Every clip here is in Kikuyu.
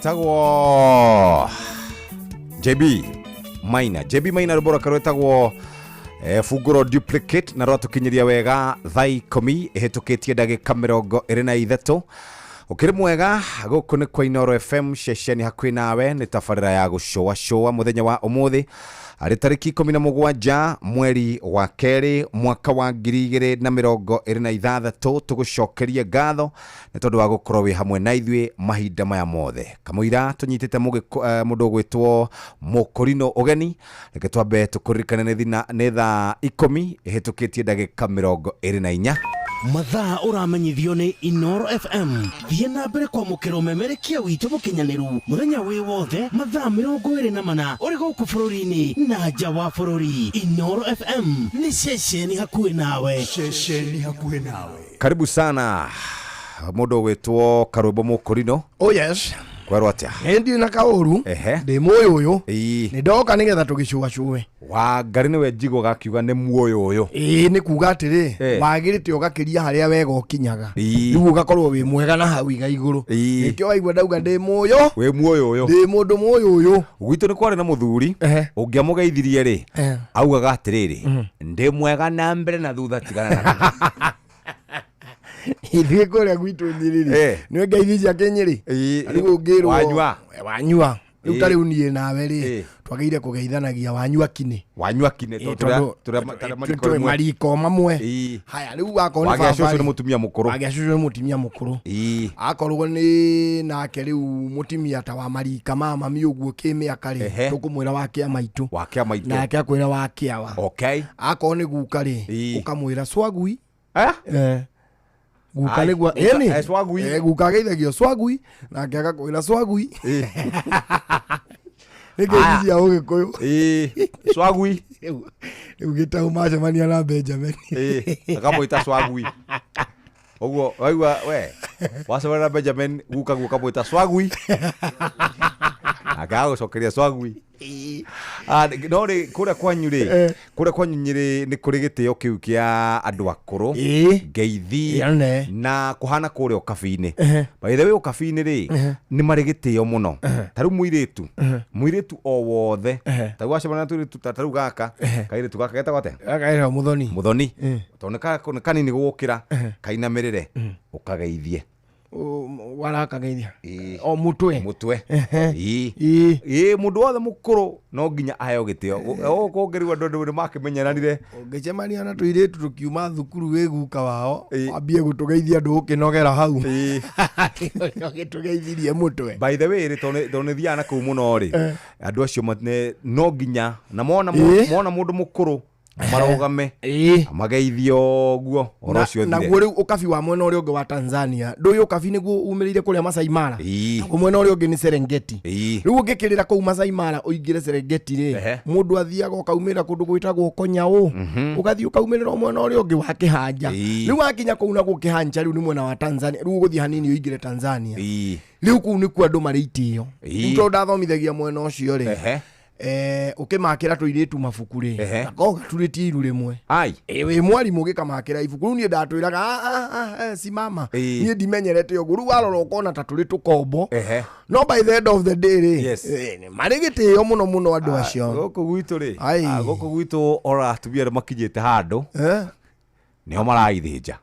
Etagwo JB Maina. JB Maina rwĩmbo rwake rwĩtagwo Fungũro Duplicate, na rwatũkinyĩria wega thaa 10 ĩhĩtũkĩtie ndagĩka 23. Ũkĩrĩ mwega, gũkũ nĩ kwa Inooro FM, ceceni hakuhĩ nawe, nĩ tabarĩra ya gũcũacũa mũthenya wa ũmũthĩ arĩ tarĩki 17 mweri wa kerĩ mwaka wa 2026. Tũgũcokerie ngatho nĩ tondũ wa gũkorwo wĩ hamwe na ithuĩ mahinda maya mothe. Kamũira tũnyitĩte mũndũ ũgwĩtwo Mũkũrinũ ũgeni, reke twambe tũkũririkane nĩ thaa 10 ĩhĩtũkĩtie ndagĩka 24. Mathaa ũramenyithio nĩ Inooro FM. Thiĩ na mbere kwamũkĩra ũmemerekia witũ mũkinyanĩru mũthenya wĩ wothe mathaa 24 ũrĩ gũkũ bũrũri-inĩ na nja wa bũrũri. Inooro FM nĩ ceceni hakuhĩ nawe. Ceceni hakuhĩ nawe. Karibu sana mũndũ ũgwĩtwo Karwĩmbo Mũkũrinũ. Oh yes. Kwerwo atĩa? Nĩ ndirĩ na kaũru. Ndĩ muoyo ũyũ. Nĩ ndoka nĩgetha tũgĩcũacũe. Wa Ngarĩ nĩwe njigua gakiuga nĩ muoyo ũyũ. Ĩĩ, nĩ kuga atĩrĩ, wagĩrĩte ũgakĩria harĩa wega ũkinyaga. Rĩu ũgakorwo wĩ mwega na hau iga igũrũ. Nĩkĩo waigua ndauga ndĩ muoyo. Wĩ muoyo ũyũ. Ndĩ mũndũ muoyo ũyũ. Gwitũ nĩ kwarĩ na mũthuri ũngĩamũgeithirie rĩ, augaga atĩrĩrĩ, ndĩ mwega na mbere na thutha, tigana na Ithuĩ kũrĩa gwitũ Nyĩrĩ rĩ, nĩwe ngeithi cia kĩnyĩrĩ. Rĩu ũngĩrwo Wanyua. Wanyua. Rĩu ta rĩu niĩ nawe rĩ, twagĩrĩire kũgeithanagia wanyua kinĩ. Wanyua kinĩ, tondũ tũrĩa mariko Tũrĩ rĩmwe. mariko mamwe. Haya, rĩu akorwo nĩ Wagĩa cũcũ baba nĩ rĩ, mũtumia mũkũrũ. Wagĩa cũcũ nĩ mũtumia mũkũrũ. Akorwo nĩ nake rĩu mũtumia ta wa marika ma mami ũguo kĩmĩaka rĩ, tũkũmwĩra wa kĩa maitũ. Wa kĩa maitũ. Nake akwĩra wa kĩawa. Akorwo nĩ guka rĩ, ũkamwĩra swagui. Guka Ai, nĩguo, guka, ĩni. swagui. Guka ageithagio swagui, nake agakwĩra swagui. Nĩ ngeithi cia Ũgĩkũyũ. Swagui. Rĩu gĩtau macemania na Benjamin. Akamwĩta swagui. Ũguo waigua we wacemania na Benjamin guka guo ũkamwĩta swagui. Nake agagũcokeria swagui. No rĩ, kũrĩa kwanyu rĩ, kũrĩa kwanyu Nyĩrĩ nĩ kũrĩ gĩtĩo kĩu kĩa andũ akũrũ, ngeithi na kũhana kũrĩa ũkabi-inĩ. By the way, ũkabi-inĩ rĩ, nĩ marĩ gĩtĩo mũno. Ta rĩu mũirĩtu, mũirĩtu o wothe, ta rĩu wacemania na tũirĩtu ta rĩu gaka, kairĩtu gaka getagwo atĩa? Gaka getagwo Mũthoni. Mũthoni. Tondũ nĩ kanini gũgũkĩra, kainamĩrĩre, ũkageithie. Warakageithia o mutwe. Mutwe. Ĩĩ, mũndũ wothe mũkũrũ no nginya aheo gĩtĩo. Gũkũ ũngĩrigwo andũ nĩ makĩmenyeranire. Ũngĩcemania na tũirĩtu tũkiuma thukuru wĩ guka wao, wambie gũtũgeithia andũ ũkĩnogera hau. Ũgĩtũgeithirie mũtwe. By the way rĩ, tondũ nĩ thiaga na kũu mũno rĩ, andũ acio no nginya na mona mona mũndũ mũkũrũ marũgame mageithio ũguo oro ũcio thire. Naguo rĩu ũkabi wa mwena ũrĩa ũngĩ wa Tanzania, ndũĩ ũkabi nĩguo umĩrĩire kũrĩa Masai Mara? Naguo mwena ũrĩa ũngĩ nĩ Serengeti. Rĩu ũngĩkĩrĩra kũu Masai Mara ũingĩre Serengeti rĩ, mũndũ athiaga ũkaumĩra kũndũ gwĩtagwo Konyaũ, ũgathiĩ ũkaumĩrĩra o mwena ũrĩa ũngĩ wa Kĩhanja. Rĩu wakinya kũu naguo Kĩhanja rĩu nĩ mwena wa Tanzania, rĩu ũgũthiĩ hanini ũingĩre Tanzania. Rĩu kũu nĩkuo andũ marĩ itĩo. Rĩu tondũ ndathomithagia mwena ũcio rĩ, ũkĩmakĩra tũirĩtu mabuku rĩ, gakoragwo gaturĩtie iru rĩmwe. Ai. Wĩ mwarimũ ũgĩkamakĩra ibuku rĩu niĩ ndatwĩraga, simama. Niĩ ndimenyerete ũguo. Rĩu warora ũkona ta tũrĩ tũkombo. No by the end of the day rĩ, marĩ gĩtĩo mũno mũno andũ acio. Gũkũ gwitũ rĩ, gũkũ gwitũ ora atumia nĩ makinyĩte handũ. Nĩo maraithĩnja.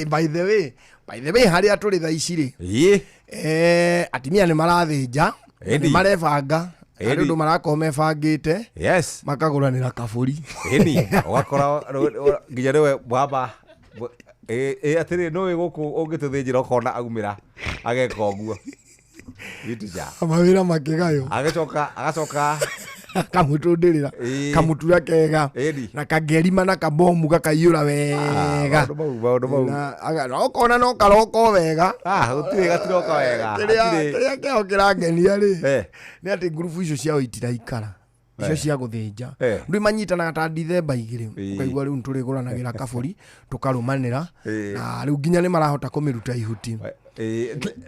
By the way, by the way, harĩa tũrĩ thaa ici rĩ, atumia nĩ marathĩnja, nĩ marebanga, harĩ ũndũ marakorwo mebangĩte, makagũranĩra kabũri. Ĩni, ũgakora nginya rĩwe baba, atĩrĩ, nũĩ gũkũ ũngĩtũthĩnjĩra ũkona aumĩra ageka ũguo. Vitu ja. Mawĩra makĩgaywo. Agacoka, agacoka. Kamũtũndĩrĩra, kamũtura kega, na kangerima na kabomu gakaiyũra wega. Maũndũ mau, maũndũ mau. Na, aga, no kona no karoko wega. Gũtirĩ gatiroka wega. Kĩrĩa, Hatirĩ. kĩrĩa kĩao kĩrangenia rĩ, nĩ atĩ ngurubu icio ciao itiraikara. Icio cia gũthĩnja. Rĩu manyitanaga ta Dithemba 2. Ũkaigua rĩu nĩtũrĩgũranagĩra kabũri, tũkarũmanĩra, na rĩu nginya nĩ marahota kũmĩruta ihuti.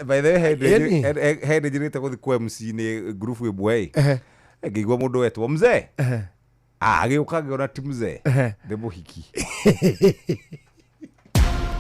By the way, he hĩndĩ njĩrĩte gũthiĩ kwa MC nĩ ngurubu ĩmwe ĩ. Ngĩigua mũndũ wetwo mzee. Agĩũka ngĩona ti mzee. Nĩ mũhiki.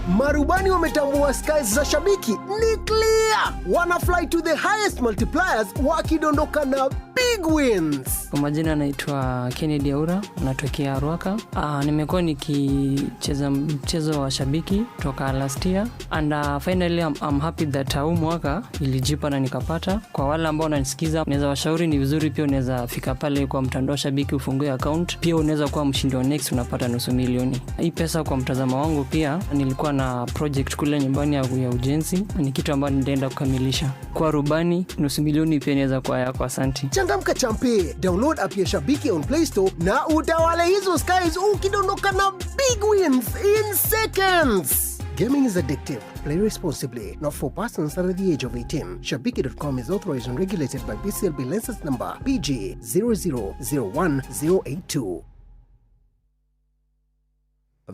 Marubani wametambua skies za Shabiki ni clear. Wana fly to the highest multipliers wakidondoka na big wins. Kwa majina naitwa Kennedy Aura, natokea Ruaka. Nimekuwa nikicheza mchezo wa Shabiki toka last year and finally I'm happy that huu mwaka ilijipa na nikapata. Kwa wale ambao wananisikiza, naweza washauri ni vizuri pia unaweza fika pale kwa mtandao Shabiki ufungue account, pia unaweza kuwa mshindi wa next unapata 500,000. Hii pesa kwa mtazamo wangu pia nilikuwa na project kule nyumbani ya ujenzi, ni kitu ambacho nitaenda kukamilisha. Kwa rubani 500,000 pia inaweza kuwa yako. Asante. Changamka champe, download app ya Shabiki on Play Store na utawale hizo skies ukidondoka na big wins in seconds. Gaming is addictive. Play responsibly. Not for persons under the age of 18. Shabiki.com is authorized and regulated by BCLB license number PG 0001082.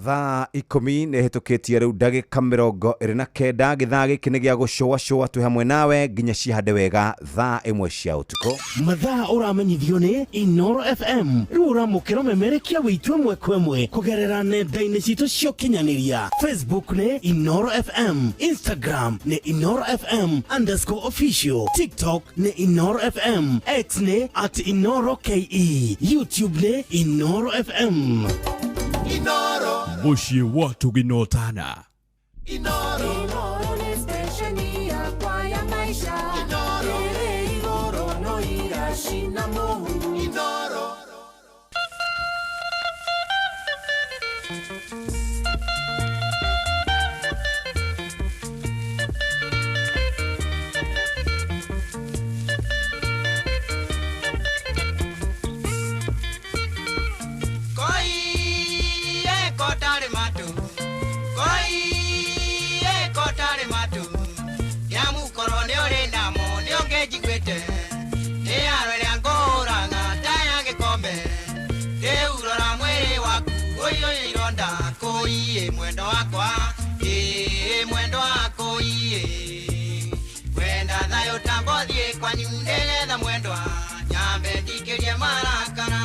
Thaa 10 nä hä tå kä tie rä u ndagä ka mä rongo ä rä na kenda gä thaa gä kä nä gä a gå cåacåa twä hamwe nawe nginya cihande wega thaa 1 cia å tukå. Mathaa ũramenyithio nĩ Inoro FM. Rĩu ũramũkĩra ũmemerekia witũ ĩmwe kwa ĩmwe kũgerera nenda-inĩ citũ cia ũkinyanĩria. Facebook nĩ Inoro FM, Instagram nĩ Inoro FM underscore official, TikTok nĩ Inoro FM, X nĩ at Inoro KE, YouTube nĩ Inoro FM. Inoro muciĩ wa tũginotana. Inoro Inoro nĩ stesheni yakwa ya maisha. Inoro ĩrĩ igũrũ no iracina mũhu. Inoro. Mwendo wakwa, mwendo wako iye. Wenda thayo tambothie kwanyu nĩgetha mwendwa nyambe ndikĩrie marakara.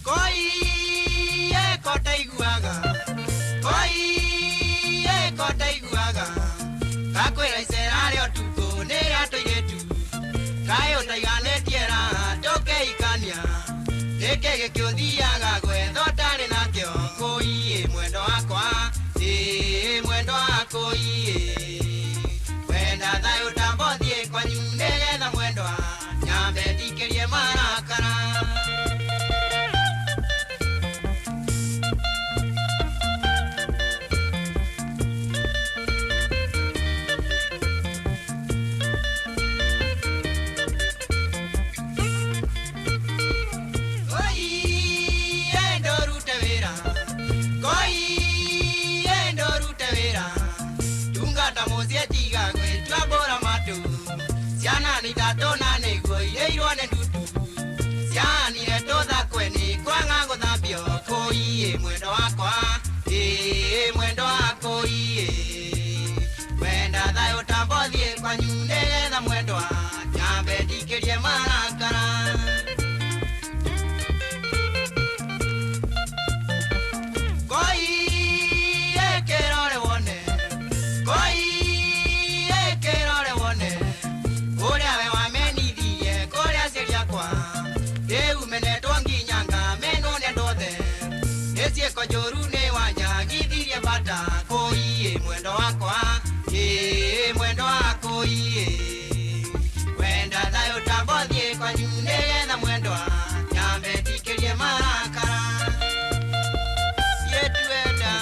Koi kotaiguaga, koi kotaiguaga, gakwĩra icera rĩa ũtukũ nĩ rĩa tũirĩtu, kaĩ ũtaiganĩtie raha ndũngĩhikania. Nĩkĩ gĩkĩũthiaga gwetha ũtarĩ nakĩo kũiĩ mwendo wakwa, ĩĩ mwendo wakwa iĩ. Wenda thayũ tambothiĩ kwanyu nĩgetha mwendwa nyambe ndikĩrie marakara. Mwendo wakwa, mwendo wako iye. Wenda thayũ tambothiĩ kwanyu nĩgetha mwendwa nyambe ndikĩrie marakara. Koi kĩrore wone, koi kĩrore wone, ũrĩa we wamenithirie kũrĩa aciari akwa, rĩu menetwo nginya ngamenwo nĩ andũ othe. Ciĩko njũru nĩ wanjagithirie bata kũiĩ mwendo wakwa, ĩĩ mwendo wakwa iĩ. Wenda thayũ tambothiĩ kwanyu nĩgetha mwendwa nyambe ndikĩrie marakara. Yetuenda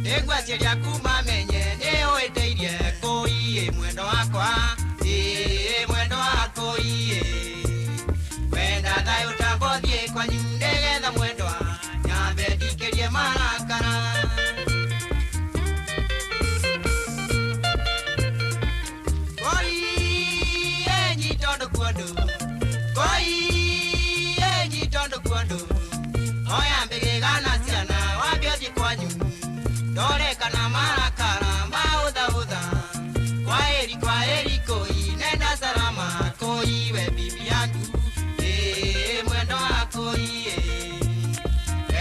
nĩngwaciria kuma menye nĩũĩtĩirie kũiĩ mwendo wakwa, ĩĩ mwendo wakwa iĩ. Wenda thayũ tambothiĩ kwanyu nĩgetha mwendwa nyambe ndikĩrie marakara. Oya mbĩgĩga na ciana wambie ũthiĩ kwanyu ndore kana marakara maũthaũtha kwaheri kwaheri koi nenda salama koi we bibi yangu ĩĩ mwendo wa koi ĩĩ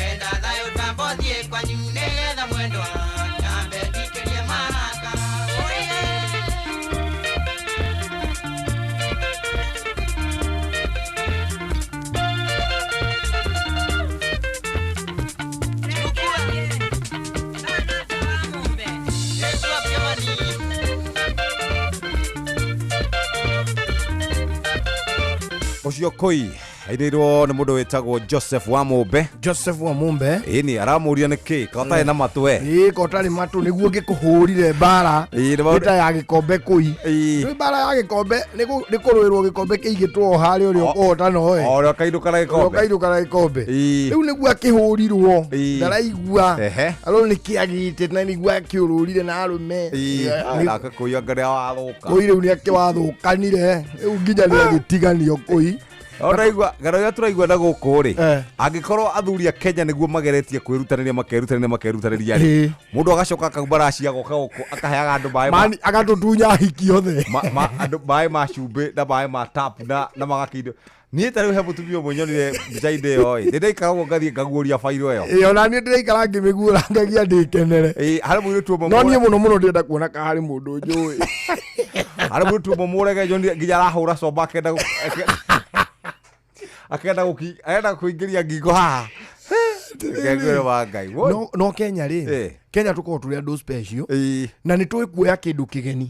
enda thayũ tambo thiĩ kwanyu nĩgetha mwendwa nyambe ndikĩrie marakara oye. Ũcio koi airĩirwo nĩ mũndũ wĩtagwo Joseph Wamũmbe. Joseph Wamũmbe. Ĩni aramũria nĩ kĩ ka ũtarĩ na matũ we. Ĩĩ ka ũtarĩ matũ nĩguo ngĩkũhũrire mbara. Ĩĩ, nĩ maũndũ- Ĩta ya gĩkombe kũi. Ĩĩ. Nĩ mbara ya gĩkombe nĩ kũrũĩrwo gĩkombe kĩigĩtwo o harĩa ũrĩa ũkũhotana oe. O ũrĩa ũkainũka na Ũrĩa gĩkombe. ũkainũka na gĩkombe. Ĩĩ. Rĩu nĩguo akĩhũrirwo. Ĩĩ. Ndaraigua. Ehe. Arona nĩ kĩ agĩte na nĩguo akĩũrũrire na arũme. Ĩĩ. Nake kũi anga nĩ wathũka. Kũi rĩu nĩ akĩwathũkanire. Rĩu nginya nĩ agĩtiganio kũi. Ũraigua ng'ano iria tũraigua na gũkũ rĩ, angĩkorwo athuri a Kenya nĩguo mageretie kwĩrutanĩria makerutanĩria makerutanĩria rĩ, mũndũ agacoka akauma Russia agoka gũkũ akaheaga andũ maĩ ma- Mani agatũtunya ahiki othe. Andũ maĩ ma cumbĩ na maĩ ma tap na magakĩindo. Niĩ ta rĩu he mũtumia ũmwe nyonire mbica-inĩ ĩyo ĩ, ndĩraikara ũguo ngathiĩ ngaguũria bairo ĩyo. Ĩĩ, ona niĩ ndĩraikara ngĩmĩguũrangagia ndĩkenere. Ĩĩ, harĩ mũirĩtu ũmwe No niĩ mũno mũno ndĩrenda kuona kana harĩ mũndũ njũĩ. Harĩ mũirĩtu ũmwe mũrege nyonire nginya arahũra comba akenda akenda arenda kũingĩria ngingo haha. Ngengere wa Ngai. Woi. No Kenya rĩ, Kenya tũkoragwo tũrĩ andũ special. Na nĩ tũĩ kuoya kĩndũ kĩgeni.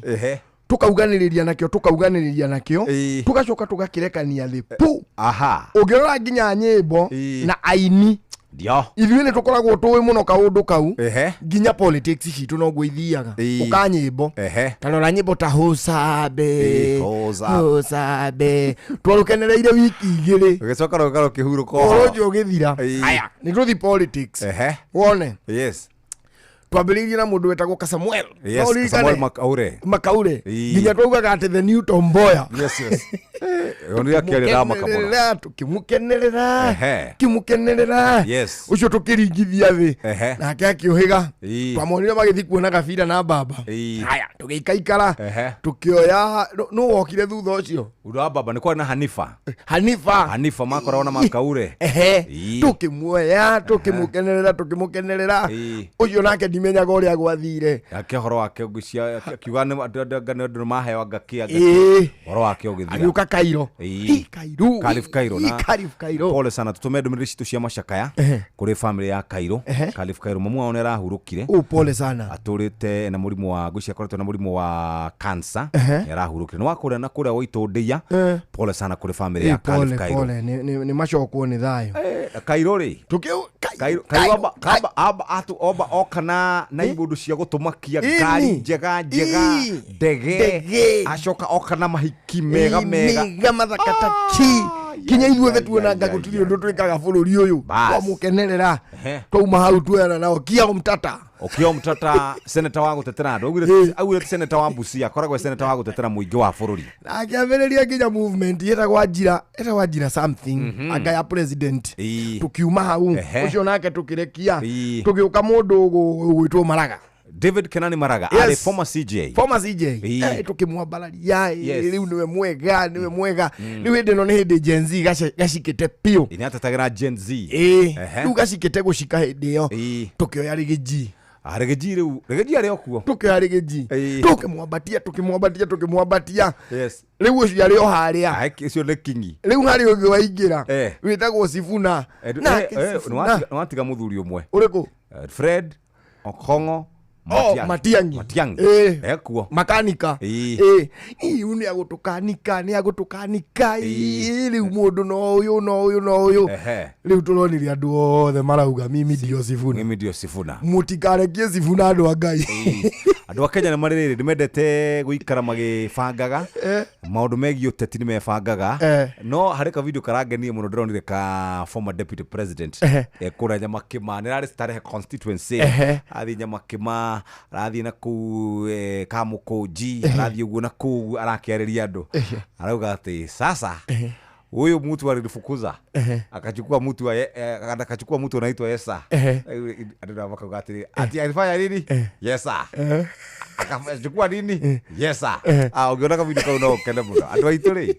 Tukauganĩrĩria nakĩo, tukauganĩrĩria nakĩo, tugacoka tũgakĩrekania thĩ pu. Aha. Ũngĩrora nginya nyĩmbo na aini. Ndio. Ithuĩ nĩ tũkoragwo tũĩ mũno kaũndũ kau. Ehe. Nginya politics citũ noguo ithiaga. Ũka nyĩmbo. Ehe. Kana ona nyĩmbo ta Hosabe. Ĩĩ, Hosabe. Hosabe. Twarũkenereire wiki igĩrĩ. Ũgĩcoka rũka rũkĩhurũka Ũhoro ũhoro. ũcio ũgĩthira. Ĩĩ. Haya, nĩ tũthiĩ politics. Ehe. Wone. Yes. Twambĩrĩirie na mũndũ wetagwo Kasamuel. Yes, No ũririkane? Samuel Makaure. Makaure. Ĩĩ. Nginya twaugaga atĩ the new Tom Mboya. Yes, yes. Onire akĩaria ndamaka mũno. Tũkĩmũkenerera, tũkĩmũkenerera. Ehe. Tũkĩmũkenerera. Yes. Ũcio tũkĩringithia thĩ. Ehe. Nake akĩũhĩga. Ĩĩ. Twamonire magĩthiĩ kuona Kabira na baba. Ĩĩ. Haya, tũgĩikaikara. Ehe. Tũkĩoya nũ wokire thutha ũcio? Ũndũ wa baba nĩ kwarĩ na Hanifa. Hanifa. Hanifa makoragwo na Makaure. Ehe. Ĩĩ. Tũkĩmuoya, tũkĩmũkenerera, tũkĩmũkenerera. Ĩĩ. Ũcio nake ndimenyaga ũrĩa gwathire. Nake ũhoro wake ũgĩcia akiuga nĩ andũ andũ anga nĩ andũ maheo anga kĩ anga Ĩĩ. kĩ. Ũhoro wake ũgĩthira. Agĩũka Cairo. Ĩĩ. Hi, Cairo. Khalif Cairo Hi, na Khalif Cairo. Pole sana tũtũme ndũmĩrĩri citũ cia macakaya Ehe. kũrĩ family ya Cairo. Ehe. Khalif Cairo mamu wao nĩ arahurũkire. Oh, pole sana. Atũrĩte na mũrimũ wa ngwĩciria akoretwo na mũrimũ wa cancer. Ehe. Nĩ arahurũkire. Nĩ wa kũrĩa na kũrĩa gwaitũ Ndĩia. Eh. Pole sana kũrĩ family Ĩĩ, ya Khalif pole Cairo. pole nĩ macokwo nĩ thayũ. Cairo rĩ. Tũkĩ Cairo Cairo amba kamba amba atu omba oka na ibũndũ cia gũtũmakia Ĩni. ngari njega njega Ĩ. ndege Ndege. acoka oka na mahiki mega Ĩ, mega mega mathakataki kinya ithuothe tuonanga gũtirĩ ũndũ twĩkaga bũrũri ũyũ Bas. twamũkenerera Ehe. twauma hau tuoyana nao kia mtata Okiya Omtata seneta wa gũtetera andũ augire augire ti seneta wa Busia akoragwo e seneta wa gũtetera mũingĩ wa bũrũri. Na akĩambĩrĩria nginya movement ĩtagwo Ajira ĩtagwo Ajira something anga ya president Ĩĩ. tukiuma hau Ehe. ũcio nake tũkĩrekia Ĩĩ. tũgĩũka mũndũ ũgwĩtwo Maraga. David Kenani Maraga Yes. arĩ former CJ. Former CJ. Ĩĩ. Tũkĩmwambararia Yes. rĩu nĩwe mwega nĩwe mwega rĩu hĩndĩ ĩno nĩ hĩndĩ Gen Z gacikĩte biũ. Nĩ atetagĩra Gen Z. Ĩĩ. Ehe. Rĩu gacikĩte gũcika hĩndĩ ĩyo Ĩĩ. tũkĩoya Riggy Ah, Riggy G rĩu Riggy G arĩ o kuo. Tũkĩoya Riggy G. Ĩĩ. Tũkĩmwambatia tũkĩmwambatia tũkĩmwambatia. Yes. Rĩu ũcio arĩ o harĩa. Ah, ũcio nĩ kingi. Rĩu harĩ ũngĩ waingĩra Eh. wĩtagwo Sifuna. Nake Sifuna. Nĩ watiga mũthuri ũmwe. Ũrĩkũ? Fred Okong'o Oh, Matiang'i. Matiang'i. Ĩĩ. Ekuo. Makanika. Ĩĩ. Ĩĩ. Ĩ, rĩu nĩ agũtũkanika nĩ agũtũkanika. Ĩ, rĩu mũndũ no ũyũ no ũyũ no ũyũ. Ehe. Rĩu tũronire andũ othe marauga mimi ndio Sifuna. Mimi ndio Sifuna. Mũtikarekie Sifuna andũ a Ngai. Andũ a Kenya nĩ marĩ rĩrĩ nĩ mendete gũikara magĩbangaga maũndũ megiĩ ũteti nĩ mebangaga no harĩ ka video karangenie mũno ndĩronire ka former deputy president Ehe. kũrĩa Nyamakĩma nĩ rarĩ Starehe constituency Ehe. athiĩ Nyamakĩma arathiĩ na kũu Kamũkũnji Ehe. arathiĩ ũguo na kũu arakĩarĩria andũ Ehe. arauga atĩ sasa huyu mtu alinifukuza. Akachukua mtu akachukua mtu anaitwa Yesa. Andũ makauga atĩrĩrĩ, ati alifanya nini? Yesa. Akachukua nini? Yesa. Ah, ũngĩona kavideo kau no ũkene mũno. Andũ aitũ rĩ.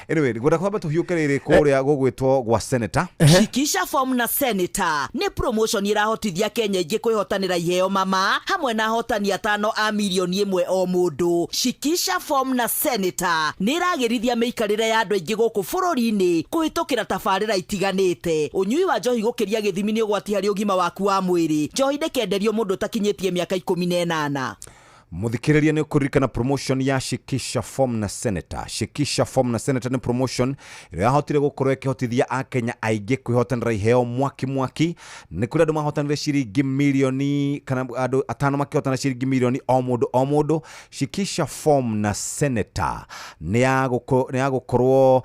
Anyway, ngwenda kwamba tũhiũke rĩrĩ kũrĩa gũgwĩtwo gwa senator. Shikisha form na senator nĩ promotion ĩrahotithia Kenya ingĩ kwĩhotanĩra iheo mama hamwe na ahotani atano a mirioni 1 o mũndũ. Shikisha form na senator nĩ ĩragĩrithia mĩikarĩre ya andũ aingĩ gũkũ bũrũri-inĩ kũhĩtũkĩra tabarĩra itiganĩte. Ũnyui wa njohi gũkĩria gĩthimi nĩ ũgwati harĩ ũgima waku wa mwĩrĩ. Njohi ndĩkenderio mũndũ ũtakinyĩtie mĩaka 18. Muthikiriria nĩ ũkũririkana promotion ya Shikisha Form na Senator. Shikisha Form na Senator nĩ promotion ĩrĩa yahotire gũkorwo ĩkĩhotithia akenya aingĩ kwĩhotanĩra iheo mwaki mwaki. Nĩ kũrĩ andũ mahotanire ciringi mirioni kana andũ atano makĩhotana ciringi mirioni o mũndũ o mũndũ. Shikisha Form na Senator nĩ ya gũkorwo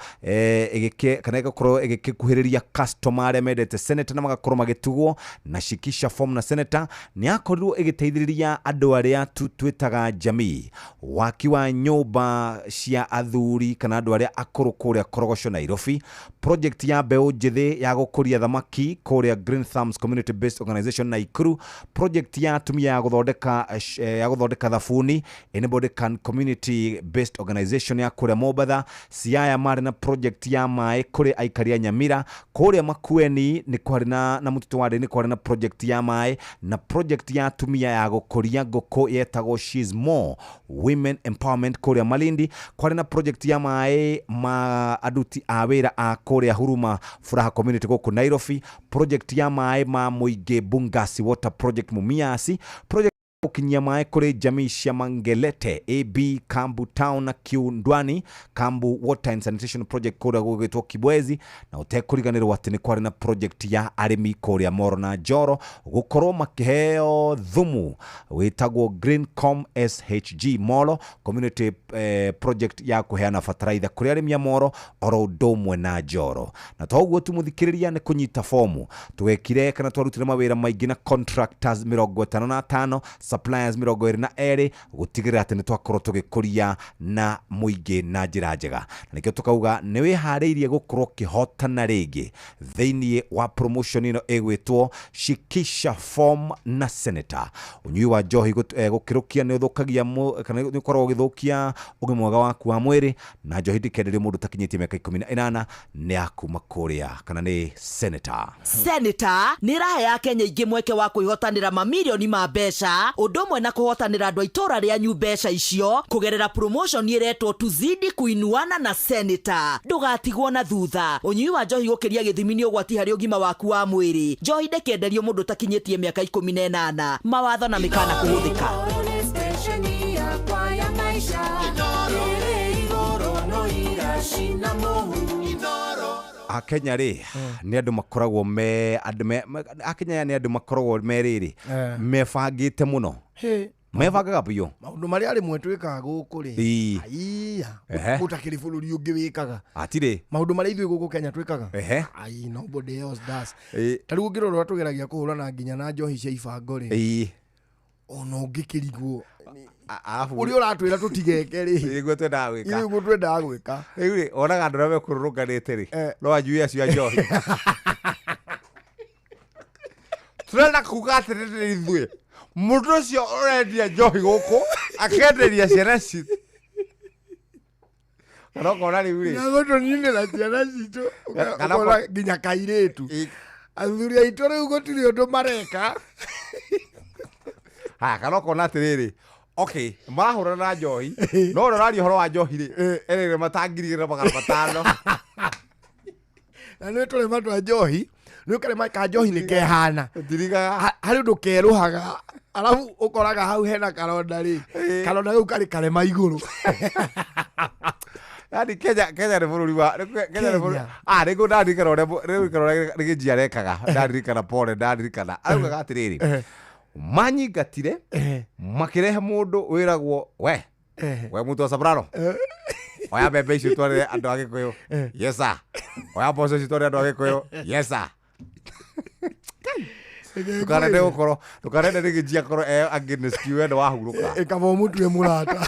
kana ĩgakorwo ĩgĩkuhĩrĩria customer arĩa mendete Senator na magakorwo magĩtugwo. Na Shikisha Form na Senator nĩ yakorirwo ĩgĩteithĩrĩria andũ arĩa twĩtaga jamii waki wa nyũmba cia athuri kana andũ arĩa akũrũ kũrĩa Korogocho Nairobi, project ya mbeũ njĩthĩ ya gũkũria thamaki kũrĩa Green Thumbs Community Based Organization Naikuru, project ya atumia ya gũthondeka thabuni Anybody Can Community Based Organization ya kũrĩa Mombatha, Siaya marĩ na project ya maĩ kũrĩ aikari a Nyamira, kũrĩa Makueni nĩ kwarĩ na mũtitũ wa Ndĩrĩ nĩ kwarĩ na project ya maĩ na project ya atumia ya gũkũria ngũkũ yetagwo She's More Women Empowerment kũrĩa Malindi, kwarĩ na project ya maĩ ma aruti a wĩra a kũrĩa Huruma Furaha Community gũkũ Nairobi, project ya maĩ ma mũingĩ Bungasi Water Project Mumias, project gũkinyia maĩ kũrĩ jamii cia Mangelete AB Kambu Town na Kiundwani, Kambu Water and Sanitation Project kũrĩa gũgĩtwo Kibwezi, na ũtekũriganĩrwo atĩ nĩ kwarĩ na project ya arĩmi kũrĩa Moro na Njoro gũkorwo makĩheo thumu wĩtagwo Greencom SHG Moro Community project ya kũheana bataraitha kũrĩ arĩmi a Moro oro ũndũ ũmwe na Njoro. Na to ũguo tu mũthikĩrĩria nĩ kũnyita fomu twekire kana twarutire mawĩra maingĩ na contractors 55, suppliers 22 gũtigĩrĩra atĩ nĩ twakorwo tũgĩkũria na mũingĩ na njĩra njega. Na nĩkĩo tũkauga nĩ wĩharĩirie gũkorwo ũkĩhotana rĩngĩ thĩinĩ wa promotion ĩno ĩgwĩtwo Shikisha Form na Senator. Ũnyui wa njohi gũkĩrũkia nĩ ũthũkagia kana nĩ ũkoragwo ũgĩthũkia ũgima mwega waku wa mwĩrĩ, na njohi ndĩkenderio mũndũ ũtakinyĩtie mĩaka 18 nĩ ya kuma kũrĩa kana nĩ Senator. Senator nĩ ĩrahe Akenya aingĩ mweke wa kwĩhotanĩra mamirioni ma mbeca ũndũ ũmwe na kũhotanĩra andũ a itũra rĩanyu mbeca icio kũgerera promotion ĩretwo Tuzidi Kuinuana na Senator. Ndũgatigwo na thutha. Ũnyui wa njohi gũkĩria gĩthimi nĩ ũgwati harĩ ũgima waku wa mwĩrĩ. Njohi ndĩkenderio mũndũ ũtakinyĩtie mĩaka 18. Mawatho na mĩkana kũhũthĩka. Akenya rĩ nĩ andũ makoragwo me andũ Akenya nĩ andũ makoragwo me rĩrĩ mebangĩte mũno, mebangaga biũ maũndũ marĩa rĩmwe twĩkaga gũkũ rĩ, aiya gũtakĩrĩ bũrũri ũngĩ wĩkaga, atirĩ maũndũ marĩa ithuĩ gũkũ Kenya twĩkaga, ai nobody else does. Ta rĩu ũngĩrora ũrĩa tũgeragia kũhũrana nginya na njohi cia ibango rĩ, ona ũngĩkĩrigwo ũrĩa ũratwĩra tũtigeke rĩ, nĩguo twendaga gwĩka, nĩguo twendaga gwĩka. Rĩu rĩ onaga andũ arĩa mekũrũrũnganĩte rĩ no anyui acio a njohi. Tũrenda kuga atĩrĩrĩ ithuĩ mũndũ ũcio ũrendia njohi gũkũ akenderia ciana citũ, kana ũkona rĩu rĩ gũtũninĩra ciana citũ, ũkona nginya kairĩtu athuri aitũ rĩu gũtirĩ ũndũ mareka. Haya, kana ũkona atĩrĩrĩ, okay, marahũrana na njohi no ũrĩa ũraria ũhoro wa njohi rĩ erĩre matangiri 500. Na nĩ tũrĩma twa njohi, nĩ ũkarĩma ka njohi nĩ kehana harĩ ũndũ kerũhaga, arabu ũkoraga hau hena karonda rĩ, karonda kau karĩ karema igũrũ. Yani Kenya nĩ bũrũri wa Kenya nĩ bũrũri nĩguo ndaririkana ũrĩa rĩu ũrĩa Rĩgĩnji arekaga, ndaririkana pole, ndaririkana araugaga atĩrĩrĩ, manyingatire makĩrehe mũndũ wĩragwo we mũtu wa Soprano, oya mbembe icio twarĩre andũ a Gĩkũyũ, yes sir, oya mboco icio twarĩre andũ a Gĩkũyũ, yes sir. Ndũkarende gũkorwo ndũkarende Rĩgĩnji akorwo against you we nĩ wahurũka, ĩkaba ũmũtue mũrata.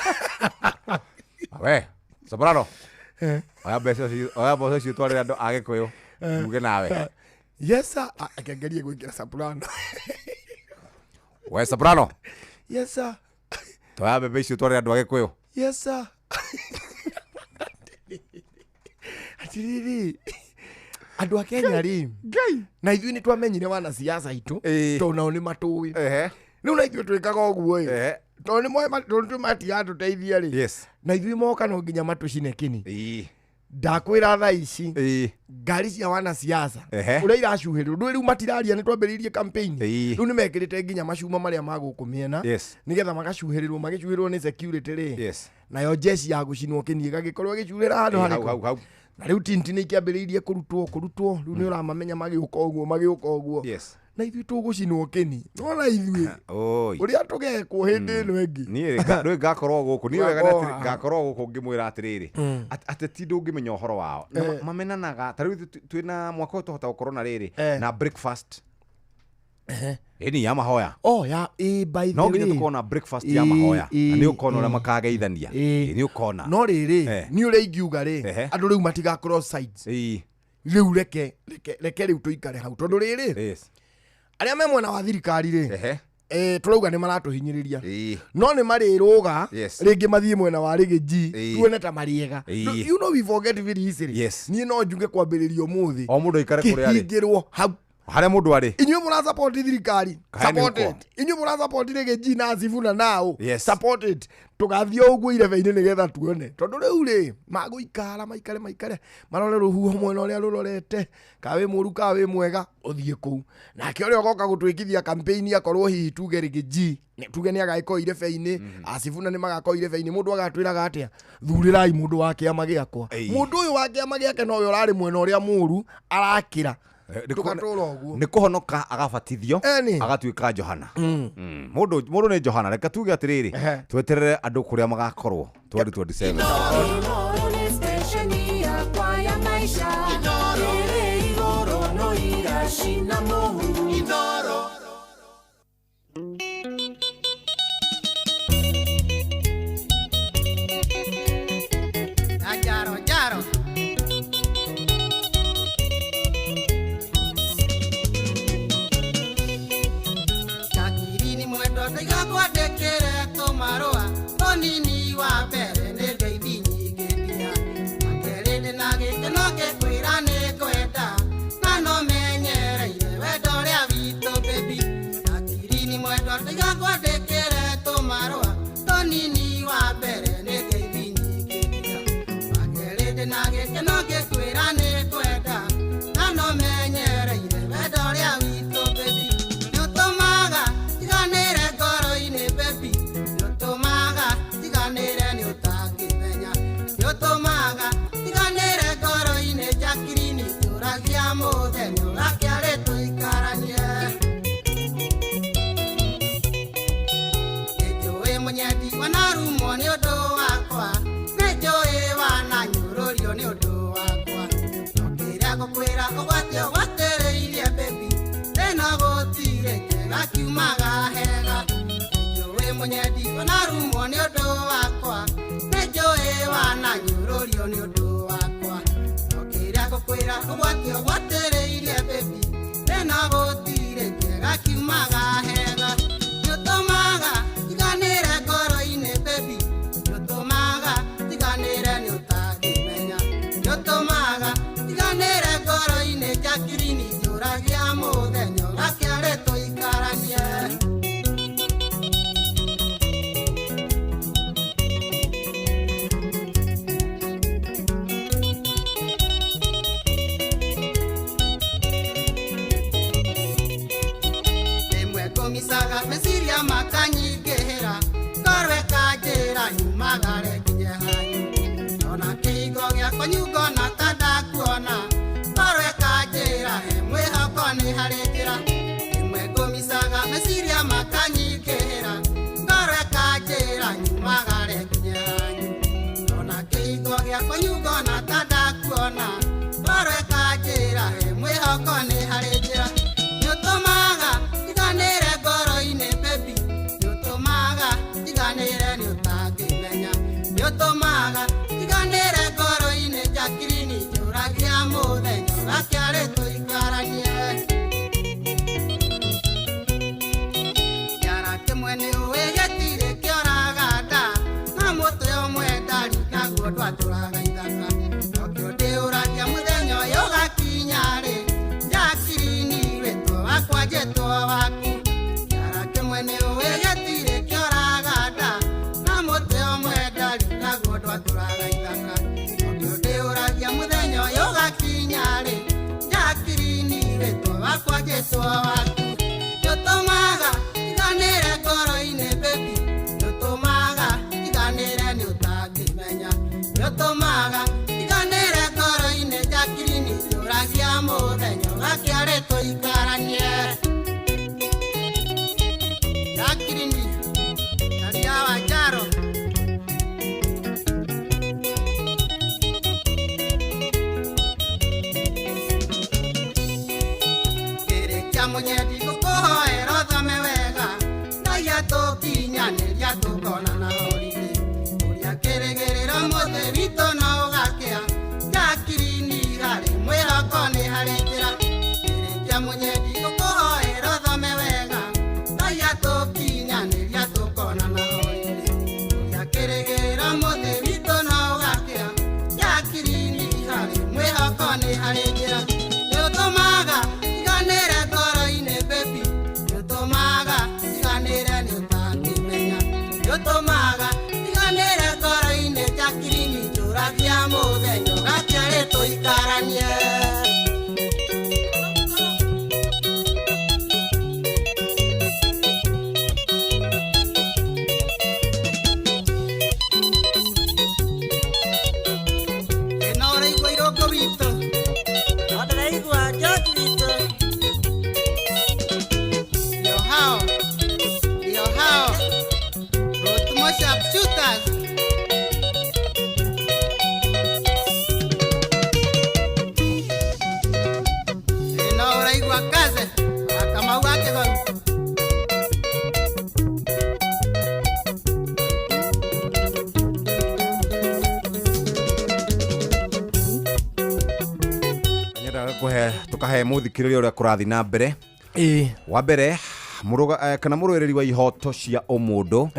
We Soprano, oya mbeca icio, oya mboco icio twarĩre andũ a Gĩkũyũ, Uge nawe. Yes sir. Akengerie gwikira soprano. We soprano. Yes sir. Toya mbembe icio tware andũ a Gĩkũyũ. Yes sir. Atiriri andũ a Kenya rĩ, na ithuĩ nĩ twamenyire wanasiasa aitũ tondũ nao nĩ matũĩ. Rĩu na ithuĩ twĩkaga ũguo ĩ, tondũ nĩ matiratũteithia rĩ, na ithuĩ moka no nginya matũcine kĩni. Ndakwĩra thaa ici ngari cia wanasiasa ũrĩa iracuhĩrwo ndũĩ rĩu matiraria, nĩ twambĩrĩirie campaign rĩu nĩ mekĩrĩte nginya macuma marĩa ma gũkũ mĩena nĩgetha magacuhĩrĩrwo, magĩcuhĩrwo nĩ security rĩ, nayo jeshi ya gũcinwo kĩni ĩgagĩkorwo ĩgĩcuhĩra handũ harĩkũ. Na rĩu tinti nĩ ikĩambĩrĩirie kũrutwo rĩu nĩ ũramamenya magĩũka ũguo na ithuĩ tũgũcinwo kĩni nona ithuĩ ũrĩa tũgekwo hĩndĩ ĩno ĩngĩ. Niĩ rĩ ngakorwo gũkũ, niĩ wega nĩ ngakorwo gũkũ ngĩmwĩra atĩrĩrĩ ateti ndũngĩmenya ũhoro wao mamenanaga. Ta rĩu twĩna mwaka ũyũ tũhota gũkorwo na rĩrĩ na breakfast ĩni ya mahoya. Oh ya by the way, no nginya tũkorwo na breakfast ya mahoya na nĩ ũkona ũrĩa makageithania, nĩ ũkona. No rĩrĩ niĩ ũrĩa ingiuga rĩ, andũ rĩu matiga cross sides rĩu, reke reke rĩu tũikare hau tondũ rĩrĩ arĩa me mwena wa thirikari rĩ tũrauga nĩ maratũhinyĩrĩria no nĩ marĩrũga rĩngĩ mathiĩ mwena wa rĩgĩ tuone ta marĩega. You know we forget very easily. Niĩ no njuge kwambĩrĩria ũmũthĩ o mũndũ aikare kũrĩa arĩ, kĩhingĩrwo hau harĩa mũndũ arĩ. Inyuĩ mũra support thirikari, support it. Inyuĩ mũra support rĩgĩ na Sifuna nao, support it. Tũgathiĩ ũguo irebe-inĩ nĩgetha tuone tondũ rĩu rĩ magũikara maikare marore rũhuho mwena ũrĩa rũrorete, ka wĩ mũru ka wĩ mwega, ũthiĩ kũu. Nake ũrĩa ũgoka gũtwĩkithia campaign akorwo hihi tuge rĩgĩ tuge nĩ agagĩkorwo irebe-inĩ, Sifuna nĩ magakorwo irebe-inĩ, mũndũ agatwĩraga atĩa? Thurĩrai mũndũ wa kĩama gĩakwa. Mũndũ ũyũ wa kĩama gĩake nowe ũrarĩ mwena ũrĩa mũru arakĩra. Nĩ kũhonoka agabatithio agatuĩka Johana. Mũndũ nĩ Johana. Reke tuge atĩrĩrĩ tweterere andũ kũrĩa magakorwo 2027. Nĩũtũmaga tiganĩre ngoro-inĩ Jacqueline njũragia mũthenya ũgakĩarĩ. Mwĩtwa waku nĩũtũmaga tiganĩre ngoro-inĩ baby, nĩũtũmaga tiganĩre nĩũtangĩmenya, nĩũtũmaga tiganĩre ngoro-inĩ Jacqueline, njũragia mũthenya ũgakĩarĩ tũikaranie. Jacqueline Karia wa Njaro. Kĩrĩkia mũnyendi ngũkũhoera ũthome wega, Ngai atũkinyanĩria tũkonana holiday. Ũrĩa kĩrĩgĩrĩro mũthĩ witũ no ũgakĩa, Jacqueline harĩ mwĩhoko nĩ harĩ njĩra. Kĩrĩkia mũnyendi ngũkũhoera ũthome wega, Ngai atũkinyanĩria tũkonana holiday. Ũrĩa kĩrĩgĩrĩro mũthĩ witũ no ũgakĩa, Jacqueline harĩ mwĩhoko nĩ harĩ njĩra. Nĩũtũmaga tiganĩre ngoro-inĩ baby, nĩũtũmaga tiganĩre nĩũtangĩmenya, nĩũtũmaga tiganĩre ngoro-inĩ Jacqueline, njũragia mũthenya ũgakĩarĩ tũikaranie. Ĩno ũraigua irũngũ witũ, no ndĩraigua George witũ. Ndio hao, ndio hao, Rotumo Sharpshooters. Ĩno ũraigua Kaze, Kamau wa Kĩgonyi. Nyendaga kũhe tũkahe mũthikĩrĩria ũrĩa kũrathiĩ na mbere. Ĩĩ. Wa mbere kana mũrũĩrĩri wa ihoto cia ũmũndũ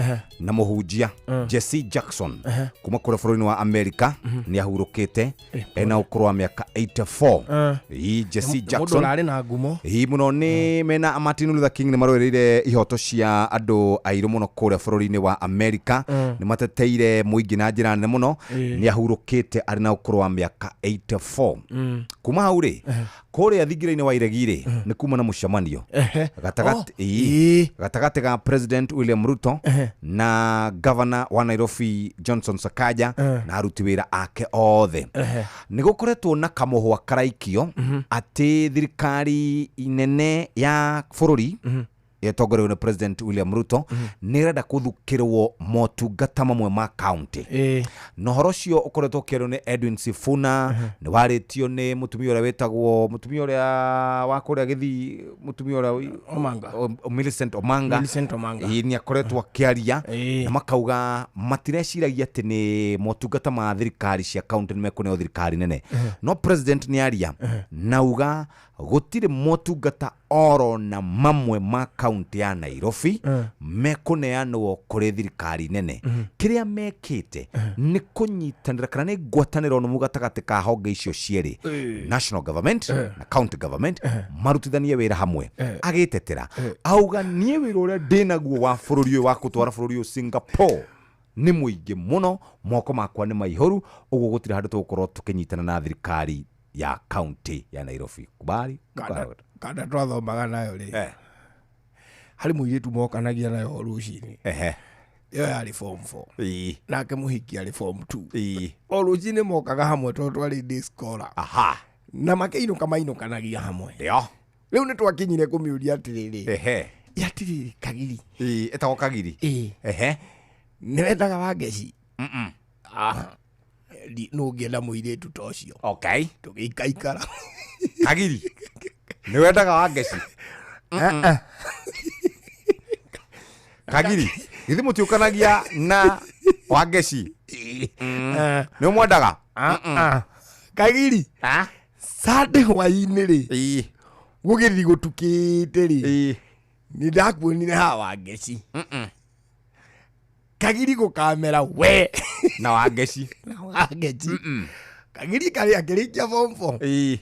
na mũhunjia Jesse Jackson kuma kũrĩa bũrũri-inĩ wa Amerika nĩ ahurũkĩte ena ũkũrũ wa mĩaka 84. Ii Jesse Mũndũ Jackson ũrarĩ na ngumo. Ii mũno nĩ mena Martin Luther King nĩ marũĩrĩire ihoto cia andũ airũ mũno kũrĩa bũrũri-inĩ wa Amerika, nĩ mateteire mũingĩ na njĩra nene mũno. Nĩ ahurũkĩte arĩ na ũkũrũ wa mĩaka 84. Kuma hau rĩ, kũrĩa thingira-inĩ wa iregi rĩ, nĩ kuma na mũcemanio gatagatĩ Ĩĩ. gatagatĩ ga President William Ruto na Governor wa Nairobi Johnson Sakaja na aruti wĩra ake othe. Nĩ gũkoretwo na kamũhwa karaikio atĩ thirikari nene ya bũrũri ĩtongoreirwo nĩ President William Ruto nĩ ĩrenda kũthukĩrwo motungata mamwe ma county. Ĩĩ. Na ũhoro ũcio ũkoretwo ũkĩario nĩ Edwin Sifuna, nĩ warĩtio nĩ mũtumia ũrĩa wĩtagwo mũtumia ũrĩa wa kũrĩa Gĩthii, mũtumia ũrĩa Omanga. Millicent Omanga. Millicent Omanga. Ĩĩ, nĩ akoretwo akĩaria Ĩĩ. na makauga matireciragia atĩ nĩ motungata ma thirikari cia county nĩ mekũneo thirikari nene. No president nĩ aria nauga gũtirĩ motungata oro na mamwe ma county ya Nairobi mekũneanwo kũrĩ thirikari nene. Kĩrĩa mekĩte nĩ kũnyitanĩra kana nĩ ngwatanĩro nũmu gatagatĩ ka honge icio cierĩ, national government na county government, marutithanie wĩra hamwe. Agĩtetera auga niĩ wĩra ũrĩa ndĩnaguo wa bũrũri ũyũ wa gũtwara bũrũri ũyũ Singapore nĩ mũingĩ mũno, moko makwa nĩ maihũru, ũguo gũtirĩ handũ tũgũkorwo tũkĩnyitana na thirikari ya county ya Nairobi. Kubali Kanda twathomaga nayo rĩ, harĩ mũirĩtu mokanagia nayo rũcinĩ. Ĩyo yarĩ form 4. Ĩĩ. Nake mũhiki arĩ form 2. Ĩĩ. O rũcinĩ mokaga hamwe tondũ twarĩ day scholar. Aha. Na makĩinũka mainũkanagia hamwe. Ndio. Rĩu nĩ twakinyire kũmĩũria atĩrĩrĩ. Ehe. Ĩ atĩrĩrĩ Kagiri. Ĩĩ, ĩtagwo Kagiri. Ĩĩ. Ehe. Nĩ wendaga Wangeci? Ah. Nũ ũngĩenda mũirĩtu ta ũcio? Okay. Tũgĩikaikara. Kagiri. Nĩ wendaga Wangeci? Kagiri. Githĩ mũtiũkanagia na Wangeci? Nĩ ũmwendaga? Kagiri. Sunday hwaĩ-inĩ rĩ. Gũgĩthiĩ gũtukĩte rĩ. Nĩ ndakuonire haha Wangeci. Kagiri gũkamera we. Na Wangeci. Na Wangeci. Kagiri karĩ akĩrĩkia form 4. Ĩĩ.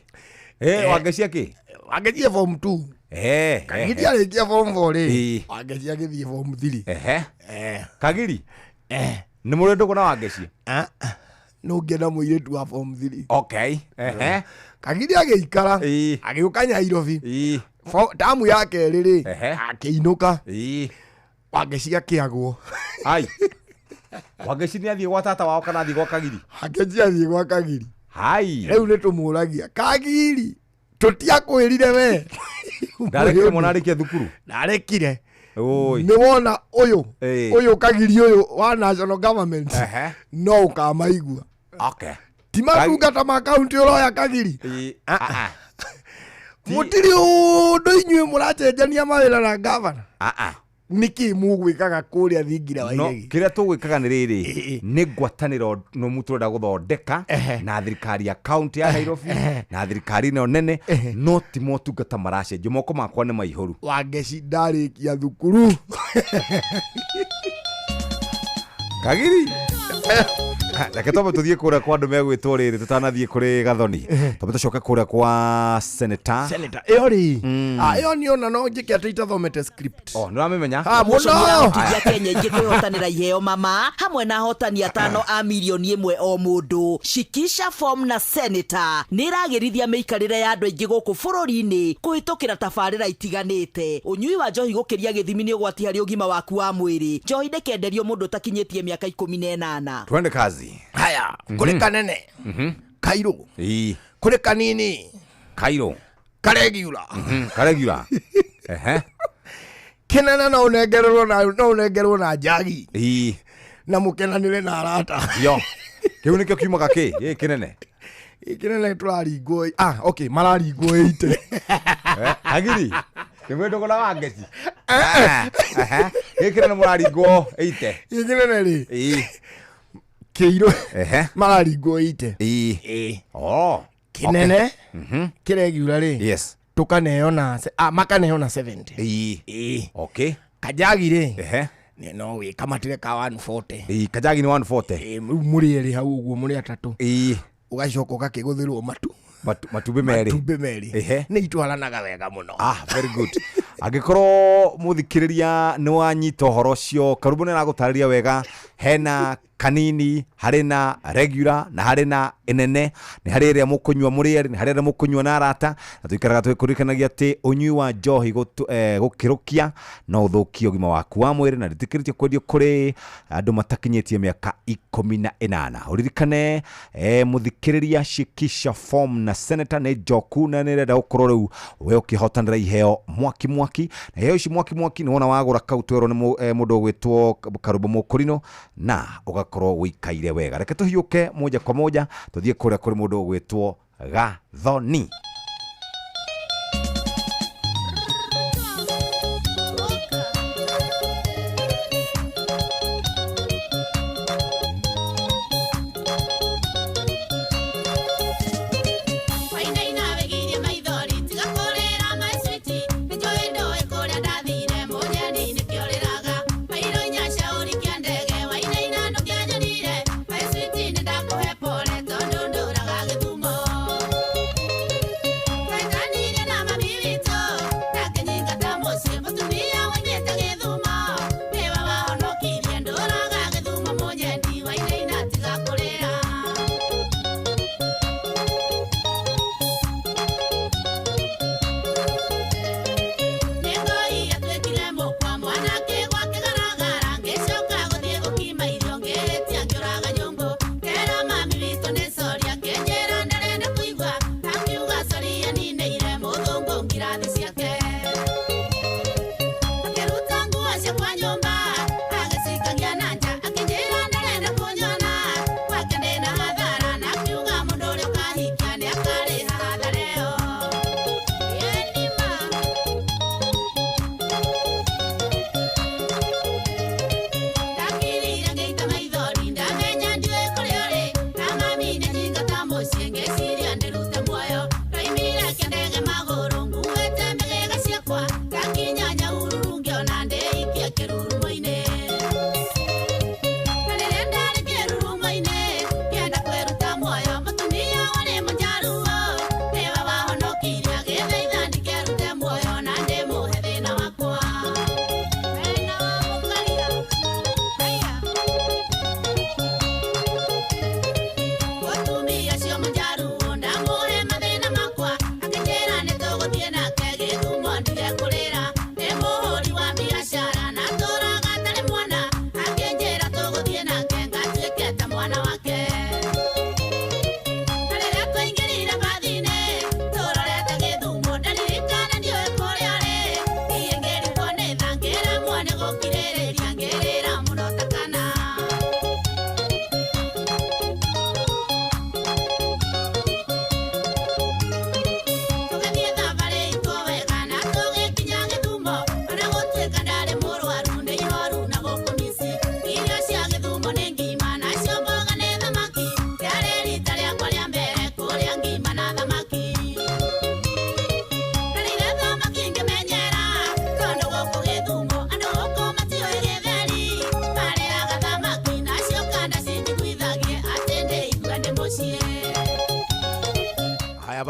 Wangeci akĩ? Wangeci e form 2. Kagiri arĩkia form 4 rĩ. Wangeci agĩthiĩ form 3. Ehe. Kagiri. Nĩ mũrĩ ndũgũ na Wangeci? Nũ ũngĩenda mũirĩtu wa form 3? Okay. Ehe. Kagiri agĩikara. Agĩũka Nairobi. Tamu ya kerĩ rĩ, Ehe. akĩinũka. Ĩĩ. Wangeci akĩagwo. Ai. Wangeci nĩ athiĩ gwa tata wao kana athiĩ gwa Kagiri? Wangeci athiĩ gwa Kagiri. Hai. Rĩu nĩ tũmũragia Kagiri, tũtiakwĩrire we. Ndarekire mwana arĩkie thukuru. Ndarekire. Oi. Nĩ wona ũyũ, Ĩĩ. ũyũ Kagiri ũyũ wa national government, Ehe. no ũkamaigua. Okay. Ti matungata ma kaunti ũroya Kagiri. Ĩĩ. Ah, ah. Mũtirĩ ũndũ inyuĩ mũracenjania mawĩra na gavana. Ah, ah. Nĩkĩ mũgwĩkaga kũrĩa thingira wa No, iregi? kĩrĩa tũgwĩkaga nĩ rĩrĩ, nĩ ngwatanĩro nũmu tũrenda gũthondeka na thirikari ya kaunti ya Nairobi na thirikari ĩno nene, no ti motungata maracenjio, moko makwa nĩ maihũru. Wangeci ndarĩkia thukuru. Kagiri. Reke twambe tũthiĩ kũrĩa kwa andũ megwĩtwo rĩrĩ tũtanathiĩ kũrĩ Gathoni. Twambe tũcoke kũrĩa kwa Senator. Senator, ĩyo rĩ, ah, ĩyo niĩ ona no njĩke atĩ itathomete script. Oh, nĩ ũramĩmenya? Ah, Promotion mũno. ĩrahotithia Kenya ingĩ kwĩhotanĩra iheo mama hamwe na ahotani atano a mirioni ĩmwe o mũndũ. Shikisha form na Senator nĩ ĩragĩrithia mĩikarĩre ya andũ aingĩ gũkũ bũrũri-inĩ kũhĩtũkĩra tabarĩra itiganĩte. Ũnyui wa njohi gũkĩria gĩthimi nĩ ũgwati harĩ ũgima waku wa mwĩrĩ. Njohi ndĩkenderio mũndũ ũtakinyĩtie mĩaka 18. Twende kazi. Haya, kũrĩ kanene, Kairũ. Ĩĩ. Kũrĩ kanini, Kairũ. Karegiura. Karegiura. Ehe. Kĩnene no ũnengererwo na, no ũnengerwo na njagi. Ĩĩ. Na mũkenanĩre na arata. Yo. Kĩu nĩkĩo kiumaga kĩ? Gĩkĩ kĩnene. Gĩkĩ kĩnene tũraringwo, ah, okay, mararingwo ĩite. Kagiri. Nĩ mwĩndũgũ na Wangeci. Gĩkĩ kĩnene mũraringwo ĩite. Gĩkĩ kĩnene rĩ. Ĩĩ. Kĩirũ. Ehe. Mararingwo ĩite. Ĩĩ. Ĩĩ. Oh. Kĩnene. Okay. Kĩregiura rĩ. Yes. Tũkaneo na ah, makaneo na 70. Ĩĩ. Ĩĩ. Okay. Kajagi rĩ. Ehe. Nĩ no wĩkamatĩre ka 140. Ĩĩ, kajagi nĩ 140. Ĩĩ, rĩu mũrĩ erĩ hau ũguo mũrĩ atatũ. Ĩĩ. Ũgacoka ũgakĩgũthĩrwo matu. Matumbĩ merĩ. Matumbĩ merĩ. Ehe. Nĩ itwaranaga wega mũno. Ah, very good. Angĩkorwo mũthikĩrĩria nĩ wanyita ũhoro ũcio, Karumbo nĩ aragũtarĩria wega, hena kanini, harĩ na regular na harĩ na ĩnene, nĩ harĩ ĩrĩa mũkũnyua mũrĩ erĩ, nĩ harĩ ĩrĩa mũkũnyua na arata, na tũikaraga tũgĩkũririkanagia atĩ ũnyui wa njohi gũkĩrũkia no ũthũkie ũgima waku wa mwĩrĩ, na ndĩtĩkĩrĩtio kwendio kũrĩ andũ matakinyĩtie mĩaka 18. Ũririkane, mũthikĩrĩria, Shikisha form na Senator nĩ njoku na nĩ ĩrenda gũkorwo rĩu we ũkĩhotanĩra iheo mwaki mwaki, na iheo ici mwaki mwaki nĩ wona wagũra kau twerwo nĩ mũndũ ũgwĩtwo Karumbo Mũkũrinũ, na ũgakorwo ũikaire wega. Reke tũhiũke moja kwa moja tũthiĩ kũrĩa kũrĩ mũndũ ũgwĩtwo Gathoni.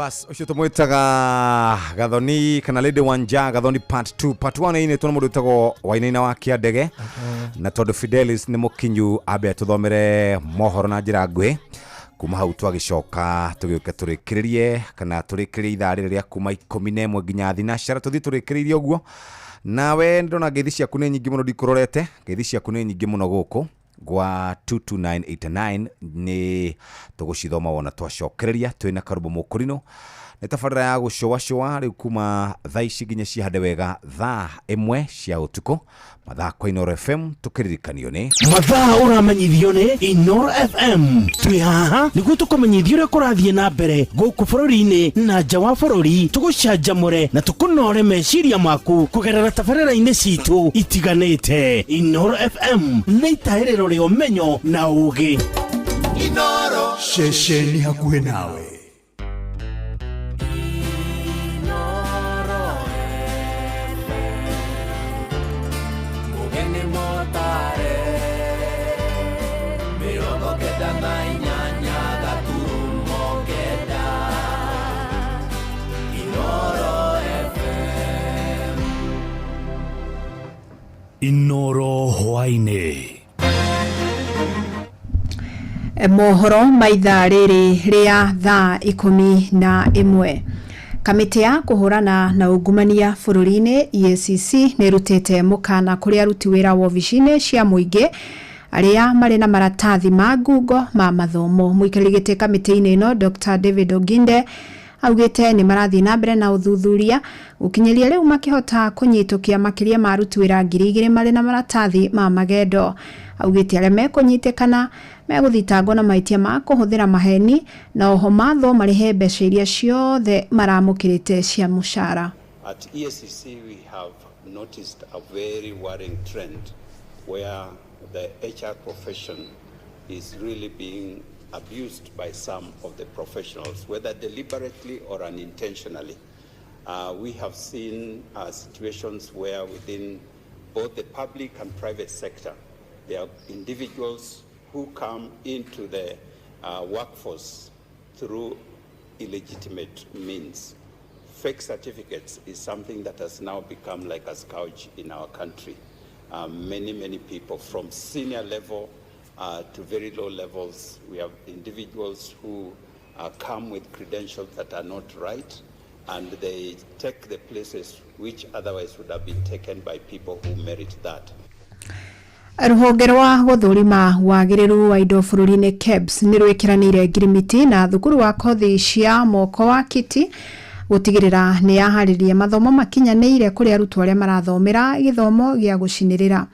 Bas ucio tumwitaga Gathoni kana Lady Wanja Gathoni part 2 part 1 ine tuna mundu witagwo Wainaina wa Kiandege na tondu Fidelis ni mukinyu ambe tuthomere mohoro na njira ngui kuma hau twagicoka tugiuke turikiririe kana turikiririe ithaa rĩrĩ rĩa kuma 11 nginya thinacara tuthi turikiririe uguo nawe ndona ngeithi ciaku nĩ nyingĩ mũno ndikurorete ngeithi ciaku nĩ nyingĩ mũno gũkũ gwa 22989 nĩ tũgũcithoma wona twacokereria twĩna Karũmbo Mũkũrinũ nĩ tabarĩra ya gũcũacũa rĩu kuma thaa ici nginya cihande wega thaa 1 cia ũtukũ mathaa kwa Inooro FM tũkĩririkanio nĩ mathaa ũramenyithio nĩ Inooro FM twĩ haha nĩguo tũkũmenyithia ũrĩa kũrathiĩ na mbere gũkũ bũrũri-inĩ na nja wa bũrũri tũgũcanjamũre na tũkũnore meciria maku kũgerera tabarĩra-inĩ citũ itiganĩte. Inooro FM nĩ itahĩrĩro rĩa ũmenyo na ũũgĩ. Inooro ceceni hakuhĩ nawe. Inooro hwaini mohoro maitha rĩrĩ rĩa thaa 11. Kamĩtĩ ya kũhũrana na ungumania bũrũri-inĩ EACC nĩ ĩrutĩte mũkana kũrĩ aruti wĩra wobici-inĩ cia mũingĩ arĩa marĩ na maratathi ma ngungo ma mathomo. Mũikarĩri gĩtĩ kamĩtĩ-inĩ ĩno Dr. David Oginde augĩte nĩ marathiĩ na mbere na ũthuthuria gũkinyĩria rĩu makĩhota kũnyitũkia makĩria ma aruti wĩra 2000 marĩ na maratathi ma magendo. Augĩte arĩa mekũnyitĩkana megũthitangwo na mahĩtia ma kũhũthĩra maheni na oho mathwo marĩhe mbeca iria ciothe maramũkĩrĩte cia mũcara. At EACC we have noticed a very worrying trend where the HR profession is really being abused by some of the professionals, whether deliberately or unintentionally. We have seen situations where within both the public and private sector, there are individuals who come into the workforce through illegitimate means. Fake certificates is something that has now become like a scourge in our country. Many, many people from senior level to very low levels, we have individuals who come with credentials that are not right, and they take the places which otherwise would have been taken by people who merit that. Rũhonge rwa gũthũrima wagĩrĩru wa indo bũrũri-inĩ KEBS nĩ rwĩkĩranĩire ngirimiti na thukuru wa kothi cia moko wa Kiti gũtigĩrĩra nĩ yaharĩria mathomo makinyanĩire kũrĩ arutwo arĩa marathomera gĩthomo gĩa gũcinĩrĩra.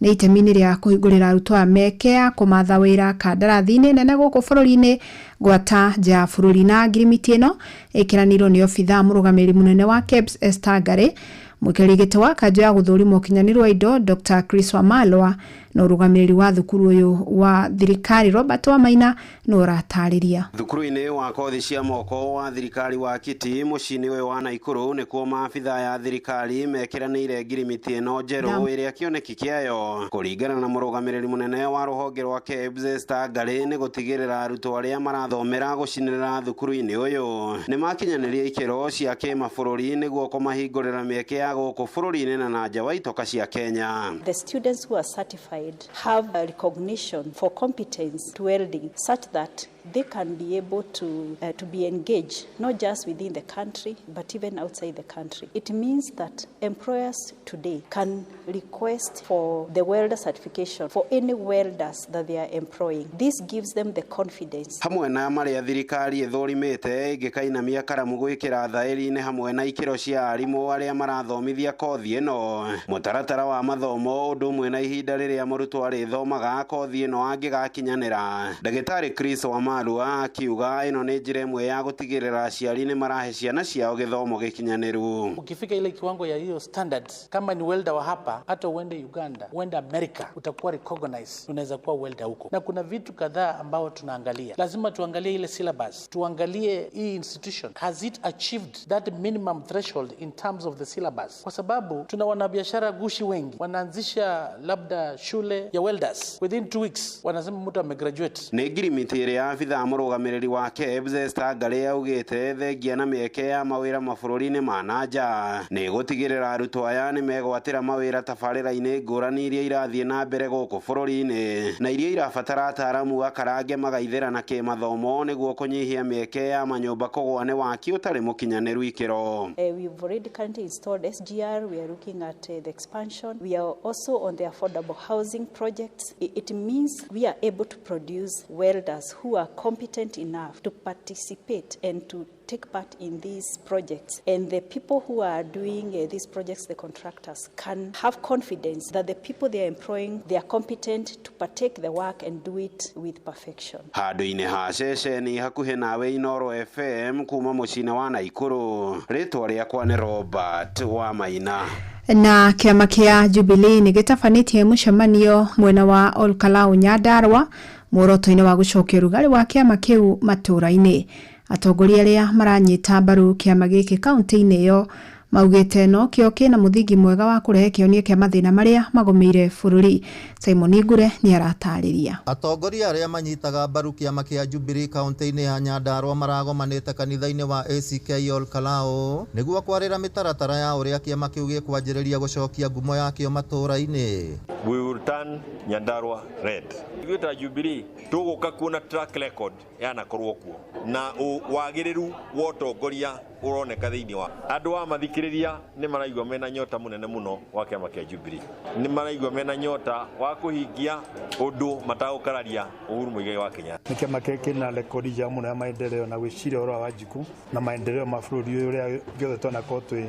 Nĩ itemi-inĩ rĩa kũhingũrĩra arutwo aya meke ya kũmatha wĩra kandarathi-inĩ nene gũkũ bũrũri-inĩ gwata nja ya bũrũri. Na ngirimiti ĩno ĩkĩranĩirwo nĩ obithaa mũrũgamĩrĩri mũnene wa KEBS Esther Ngari, mũikarĩri gĩtĩ wa kanjũ ya gũthũrima ũkinyanĩru wa indo Dr. Chris Wamalwa na ũrũgamĩrĩri wa thukuru ũyũ wa thirikari Robert Wamaina nĩ ũratarĩria. Thukuru-inĩ wa kothi cia moko wa thirikari wa Kiti mũciĩ-inĩ ũyũ wa Naikuru nĩkuo maabithaa ya thirikari mekĩranĩire ngirimiti ĩno njerũ ĩrĩa kĩoneki kĩayo kũringana na mũrũgamĩrĩri mũnene wa rũhonge rwa KEBS Esther Ngari nĩ gũtigĩrĩra arutwo arĩa marathomera gũcinĩrĩra thukuru-inĩ ũyũ nĩ makinyanĩria ikĩro cia kĩmabũrũri nĩguo kũmahingũrĩra mĩeke ya gũkũ bũrũri-inĩ na nja wa itoka cia Kenya. The students who are certified have a recognition for competence to welding such that they can be able to be engaged not just within the country but even outside the country. It means that employers today can request for the welder certification for any welders that they are employing. This gives them the confidence. Hamwe na maria thirikari ĩthũrimĩte ĩngĩkainamia karamu gwĩkĩra thaĩri-inĩ hamwe na ikĩro cia arimũ arĩa marathomithia kothi ĩno mũtaratara wa mathomo ũndũ ũmwe na ihinda rĩrĩa mũrutwo arĩthomaga kothi ĩno angĩgakinyanĩra. Ndagĩtarĩ Chris Wamalwa akiuga ĩno nĩ njĩra ĩmwe ya gũtigĩrĩra aciari nĩ marahe ciana ciao gĩthomo gĩkinyanĩru. Ukifika ile kiwango ya hiyo standard, kama ni welder wa hapa, hata uende Uganda, uende America, utakuwa recognized, unaweza kuwa welder huko. Na kuna vitu kadhaa ambao tunaangalia. Lazima tuangalie ile syllabus, tuangalie hii institution, has it achieved that minimum threshold in terms of the syllabus? Kwa sababu tuna wanabiashara gushi wengi, wanaanzisha labda shule ya welders, within 2 weeks wanasema mtu amegraduate. Nĩ ngirimiti ĩrĩa Abithaa mũrũgamĩrĩri wa KEBS Esther Ngari augĩte thengia na mĩeke ya mawĩra mabũrũri-inĩ ma na nja nĩ gũtigĩrĩra arutwo aya nĩ megwatĩra mawĩra tabarĩra-inĩ ngũrani iria irathiĩ na mbere gũkũ bũrũri-inĩ na iria irabatara ataaramu akarange magaithĩra na kĩmathomo nĩguo kũnyihia mĩeke ya manyũmba kũgũa nĩ waki ũtarĩ mũkinyanĩru ikĩro. We've already currently installed SGR. We are looking at the expansion. We are also on the affordable housing projects. It means we are able to produce welders who are competent enough to participate and to take part in these projects. And the people who are doing these projects, the contractors, can have confidence that the people they are employing, they are competent to partake the work and do it with perfection. Handũ-inĩ ha ceceni hakuhĩ nawe Inooro FM kuma mũciĩ-inĩ wa Naikuru, rĩtwa rĩakwa nĩ Robert wa Maina. Na kĩama kĩa Jubilee nĩ gĩtabanĩtie mũcemanio mwena wa Olkalau Nyandarua muoroto-inĩ wa gũcokia ũrugarĩ wa kĩama kĩu matũũra-inĩ. Atongoria arĩa maranyita mbaru kĩama gĩkĩ kaunti-inĩ ĩyo maugĩte no kĩo kĩna mũthingi mwega wa kũrehe kĩhonia kĩa mathĩna marĩa magũmĩire bũrũri. Simon Ngure nĩ aratarĩria. Atongoria arĩa manyitaga mbaru kĩama kĩa Jubilee kaunti-inĩ ya Nyandarua maragomanĩte kanitha-inĩ wa ACK Olkalau nĩguo kwarĩra mĩtaratara ya ũrĩa kĩama kĩu gĩkwanjĩrĩria gũcokia ngumo yakĩo matũũra-inĩ. We will turn Nyandarua red. Ithuĩ ta Jubilee tũgũka kuona track record yanakorwo kuo na wagĩrĩru wa ũtongoria ũroneka thĩinĩ wa andũ a mathikĩrĩria nĩ maraigua mena nyota mũnene mũno wa kĩama kĩa Jubilee, nĩ maraigua mena nyota wa kũhingia ũndũ matagũkararia Uhuru Muigai wa Kenyatta. Nĩ kĩama kĩrĩa kĩna rekodi njega mũno ya maendeleo na gwĩciria ũhoro wa Wanjikũ na maendeleo ma bũrũri ũyũ ũrĩa gĩothe twanakorwo twĩ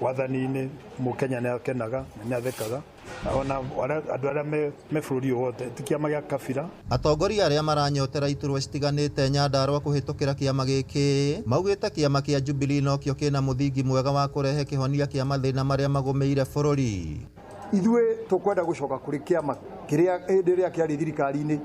wathani-inĩ. Mũkenya nĩ akenaga na nĩ athekaga ona andũ arĩa me bũrũri ũyũ wothe, ti kĩama gĩa kabira. Atongoria arĩa maranyotera iturwa citiganĩte Nyandarua kũhĩtũkĩra kĩama gĩkĩ maugĩte kĩama kĩa Jubilee nokĩo kĩna mũthingi mwega wa kũrehe kĩhonia kĩa mathĩna marĩa magũmĩire bũrũri. Ithuĩ tũkwenda gũcoka kũrĩ kĩama kĩrĩa hĩndĩ ĩrĩa kĩarĩ thirikari-inĩ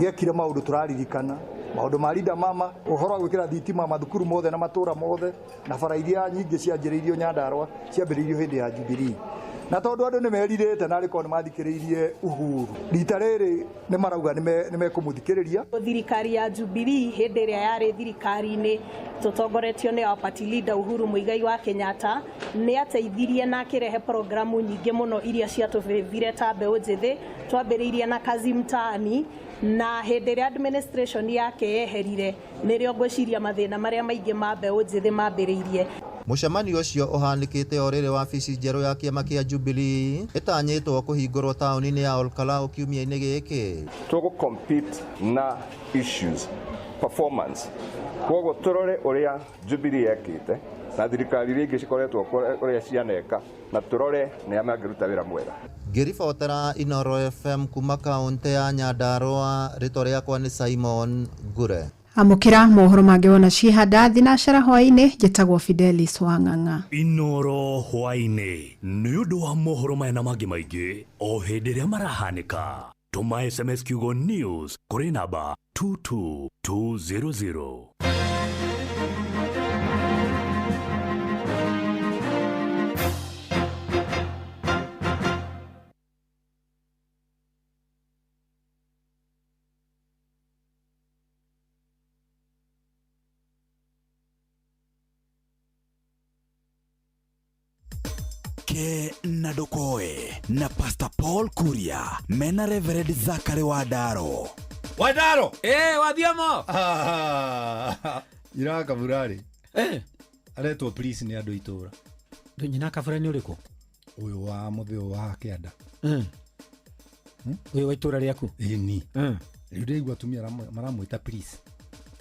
gĩekire maũndũ tũraririkana, maũndũ ma Linda Mama, ũhoro wa gwĩkĩra thitima mathukuru mothe na matũũra mothe, na bara iria nyingĩ cianjĩrĩirio Nyandarua ciambĩrĩirio hĩndĩ ya Jubilee. Na tondũ andũ nĩ merirĩte na arĩkorwo nĩ mathikĩrĩirie Uhuru, rita rĩrĩ nĩ marauga nĩ mekũmũthikĩrĩria. Thirikari ya Jubilee hĩndĩ ĩrĩa yarĩ thirikari-inĩ tũtongoretio nĩ our party leader Uhuru Muigai wa Kenyatta nĩ ateithirie na akĩrehe programu nyingĩ mũno iria ciatũbĩthire ta mbeũ njĩthĩ. Twambĩrĩirie na Kazi Mtaani, na hĩndĩ ĩrĩa administration yake yeherire nĩrĩo ngwĩciria mathĩna marĩa maingĩ ma mbeũ njĩthĩ mambĩrĩirie. Mũcemanio ũcio ũhanĩkĩte o rĩrĩ wabici njerũ ya kĩama kĩa Jubilee ĩtanyĩtwo kũhingũrwo taũni-inĩ ya Olkalau kiumia-inĩ gĩkĩ. Tũgũ compete na issues performance, koguo tũrore ũrĩa Jubilee yekĩte na thirikari iria ingĩ cikoretwo ũrĩa cianeka, na tũrore nĩa mangĩruta wĩra mwega. Ngĩribotera Inooro FM kuma kaũntĩ ya Nyandarua, rĩtwa rĩakwa nĩ Simon Ngure. Amũkĩra mohoro mangĩ wona ciĩhanda thinacara hwaĩ-inĩ. Njĩtagwo Fidelis Wang'ang'a. Inooro hwaĩ-inĩ nĩ ũndũ wa mohoro maya na mangĩ maingĩ o hĩndĩ ĩrĩa marahanĩka. Tũma SMS kiugo news kũrĩ namba 22200. Ke na Ndokoe na Pastor Paul Kuria mena Reverend Zachary Wandaro. Wandaro! Wathiamo! Ira Kabura rĩ, aretwo please nĩ andũ itũra. Nyina Kabura nĩ ũrĩkũ? Ũyũ wa mũthĩ wa kĩanda. Ũyũ wa itũra rĩaku? Ĩni. Rĩu ndĩraigua atumia maramwĩta please.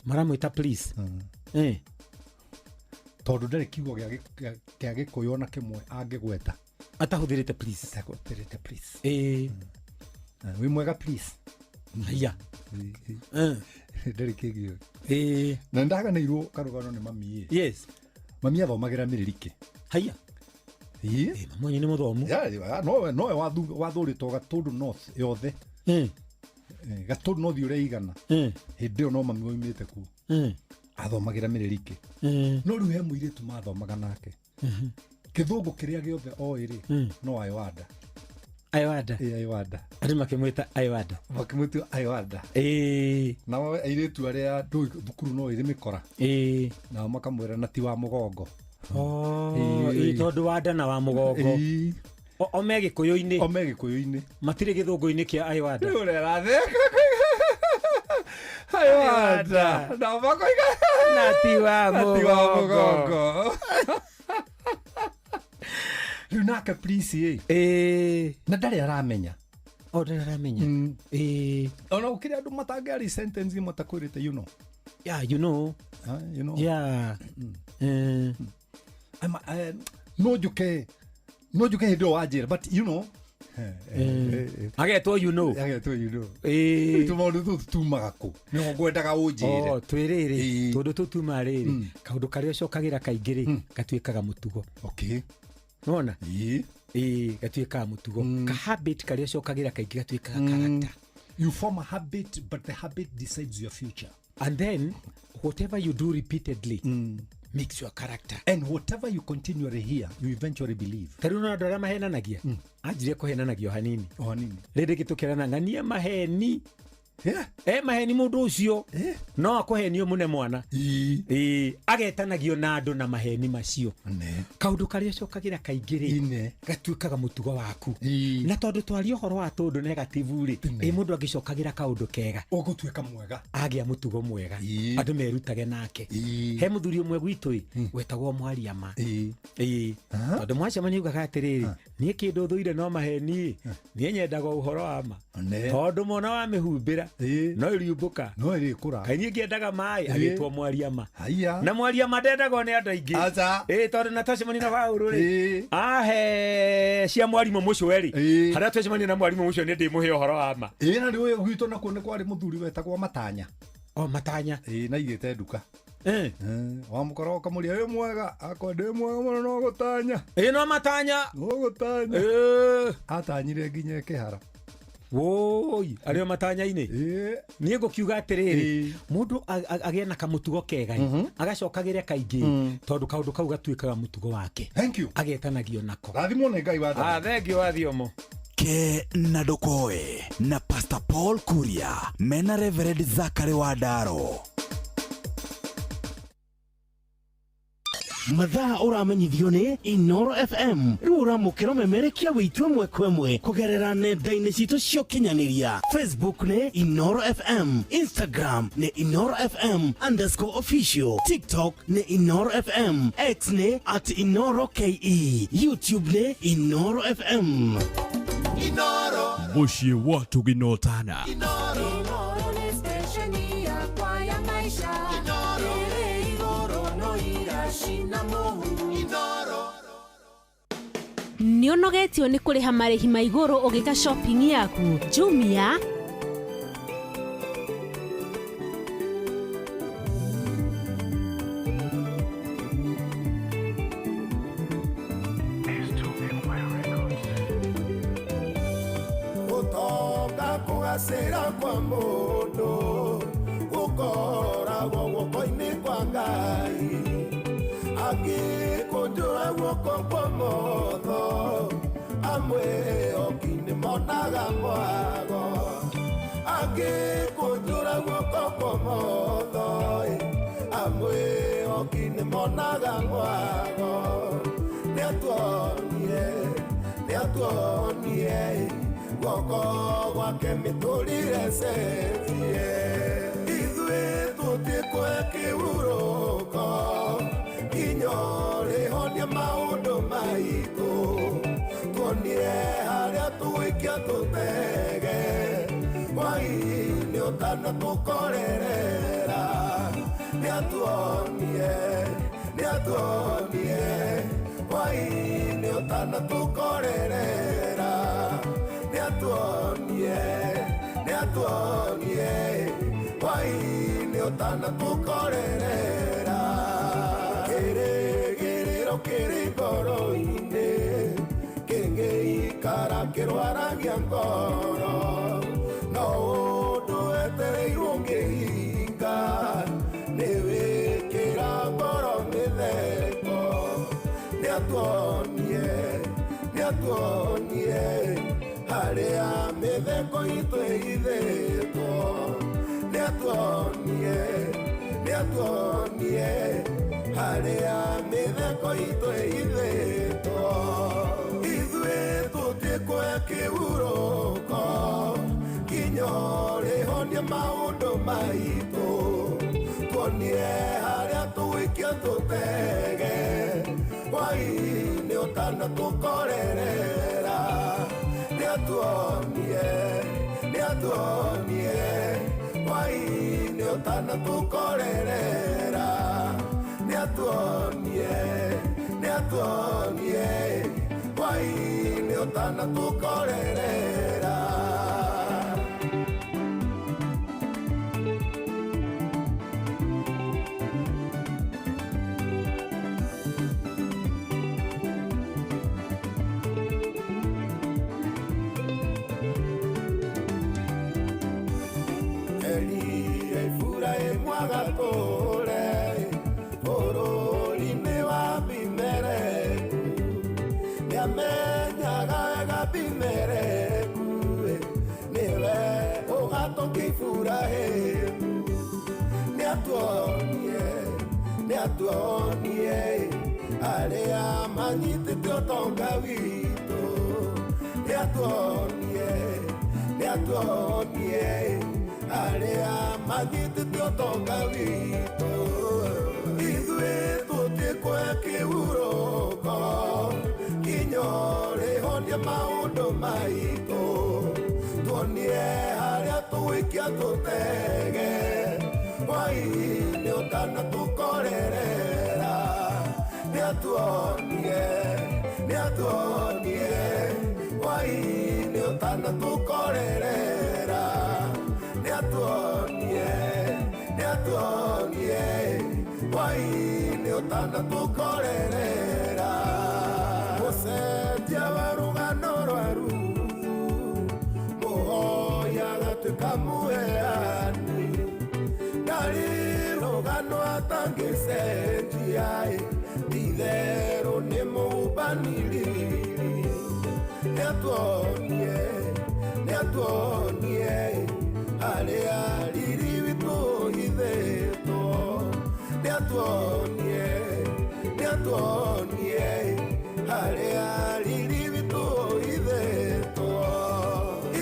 Maramwĩta please? Tondũ ndarĩ kiugo kĩa Gĩkũyũ ona kĩmwe angĩgweta atahũthĩrĩte please. Atahũthĩrĩte please. Wĩ mwega please. Haiya. Ndarĩ kĩngĩ. Na ndaganĩirwo karũgano nĩ mami. Yes. Mami athomagĩra Mĩrĩrĩkĩ. Haiya. Mami wanyu nĩ mũthomu. Nowe wathũrĩtwo Gatũndũ North yothe. Gatũndũ North ũrĩa igana. Hĩndĩ ĩyo no mami waumĩte kuo. Athomagĩra Mĩrĩrĩkĩ. No rĩu he mũirĩtu mathomaga nake. Kĩthũngũ kĩrĩa gĩothe oĩ rĩ, no ayo wanda. Aiwanda. Ĩ Aiwanda. Andũ makĩmwĩta Aiwanda. Makĩmwĩta Aiwanda. Ĩĩ. Nao airĩtu arĩa ndũĩ thukuru no ĩrĩ mĩkora. Ĩĩ. Nao makamwĩra na ti wa mũgongo. Oh, ĩĩ tondũ wanda na wa mũgongo. Ĩĩ. O me gĩkũyũ-inĩ. O me gĩkũyũ-inĩ. Matirĩ gĩthũngũ-inĩ kĩa Aiwanda. Rĩu ũrĩa aratheka. Aiwanda. Nao makoiga na ti wa mũgongo. Rĩu nake please ĩ. Ĩĩ. Na ndarĩ aramenya. O ndarĩ aramenya. Ĩĩ. Ona gũkĩrĩ andũ matangĩaria sentence ĩmwe takwĩrĩte you know. Yeah, you know. You know. Yeah. No njuke hĩndĩ ĩyo wanjĩra but you know. Agetwo you know. Agetwo you know. Ĩĩ. Tũmaũndũ tũtũ tumaga kũ? Nĩho ngwendaga ũnjĩre. Oh, twĩrĩrĩ tondũ tũtuma rĩrĩ kaũndũ karĩa ũcokagĩra kaingĩ rĩ gatuĩkaga mũtugo. Okay. Nona? Ĩĩ. Ĩĩ gatuĩkaga mũtugo. Ka habit karĩa ũcokagĩra kaingĩ gatuĩkaga character. You form a habit but the habit decides your future. And then whatever you do repeatedly makes your character. And whatever you continually hear, you eventually believe. Tarĩu no andũ arĩa mahenanagia anjirie kũhenanagio hanini. O hanini. Rĩrĩ gĩtũkĩrana ng'ania maheni. Yeah. Maheni mũndũ ũcio no akũhenio mũne mwana. Ĩĩ. Agetanagio na andũ na maheni macio. Kaũndũ karĩa ũcokagĩra kaingĩ rĩ gatuĩkaga mũtugo waku. Na tondũ twaria ũhoro wa tũndũ negative rĩ, ĩ mũndũ angĩcokagĩra kaũndũ kega ũgũtuĩka mwega, agĩa mũtugo mwega, andũ merutage nake. He mũthuri ũmwe gwitũ ĩ wetagwo Mwariama. Ĩĩ. Tondũ mwacemania augaga atĩrĩrĩ, niĩ kĩndũ thũire no maheni, niĩ nyendaga ũhoro wa ma. Tondũ mwana wa mĩhumbĩra no ĩriumbũka no ĩrĩkũra. Kaĩ niĩ ngĩendaga maĩ agĩtwo Mwariama. Na Mwariama ndendagwo nĩ andũ aingĩ. Ĩĩ tondũ na twacemania na Paũlũ rĩ ahe cia mwarimũ mũcwe rĩ harĩa twacemania na mwarimũ mũcwe nĩ ndĩmũhe ũhoro wa ma. Ĩĩ na rĩu gwitũ nakuo nĩ kwarĩ mũthuri wetagwo Matanya. O Matanya. Ĩĩ na aigĩte nduka. Wamũkora ũkamũria wĩ mwega, akwa ndĩ mwega mũno no gũtanya. Ĩĩ no Matanya. No gũtanya. Atanyire nginya ĩkĩhara. Woi, arĩ o matanya-inĩ. Niĩ ngũkiuga atĩrĩrĩ, mũndũ agĩe na kamũtugo kega agacokagĩre kaingĩ tondũ kaũndũ kau gatuĩkaga mũtugo wake. Thank you. Agetanagio nako. Rathimwo nĩ Ngai wa Ah, thank you Wathiomo. Ke na Ndũkoe na Pastor Paul Kuria mena Reverend Zachary Wandaro. Mathaa ũramenyithio nĩ Inoro FM rĩu ũramũkĩra ũmemerekia wĩitũ ĩmwe kwa ĩmwe kũgerera nenda-inĩ citũ cia ũkinyanĩria. Facebook nĩ Inoro FM, Instagram nĩ Inoro FM _official, TikTok nĩ Inoro FM, X nĩ @InoroKE, YouTube nĩ Inoro FM. Inoro mũciĩ wa tũginotana. Inoro nĩ stesheni yakwa ya maisha. Inoro ĩrĩ igũrũ no iracina mũhu. Inoro nĩ ũnogetio nĩ kũrĩha marĩhi ma igũrũ ũgĩka shopping yaku Jumia Gũtonga kũgacĩra kwa mũndũ gũkoragwo guoko-inĩ kwa Ngai angĩkũnjũra guoko kwa motho amwe oki nĩmonaga mwago angĩkũnjũra guoko kwa motho amwe oki nĩmonaga mwago nĩatuonie nĩatuonie guoko gwake mĩtũrĩre cenjie ithuĩ tũtikũhe kĩhurũko nginya ũrĩhonia maũndũ maitũ tuonie harĩa tũgũikia tũtege hwaĩ-inĩ ũtanatũkorerera nĩatuonie nĩatuonie hwaĩ-inĩ ũtanatũkorerera nĩatuonie nĩatuonie hwaĩ-inĩ ũtanatũkorerera kĩrĩgĩrĩro kĩrĩ ngoro-inĩ kĩngĩikara kĩrwaragia ngoro no ũndũ wetereirwo ngĩhinga nĩwĩkĩra ngoro mĩtheko nĩatuonie nĩatuonie Harĩa mĩtheko itũ ĩhithĩtwo. Nĩatuonie, nĩatuonie harĩa mĩtheko itũ ĩhithĩtwo. Ithuĩ tũtikuoya kĩhurũko kinya ũrĩhonia maũndũ maitũ. Tuonie harĩa tũgũikia tũtege hwaĩ-inĩ ũtanatũkorerera. Nĩatuonie, nĩatuonie hwaĩ-inĩ ũtanatũkorerera. Nĩatuonie, nĩatuonie hwaĩ-inĩ ũtanatũkorerera. Erire Iburahĩmu agatũũre bũrũri-inĩ wa Abimeleku. Nĩamenyaga wega Abimeleku nĩwe ũgatũkia Iburahĩmu. Nĩatuonie, nĩatuonie arĩa manyitĩte ũtonga witũ. Nĩatuonie, nĩatuonie arĩa manyitĩte ũtonga witũ. Ithuĩ tũtikuoya kĩhurũko kinya ũrĩhonia maũndũ maitũ. Tuonie harĩa tũgũikia tũtege hwaĩ-inĩ ũtanatũkorerera. Nĩatuonie, nĩatuonie hwaĩ-inĩ ũtanatũkorerera. Nĩatuonie, nĩatuonie hwaĩ-inĩ ũtanatũkorerera. Mũcenjia wa rũgano rwa Ruthu mũhoya agatuĩka mũheani. Ndarĩ rũgano atangĩcenjia ti-itherũ nĩ mũũmbanĩrĩri. Nĩatuonie, nĩatuonie harĩa riri witũ ũhithĩtwo. Nĩatuonie, nĩatuonie harĩa riri witũ ũhithĩtwo.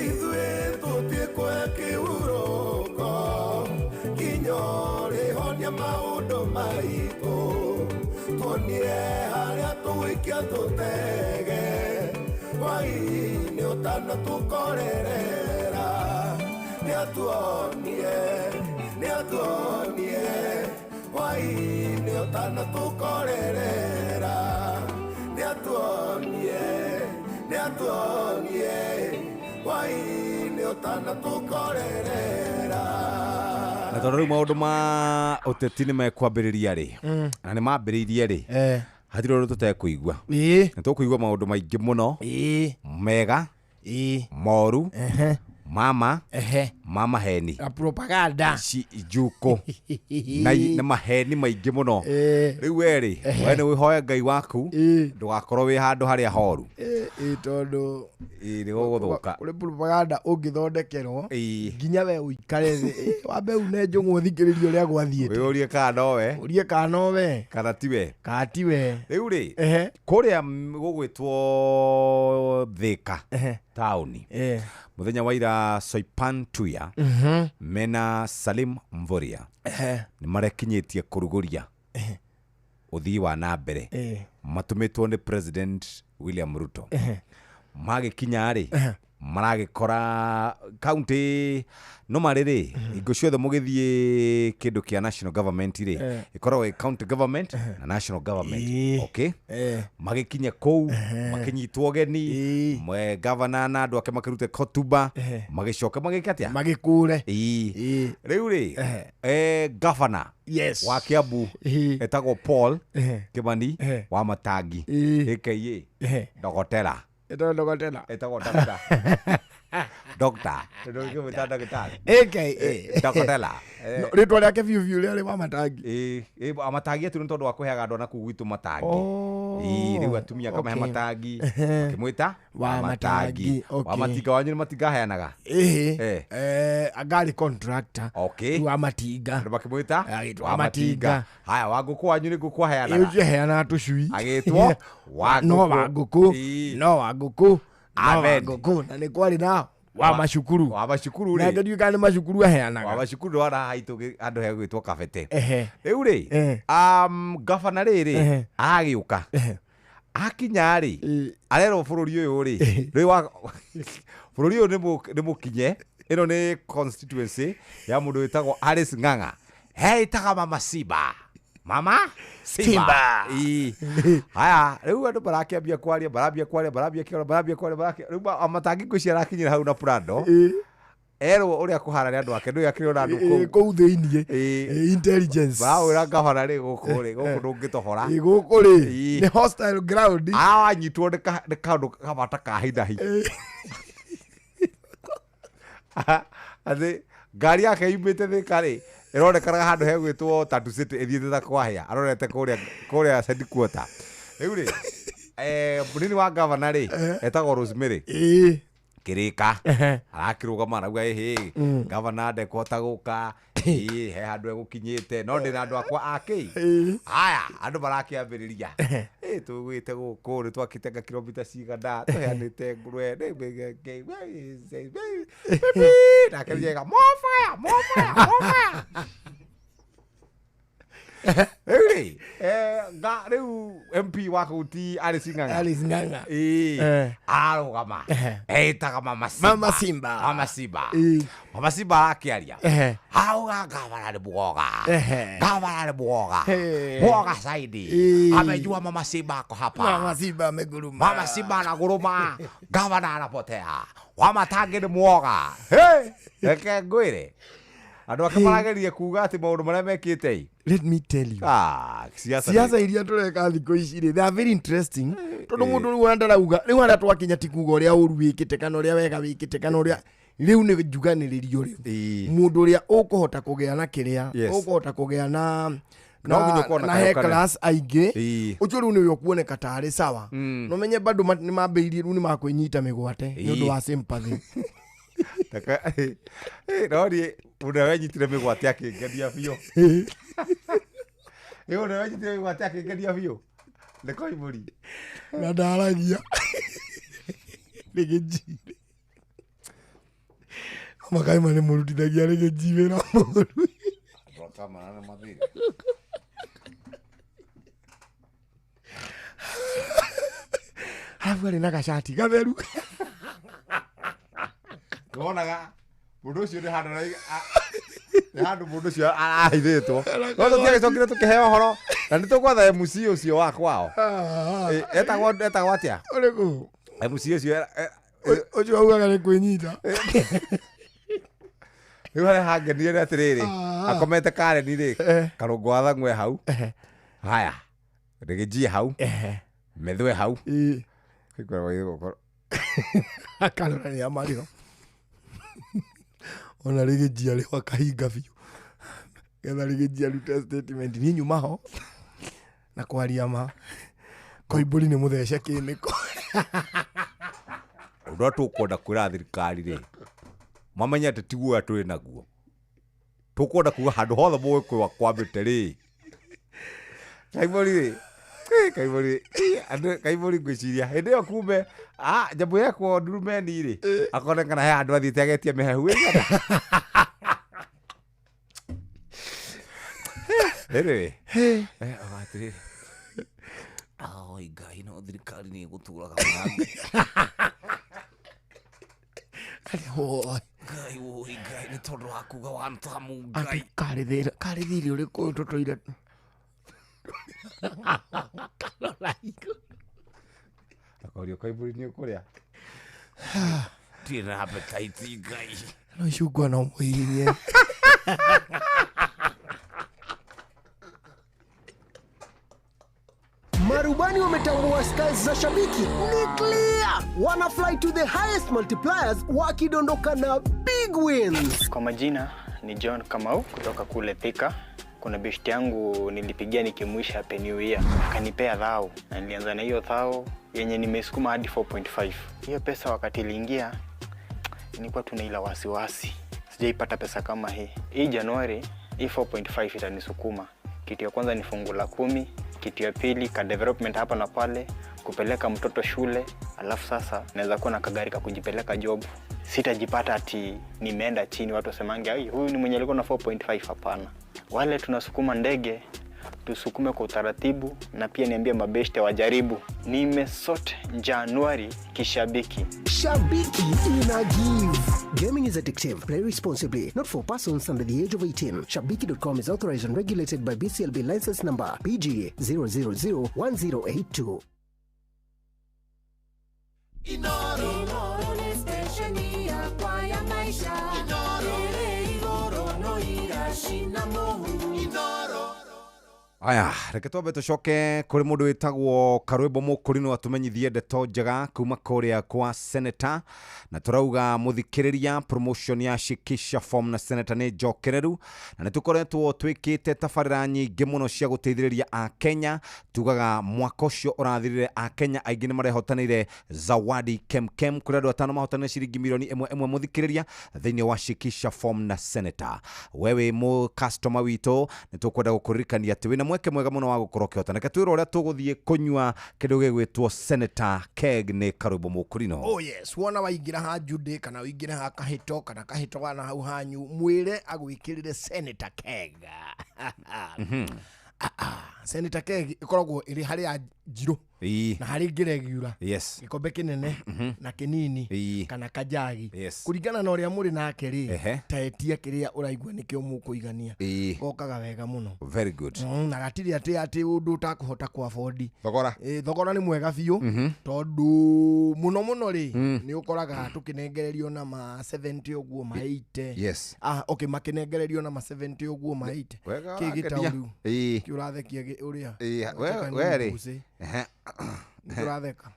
Ithuĩ tũtikuoya kĩhurũko kinya ũrĩhonia maũndũ maitũ. Tuonie harĩa tũgũikia tũtege hwaĩ-inĩ ũtanatũkorerera. Nĩatuonie, nĩatuonie hwaĩ-inĩ ũtanatũkorerera. Nĩatuonie, nĩatuonie hwaĩ-inĩ ũtanatũkorerera. Na tondũ rĩu maũndũ ma ũteti nĩ mekwambĩrĩria rĩ, na nĩ mambĩrĩirie rĩ, hatirĩ ũndũ tũtekũigua. Nĩ tũkũigua maũndũ maingĩ mũno mega, moru, mama, ma maheni na propaganda njukũ na maheni maingĩ mũno. Rĩu we rĩ, we nĩ wĩhoe Ngai waku ndũgakorwo wĩ handũ harĩa horu. Tondũ nĩ gũgũthũka. Kũrĩ propaganda ũngĩthondekerwo nginya we ũikare thĩ, wambe une njũng'wa ũthikĩrĩrie ũrĩa gwathiĩte. Wĩyũrie kana nowe, ũrie kana nowe kana tiwe, kana tiwe. Rĩu rĩ, kũrĩa gũgwĩtwo Thika taũni, mũthenya wa ira Soipan Tuya mena Salim Mvurya nĩ marekinyĩtie kũrugũria ũthii wa na mbere matũmĩtwo nĩ President William Ruto. Magĩkinya rĩ, maragĩkora county no marĩ rĩ, hingo ciothe mũgĩthiĩ kĩndũ kĩa national government rĩ, ĩkoragwo ĩ county government na national government. Okay, magĩkinya kũu makĩnyitwo ũgeni, governor na andũ ake makĩrute hotuba, magĩcoka magĩka atĩa, magĩkũre. Rĩu rĩ, governor wa Kiambu etagwo Paul Kimani wa Matangi aka Dogotera. Etagwo Dogotera. Etagwo Dogotera. Doctor ndũngĩmwĩta ndagĩtarĩ AKA Dokotela. No, rĩtwa rĩake biũ biũ rĩarĩ wa matangi. Ĩĩ, matangi etu nĩ tondũ wa kũheaga andũ na kũu gwitũ matangi. Ĩĩ, rĩu atumia akamahe matangi akĩmwĩta Wa matangi, wa matinga wanyu nĩ matinga aheanaga. Ĩhĩ, angarĩ contractor. Okay. Wa matinga. Andũ makĩmwĩta Agĩtwo wa matinga. Haya, wa ngũkũ wanyu nĩ ngũkũ aheanaga. Ũcio aheanaga tũcui. Agĩtwo wa No ngũkũ. wa ngũkũ. No wa ngũkũ. No wa Amen. ngũkũ. Na nĩ kwarĩ na wa macukuru. Wa macukuru Na rĩ. ndiũĩ kana nĩ macukuru aheanaga. Wa macukuru nĩ wara haitũ andũ hegwĩtwo kabete. Ehe. Rĩu rĩ, gavana rĩrĩ agĩũka akinya rĩ arerwo bũrũri ũyũ rĩ rĩu wa bũrũri ũyũ nĩ mũkinye. Ĩno nĩ constituency ya mũndũ wĩtagwo Alice Ng'ang'a. Heĩtaga Mama Simba. Mama Simba. Simba. Ĩĩ. Haya, rĩu andũ marakĩambia kwaria, marambia kwaria, marambia kwaria, marambia kwaria, rĩu matangi ngwĩciria arakinyĩra hau na Prado. Erwo ũrĩa kũhana nĩ andũ ake, nĩwe akĩrĩ ona andũ kũu. Kũu thĩiniĩ. Intelligence. Marawĩra gavana rĩ gũkũ rĩ, gũkũ ndũngĩtohora. Gũkũ rĩ, nĩ hostile ground. Awanyitwo nĩ kaũndũ kabata ka hi na hi. Atĩ ngari yake yumĩte Thĩka rĩ, ĩronekanaga handũ hegwĩtwo Tatu City ĩthiĩte ta kwahĩa, arorete kũrĩa headquarter. Rĩu rĩ, mũnini wa gavana rĩ, etagwo Rosemary. Kĩrĩka arakĩrũgama arauga ĩhĩ gavana ndekũhota gũka, ĩĩ he handũ egũkinyĩte no ndĩna andũ akwa akĩ. Haya, andũ marakĩambĩrĩria ĩ tũgwĩte gũkũ nĩ twakĩte nga kilomita cigana tũheanĩte ngũrwe nake njega more fire, more fire, more fire. Rĩu rĩ, rĩu MP wa kũu ti Alice Ng'ang'a. Alice Ng'ang'a. Ĩĩ, ararũgama etaga Mama Simba. Mama Simba. Mama Simba. Mama Simba arakĩaria auga gavana nĩ mwoga. Gavana nĩ mwoga. Mwoga zaidi. Amejua Mama Simba ako hapa. Mama Simba ameguruma. Mama Simba anaguruma. Gavana anapotea. Wamatangi nĩ mwoga. Hey, reke ngwĩre andũ ake marageria kuga atĩ maũndũ marĩa mekĩte ĩ. Let me tell you. Siasa iria tũreka thikũ ici rĩ, they are very interesting. Tondũ mũndũ rĩu ndarauga, rĩu harĩa twakinya ti kuga ũrĩa ũru wĩkĩte kana ũrĩa wega wĩkĩte kana ũrĩa rĩu nĩ njuganĩrĩrio rĩu. Mũndũ ũrĩa ũkũhota kũgĩa na kĩrĩa, ũkũhota kũgĩa na na hecklers aingĩ, ũcio rĩu nĩwe ũkuoneka tarĩ sawa. No menye bado nĩ mambĩrĩirie rĩu nĩ makwĩnyita mĩgwate nĩ ũndũ wa sympathy. No niĩ mũndũ ũrĩa wenyitire mĩgwate akĩngenia biũ. Ĩ mũndũ ũrĩa wenyitire mĩgwate akĩngenia biũ nĩ Koimbũri. Na ndaragia rĩgĩnjirĩ. Makaima nĩ mũrutithagia rĩgĩnji wĩra mũru. Arabu arĩ na gacati gatheru. Wonaga mũndũ ũcio nĩ handũ nĩ handũ mũndũ ũcio arahithĩtwo. No tũtiagĩcokire tũkĩheo ũhoro na nĩ tũgwatha MC ũcio wa kwao. Etagwo atĩa? Ũrĩkũ? MC ũcio ũcio augaga nĩ kwĩnyita. Rĩu harĩa hangenire nĩ atĩrĩrĩ, akomete Karen rĩ, Karũngũ wa Thang'wa e hau. Haya, Rĩgĩnjie hau, Methwe hau. Akarora nĩ amarĩho. Ona rĩgĩnjia rĩho akahinga biũ. Getha rĩgĩnjia arute statement niĩ nyuma ho na kwaria ma Koimbũri nĩ mũthece kĩnĩko. Ũndũ ũrĩa tũkwenda kwĩra thirikari rĩ, mamenye atĩ ti guoya tũrĩ naguo. Tũkwenda kuga handũ hothe mũgĩkũyũ akwambĩte rĩ. Koimbũri rĩ, Koimbũri, Koimbũri ngwĩciria hĩndĩ ĩyo kumbe nyamũ yekwo ndurumeni rĩ, akonekana he handũ athiĩte agetia mĩhehu ĩigana. Anyway, atĩrĩrĩ, oi Ngai, no thirikari nĩ ĩgũtũraga mũrango. Ngai woi Ngai, nĩ tondũ wa kuga wa ntamu Ngai. Karĩ thirĩ ũrĩkũ ũyũ tũtũire? Karora igũrũ. Akorio Koimbũri nĩ ũkũrĩa? Ndirĩ na appetite Ngai. No icungwa no mũhihinye. Maruba Kwani wametambua styles za shabiki? Ni clear. Wana fly to the highest multipliers wakidondoka na big wins. Kwa majina ni John Kamau kutoka kule Thika. Kuna beshti yangu nilipigia nikimwisha happy new year, akanipea thao na nilianza na hiyo thao yenye nimesukuma hadi 4.5. Hiyo pesa wakati iliingia nilikuwa tuna ila wasiwasi, sijaipata pesa kama hii. Hii Januari hii 4.5 itanisukuma. Kitu ya kwanza ni fungu la 10, kitu ya pili ka development hapa na pale, kupeleka mtoto shule, alafu sasa naweza kuwa na kagari ka kujipeleka job. Sitajipata ati nimeenda chini watu wasemange ai huyu ni mwenye alikuwa na 4.5. Hapana. Wale tunasukuma ndege tusukume kwa utaratibu, na pia niambie mabeshte wajaribu. Nimesort Januari kishabiki. Shabiki ina give. Gaming is addictive. Play responsibly. Not for persons under the age of 18. Shabiki.com is authorized and regulated by BCLB license number PG 0001082. Inoro ni stesheni yakwa ya maisha. Ĩrĩ igũrũ no iracina mũhu. Inoro. Aya, reke twambe tucoke kuri mundu witagwo Karwimbo Mukurino atumenyithie ndeto njega kuma kuria kwa senator, na turauga muthikiriria promotion ya Shikisha Form na senator ni njokereru, na ni tukoretwo twikite tabarira nyingi muno cia guteithiriria a Kenya. Tugaga mwaka ucio urathirire a Kenya aingi ni marehotanire zawadi kemkem kuri andu atano mahotanire ciringi milioni 1 muthikiriria thiini wa Shikisha Form na senator. Wewe mu customer witu ni tukwenda gukuririkania ati wina mweke mwega muno wa gukorwo ukihotana. Reke twirwo uria tuguthie kunyua kindu gigwitwo Senator Keg ni Karwimbo Mukurino. Oh yes, wona waingira ha Jude kana uingire ha Kahito kana Kahito wana hau hanyu mwire agwikirire Senator Keg. Senator Keg ikoragwo iri haria njiro na hari ngiregiura. Yes. Gikombe kinene na kinini kana kajagi. Yes. Kuringana na uria muri nake ri ta etia kiria uraigua nikio mukuigania. Gokaga wega muno. Very good. Na gatiri ati ati undu utakuhota ku afford. Thogora. Thogora ni mwega biu tondu muno muno ri ni ukoraga tukinengererio na ma 70 uguo ma 80. Yes. Okay, makinengererio na ma 70 uguo ma 80. Kigitauru. Kiurathekia uria. We ri. Nduratheka.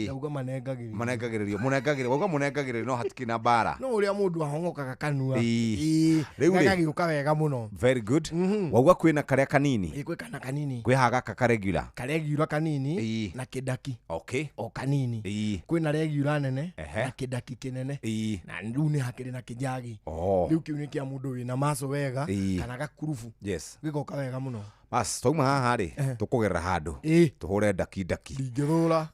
Ndauga manengagĩrĩrio. Manengagĩrĩrio. Munengagĩrĩrio. Wauga munengagĩrĩrio no hatikĩ na mbara. No ũrĩa mũndũ ahong'okaga kanua. Rĩu gagagĩũka wega mũno. Very good. Wauga kwĩna karĩa kanini. Kwĩ kana kanini. Kwĩ ha gaka karegular. Karegular kanini na kĩndaki. Okay. O kanini. Kwĩna regular nene na kĩndaki kĩnene. Na rĩu nĩ hakĩrĩ na kĩjagi. Rĩu kĩu nĩ kĩa mũndũ wĩna maco wega kana gakurubu. Yes. Gĩgoka wega mũno. Bas, twauma haha rĩ tũkũgerera handũ tũhũre ndaki ndaki. Ndingĩthũra.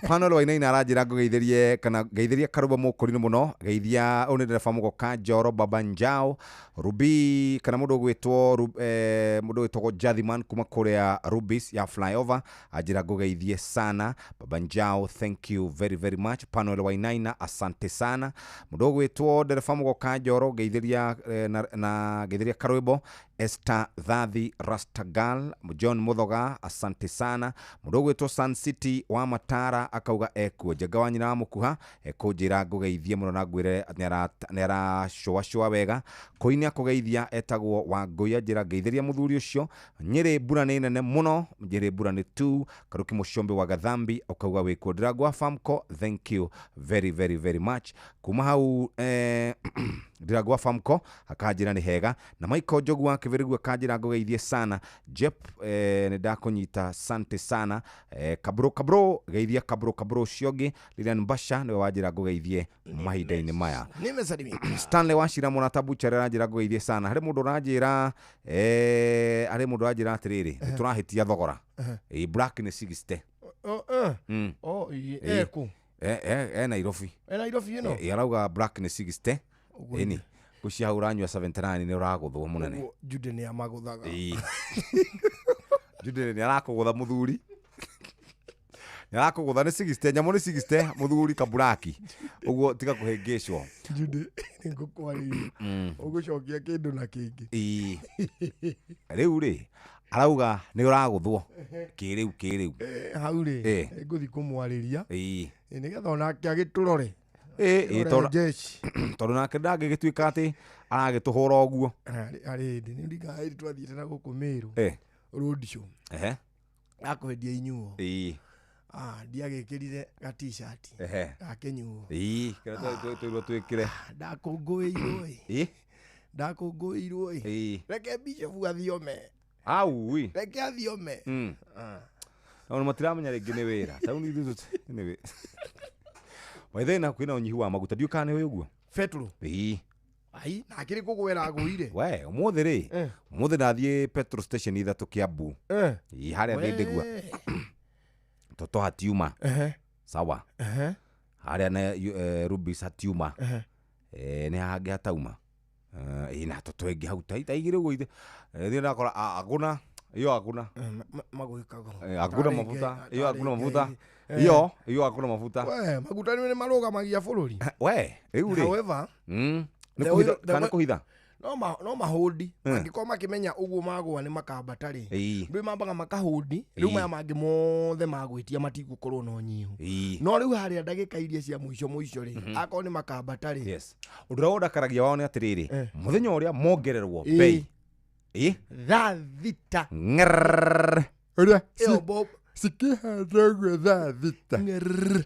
Panel Wainaina aranjĩra ngũgeithĩrie kana ngeithĩria Karwimbo Mukurino mũno, geithia ũyũ nĩ ndereba Mũgoka Njoro Baba Njao Ruby kana mũndũ ũgwĩtwo mũndũ wĩtagwo Jathiman kuma kũrĩa Rubis ya flyover anjĩra ngũgeithie sana Baba Njao, thank you very very much. Panel Wainaina asante sana. Mũndũ ũgwĩtwo ndereba Mũgoka Njoro ngeithĩria na ngeithĩria Karwimbo Esther Thathi Rastagal John Muthoga asante sana. Mũndũ ũgwĩtwo Sun City wa Matara akauga ekuo Njenga wa nyina wa Mũkuha ekũnjĩra ngũgeithie mũno na ngwĩre nĩ aracũacũa wega. Koini akũgeithia etagwo Wangũi anjĩra ngeithĩria mũthuri ũcio. Nyĩrĩ mbura nĩ nene mũno, Nyĩrĩ mbura nĩ tu. Karuki Mũcombe wa Gathambi ũkauga wĩkuo. Ndĩrangwa Famco, thank you very very very much. Kuma hau Ndĩrangwa Famco akanjĩra nĩ hega, na Michael Njogu wa Kĩbĩrĩgu akanjĩra ngũgeithie sana. Jep nĩ ndakũnyita sante sana. Kabro kabro geithia kabro kabro ũcio ũngĩ. Lilian Mbasha nĩwe wanjĩra ngũgeithie mahinda-inĩ maya. Nimesalimika. Stanley Wachira mũrata Buchere aranjĩra ngũgeithie sana. Harĩ mũndũ ũranjĩra harĩ mũndũ ũranjĩra atĩrĩrĩ nĩ tũrahĩtia thogora. Black nĩ 60. Ekũ? Nairobi. Nairobi ĩno? Arauga black nĩ 60. Ĩni gucia hau uranyua 79 nĩ ũragũthwo mũnene. Jude nĩ amagũthaga. Jude nĩ arakũgũtha mũthuri. Nĩ arakũgũtha nĩ 60 nyamũ nĩ 60 mũthuri kaburaki. Ũguo tiga kũhĩngĩcwo. Jude nĩ ngũkwarĩria. Ũgũcokia kĩndũ na kĩngĩ. Rĩu rĩ arauga nĩ ũragũthwo kĩrĩu kĩrĩu. Hau rĩ ngũthiĩ kũmwarĩria nĩgetha onake agĩtũrore. Tondũ nake ndangĩgĩtuĩka atĩ aragĩtũhũra ũguo. Harĩ hĩndĩ nĩ ndikaga hĩndĩ twathiĩte na gũkũ Meru road show. Ya kwendia inyuo. Ĩĩ. Ah, ndiagĩkĩrire ga t-shirt Ehe. ga kĩnyuo. Ĩĩ, kĩrĩa twĩrwo twĩkĩre. Ndakũngũĩirwo ĩ. Ĩĩ. Ndakũngũĩirwo ĩ. Ĩĩ. Reke bishop athiome. Au. Reke athiome. Na matiramenya rĩngĩ nĩ wĩra. Tauni ithuĩ nĩ wĩra. By the way, na kwĩna ũnyihu wa maguta ndiũ kana nĩ ũĩ ũguo. Betũrũ. Ĩĩ. Ai, na akĩrĩ kũgwĩra agũire. We, ũmũthĩ rĩ, ũmũthĩ ndathiĩ petrol station ithatũ Kiambu. Ĩĩ, harĩa Thĩndĩgua. Toto hatiuma. Sawa. Harĩa na Rubis hatiuma. Nĩ hangĩ hatauma. Ĩĩ na toto ĩngĩ hau ta igĩrĩ ũguo ithe. Thiĩ ndakora aguna, iyo aguna. Magwĩkaga. Aguna mafuta, iyo aguna mafuta. Iyo, iyo aguna mafuta. We, maguta nĩ marũgamagia bũrũri. We, rĩu rĩ. However, Nĩ kũhitha, kana kũhitha? No mahũndi mangĩkorwo makĩmenya ũguo magũa nĩ makambata rĩ, rĩu mambaga makahũndi, rĩu maya mangĩ mothe magwĩtia matigũkorwo na ũnyihu. No rĩu harĩa ndagĩka iria cia mũico mũico rĩ, akorwo nĩ makambata rĩ. Yes. Ũndũ ũrĩa ũndakaragia wao nĩ atĩrĩrĩ, mũthenya ũrĩa mongererwo bei. Ĩĩ. Thaa thita. Ng'rrrr. Ũrĩa cikĩhanda ũguo thaa thita. Ng'rrrr.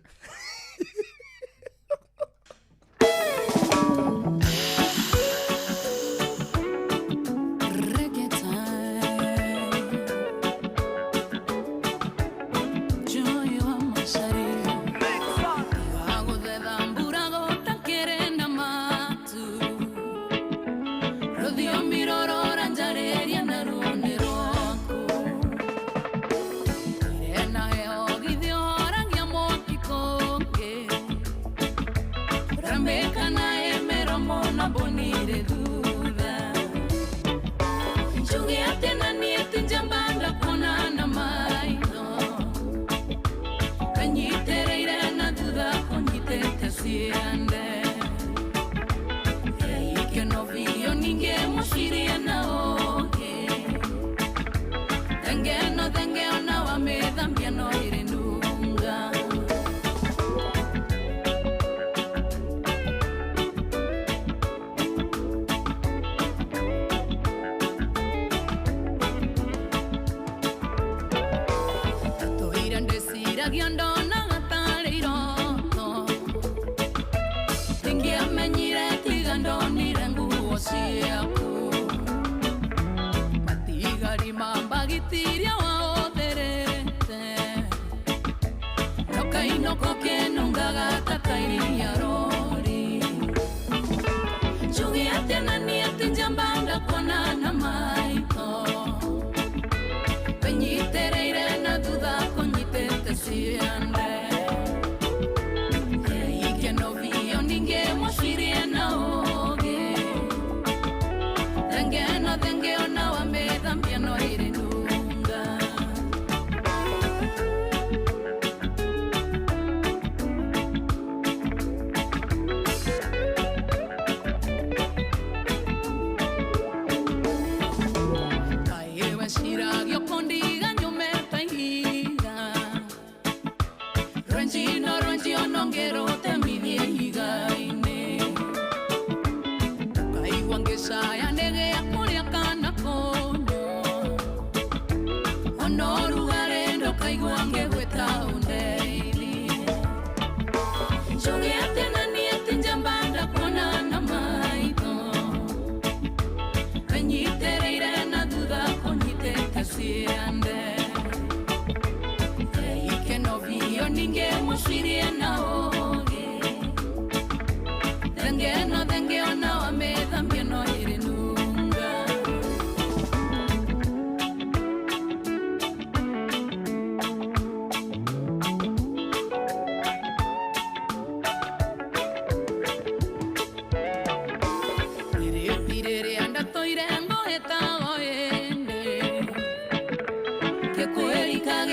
Ninge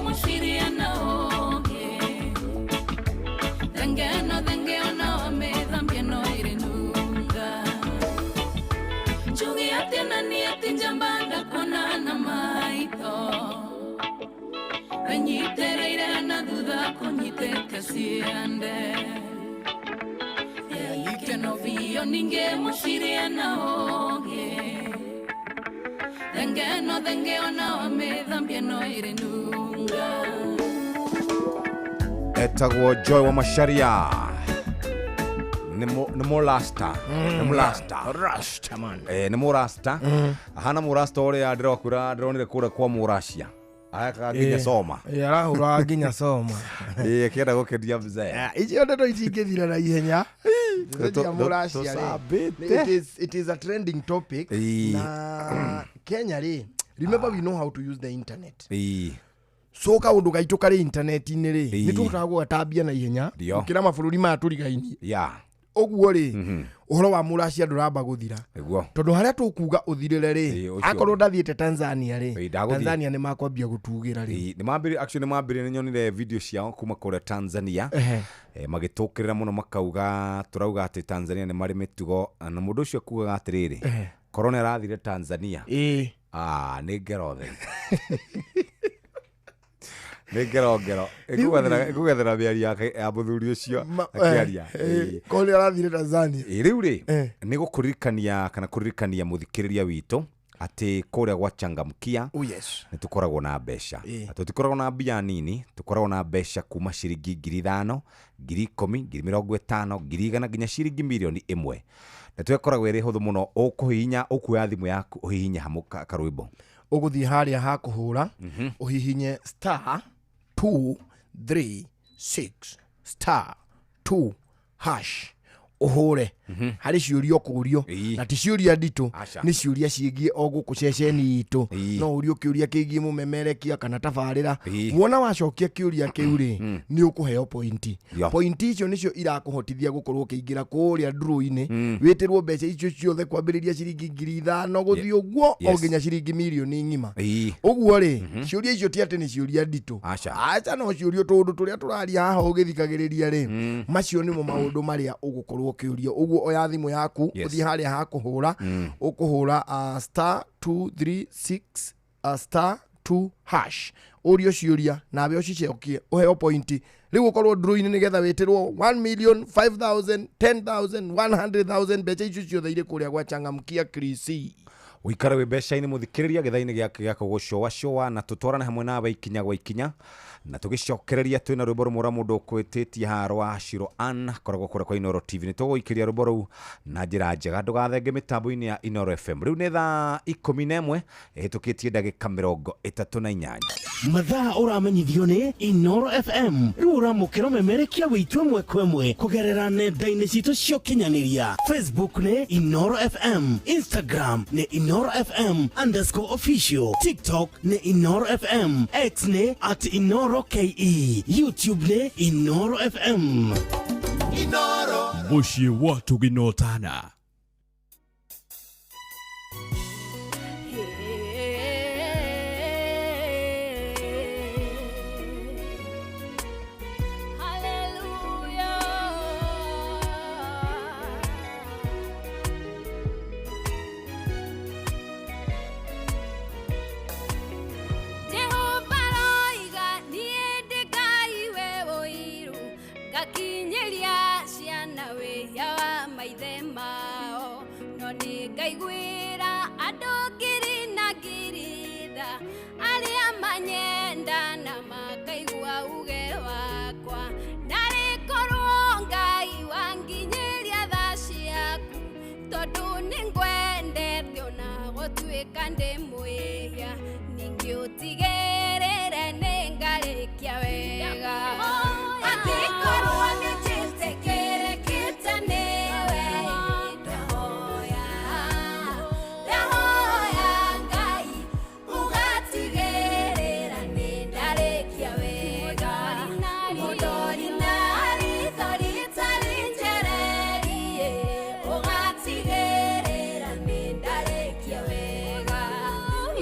mushiria na Irio ningĩ mũcirĩe na ũũgĩ. Thenge no thenge ona wamĩthambia no ĩrĩnunga. Etagwo Joy wa Macharia. Nĩ mũrasta, nĩ mũrasta. Rasta man. Nĩ mũrasta. Ahana mũrasta ũrĩa ndĩrakwĩra ndĩronire kũrĩa kwa mũracia arakaga nginya soma. Arahũraga nginya soma. Akĩenda gũkenia mzee. Icio ndeto itingĩthira na ihenya. Ndeto mũracia rĩ, it is a trending topic. Na Kenya rĩ, remember we know how to use the internet. So kaũndũ gaitũ karĩ internet-inĩ rĩ, nĩ tũhotaga gũgatambia na ihenya gũkĩra mabũrũri maya tũrigainie. Ũguo rĩ, ũhoro wa mũracia ndũramba gũthira, tondũ harĩa tũkuga ũthirĩre rĩ, akorwo ndathiĩte Tanzania rĩ, Tanzania nĩ makwambia gũtugĩra rĩ. Nĩ mambĩrĩria, actually nĩ mambĩrĩria, nĩ nyonire video ciao kuma kũrĩa Tanzania. Magĩtũkĩrĩra mũno makauga, tũrauga atĩ Tanzania nĩ marĩ mĩtugo, na mũndũ ũcio akugaga atĩrĩrĩ, korwo nĩ arathire Tanzania, nĩ ngero theri. Nĩ ngero ngero. Ĩkũgethera mĩario yake ya mũthuri ũcio akĩaria. Korwo nĩ arathire Tanzania. Rĩu rĩ, nĩ gũkũririkania kana kũririkania mũthikĩrĩria witũ atĩ kũrĩa gwa Changamkia nĩ tũkoragwo na mbeca. Na tũtikoragwo na mbia nini, tũkoragwo na mbeca kuma ciringi 5,000, 10,000, 50,000, 100,000 nginya ciringi 1,000,000. Na tũkoragwo ĩrĩ hũthũ mũno, ũkũhihinya, ũkuoya thimũ yaku ũhihinye hamwe karwĩmbo. Ũgũthiĩ harĩa ha kũhũra, ũhihinye star 2 3 6 star 2 hash, ũhũre. Harĩ ciũria ũkũrio, na ti ciũria nditũ, nĩ ciũria ciĩgiĩ o gũkũ ceceni itũ. No ũrio kĩũria kĩgiĩ mũmemerekia kana tabarĩra. Wona wacokia kĩũria kĩu rĩ, nĩ ũkũheo pointi. Pointi icio nĩcio irakũhotithia gũkorwo ũkĩingĩra kũrĩa ndũrũ-inĩ, wĩtĩrwo mbeca icio ciothe kwambĩrĩria ciringi 5,000 gũthiĩ ũguo o nginya ciringi 1,000,000 ng'ima. Ũguo rĩ, ciũria icio ti atĩ nĩ ciũria nditũ. Aca, no ciũrio tũndũ tũrĩa tũraria haha ũgĩthikagĩrĩria rĩ, macio nĩmo maũndũ marĩa ũgũkorwo ũkĩũrio. Ũguo oya thimũ yaku, ũthiĩ harĩa ha kũhũra, ũkũhũra star 2 3 6 star 2 hash, ũrio ciũria nawe ũcicokie, ũheo pointi. Rĩu ũkorwo ndũrũ-inĩ nĩgetha wĩtĩrwo 1,000,000, 5,000, 10,000, 100,000, mbeca icio ciothe irĩ kũrĩa gwa Changamkia Krisi. Ũikare wĩ mbeca-inĩ mũthikĩrĩria gĩthaa-inĩ gĩake gĩa kũgũcoacoa, na tũtwarane hamwe nawe ikinya gwa ikinya, na tũgĩcokereria twĩna rwĩmbo rũmwe rwa mũndũ ũkwĩtĩtie haha rwa Shiro Ann koragwo kũrĩa kwa Inooro TV. Nĩ tũgũikĩria rwĩmbo rũu na njĩra njega, ndũgathenge mĩtambo-inĩ ya Inooro FM. Rĩu nĩ thaa 11 ĩhĩtũkĩtie ndagĩka 38. Mathaa ũramenyithio nĩ Inooro FM. Rĩu ũramũkĩra ũmemerekia witũ ĩmwe kwa ĩmwe kũgerera nenda-inĩ citũ cia ũkinyanĩria. Facebook nĩ Inooro FM, Instagram nĩ Inooro FM underscore official, TikTok nĩ Inooro FM, X nĩ at Inooro KE, YouTube nĩ Inooro FM. Inooro. Mũciĩ wa Tũginotana. Gakinyĩria ciana wĩhia wa maithe mao, no nĩ ngaiguĩra andũ ngiri na ngiri tha, arĩa manyenda na makaigua uge wakwa. Narĩ korwo Ngai wanginyĩria tha ciaku, tondũ nĩ ngwendete ona gũtuĩka ndĩ mwĩhia, ningĩ ũtigĩrĩre nĩ ngarĩkia wega. Angĩkorwo nĩ njĩtĩkĩrĩkĩte nĩwe, ndahoya, ndahoya Ngai ũgatigĩrĩra nĩ ndarĩkia wega. Mũndori na ritho rĩtarĩ njererie, ũgatigĩrĩra nĩ ndarĩkia wega.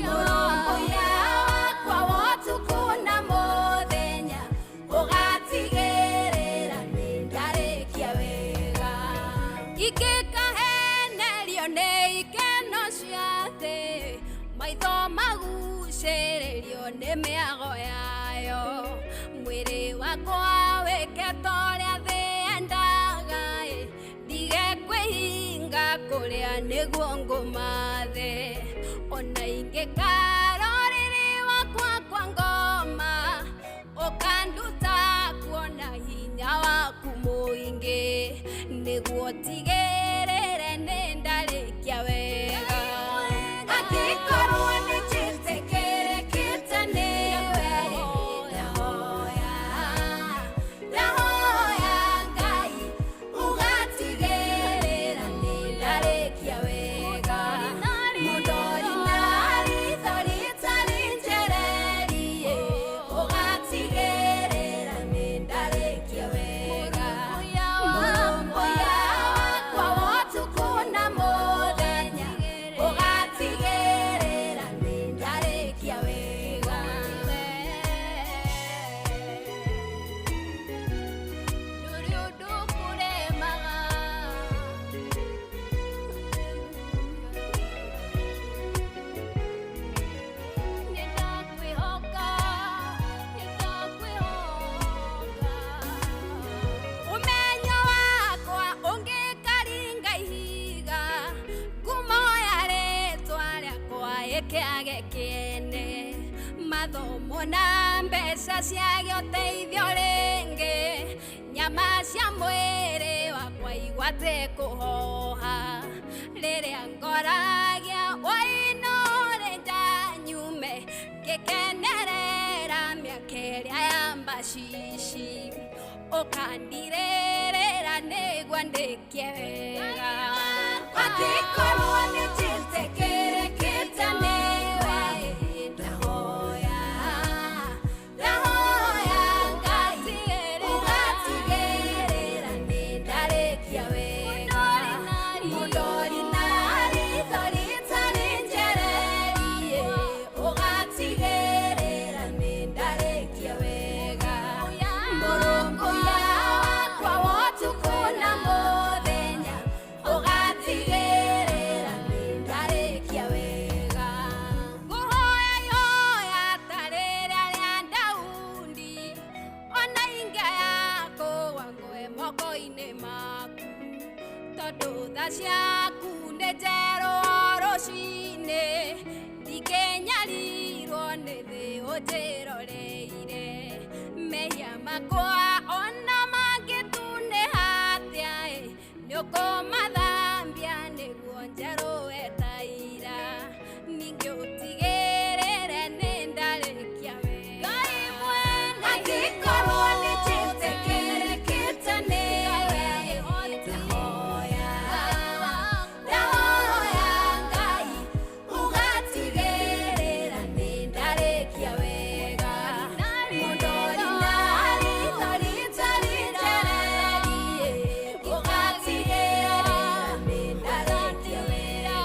Mũrũmbũiya wakwa wa ũtukũ na mũthenya, ũgatigĩrĩra nĩ ndarĩkia wega. Ingĩkahenerio nĩ ikeno cia thĩ, maitho magucĩrĩrio nĩ mĩago yayo, mwĩrĩ wakwa wĩke ta ũrĩa thĩ yendaga, ndige kwĩhinga. kũrĩa nĩguo ngũmathe ona ingĩkara ũrĩrĩ wakwa kwa ngoma ũkanduta kuona hinya waku mũingĩ nĩguo tigĩrĩre nĩ ndarĩkia wega angĩkorwo nĩ njĩtĩkĩrĩkĩte nĩwe ndahoya ndahoya Ngai ũgatigĩrĩra nĩ ndarĩkia wega mũndori na ritho rĩtarĩ njererie ũgatigĩrĩra nĩ ndarĩkia wega mũrũmbũiya wakwa wa ũtukũ na mũthenya ũgatigĩrĩra nĩ ndarĩkia wega ndũrĩ ũndũ kũremaga nĩndakwĩhoka nĩndakwĩhoka ũmenyo wakwa ũngĩkaringa ihiga ngumo ya rĩtwa rĩakwa ĩkĩage kĩene mathomo na mbeca ciage ũteithio rĩngĩ nyama cia mwĩrĩ wakwa igwate kũhoha rĩrĩa ngoragia wainũre nyume ngĩkenerera mĩaka ĩrĩa ya macici ũkandirĩrĩra nĩguo ndĩkie wega angĩkorwo nĩ njĩtĩkĩrĩkĩte nĩwe ndahoya ndahoya Ngai ũgatigĩrĩra nĩ ndarĩkia wega mũndori na ritho rĩtarĩ njererie ũgatigĩrĩra nĩ ndarĩkia wega mũrũmbũiya wakwa wa ũtukũ na mũthenya ũgatigĩrĩra nĩ ndarĩkia wega ngũhoya ihoya ta rĩrĩa rĩa Daudi ona ingĩaya kũgwa ngwe moko-inĩ maku tondũ tha ciaku nĩ njerũ o rũcinĩ ndingĩnyarirwo nĩ thĩ ũnjĩroreire mehia makwa ona mangĩtunĩha atĩa ĩ nĩũkũmathambia nĩguo njerũe ta ira ningĩ ũtigĩrĩre nĩ ndarĩkia wega Ngai mwene angĩkorwo nĩ njĩtĩkĩrĩkĩte nĩwe ndahoya ndahoya Ngai ũgatigĩrĩra nĩ ndarĩkia wega mũndori na ritho rĩtarĩ njererie ũgatigĩrĩra nĩ ndarĩkia wega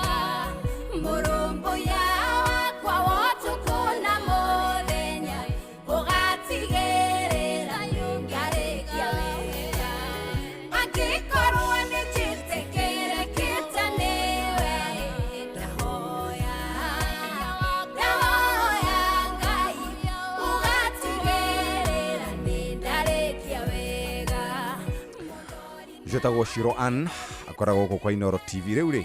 mũrũmbũiya wakwa wa ũtukũ na mũthenya ũgatigĩrĩra nĩ ndarĩkia wega angĩkorwo nĩ njĩtĩkĩrĩkĩte nĩwe ndahoya ndahoya Ngai ũgatigĩrĩra nĩ ndarĩkia wega Njĩtagwo Shiro Ann akoragwo gũkũ kwa Inoro TV rĩu rĩ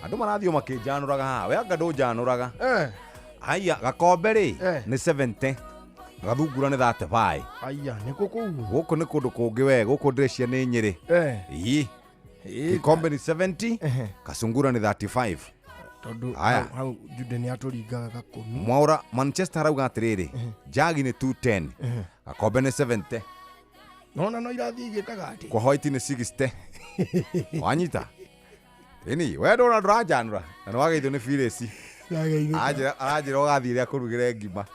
andũ marathiĩ o makĩnjanũraga haha we anga ndũnjanũraga aya gakombe rĩ nĩ 70 gathungura nĩ 35 aya nĩ kũ kũu gũkũ nĩ kũndũ kũngĩ we gũkũ ndĩrecia nĩ Nyĩrĩ ii gĩkombe nĩ 70 kacungura nĩ 35 tondũ Aya. hau Jude nĩ atũringaga gakũmi Mwaura Manchester arauga atĩrĩrĩ njagi nĩ 210 gakombe nĩ 70 nona no irathiĩ igĩkaga atĩ kwa white nĩ 60 wanyita ĩni we ndona ndũranjanũra na nĩ wageithio nĩ Phyllis Ndageithĩka. Aranjĩra ũgathiĩ rĩa kũrugĩre ngima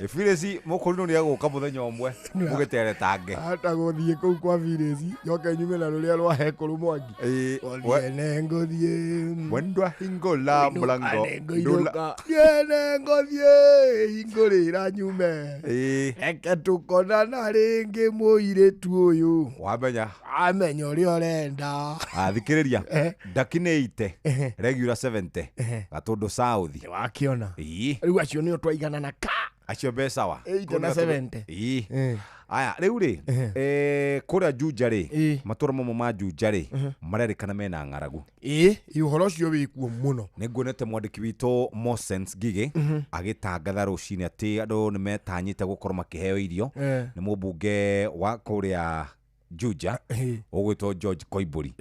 Phyllis mũkũrinũ nĩ egũka mũthenya ũmwe mũgĩteretange hata gũthiĩ kũu kwa Phyllis njoke nyume na rũrĩa rwa hekũrũ mwangi we- nengũthiĩ mwendwa hingũla mlango ndula nengũthiĩ hingũrĩra nyume Ĩĩ. reke tũkonana rĩngĩ mũirĩtu ũyũ wamenya amenya ũrĩa ũrenda athikĩrĩria ndaki nĩ ite regular 70 gatũndũ south wakĩona ĩĩ rĩu acio nĩo twaiganana ka Acio mbe sawa. 80 na 70. Ii. Aya, rĩu rĩ, kũrĩa Juja rĩ, matũra mamwe ma Juja rĩ, marerĩkana mena ng'aragu. Ĩĩ, ũhoro ũcio wĩkuo mũno. Nĩ nguonete mwandĩki witũ Mosens Ngigĩ agĩtangatha rũcinĩ atĩ andũ nĩ metanyĩte gũkorwo makĩheo irio nĩ mũmbunge wa kũrĩa Juja ũgwĩtwo George Koimbũri.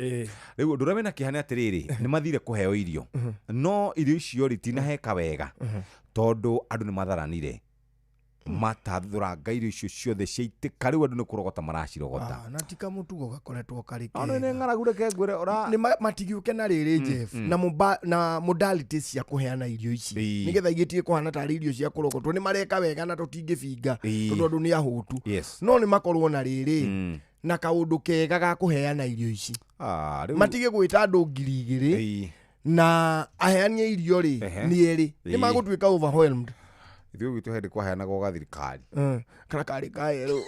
Rĩu ũndũ ũrĩa wĩna kĩeha nĩ atĩrĩrĩ, nĩ mathire kũheo irio, no irio icio rĩ tinaheka wega tondũ andũ nĩ matharanire matathũranga irio icio ciothe ciaitĩka. Rĩu andũ nĩ kũrogota maracirogota. Na ti kamũtugo gakoretwo karĩ No nĩ ng'aragu, reke ngwĩre ũra nĩ matigiũke na rĩrĩ, Jeff, na modalities cia kũheana irio ici nĩgetha igĩtige kũhana tarĩ irio cia kũrogotwo. Nĩ mareka wega na tũtingĩbinga tondũ andũ nĩ ahũtu, no nĩ makorwo na rĩrĩ na kaũndũ kega ga kũheana irio ici, matige gwĩta andũ 2000 na aheani a irio rĩ nĩ erĩ, nĩ magũtuĩka overwhelmed. Ithuĩ gwitũ hĩndĩ kwaheanagwo ga thirikari. Kana karĩ kaerũ.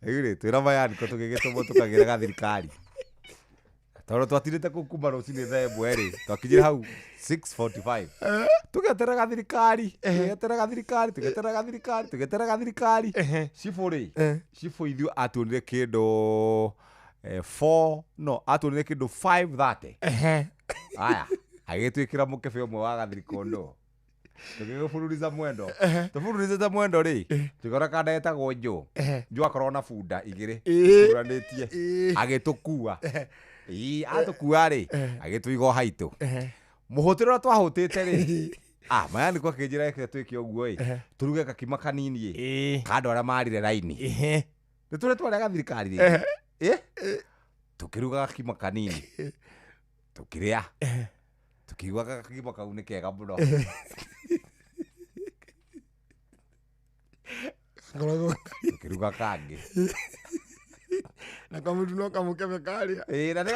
Rĩu rĩ, twĩna mayaniko tũgĩgĩtũmwo tũkagĩre ga thirikari tondũ twatirĩte kũu kuma rũcinĩ thaa 1 rĩ, twakinyire hau 6:45 tũgĩeterera thirikari, tũgĩeterera thirikari, tũgĩeterera thirikari, tũgĩeterera thirikari. Cibũ rĩ, cibũ ithuĩ atuonire kĩndũ 4, no atuonire kĩndũ 5:30. Aya, agĩtwĩkĩra mũkebe ũmwe wa gathirikondo, tũgĩgĩbururiza mwendo, tũbururicĩte mwendo rĩ, tũgĩona kanda etagwo Njũ. Njũ akorwo na bunda igĩrĩ buranĩtie, agĩtũkua. Ĩĩ, atũkua rĩ, agĩtũiga o haitũ mũhũtĩre ũrĩa twahũtĩte rĩ. Ah, mayani kwa kĩnjĩra reke twĩke ũguo ĩ, tũruge kakima kanini ĩ ka andũ arĩa marire raini, nĩ tũrĩa twarĩaga thirikari rĩ. Ĩ, tũkĩruga gakima kanini, tũkĩrĩa, tũkĩigua gakima kau nĩ kega mũno. Tũkĩruga kangĩ na kamũtu no kamũkebe karĩa. Ĩĩ, na nĩ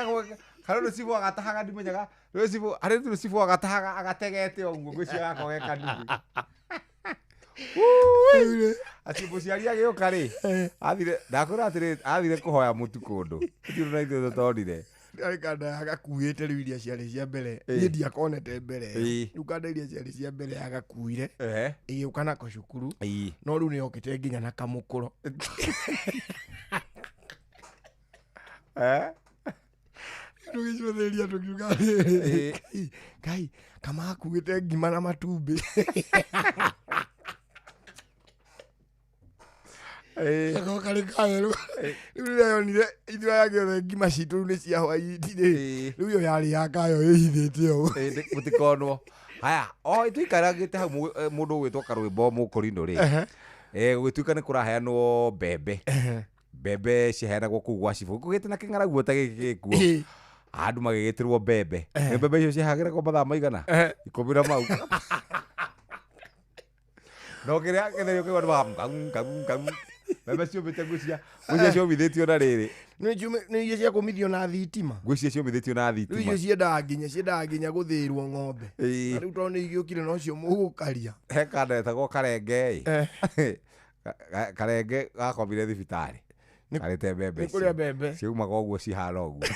harĩ rũcibũ agatahaga, ndimenyaga rũcibũ, harĩ rũcibũ agatahaga agategete ũguo, ngwĩciria gako ge kanini. Atĩ mũciari agĩũka rĩ, athire, ndakwĩra atĩrĩ, athire kũhoya mũtu kũndũ ithuĩ na ithuĩ tũtonire. Arĩ kanda yagakuĩte rĩu iria ciarĩ cia mbere, niĩ ndiakonete mbere ĩyo. Rĩu kanda iria ciarĩ cia mbere yagakuire ĩgĩũka nako cukuru, no rĩu nĩyokĩte nginya na kamũkũro. Tũgĩcũthĩrĩria tũkiuga atĩrĩrĩ, Ngai, kamakuĩte ngima na matumbĩ. Gako karĩ kaerũ. Rĩu rĩrĩa yonire ithuĩ aya angĩ othe ngima citũ rĩu nĩ cia hwaĩ-inĩ rĩ, rĩu ĩyo yarĩ ya kayo ĩhithĩte ũũ. Mũtikonwo. Haya, o tũikarangĩte hau mũndũ ũgwĩtwo Karwĩmbo Mũkũrinũ rĩ, gũgĩtuĩka nĩ kũraheanwo mbembe. Mbembe ciheanagwo kũu gwa cibũ, kũgĩte na kĩng'aragu ta gĩkĩ gĩkuo. Andũ magĩgĩtĩrwo mbembe. Mbembe icio ciehagĩragwo mathaa maigana 10 na mau. No kĩrĩa gĩtherio kĩu andũ magamu, gamu, gamu. Mbembe ciũmĩte ngwĩciria, ngwĩciria ciũmithĩtio na rĩrĩ. Nĩ iria cia kũmithio na thitima. Ngwĩciria ciũmithĩtio na thitima. Rĩu icio ciendaga nginya gũthĩĩrwo ng'ombe. Na rĩu tondũ nĩ igĩũkire no cio mũgũkaria. He kanda etagwo Karenge ĩ. Karenge gakomire thibitarĩ. Karĩte mbembe Nĩ kũrĩa mbembe. Ciumaga ũguo cihana ũguo.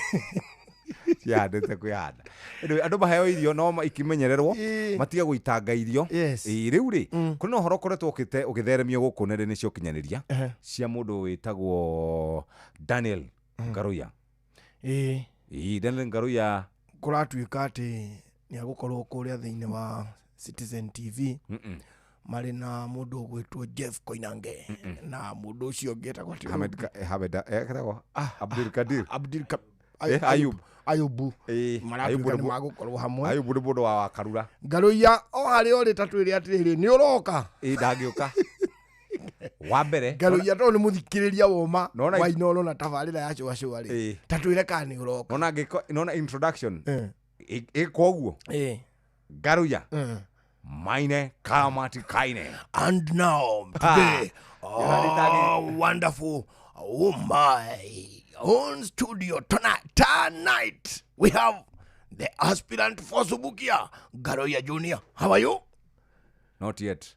Cihandĩte kwĩhanda. Anyway, andũ maheo irio no ikimenyererwo, matige gũitanga irio. Ĩĩ, rĩu rĩ, kũrĩ na ũhoro ũkoretwo ũgĩtheremio gũkũ nenda-inĩ cia ũkinyanĩria cia mũndũ wĩtagwo Daniel Ngaruiya. Ĩĩ, Daniel Ngaruiya. Kũratuĩka atĩ nĩ agũkorwo kũrĩa thĩinĩ wa Citizen TV. Marĩ na mũndũ ũgwĩtwo Jeff Koinange na mũndũ ũcio ũngĩ etagwo atĩa? Ahmed Ahmed, etagwo? Abdul Kadir. Abdul Ayub. Ayubu. Maratuĩka Ayubu nĩ magũkorwo hamwe. Ayubu nĩ mũndũ wa Karura. Ngaruiya o harĩa ũrĩ ta twĩre atĩrĩrĩ, nĩ ũroka? Ĩĩ, ndangĩũka. Wa mbere, Ngaruiya tondũ nĩ mũthikĩrĩria woma Nona wa Inooro na tabarĩra ya cũa cũa rĩ. Ta twĩre kana nĩ ũroka. Nona angĩko, nona introduction. Ĩkwo ũguo. Ngaruiya. Maine Karamati Kaine. And now, today, oh, wonderful, oh my, own studio tonight, we have the aspirant for Subukia, Ngaruiya Junior. How are you? Not yet.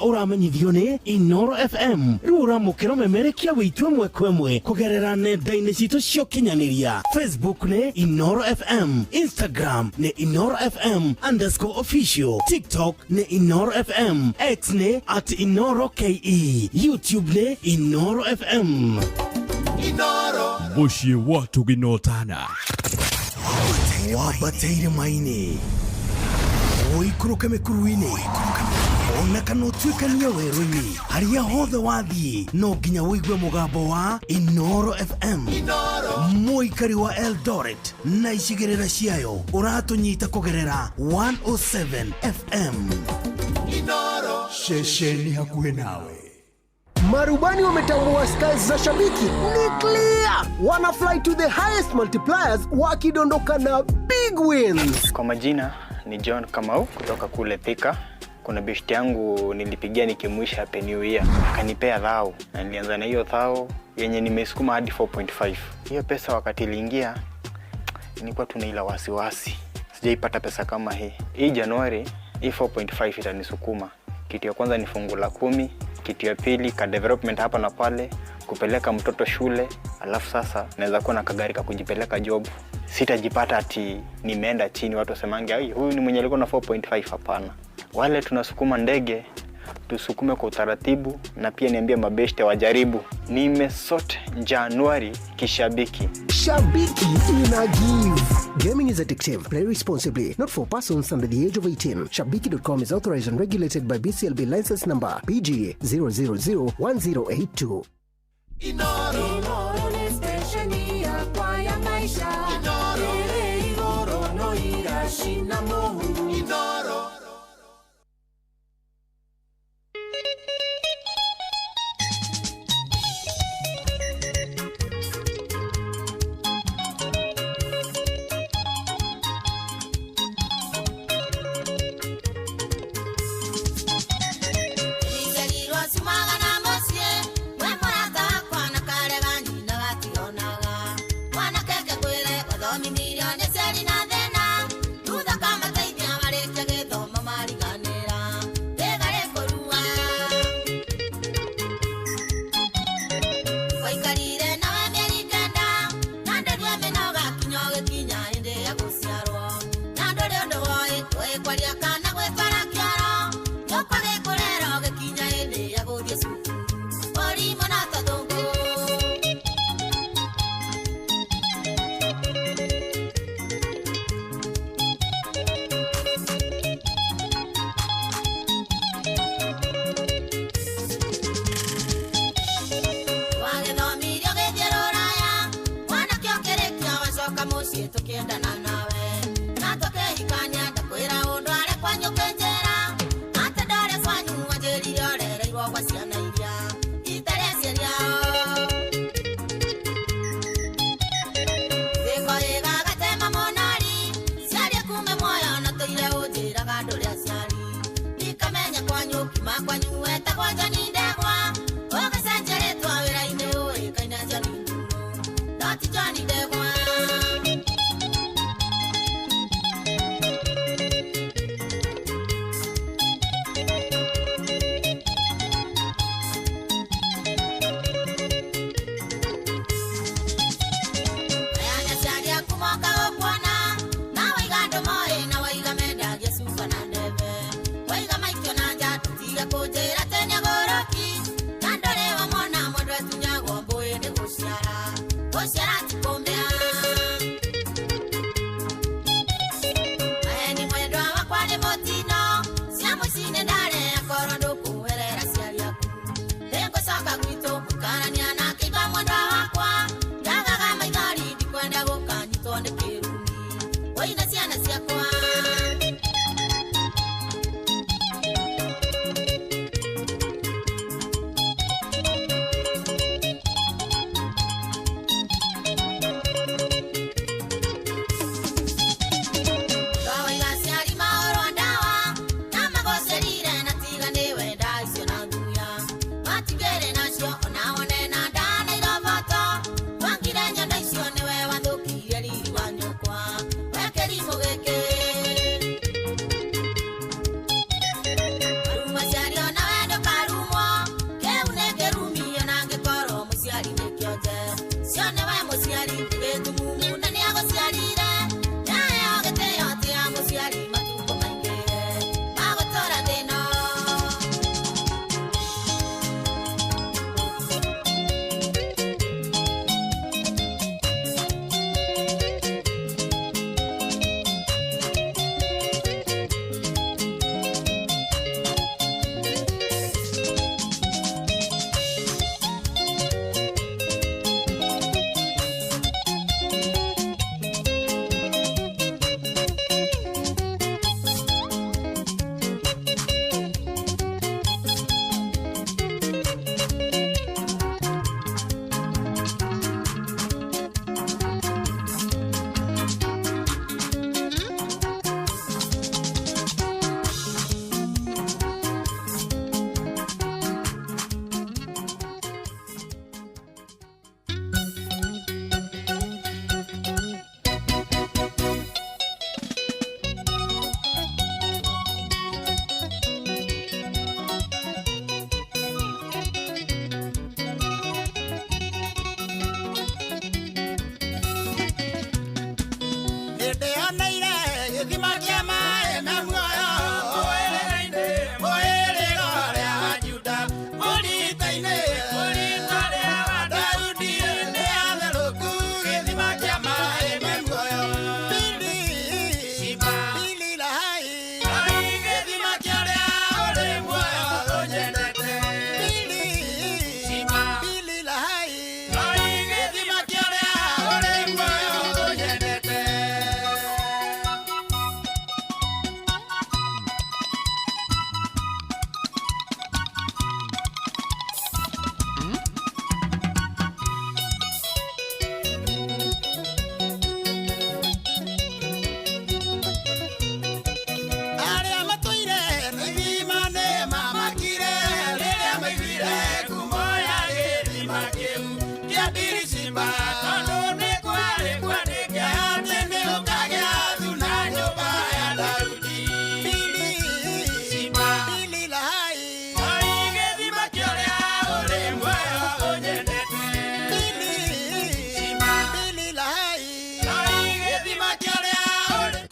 Ũramenyithio nĩ Inoro FM rĩu ũramũkĩra ũmemerekia witũ ĩmwe kwa ĩmwe kũgerera nenda-inĩ citũ cia ũkinyanĩria. Facebook nĩ Inoro FM, Instagram nĩ Inoro FM underscore official, TikTok nĩ Inoro FM, X nĩ at Inoro KE, YouTube nĩ Inoro FM. Inoro mũciĩ wa tũginotana wambateire maini ũikũrũke mĩkuru-inĩ ona kana ũtuĩkanie werũ-inĩ harĩa hothe wathiĩ no nginya ũigue mũgambo wa Inoro FM. Mũikari wa Eldoret na icigĩrĩra ciayo ũratũnyita kũgerera 107 FM. Inoro ceceni hakuhĩ nawe. Marubani wametambua skies za shabiki ni clear, wana fly to the highest multipliers wakidondoka na big wins. Kwa majina ni John Kamau kutoka kule Thika. Kuna beshti yangu nilipigia nikimwisha happy new year, akanipea thao na nilianza na hiyo thao yenye nimesukuma hadi 4.5. Hiyo pesa wakati iliingia nilikuwa tuna ila wasiwasi, sijaipata pesa kama hii. Hii Januari hii 4.5 itanisukuma. Kitu ya kwanza ni fungu la 10, kitu ya pili ka development hapa na pale, kupeleka mtoto shule, alafu sasa naweza kuwa na kagari ka kujipeleka job. Sitajipata ati nimeenda chini watu wasemange ai huyu ni mwenye alikuwa na 4.5. Hapana. Wale tunasukuma ndege tusukume kwa utaratibu, na pia niambie mabeshte wajaribu. Nimesort Januari kishabiki. Shabiki ina give. Gaming is addictive. Play responsibly. Not for persons under the age of 18. Shabiki.com is authorized and regulated by BCLB license number PG 0001082. Inoro Inoro nĩ stesheni yakwa ya maisha. Inoro ĩrĩ igũrũ no iracina mũhu. Inoro. Maciario.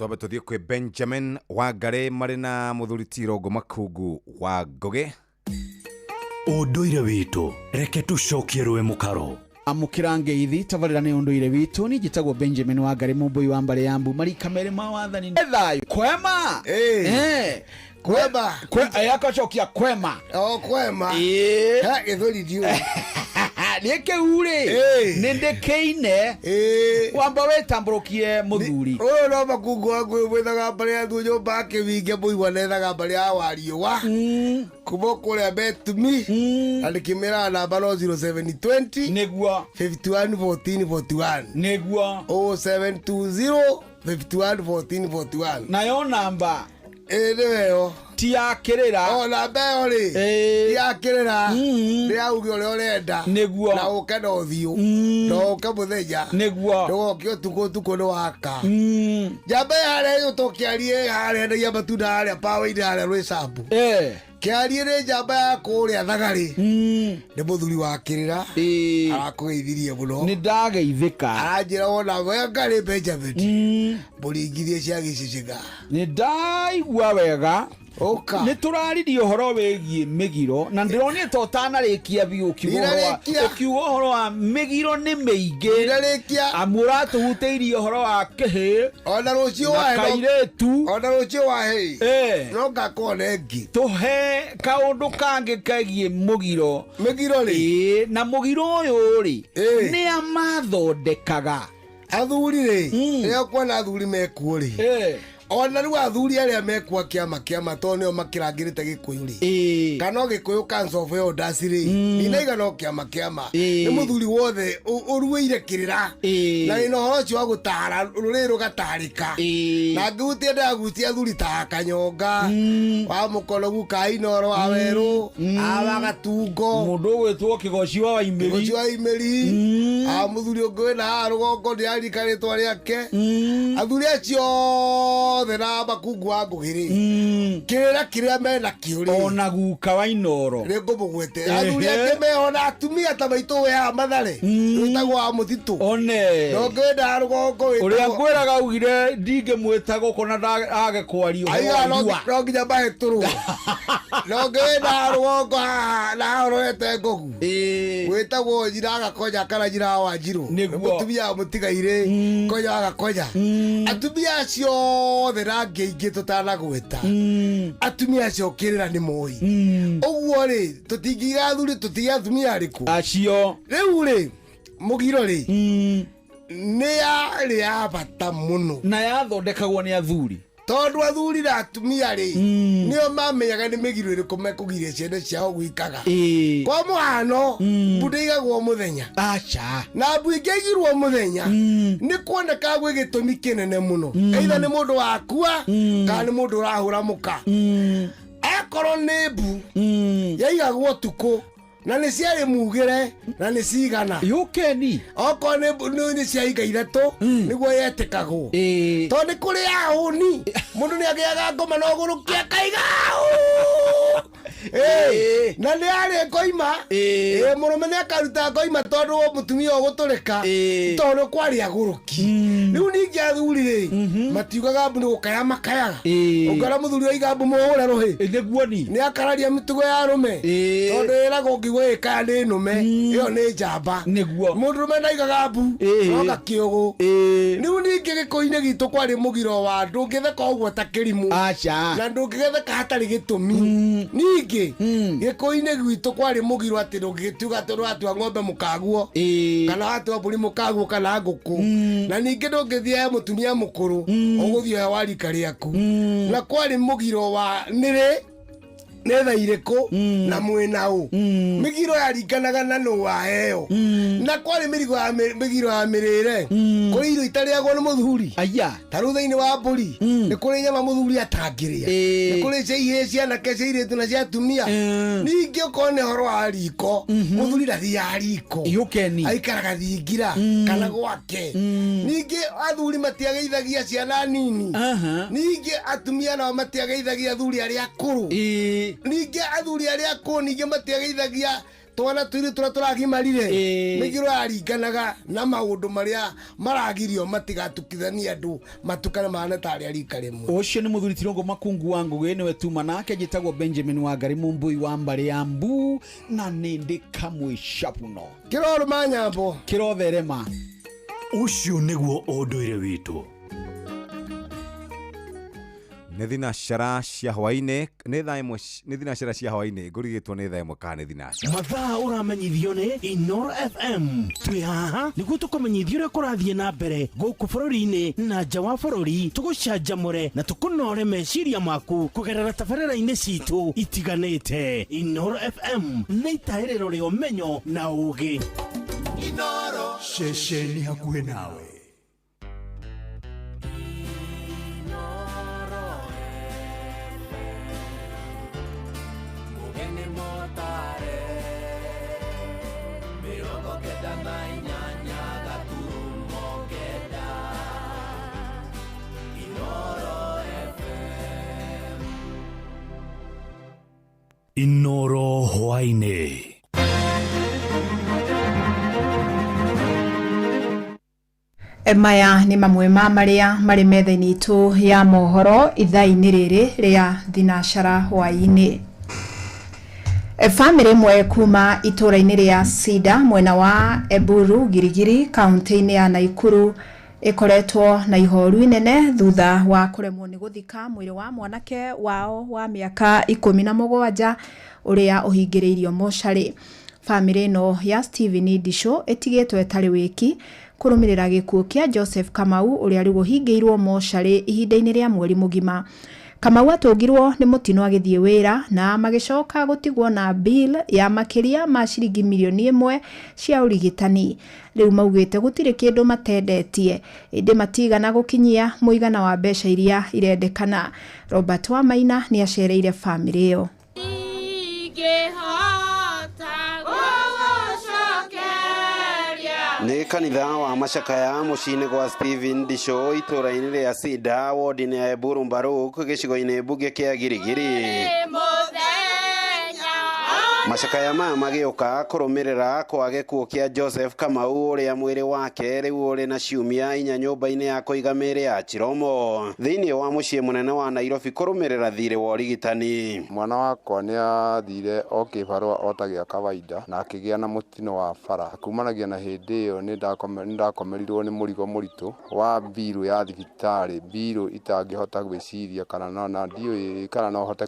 Twambe tũthiĩ kwĩ Benjamin Wangari marĩ na mũthuri ti Irũngũ Makungu wa Ngũgĩ. Ũndũire witũ reke tũcokie rũĩ mũkaro. Amũkĩra ngeithi tabarĩra nĩ ũndũire witũ. Niĩ njĩtagwo Benjamin Wangari, mũmbũi wa mbarĩ ya mbu marika merĩ ma wathani. Thayũ kwema. Kwema. Akacokia kwema. O kwema. Gĩthũri ndiũĩ. Nĩ kĩu rĩ, nĩ ndĩkĩine wamba wĩtambũrũkie mũthuri. Ũyũ no makungu wa ngũyũ mwĩthaga mbarĩ ya thuo nyũmba akĩwinge mũigua nethaga mbarĩ ya wariũa kuma kũrĩa betumi na ndĩkĩmĩraga namba no 0720 nĩguo 51 14 41 nĩguo 0720 51 14 41. Nayo namba ĩ nĩweyo ti ya kĩrĩra. O namba ĩyo rĩ ti ya kĩrĩra, nĩ ya uge ũrĩa ũrenda. Nĩguo. Na ũke na ũthiũ na ũke mũthenya. Nĩguo. Ndũgoke ũtukũ, ũtukũ nĩ waka njamba harĩa ĩyo tũkĩarie harĩa endagia matunda harĩa pawa-inĩ harĩa Rwĩcambu kĩarie nĩ njamba ya kũrĩa thagarĩ, nĩ mũthuri wa kĩrĩra, arakũgeithirie mũno. Nĩ ndageithĩka. Aranjĩra wona we Ngarĩ Benjamin mũringithie cia gĩcicĩga. Nĩ ndaigua wega. Ũka. Nĩ tũraririe ũhoro wĩgiĩ mĩgiro na ndĩronire ta ũtanarĩkia biũ Ndirarĩkia. ũkiuga ũhoro wa mĩgiro nĩ mĩingĩ. Ndirarĩkia. Amu ũratũhutĩirie ũhoro wa kĩhĩ ona rũciũ na wahe kairĩtu. Ona rũciũ wahe no ngakorwo na ĩngĩ. Tũhe kaũndũ kangĩ kegiĩ mũgiro. Mĩgiro rĩ. Ĩĩ, na mũgiro ũyũ rĩ nĩ a mathondekaga athuri rĩ, rĩrĩa ũkuona athuri mekuo rĩ, ona rĩu athuri arĩa mekua kĩama kĩama tondũ nĩo makĩrangĩrĩte gĩkũyũ rĩ, kana o Gĩkũyũ Council of Elders rĩ, ndinaigana o kĩama kĩama nĩ mũthuri wothe ũruĩire kĩrĩra na wĩna ũhoro ũcio wa gũtara rũrĩrĩ rũgatarĩka, na ngĩhutia ndĩragucia athuri ta Kanyonga wa Mũkorogu ka Inoro wa Werũ a wa Gatungo, mũndũ ũgwĩtwo Kĩgoci wa Waimĩri. Kĩgoci wa Waimĩri, a mũthuri ũngĩ wĩna haha rũgongo ndĩrarika rĩtwa rĩake. Athuri acio othe na makungu wa Ngũgĩ rĩ, kĩrĩra kĩrĩa mena kĩo rĩ, ona guka wa Inoro nĩ ngũmũgwete athuri angĩ meho na atumia ta maitũ we haha Mathare wĩtagwo wa Mũtitũ one na ũngĩ wĩna rũgongo ũrĩa wĩtagwo ngwĩraga augire ndingĩmwĩta gũkũ na age kwaria ũhoro Aiga wa no irua. no nginya mahĩtũrwo na ũngĩ wĩna rũgongo haha na haha ũrorete Ngogu wĩtagwo Nyina Gakonya kana Nyina wa Wanjirũ. Nĩguo. Mũtumia wa mũtigairĩ Konya wa Gakonya. Atumia acio othe na angĩ aingĩ tũtanagweta, atumia acio kĩrĩra nĩ moĩ ũguo rĩ, tũtingiga athuri tũtige atumia arĩkũ acio. Rĩu rĩ mũgiro rĩ nĩ yarĩ ya bata mũno na yathondekagwo nĩ athuri tondũ athuri na atumia rĩ nĩo mamenyaga nĩ mĩgiro ĩrĩkũ mekũgiria ciana ciao gwĩkaga. Kwa mũhano, mbu ndĩigagwo mũthenya. Aca. Na mbu ingĩigirwo mũthenya nĩ kuoneka gwĩ gĩtũmi kĩnene mũno, either nĩ mũndũ wakua kana nĩ mũndũ ũrahũra mũka. Akorwo nĩ mbu yaigagwo ũtukũ na nĩ ciarĩ mugĩre na nĩ cigana yũkeni, okorwo nĩ cia iga ithatũ nĩguo yetĩkagwo, tondũ nĩ kũrĩ ahũni mũndũ nĩ agĩaga ngoma na ũgũrũkia akaiga ahũ. Na nĩ arĩ ngoima. Mũrũme nĩ akaruta ngoima tondũ mũtumia ũgũtũrĩka tondũ kwarĩ agũrũki. Rĩu ningĩ athuri rĩ matiugaga mbu nĩ gũkaya makayaga. Ũngĩona mũthuri oiga mbu mũhũre rũhĩ nĩguo ni nĩ akararia mĩtugo ya arũme, tondũ ĩragwo ũngĩigua ĩkaya nĩ nũme ĩyo nĩ njamba. Nĩguo. Mũndũrũme ndaigaga mbu noga kĩũgũ. Rĩu ningĩ gĩkũyũ-inĩ gitũ kwarĩ mũgiro wa ndũngĩtheka ũguo ta kĩrimũ. Aca. Na ndũngĩgetheka hatarĩ gĩtũmi. Ningĩ gĩkũyũ-inĩ gwitũ kwarĩ mũgiro atĩ ndũngĩgĩtuga atĩ watua ng'ombe mũkaguo kana watua mbũri mũkaguo kana ngũkũ, na ningĩ ndũngĩthiĩ he mũtumia mũkũrũ ũgũthiĩ he wa rika rĩaku. Na kwarĩ mũgiro wa nĩrĩ nĩ thaa irĩkũ na mwĩna ũ, mĩgiro yaringanaga na nũ waheo. Na kwarĩ mĩrigo ya mĩgiro ya mĩrĩre, kũrĩ irio itarĩagwo nĩ mũthuri. Aya. Ta rĩu thĩinĩ wa mbũri nĩ kũrĩ nyama mũthuri atangĩrĩa, nĩ kũrĩ cia ihĩĩ cia anake cia airĩtu na cia atumia. Ningĩ okorwo nĩ ũhoro wa riko, mũthuri ndathiaga riko. Yũkeni. Aikaraga thingira kana gwake. Ningĩ athuri matiageithagia ciana nini. Ningĩ atumia nao matiageithagia athuri arĩa akũrũ. Ningĩ athuri arĩa akũrũ ningĩ matiageithagia Twana twiri tũrĩa tũragimarire mĩgiro yaringanaga na maũndũ marĩa maragirio matigatukithanie andũ matukane mahane tarĩ a rika rĩmwe. Ũcio nĩ mũthuri Tirongo Makungu wa Ngũgĩ nĩwe tuma nake njĩtagwo Benjamin Wangari Mũmbui wa mbarĩ ya Mbu na nĩ ndĩ kamwe capuno kĩrorũma nyambo kĩrotherema. Ũcio nĩguo ũndũire witũ. Nĩ thinacara cia hwaĩ-inĩ, nĩ thaa ĩmwe, nĩ thinacara cia hwaĩ-inĩ ngũrigĩtwo nĩ thaa ĩmwe kana nĩ thinacara. Mathaa ũramenyithio nĩ Inoro FM. Twĩ haha nĩguo tũkũmenyithie ũrĩa kũrathiĩ na mbere gũkũ bũrũri-inĩ na nja wa bũrũri, tũgũcanjamũre na tũkũnore meciria maku kũgerera tabarĩra-inĩ citũ itiganĩte. Inoro FM nĩ itahĩrĩro rĩa ũmenyo na ũũgĩ. Inoro ceceni hakuhĩ nawe. Inoro hwaĩ-inĩ. Maya nĩ mamwe ma marĩa marĩ metha-inĩ itũ ya mohoro ithaa-inĩ rĩrĩ rĩa thinacara hwaĩ-inĩ. Bamĩrĩ ĩmwe kuma itũũra-inĩ rĩa Cida mwena wa Eburu Girigiri kaunti-inĩ ya Naikuru ĩkoretwo na ihoru inene thutha wa kũremwo nĩ gũthika mwĩrĩ wa mwanake wao wa mĩaka 17 ũrĩa ũhingĩrĩirio mocarĩ. Bamĩrĩ ĩno ya Stephen Ndisho ĩtigĩtwo ĩtarĩ wĩki kũrũmĩrĩra gĩkuũ kĩa Joseph Kamau ũrĩa rĩu ũhingĩirwo mocarĩ ihinda-inĩ rĩa mweri mũgima. Kamau atũngirwo nĩ mũtino agĩthiĩ wĩra na magĩcoka gũtigwo na bill ya makĩria ma ciringi mirioni 1 cia ũrigitani. Rĩu maugĩte gũtirĩ kĩndũ matendetie ĩndĩ matigana gũkinyia mũigana wa mbeca iria irendekana. Robert Wamaina nĩ acereire bamĩrĩ ĩyo. Nĩ kanitha wa macakaya mũciĩ-inĩ gwa Stephen Ndisho itũũra-inĩ rĩa Cida wodi-inĩ ya Eburu Mbaruk gĩcigo-inĩ mbunge kĩa Girigiri. Macakaya maya magĩũka kũrũmĩrĩra kwa gĩkuũ kĩa Joseph Kamau ũrĩa mwĩrĩ wake rĩu ũrĩ na ciumia 4 nyũmba-inĩ ya kũiga mĩĩrĩ ya Chiromo thĩinĩ wa mũciĩ mũnene wa Nairobi kũrũmĩrĩra thirĩ wa ũrigitani. Mwana wakwa nĩ athire o kĩbarũa o ta gĩa kawaida na akĩgĩa na mũtino wa bara. Kumanagia na hĩndĩ ĩyo nĩ ndakomerirwo nĩ mũrigo mũritũ wa mbirũ ya thibitarĩ, mbirũ itangĩhota gwĩciria kana na ndiũĩ kana no hote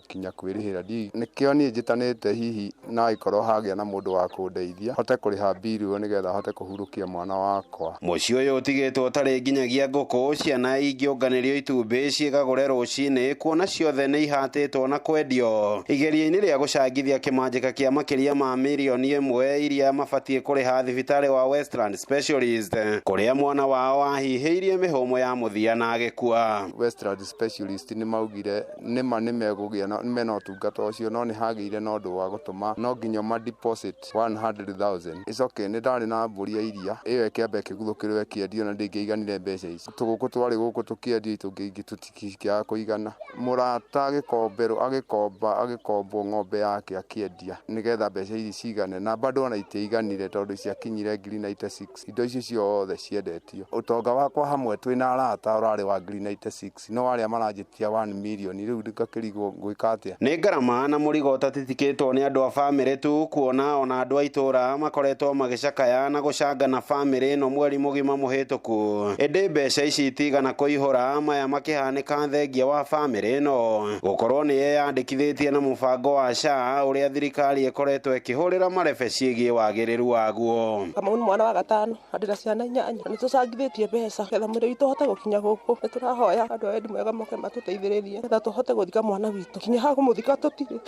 kinya kwĩrĩhĩra. Nĩkĩo niĩ njĩtanĩte hihi na ikorwo hagĩa na mũndũ wa kũndeithia hote kũrĩha mbirũ nĩgetha hote kũhurũkia mwana wakwa. Mũciĩ ũyũ ũtigĩtwo ũtarĩ nginyagia ngũkũ ciana ingĩũnganĩrio itumbĩ ciĩgagũre rũcinĩ kuona ciothe nĩ ihatĩtwo na kwendio igeria-inĩ rĩa gũcangithia kĩmanjĩka kĩa makĩria ma mirioni 1 iria mabatiĩ kũrĩha thibitarĩ wa Westland Specialist kũrĩa mwana wao ahihĩirie mĩhũmũ ya mũthia na agĩkua. Westland Specialist nĩ maugire nĩma nĩ megũgĩa na mena ũtungata ũcio no nĩ hagĩire na ũndũ wa gũtũma no nginya ma deposit 100,000. It's okay, nĩ ndarĩ na mbũri ya iria ĩyo ĩkĩamba ĩkĩguthũkĩrwo ĩkĩendio na ndĩngĩaiganire mbeca ici. Tũgũkũ twarĩ gũkũ tũkĩendio tũngĩ tũtikĩaga kũigana. Mũrata agĩkomberwo agĩkomba agĩkombwo ng'ombe yake akĩendia nĩgetha mbeca ici cigane na bado ona itiaiganire tondũ ciakinyire 96. Indo icio ciothe ciendetio. Ũtonga wakwa hamwe twĩna arata ũrarĩ wa 96 no arĩa maranjĩtia 1 million rĩu ndĩgakĩrigwo ngwĩka atĩa. Nĩ ngarama na mũrigo ũtatitikĩtwo nĩ andũ a bamĩrĩ tu kuona ona andũ a itũũra makoretwo magĩcakaya na gũcangana bamĩrĩ ĩno mweri mũgima mũhĩtũku ĩndĩ mbeca ici itigana kũihũra maya makĩhanĩka thengia wa bamĩrĩ ĩno gũkorwo nĩ yeyandĩkithĩtie na mũbango wa SHA ũrĩa thirikari ĩkoretwo ĩkĩhũrĩra marebe ciĩgiĩ wagĩrĩru waguo. Kamau nĩ mwana wa gatano andĩ ciana 8 nĩ tũcangithĩtie mbeca getha mwĩrĩ witũ ũhote gũkinya gũkũ. Nĩ tũrahoya andũ a wendi mwega moke matũteithĩrĩrie getha tũhote gũthika mwana witũ kinya ha kũmũthika tũtirĩ.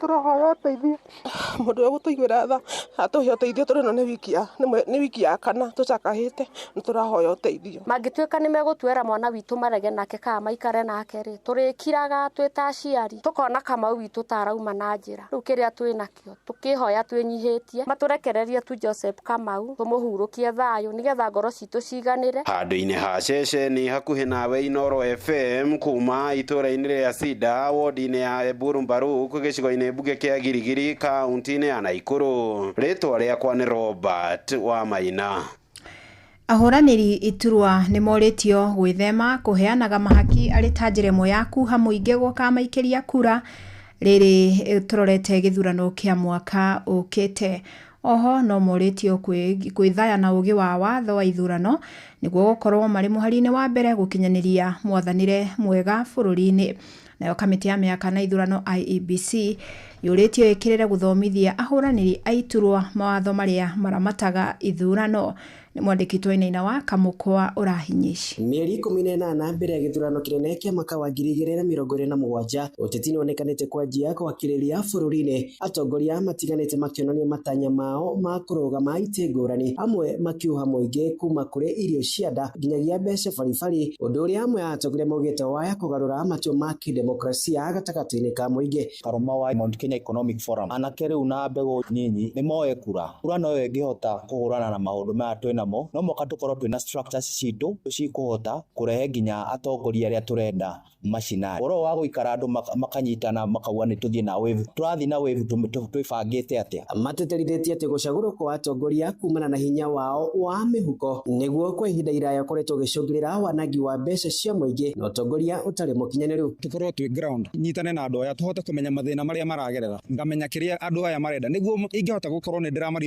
Tũrahoya ũteithio mũndũ ũrĩa ũgũtũiguĩra tha atũhe ũteithio tondũ ĩno nĩ wiki ya kana tũcakahĩte nĩ tũrahoya ũteithio. Mangĩtuĩka nĩ megũtuĩra mwana witũ marege nake kana maikare nake rĩ tũrĩkiraga twĩ ta aciari tũkona Kamau witũ ta arauma na njĩra. Rĩu kĩrĩa twĩ nakĩo tũkĩhoya twĩnyihĩtie matũrekererie tu Joseph Kamau tũmũhurũkie thayũ nĩgetha ngoro citũ ciganĩre. Handũ-inĩ ha ceceni hakuhĩ nawe Inoro FM kuma itũũra-inĩ rĩa Cida wodi-inĩ ya Eburu Mbaruk gĩcigo-inĩ Gĩcigo-inĩ mbunge kĩa Girigiri kaunti-inĩ ya Naikuru. Rĩtwa rĩakwa nĩ Robert Wamaina. Ahũranĩri iturwa nĩ morĩtio gwĩthema kũheanaga mahaki arĩ ta njĩra ĩmwe ya kuha mũingĩ gũkamaikĩria kura rĩrĩ tũrorete gĩthurano kĩa mwaka ũkĩte. Oho no morĩtio kwĩthaya na ũgĩ wa watho wa ithurano nĩguo gũkorwo marĩ mũhari-inĩ wa mbere gũkinyanĩria mwathanĩre mwega bũrũri-inĩ. Nayo kamĩtĩ ya mĩhaka na ithurano IEBC yũrĩtio ĩkĩrĩre gũthomithia ahũranĩri a iturwa mawatho marĩa maramataga ithurano. Nĩ mwandĩki Wainaina wa Kamũkwa ũrahinyĩci. Mĩeri 18 mbere ya gĩthurano kĩnene kĩa mwaka wa 2027 ũteti nĩwonekanĩte kwanjia gwakĩrĩria bũrũri-inĩ, atongoria matiganĩte makĩonania matanya mao ma kũrũgama itĩ ngũrani, amwe makiuha mũingĩ kuma kũrĩ irio cia nda nginyagia mbeca baribari, ũndũ ũrĩa amwe a atongoria maugĩte waya kũgarũra matua ma kĩdemokrasia gatagatĩ-inĩ ka mũingĩ. Karũma wa Mount Kenya Economic Forum anake rĩu na mbegũ nyinyi nĩ moe kura, kura noyo ĩngĩhota kũhũrana na maũndũ maya twĩnamo, no mũhaka tũkorwo twĩna structures citũ cikũhota kũrehe nginya atongoria arĩa tũrenda macinani. Ũhoro wa gũikara andũ makanyitana makauga nĩ tũthiĩ na wave, tũrathiĩ na wave twĩbangĩte atĩa? Matĩtĩrithĩtie atĩ gũcagũrwo kwa atongoria kumana na hinya wao wa mĩhuko nĩguo kwa ihinda iraya ũkoretwo ũgĩcũngĩrĩra wanangi wa mbeca cia mũingĩ na ũtongoria ũtarĩ mũkinyanĩru. Tũkorwo twĩ ground, nyitane na andũ aya tũhote kũmenya mathĩna marĩa maragerera, ngamenya kĩrĩa andũ aya marenda nĩguo ingĩhota gũkorwo nĩ ndĩrama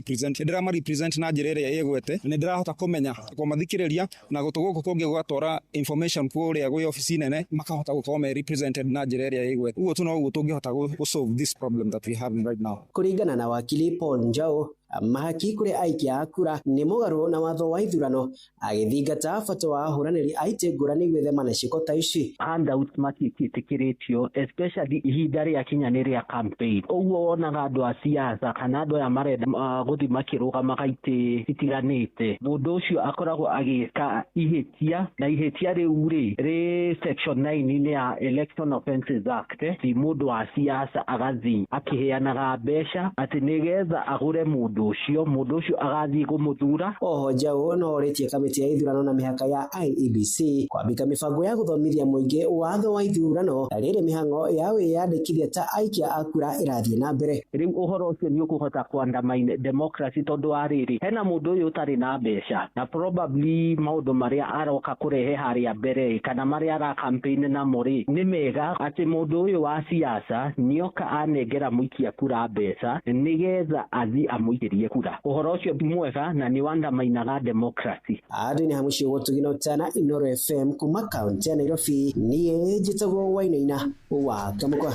represent na njĩra ĩrĩa ĩgwete, nĩ ndĩrahota kũmenya kũmathikĩrĩria na gũtũ gũkũ kũngĩ gũgatwara information kũrĩa gwĩ obici nene makahota gũkorwo me represented na njĩra ĩrĩa ĩgwete. Ũguo tu noguo tũngĩhota gũ solve this problem that we have right now. Kũringana na wakili Paul Njau, mahaki kũrĩ aikia a kura nĩ mũgarũ na watho wa ithurano, agĩthingata bata wa ahũranĩri a itĩ ngũrani gwĩthema na ciĩko ta ici. Handouts matiĩtĩkĩrĩtio, especially ihinda rĩa kinya nĩ rĩa campaign. Ũguo wonaga andũ a siasa kana andũ aya marenda gũthiĩ makĩrũgamaga itĩ itiganĩte, mũndũ ũcio akoragwo agĩka ihĩtia, na ihĩtia rĩu rĩ rĩ section 9 ya Election Offences Act. Ti mũndũ wa siasa agathiĩ akĩheanaga mbeca atĩ nĩgetha agũre mũndũ ũcio, mũndũ ũcio agathiĩ kũmũthura. Oho Njau no orĩtie kamĩtĩ ya ithurano na mĩhaka ya IEBC kwambĩka mĩbango ya gũthomithia mũingĩ watho wa ithurano rĩrĩ mĩhang'o ya wĩyandĩkithia ta aikia a kura ĩrathiĩ na mbere. Rĩu ũhoro ũcio nĩ ũkũhota kũ-undermine democracy tondũ wa rĩrĩ, hena mũndũ ũyũ ũtarĩ na mbeca na probably maũndũ marĩa aroka kũrehe harĩa mbere kana marĩa ara campaign namo rĩ nĩ mega, atĩ mũndũ ũyũ wa siasa nĩoka anengera mũikia kura mbeca nĩgetha athiĩ amũikĩrie kura. Ũhoro ũcio ti mwega na nĩ wandamainaga democracy. Andũ nĩ hamwe gũtugina ũtana Inoro FM kuma kaunti ya Nairobi, niĩ njĩtagwo Wainaina wa Kamũkwa.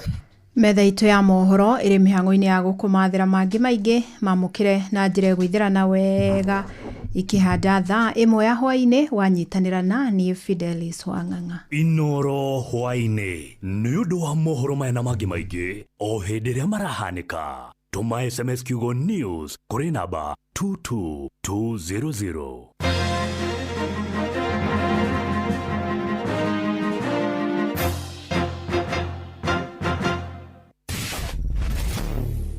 Metha itũ ya mohoro ĩrĩ mĩhang'o-inĩ ya gũkũmathĩra mangĩ maingĩ mamũkĩre na njĩra ĩgũithĩrana wega ikĩhanda thaa 1 ya hwaĩ-inĩ wanyitanĩra na niĩ Fidelis Wang'ang'a. Inoro hwaĩ-inĩ nĩ ũndũ wa mohoro maya na mangĩ maingĩ o hĩndĩ ĩrĩa marahanĩka. Tũma SMS kiugo news kũrĩ namba 22200.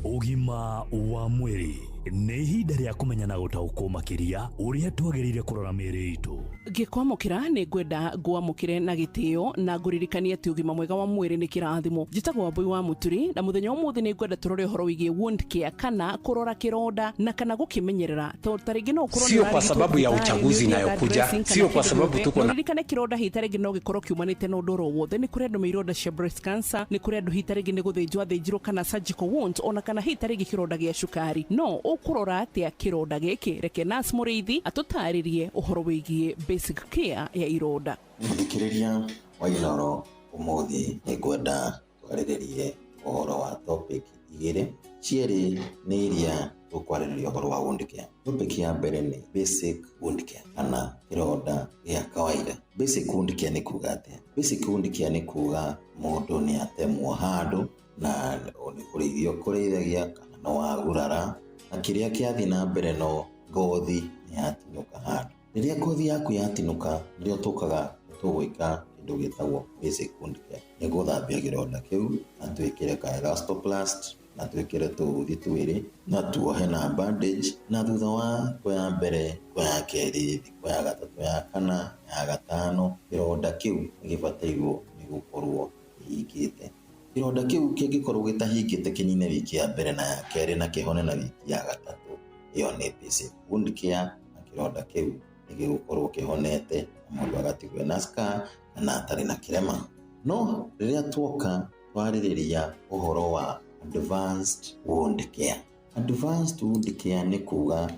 Ũgima wa mwĩrĩ nĩ ihinda rĩa kũmenya na gũtaũkwo makĩria ũrĩa twagĩrĩire kũrora mĩĩrĩ itũ. Ngĩkwamũkĩra nĩ ngwenda ngwamũkĩre na gĩtĩo na ngũririkanie atĩ ũgima mwega wa mwĩrĩ nĩ kĩrathimo. Njĩtagwo Wambui wa Mũturi na mũthenya ũmũthĩ nĩ ngwenda tũrore ũhoro wĩgiĩ wound care kana kũrora kĩronda na kana gũkĩmenyerera, tondũ ta rĩngĩ no ũkorwo Sio kwa sababu ya uchaguzi inayokuja, sio kwa sababu tuko na ririkane kĩronda hita rĩngĩ no gĩkorwo kiumanĩte na ũndũ oro wothe. Nĩ kũrĩ andũ me ironda cia breast cancer, nĩ kũrĩ andũ hita rĩngĩ nĩ gũthĩnjwo athĩnjirwo kana surgical wounds, ona kana hita rĩngĩ kĩronda gĩa cukari. No ũkũrora atĩa kĩronda gĩkĩ? Reke Nurse Mũrĩithi atũtarĩrie ũhoro wĩgiĩ basic care ya ironda. Mũthikĩrĩria wa Inoro, ũmũthĩ nĩngwenda twarĩrĩrie ũhoro wa topic igĩrĩ, cierĩ nĩ iria tũkwarĩrĩria ũhoro wa wound care. Topic ya mbere nĩ basic wound care kana kĩronda gĩa kawaida. Basic wound care nĩ kuga atĩa? Basic wound care nĩ kuga mũndũ nĩ atemwo handũ na nĩ kũrĩithio kũrĩithagia kana no agurara, na kĩrĩa kĩathiĩ na mbere no ngothi nĩ yatinũka handũ. Rĩrĩa ngothi yaku yatinũka, nĩrĩo tũkaga tũgwĩka kĩndũ gĩtagwo basic wound care. Nĩ gũthambia kĩronda kĩu na twĩkĩre ka elastoplast na twĩkĩre tũuthi twĩrĩ na tuohe na bandage, na thutha wa thikũ ya mbere, thikũ ya kerĩ, thikũ ya gatatũ, ya kana, ya gatano, kĩronda kĩu nĩ gĩbatairwo nĩ gũkorwo kĩhingĩte. Kĩronda kĩu kĩngĩkorwo gĩtahingĩte kĩnine wiki ya mbere na ya kerĩ na kĩhone na wiki ya gatatũ, ĩyo nĩ basic wound care, na kĩronda kĩu nĩ gĩgũkorwo kĩhonete na mũndũ agatigwo ena scar kana atarĩ na kĩrema. No rĩrĩa tuoka twarĩrĩria ũhoro wa advanced wound care, advanced wound care nĩ kuga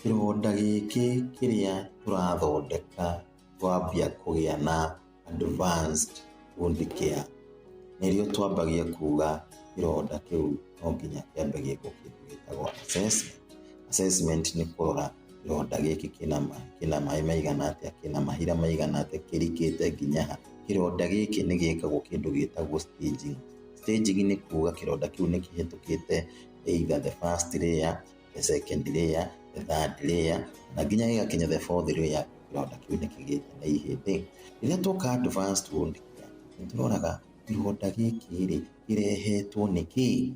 kĩronda gĩkĩ kĩrĩa tũrathondeka twambia kũgĩa na advanced wound care, nĩrĩo twambagia kuga kĩronda kĩu no nginya kĩambe gĩkwo kĩndũ gĩtagwo assessment. Assessment nĩ kũrora kĩronda gĩkĩ kĩna maĩ maigana atĩa, kĩna mahira maigana atĩa, kĩrikĩte nginya ha. Kĩronda gĩkĩ nĩ gĩkagwo kĩndũ gĩtagwo staging. Staging nĩ kuga kĩronda kĩu nĩ kĩhĩtũkĩte either the first layer, the second layer, the third layer, na nginya gĩgakinya the fourth layer, kĩronda kĩu nĩ kĩgĩte na ihĩndĩ. Rĩrĩa tuoka advanced wound care, nĩ tũroraga kĩronda gĩkĩ rĩ kĩrehetwo nĩ kĩĩ,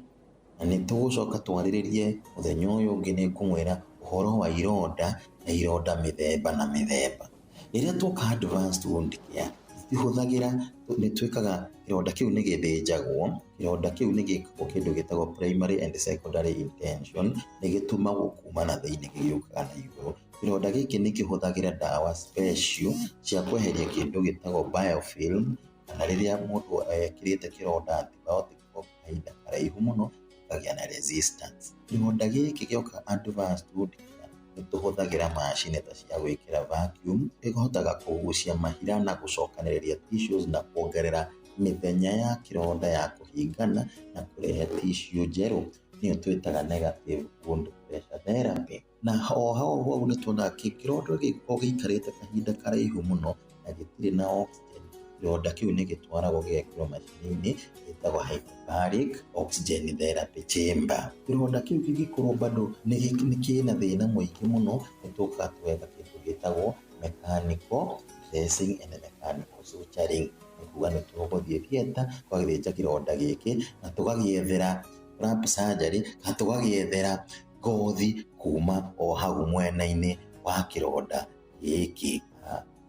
na nĩ tũgũcoka twarĩrĩrie mũthenya ũyũ ũngĩ, nĩ ngũmwĩra ũhoro wa ironda na ironda mĩthemba na mĩthemba. Rĩrĩa tuoka advanced wound care, tũtihũthagĩra, nĩ twĩkaga kĩronda kĩu nĩ gĩthĩnjagwo, kĩronda kĩu nĩ gĩkagwo kĩndũ gĩtagwo primary and secondary intention, nĩ gĩtumagwo kuma na thĩinĩ gĩgĩũkaga na igũrũ. Kĩronda gĩkĩ nĩ kĩhũthagĩra ndawa special cia kweheria kĩndũ gĩtagwo biofilm, kana rĩrĩa mũndũ ekĩrĩte kĩronda antibiotic kwa kahinda karaihu mũno gĩkagĩa na resistance. Kĩronda gĩkĩ gĩoka advanced wound care, nĩ tũhũthagĩra macini ta cia gwĩkĩra vacuum, ĩhotaga kũgucia mahira na gũcokanĩrĩria tissues na kuongerera mĩthenya ya kĩronda ya kũhingana na kũrehe tissue njerũ, nĩyo twĩtaga negative wound pressure therapy. Na o hau hau nĩ tuonaga kĩronda gĩgĩkorwo gĩikarĩte kahinda karaihu mũno na gĩtirĩ na oxygen, kĩronda kĩu nĩ gĩtwaragwo gĩgekĩrwo macini-inĩ ĩtagwo hyperbaric oxygen therapy chamber. Kĩronda kĩu kĩngĩkorwo bado nĩ kĩna thĩna mũingĩ mũno, nĩ tũkaga tũgeka kĩndũ gĩtagwo mechanical dressing and mechanical suturing, nĩ kuga nĩ tũgũthiĩ theatre tũgagĩthĩnja kĩronda gĩkĩ na tũgagĩethera flap surgery, kana tũgagĩethera ngothi kuma o hau mwena-inĩ wa kĩronda gĩkĩ.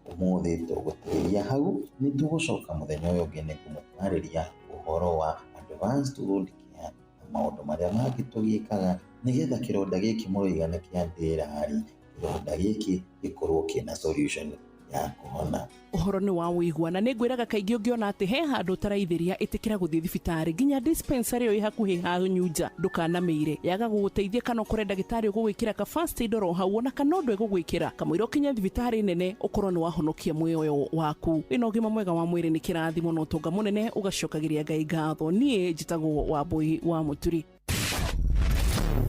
Ũmũthĩ tũgũtĩrĩria hau, nĩ tũgũcoka mũthenya ũyũ ũngĩ nĩ kũmũtarĩria ũhoro wa advanced wound care na maũndũ marĩa mangĩ tũgĩkaga nĩgetha kĩronda gĩkĩ mũroiga nĩ kĩa ndĩrari, kĩronda gĩkĩ gĩkorwo kĩna solution ya kũhona. Ũhoro nĩ wa wĩigua, na nĩ ngwĩraga kaingĩ ũngĩona atĩ he handũ ũtaraithĩria, ĩtĩkĩra gũthiĩ thibitarĩ nginya dispensary ĩyo ĩ hakuhĩ hanyu nja, ndũkanamĩire yaga gũgũteithia, kana ũkore ndagĩtarĩ ũgũgwĩkĩra ka first aid oro hau, ona kana ũndũ ĩgũgwĩkĩra kamũira ũkinye thibitarĩ nene, ũkorwo nĩ wahonokia muoyo waku. Wĩna ũgima mwega wa mwĩrĩ nĩ kĩrathimo na ũtonga mũnene, ũgacokagĩria Ngai ngatho. Niĩ njĩtagwo Wambui wa Mũturi.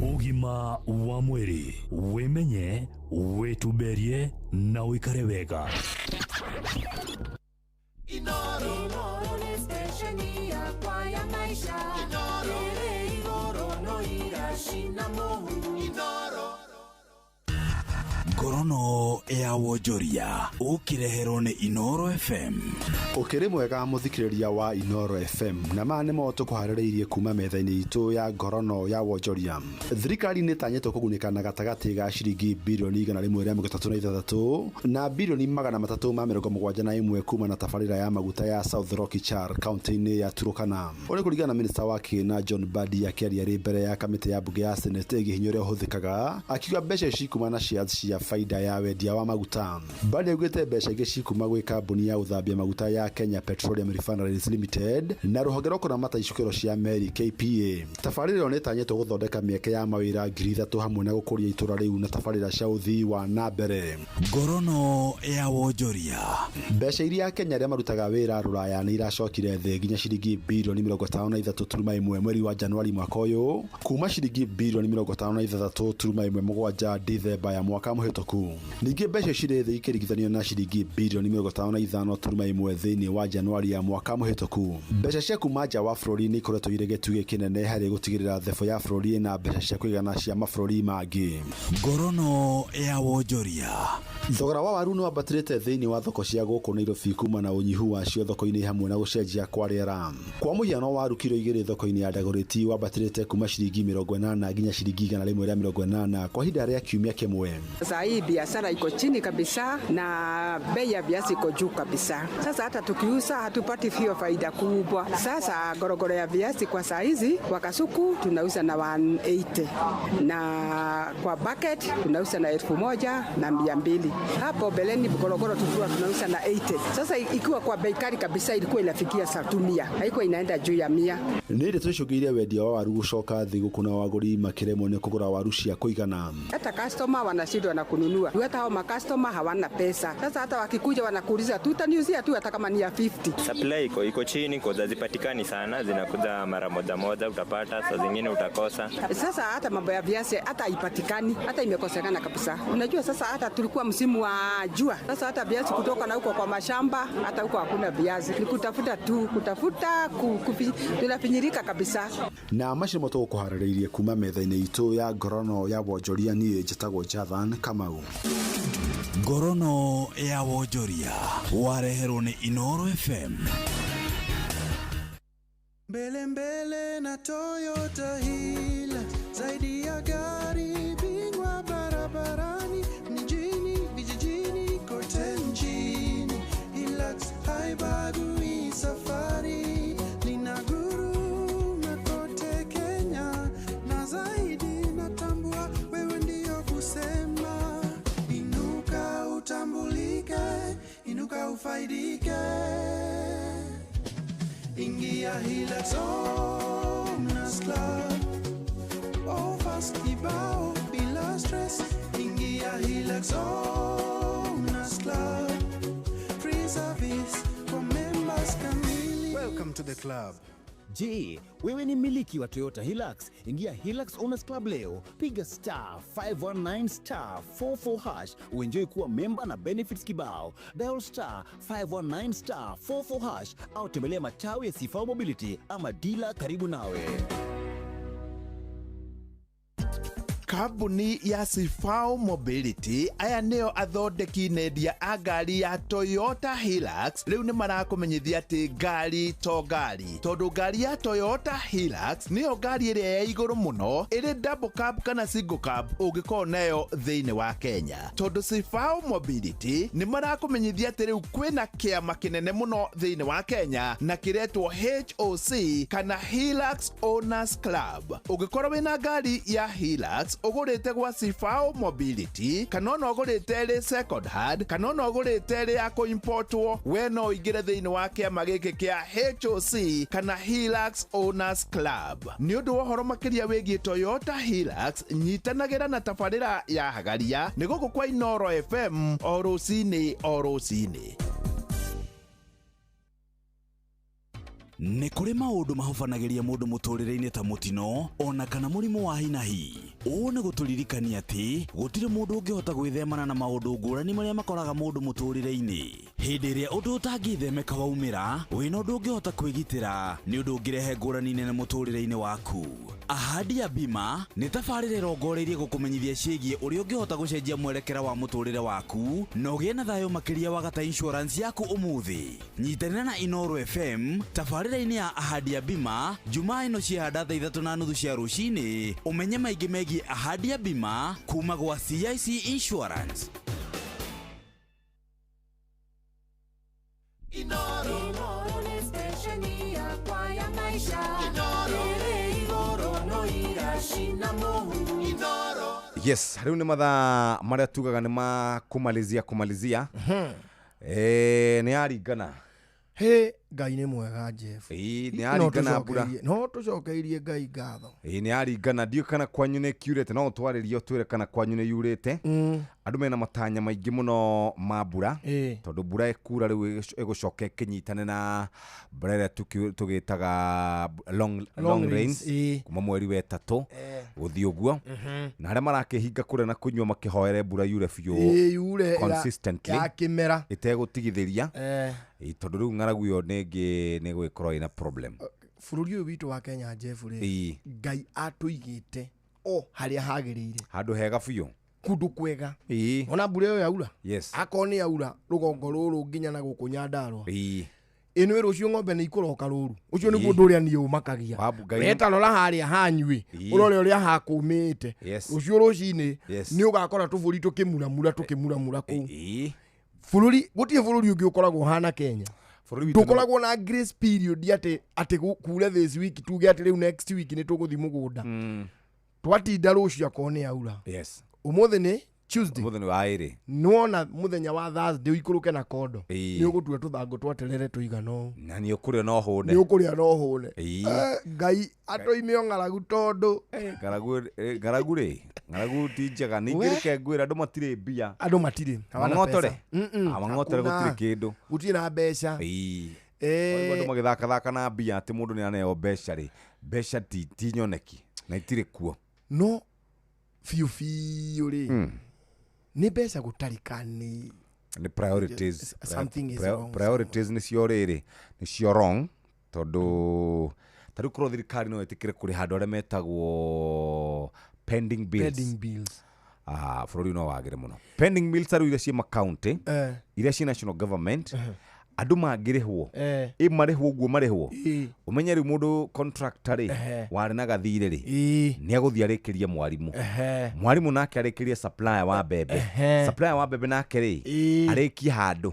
Ũgima wa mwĩrĩ, wĩmenye, wĩtumberie na ũikare wega. Inoro nĩ stesheni yakwa ya maisha. Ĩrĩ igũrũ no iracina mũhu. Inoro. Ngorono ya wonjoria ũkĩreherwo nĩ Inoro FM. Ũkĩrĩ mwega mũthikĩrĩria wa Inoro FM, na maya nĩmo tũkũharĩrĩirie kuma metha-inĩ itũ ya ngorono ya wonjoria. Thirikari nĩ ĩtanyĩtwo kũgunĩka na gatagatĩ ga ciringi birioni 136 na birioni 371 kuma na tabarĩra ya maguta ya South Lokichar kaunti-inĩ ya Turkana. Ũrĩ kũringana na minista wa kĩgĩna John Mbadi akĩaria arĩ mbere ya kamĩtĩ ya mbunge ya Senate ĩgiĩ hinya ũrĩa ũhũthĩkaga, akiuga mbeca ici kuma na shares cia faida ya wendia wa maguta. Mbadi augĩte mbeca ingĩ cikuma gwĩ kambuni ya gũthambia maguta ya Kenya Petroleum Refineries Limited na rũhonge rwa kũramata icukĩro cia meri KPA. Tabarĩra ĩyo nĩ ĩtanyĩtwo gũthondeka mĩeke ya mawĩra 3,000 hamwe na gũkũria itũra rĩu na tabarĩra cia ũthii wa na mbere. Ngorono ya wonjoria. Mbeca iria Akenya arĩa marutaga wĩra rũraya nĩ iracokire thĩ nginya ciringi birioni 53.1 mweri wa Januari mwaka ũyũ, kuma ciringi birioni 56.17 Dithemba ya mwaka mũhĩtũku. Ningĩ mbeca cirĩ thĩ ikĩringithanio na ciringi birioni 55.1 thĩinĩ wa Januari ya mwaka mũhĩtũku. Mbeca cia kuma nja wa bũrũri nĩ ikoretwo irĩ gĩtugĩ kĩnene harĩ gũtigĩrĩra thebo ya bũrũri ĩna mbeca cia kũigana cia mabũrũri mangĩ. Ngorono ya wonjoria. Thogora wa waru nĩ wambatĩrĩte thĩinĩ wa thoko cia gũkũ Nairobi kuma na ũnyihu wacio thoko-inĩ hamwe na gũcenjia kwa rĩera. Kwa mũhiano, waru kiro 2 thoko-inĩ ya Dagoretti wambatĩrĩte kuma ciringi 80 nginya ciringi 180 kwa ihinda rĩa kiumia kĩmwe. Saa hii hii biashara iko chini kabisa na bei ya viazi iko juu kabisa. Sasa hata tukiuza hatupati hiyo faida kubwa. Sasa gorogoro ya viazi kwa saa hizi kwa kasuku tunauza na 180 na kwa bucket tunauza na 1200. Hapo beleni gorogoro tulikuwa tunauza na 80. Sasa ikiwa kwa bei kali kabisa ilikuwa inafikia 100, haikuwa inaenda juu ya 100. Nĩ rĩ tũcũngĩire wendia wa waru gũcoka thĩ gũkũ na wagũri makĩremwo nĩ kũgũra waru cia kũigana. Hata customer wanashindwa na kununua, hata hao makastoma hawana pesa. Sasa hata wakikuja wanakuuliza tu utaniuzia tu hata kama ni ya 50. Supply iko chini kwa hazipatikani sana, zinakuja mara moja moja, utapata saa zingine utakosa. Sasa hata mambo ya viazi hata haipatikani, hata imekosekana kabisa. Unajua sasa hata tulikuwa msimu wa jua, sasa hata viazi kutoka na huko kwa mashamba, hata huko hakuna viazi, ni kutafuta tu, kutafuta tunafinyirika kabisa. Na macio nĩmo tũgũkũharĩrĩirie kuma metha-inĩ itũ ya ngorono ya wonjoria. Niĩ njĩtagwo Jathan Kamau. Ngorono ya wonjoria wareherwo nĩ Inoro FM. Mbele mbele na Toyota Hilux, zaidi ya gari, bingwa barabarani, mijini, vijijini, kote nchini. Hilux haibagui safari, linaguruma kote Kenya, na zaidi natambua wewe ndio kusema. Inuka utambulike, inuka ufaidike. Ingia Hilux Owners Club. Offers kibao bila stress. Ingia Hilux Owners Club. Free service kwa members kamili. Welcome to the club. Je, wewe ni mmiliki wa Toyota Hilux? Ingia Hilux Owners Club leo, piga *519*44# uenjoy kuwa memba na benefits kibao. Dial *519*44# au tembelea matawi ya Sifao Mobility ama dila karibu nawe. Kambuni ya Sifao Mobility, aya nĩo athondeki nendia a ngari ya Toyota Hilux, rĩu nĩ marakũmenyithia atĩ ngari to ngari, tondũ ngari ya Toyota Hilux nĩyo ngari ĩrĩa ya igũrũ mũno ĩrĩ double cab kana single cab ũngĩkorwo nayo thĩinĩ wa Kenya, tondũ Sifao Mobility nĩ marakũmenyithia atĩ rĩu kwĩna kĩama kĩnene mũno thĩinĩ wa Kenya na kĩretwo HOC kana Hilux Owners Club. Ũngĩkorwo wĩna ngari ya Hilux ũgũrĩte gwa Sifao Mobility, kana ona ũgũrĩte ĩrĩ second hand, kana ona ũgũrĩte ĩrĩ ya kũimportwo, we no ũingĩre thĩinĩ wa kĩama gĩkĩ kĩa HOC kana Hilux Owners Club. Nĩ ũndũ wa ũhoro makĩria wĩgiĩ Toyota Hilux, nyitanagĩra na tabarĩra ya Hagaria nĩ gũkũ kwa Inoro FM o rũcinĩ o rũcinĩ. Nĩ kũrĩ maũndũ mahobanagĩria mũndũ mũtũrĩre-inĩ ta mũtino ona kana mũrimũ wa hinahi. Ũũ nĩ gũtũririkania atĩ gũtirĩ mũndũ ũngĩhota gwĩthemana na maũndũ ngũrani marĩa makoraga mũndũ mũtũrĩre-inĩ. Hĩndĩ ĩrĩa ũndũ ũtangĩthemeka waumĩra, wĩna ũndũ ũngĩhota kwĩgitĩra, nĩ ũndũ ũngĩrehe ngũrani nene mũtũrĩre-inĩ waku. Ahadi ya Bima nĩ tabarĩra ĩrongoreirie gũkũmenyithia ciĩgiĩ ũrĩa ũngĩhota gũcenjia mwerekera wa mũtũrĩre waku na ũgĩe na thayũ makĩria wagata insurance yaku ũmũthĩ. Nyitanĩra na Inoro FM tabarĩra-inĩ ya Ahadi ya Bima Jumaa ĩno ciahanda thaa 3:30 cia rũcinĩ, ũmenye maingĩ megiĩ Ahadi ya Bima kuma gwa CIC Insurance. Inoro nĩ stesheni yakwa ya maisha. Ĩrĩ igũrũ no iracina mũhu. Inoro. Yes, rĩu nĩ mathaa marĩa tugaga nĩ ma kumalizia. Nĩ yaringana. He Ngai nĩ mwega Jeff. Ĩĩ nĩ yaringana mbura. No tũcokeirie Ngai ngatho. Ĩĩ nĩ yaringana, ndiũ kana kwanyu nĩ kiurĩte, no twarĩrie twĩre kana kwanyu nĩ yurĩte. Andũ mena matanya maingĩ mũno ma mbura, tondũ mbura ĩkura rĩu ĩgũcoka ĩkĩnyitane na mbura ĩrĩa tũgĩtaga long rains kuma mweri wa 3 gũthiĩ ũguo, na arĩa marakĩhinga kũrĩa na kũnyua makĩhoere mbura yure biũ consistently ya kĩmera ĩtegũtigithĩria, tondũ rĩu ng'aragu ĩyo nĩngĩ nĩ gũgĩkorwo ĩna problem. Bũrũri ũyũ witũ wa Kenya Jeff rĩ, Ngai atũigĩte o harĩa hagĩrĩire, handũ hega biũ, kundu kwega. Ona mbura ĩyo yaura, yes, akorwo nĩ yaura rũgongo rũrũ nginya na gũkũ Nyandarua, Ĩnĩ rũciũ ng'ombe nĩ ikũroka rũru. Ũcio nĩguo ũndũ ũrĩa niĩ ũmakagia. Weta rora harĩa hanyuĩ, ũrore ũrĩa hakũmĩte. Rũciũ rũcinĩ nĩ ũgakora tũbũri tũkĩmuramura tũkĩmuramura kũu. Bũrũri gũtirĩ bũrũri ũngĩ ũkoragwo ũhana Kenya. Tũkoragwo na grace period atĩ atĩ kure this week tuge atĩ rĩu next week nĩ tũgũthiĩ mũgũnda. Twatinda rũciũ akorwo nĩ aura. Ũmũthĩ nĩ Tuesday. Ũmũthĩ nĩ wa ĩrĩ. Nĩwona mũthenya wa Thursday ũikũrũke na kondo. Nĩ ũgũtua tũthangũ twa terere tũigana ũũ. Na nĩ ũkũrĩa no hũne. Nĩ ũkũrĩa no hũne. Ngai atũime o ng'aragu tondũ Ng'aragu ng'aragu rĩ, ng'aragu ti njega. Ningĩ reke ngwĩre andũ matirĩ mbia. Andũ matirĩ. Hawana Mang'otore. pesa. Mang'otore Hakuna. gũtirĩ kĩndũ. Gũtirĩ na mbeca. Andũ magĩthakathaka na mbia atĩ mũndũ nĩ aneo mbeca rĩ, mbeca ti nyoneki na itirĩ kuo. No biũ biũ rĩ, nĩ mbeca gũtarĩ kana nĩ priorities. Something is wrong. Priorities nĩcio rĩrĩ, nĩcio wrong tondũ ta rĩu korwo thirikari no ĩtĩkĩre kũrĩha andũ arĩa metagwo pending bills. Pending bills. Bũrũri no wagĩre mũno. Pending bills ta rĩu iria ciĩ makaunti, iria ciĩ national government, andũ mangĩrĩhwo, ĩ marĩhwo ũguo marĩhwo, ũmenye rĩu mũndũ contractor rĩ, warĩ na gathirĩ rĩ, nĩ agũthiĩ arĩkĩrie mwarimũ. Mwarimũ nake arĩkĩrie supplier wa mbembe. Supplier wa mbembe nake rĩ, arĩkie handũ.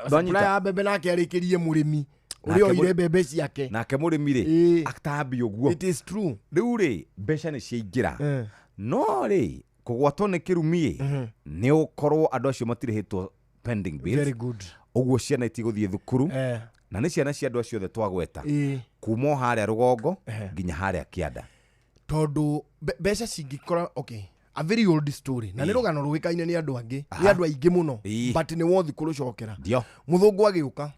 Supplier wa mbembe nake arĩkĩrie mũrĩmi ũrĩa oire mbembe ciake. Nake mũrĩmi rĩ, atambie ũguo. It is true. Rĩu rĩ, mbeca nĩ ciaingĩra. No rĩ, kũgwatwo nĩ kĩrumi ĩ, nĩ ũkorwo andũ acio matirĩhĩtwo pending bills. Very good. Ũguo ciana itigũthiĩ thukuru. Na nĩ ciana cia andũ acio othe twagweta. Kuma o harĩa rũgongo nginya harĩa kĩanda. Tondũ mbeca cingĩkora, okay, a very old story. Na nĩ rũgano rũĩkaine nĩ andũ angĩ, nĩ andũ aingĩ mũno, but nĩ wothi kũrũcokera. Mũthũngũ agĩũka,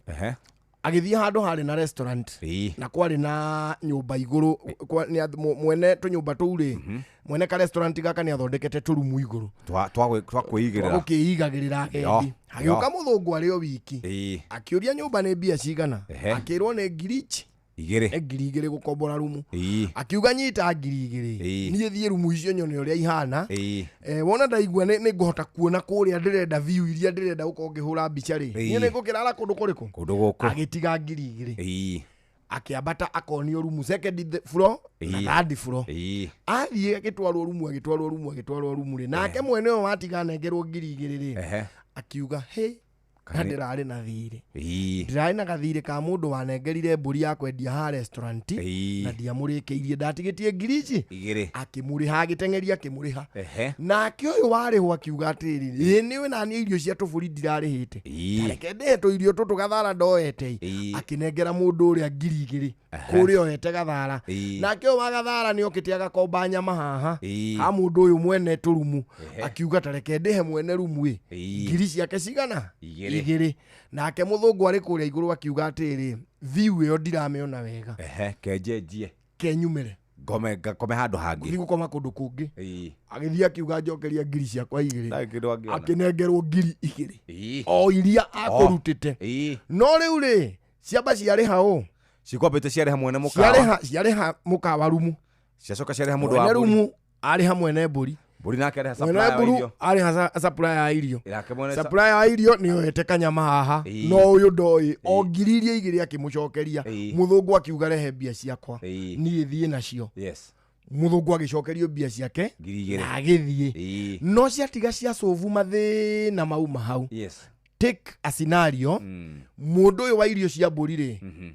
agĩthiĩ handũ harĩ na restaurant, na kwarĩ na nyũmba igũrũ, mwene tũnyũmba tũu rĩ, mwene ka restaurant gaka nĩ athondekete tũrumu igũrũ. Twa kwĩigĩrĩra. Gũkĩigagĩrĩra agendi. Agĩũka mũthũngũ arĩ o wiki. Akĩũria nyũmba nĩ mbia cigana. Akĩrwo nĩ ngiri ici. Igĩrĩ. Nĩ ngiri igĩrĩ gũkombora rumu. Akiuga nyita ngiri igĩrĩ. Niĩ thiĩ rumu icio nyone ũrĩa ihana. Wona ndaigua nĩ ngũhota kuona kũrĩa ndĩrenda view iria ndĩrenda gũkorwo ngĩhũra mbica rĩ. Niĩ nĩ ngũkĩrara kũndũ kũrĩkũ? Kũndũ gũkũ. Agĩtiga ngiri igĩrĩ. Akĩambata akonio rumu second floor na third floor. Athiĩ agĩtwarwo rumu, agĩtwarwo rumu, agĩtwarwo rumu rĩ. Nake mwene ũyũ watiga anengerwo ngiri igĩrĩ rĩ. Akiuga he, na ndĩrarĩ na thirĩ. Ndĩrarĩ na gathirĩ ka mũndũ wanengerire mbũri ya kwendia ha restaurant, na ndiamũrĩkĩirie, ndatigĩtie ngiri ici. Igĩrĩ. Akĩmũrĩha, agĩteng'eria akĩmũrĩha. Nake ũyũ warĩhwo akiuga atĩrĩrĩ, ĩ nĩwe nani irio cia tũbũri ndirarĩhĩte. Reke ndĩhe tũirio tũtũ gathara ndoete. Akĩnengera mũndũ ũrĩa ngiri igĩrĩ. Kũrĩa oete gathara. Nake ũyũ wa gathara nĩ okĩte agakomba nyama haha. Ha mũndũ ũyũ mwene tũrumu. Akiuga ta reke ndĩhe mwene rumu ĩ. Ngiri ciake cigana? Igĩrĩ. Nake mũthũngũ arĩ kũrĩa igũrũ akiuga atĩrĩ, view ĩyo ndiramĩona wega. Kenjenjie. Kenyumĩre. Ngome ngakome handũ hangĩ. Gũthiĩ gũkoma kũndũ kũngĩ. Agĩthiĩ akiuga njokeria ngiri ciakwa igĩrĩ. Ndarĩ kĩndũ angĩona. Akĩnengerwo ngiri igĩrĩ. O iria akũrutĩte. No rĩu rĩ, ciamba ciarĩha ũ? Cikwambĩte ciarĩha mwene mũkawa. Ciarĩha mũkawa rumu. Ciacoka ciarĩha mũndũ wa Mwene mbũri. rumu arĩha mwene mbũri. Mbũri nake arĩha Mwene supplier wa mbũri irio. arĩha supplier ya irio. Nake mwene Supplier ya irio nĩ oete kanyama haha. No ũyũ ndoĩ. O ngiri iria igĩrĩ akĩmũcokeria. Mũthũngũ akiuga rehe mbia ciakwa. Niĩ thiĩ nacio. Mũthũngũ agĩcokerio mbia ciake Ngiri igĩrĩ. na agĩthiĩ. No ciatiga cia covu mathĩna mauma hau. Take a scenario. Mũndũ ũyũ wa irio cia mbũri rĩ,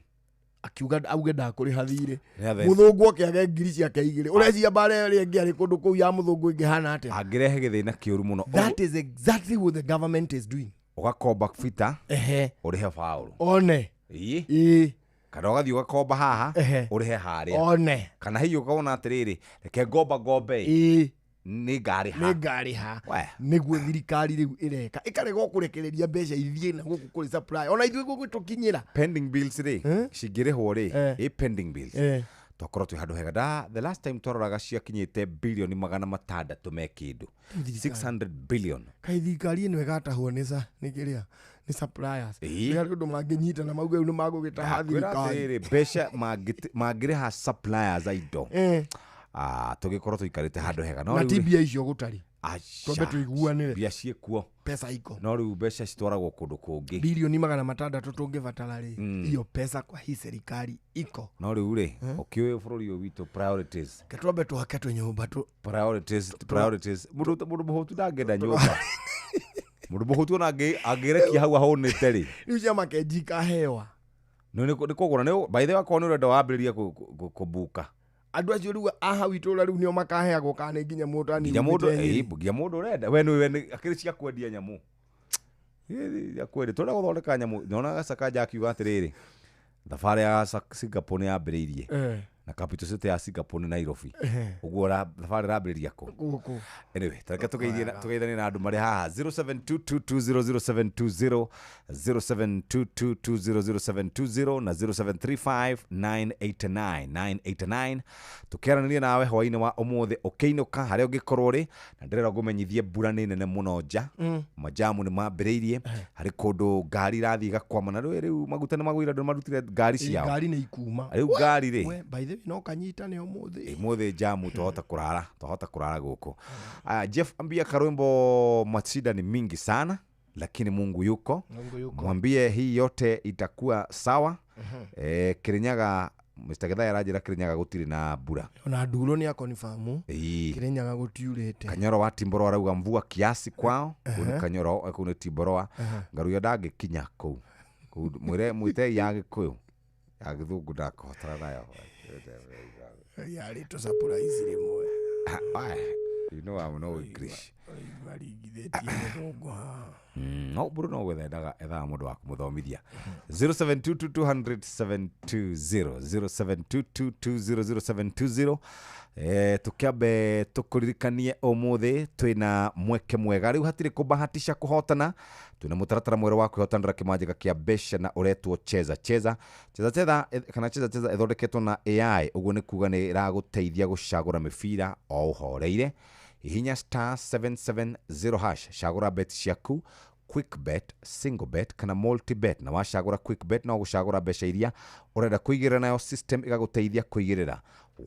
akiuga auge ndakũrĩha thirĩ. Mũthũngũ oke age ngiri ciake igĩrĩ. Ũreciria mbara ĩrĩa ĩngĩ arĩ kũndũ kũu ya mũthũngũ ĩngĩhana atĩa? Angĩrehe gĩthĩna kĩũru mũno. That is exactly what the government is doing. Ũgakomba bita, ũrĩhe faũrũ. One. Kana ũgathiĩ ũgakomba haha, ũrĩhe harĩa. One. Kana hihi ũkona atĩrĩrĩ, reke ngomba ngombe nĩ ngarĩha. Nĩ ngarĩha. Nĩguo thirikari rĩu ĩreka. Ĩkarega kũrekereria mbeca ithiĩ na gũkũ kũrĩ supply. Ona ithuĩ gũgĩtũkinyĩra. Pending bills rĩ, cingĩrĩhwo rĩ, ĩ pending bills. Twakorwo twĩ handũ hega. The last time twaroraga ciakinyĩte bilioni 600 me kĩndũ. 600 billion. Kaĩ thirikari ĩno ĩgatahwo nĩ nĩ kĩrĩa? Nĩ suppliers. Nĩ harĩ ũndũ mangĩnyitana mauge rĩu nĩ magũgĩtaha Ndakwĩra thirikari. atĩrĩrĩ, mbeca mangĩrĩha suppliers a indo. Tũgĩkorwo tũikarĩte handũ hega. No Na rĩu ti rĩ, mbia icio gũtarĩ. Twambe tũiguanĩre. Mbia ciĩkuo. Pesa iko. No rĩu mbeca citwaragwo kũndũ kũngĩ. Bilioni 600 tũngĩbatara rĩ, hiyo pesa kwa hii serikali iko. No rĩu rĩ, ũkĩũĩ bũrũri ũyũ witũ priorities. Ke twambe twake tũnyũmba tũ Priorities, priorities. Mũndũ mũhũtu ndangĩenda nyũmba. Mũndũ mũhũtu ona angĩrekia hau ahũnĩte rĩ. Rĩu ciama kenji ikahewa. No nĩ kũgũra nĩ by the way akorwo nĩ ũrenda wambĩrĩria kũbuka. Andũ acio rĩu a hau itũra rĩu nĩo makaheagwo kana nĩ nginya mũndũ ani Nginya mũndũ nginya mũndũ ũrenda. We nĩwe nĩ akĩrĩ cia kwendia nyamũ. Cia kwendia. Tũrenda gũthondeka nyamũ. Nyonaga Sakaja akiuga atĩrĩrĩ, thabarĩ ya Singapore nĩ yambĩrĩirie. Na capital city ya Singapore nĩ Nairobi. Ũguo thabarĩ ĩrambĩrĩria kũ? Gũkũ. Anyway, tareke tũgeithanie na andũ marĩ haha 0722200720, 0722200720 na 0735989989. Tũkĩaranĩria nawe hwaĩ-inĩ wa ũmũthĩ ũkĩinũka harĩa ũngĩkorwo ũrĩ, na ndĩrera ngũmenyithie mbura nĩ nene mũno nja. Majamu nĩ mambĩrĩirie harĩ kũndũ ngari irathiĩ igakwama, na rĩu maguta nĩ magũire andũ marutire ngari ciao. Ngari nĩ ikuma. Rĩu ngari rĩ. We, by the way, no kanyitane ũmũthĩ. Ũmũthĩ jamu twahota kũrara gũkũ. Jeff ambia karwimbo mashida ni mingi sana lakini Mungu yuko. Mungu yuko. Mwambie hii yote itakuwa sawa. Kirinyaga Mr. Githai aranjĩra Kirinyaga gũtirĩ na mbura. Ona Nduro nĩ akonfamu Kirinyaga gũtiurĩte. Kanyoro wa Timboroa arauga mvua kiasi kwao. Kũu nĩ Kanyoro, kũu nĩ Timboroa. Ngaruya ndangĩkinya kũu. Kũu mwĩre mwĩte ya Gĩkũyũ. Ya Gĩthũngũ ndakũhotana nayo. Yarĩ tũ surprise rĩmwe. You know I'm no English. Marigithĩtie gĩthũngũ haha. No buru no gwetha ethaga mũndũ wa kũmũthomithia. 0722200720, 0722200720. Tũkĩambe tũkũririkanie ũmũthĩ twĩna mweke mwega. Rĩu hatirĩ kũbahatisha kũhotana. Twĩna mũtaratara mwerũ wa kwĩhotanĩra kĩmanjĩka kĩa mbeca na ũretwo Cheza Cheza. Cheza Cheza kana Cheza Cheza ĩthondeketwo na AI, ũguo nĩ kuga nĩ ĩragũteithia gũcagũra mĩbira o ũhoreire. Hihinya star 770 hash, cagũra bet ciaku, quick bet, single bet kana multi bet. Na wacagũra quick bet no gũcagũra mbeca iria ũrenda kũigĩrĩra, nayo system ĩgagũteithia kũigĩrĩra.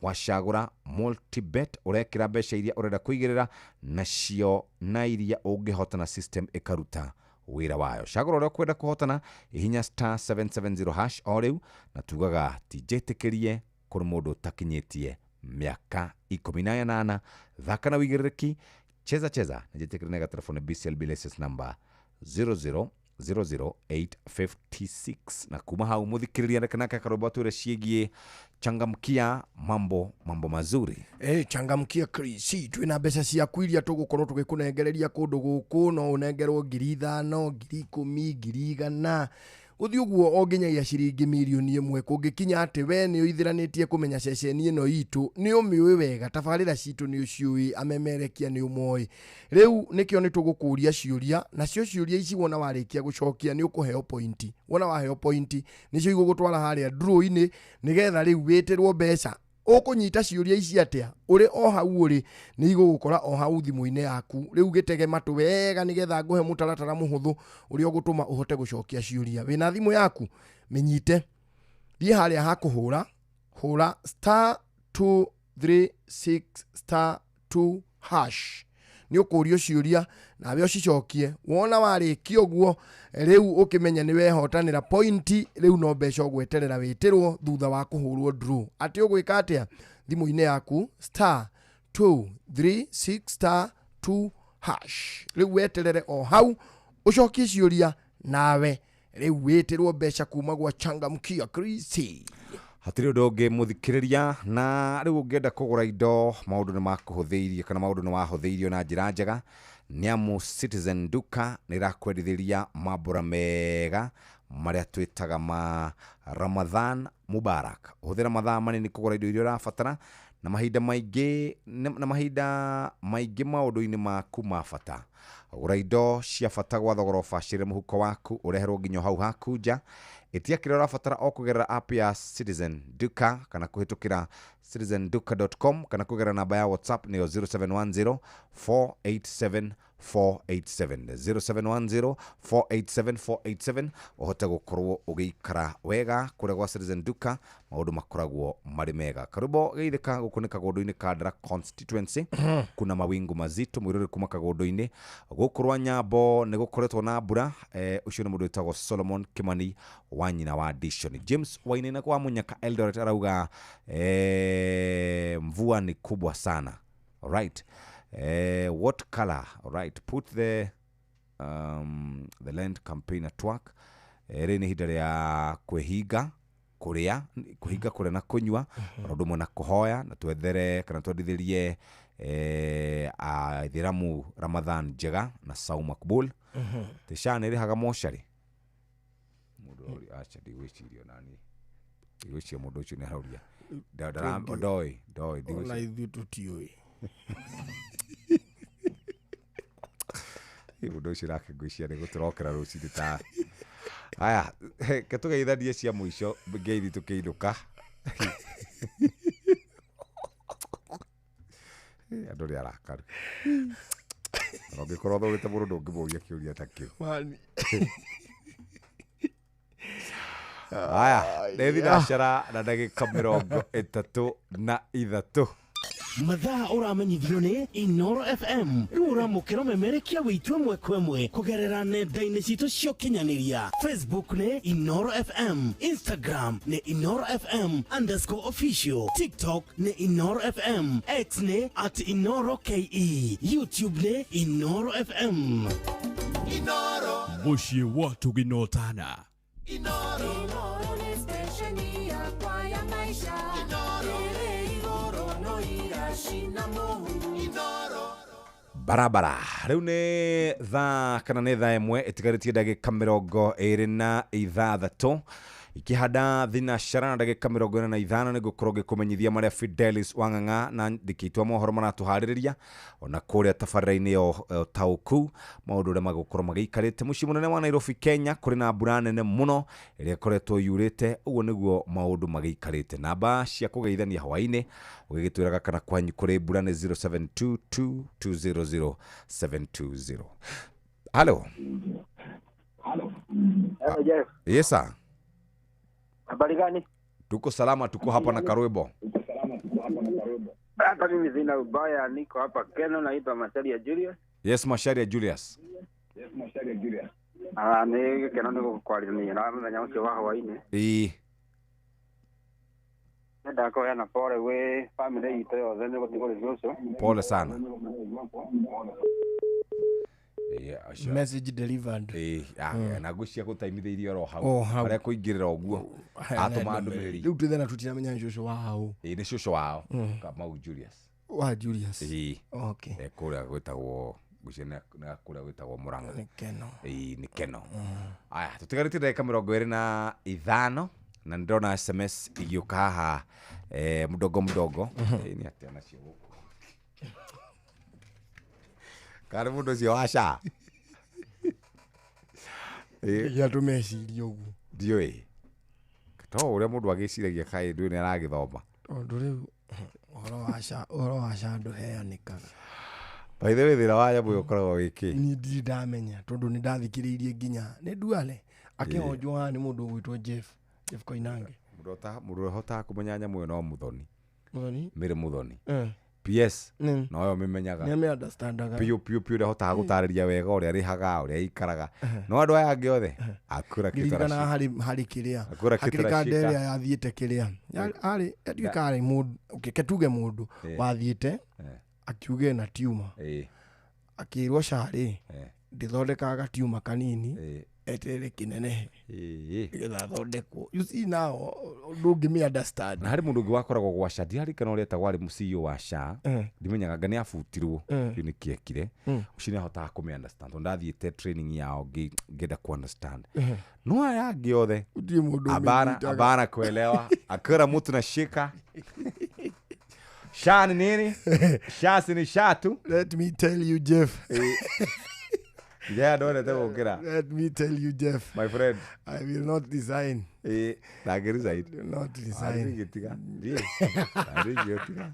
Wacagũra multi bet ũrekĩra mbeca iria ũrenda kũigĩrĩra nacio na iria ũngĩhotana, system ĩkaruta wĩra wayo. Cagũra ũrĩa ũkwenda kũhotana, hihinya star 770 hash o rĩu, na tugaga ti njĩtĩkĩrie kũrĩ mũndũ ũtakinyĩtie mĩaka 18. Thaka na wĩigĩrĩrĩki. Cheza Cheza na njĩtĩkĩrie nega telefone BCLB license number 0000856. Na kuma hau mũthikĩrĩria reke nake karwĩmbo atwĩre ciĩgiĩ changamkia mambo mazuri. Changamkia Chris, twĩna mbeca ciaku iria tũgũkorwo tũgĩkũnengereria kũndũ gũkũ, no ũnengerwo 5,000, 10,000, 100,000 gũthiĩ ũguo o nginyagia ciringi 1,000,000. Kũngĩkinya atĩ we nĩ ũithĩranĩtie kũmenya ceceni ĩno itũ, nĩ ũmĩũĩ wega, tabarĩra citũ nĩ ũciũĩ, amemerekia nĩ ũmoĩ. Rĩu nĩkĩo nĩ tũgũkũria ciũria, nacio ciũria ici wona warĩkia gũcokia nĩ ũkũheo pointi. Wona waheo pointi nĩcio igũgũtwara harĩa draw-inĩ, nĩgetha rĩu wĩtĩrwo mbeca. Ũkũnyita ciũria ici atĩa? Ũrĩ o hau ũrĩ, nĩ igũgũkora o hau thimũ-inĩ yaku. Rĩu gĩtege matũ wega nĩgetha ngũhe mũtaratara mũhũthũ ũrĩa ũgũtũma ũhote gũcokia ciũria. Wĩna thimũ yaku, mĩnyite, thiĩ harĩa ha kũhũra, hũra star 236 star 2 hash. Nĩ ũkũrio ciũria nawe ũcicokie. Wona warĩkia ũguo, rĩu ũkĩmenya nĩ wehotanĩra pointi, rĩu no mbeca ũgweterera wĩtĩrwo thutha wa kũhũrwo draw. Atĩ ũgwĩka atĩa? Thimũ-inĩ yaku star 236 star 2 hash. Rĩu weterere o hau ũcokie ciũria nawe rĩu wĩtĩrwo mbeca kuma gwa Changamkia Chris. Hatirĩ ũndũ ũngĩ mũthikĩrĩria, na rĩu ũngĩenda kũgũra indo maũndũ nĩ makũhũthĩirie kana maũndũ nĩ wahũthĩirio na njĩra njega, nĩ amu Citizen Duka nĩ ĩrakwendithĩria mambũra mega marĩa twĩtaga ma Ramadhan Mubarak. Hũthĩra mathaa manini kũgũra indo iria ũrabatara na mahinda maingĩ na mahinda maingĩ maũndũ-inĩ maku ma bata. Gũra indo cia bata gwa thogora ũbacĩrĩre mũhuko waku, ũreherwo nginya hau haku nja. Ĩtia kĩrĩa ũrabatara o kũgerera app ya Citizen Duka kana kũhĩtũkĩra citizenduka.com kana kũgerera namba ya WhatsApp nĩyo 0710 487 487, 0710 487 487, ũhote gũkorwo ũgĩikara wega kũrĩa gwa Citizen Duka, maũndũ makoragwo marĩ mega. Karwĩmbo geithĩka gũkũ nĩ kagondo-inĩ ka Ndara constituency, kuna mawingu mazito mwĩrore kuma kagondo-inĩ gũkũ rwa Nyambo nĩ gũkoretwo na mbura. Ũcio nĩ mũndũ wĩtagwo Solomon Kimani wa nyina wa Dishon. James Wainaina kwa Munyaka Eldoret arauga mvua ni kubwa sana. Alright. What color? Alright, put the land campaign at work. Rĩ nĩ ihinda rĩa kwĩhinga kũrĩa, kwĩhinga kũrĩa na kũnyua, ona ũndũ ũmwe na kũhoya, na twethere kana twendithĩrie aithĩramu Ramadhan njega na Saum Makbul. Tĩca nĩ ĩrĩhaga mocarĩ mũndũ ũrĩa, aca, ndigwĩciria onani, ndigwĩciria mũndũ ũcio nĩ arauria. Ndoĩ ndoĩ. Ona Ndigwĩciria. Ithuĩ tũtiũĩ. Mũndũ ũcio nake ngwĩciria nĩ gũtũrokera rũcinĩ ta aya. Ke tũgeithanie cia mũico ngeithi tũkĩinũka. Andũ nĩ arakaru, ona ũngĩkorwo thũrĩte mũndũ ndũngĩmũria kĩũria ta kĩu. Mani. Aya nĩ thinacara na ndagĩka 33. Mathaa ũramenyithio nĩ Inoro FM. Rĩu ũramũkĩra ũmemerekia wĩitũ ĩmwe kwa ĩmwe kũgerera nenda-inĩ citũ cia ũkinyanĩria. Facebook nĩ Inoro FM, Instagram nĩ Inoro FM_official, TikTok nĩ Inoro FM, X nĩ @InoroKE, YouTube nĩ Inoro FM. Inoro. Mũciĩ wa tũginotana. Inoro nĩ stesheni yakwa ya maisha. Inoro ĩrĩ igũrũ no iracina mũhu. Inoro. Barabara rĩu nĩ thaa kana nĩ thaa 1 ĩtigarĩtie ndagĩka 26, ikĩhanda thinacara na ndagĩka 45. Nĩ ngũkorwo ngĩkũmenyithia marĩa Fidelis Wang'ang'a na ndĩkĩitwa mohoro maratũharĩrĩria ona kũrĩa tabarĩra-inĩ ya ũtaũku, maũndũ ũrĩa magũkorwo magĩikarĩte mũciĩ mũnene wa Nairobi, Kenya. Kũrĩ na mbura nene mũno ĩrĩa ĩkoretwo yurĩte, ũguo nĩguo maũndũ magĩikarĩte. Namba cia kũgeithania hwaĩ-inĩ ũgĩgĩtwĩraga kana kwanyu kũrĩ mbura nĩ 0722200720. Halo. Hello, Jeff. Yes sir. Habari gani? Tuko salama, tuko hapa na Karwebo. Hata mimi sina ubaya, niko hapa Keno, naitwa Macharia Julius. Yes, Macharia Julius. Ah, nĩ gĩkeno nĩ gũkwarĩria na mũthenya ũcio wa hwaĩ-inĩ. Ĩĩ. Nyendaga kũheana pole gwĩ bamĩrĩ itũ yothe nĩ gũtigwo rĩngĩ ũcio. Pole sana. Yeah, acio. Message delivered. Ĩĩ, na ngwĩciria gũtaimithĩirie oro hau. O hau. Harĩa kũingĩrĩra ũguo atũma ndũmĩrĩri. Rĩu twĩthena tũtiramenya nĩ cũcũ wa hau. Ĩĩ, nĩ cũcũ wao. Kamau Julius. Wa Julius. Ĩĩ. Okay. Kũrĩa gwĩtagwo, ngwĩciria nĩ kũrĩa gwĩtagwo Mũrang'a. Nĩ Keno. Ĩĩ, nĩ Keno. Aya, tũtigarĩtie ndagĩka 25 na nĩ ndĩrona SMS igĩũka haha mdogo mdogo. Ĩĩ, nĩ atĩa nacio gũkũ? Karĩ mũndũ ũcio wa SHA? Gĩa tũmecirie ũguo. Ndiũĩ. To ũrĩa mũndũ agĩciragia kaĩ ndũĩ nĩ aragĩthoma. Tondũ rĩu ũhoro wa SHA ndũheanĩkaga. By the way, thĩna wa nyamũ ĩyo ũkoragwo wĩ kĩ? Niĩ ndirĩ ndamenya tondũ nĩ ndathikĩrĩirie nginya nĩ Duale akĩhonjwo haha nĩ mũndũ ũgwĩtwo Jeff Koinange. Mũndũ ũhotaga kũmenya nyamũ ĩyo no Muthoni. Muthoni? Mĩrĩ Muthoni. PS noyo mĩmenyaga. Nĩ amĩ-understandaga. Piũ piũ piũ, ũrĩa gũtarĩria wega ũrĩa arĩhaga, ũrĩa aikaraga. No andũ aya angĩ othe akura Ndirikanaga kĩtara. harĩ kĩrĩa Akura hakĩrĩ kĩtara kanda cika. ĩrĩa yathiĩte kĩrĩa arĩ atuĩka arĩ mũndũ, okay, ke tuge mũndũ wathiĩte akiuge na tiuma, akĩrwo SHA rĩ ndĩthondekaga gatiuma kanini, eterere kĩnenehe nĩgetha athondekwo. You see now ndũngĩmĩ understand. Na harĩ mũndũ ũngĩ wakoragwo gwa SHA, ndiririkana ũrĩa etagwo, arĩ CEO wa SHA, ndimenyaga anga nĩ abutirwo, kĩu nĩ kĩekire. Ũcio nĩ ahotaga kũmĩ understand tondũ ndathiĩte training yao ngĩenda ku understand. No aya angĩ othe Gũtirĩ mũndũ abana ũmĩnyitaga. Abana kuelewa akira mtu na shika SHA ni nini? SHA si ni SHA tu. Let me tell you, Jeff. Yeah, ndonete gũkĩra. Let me tell you, Jeff. My friend. I will not design. Ndangĩ resign. Do not resign. Ndingĩtiga. Ndingĩtiga.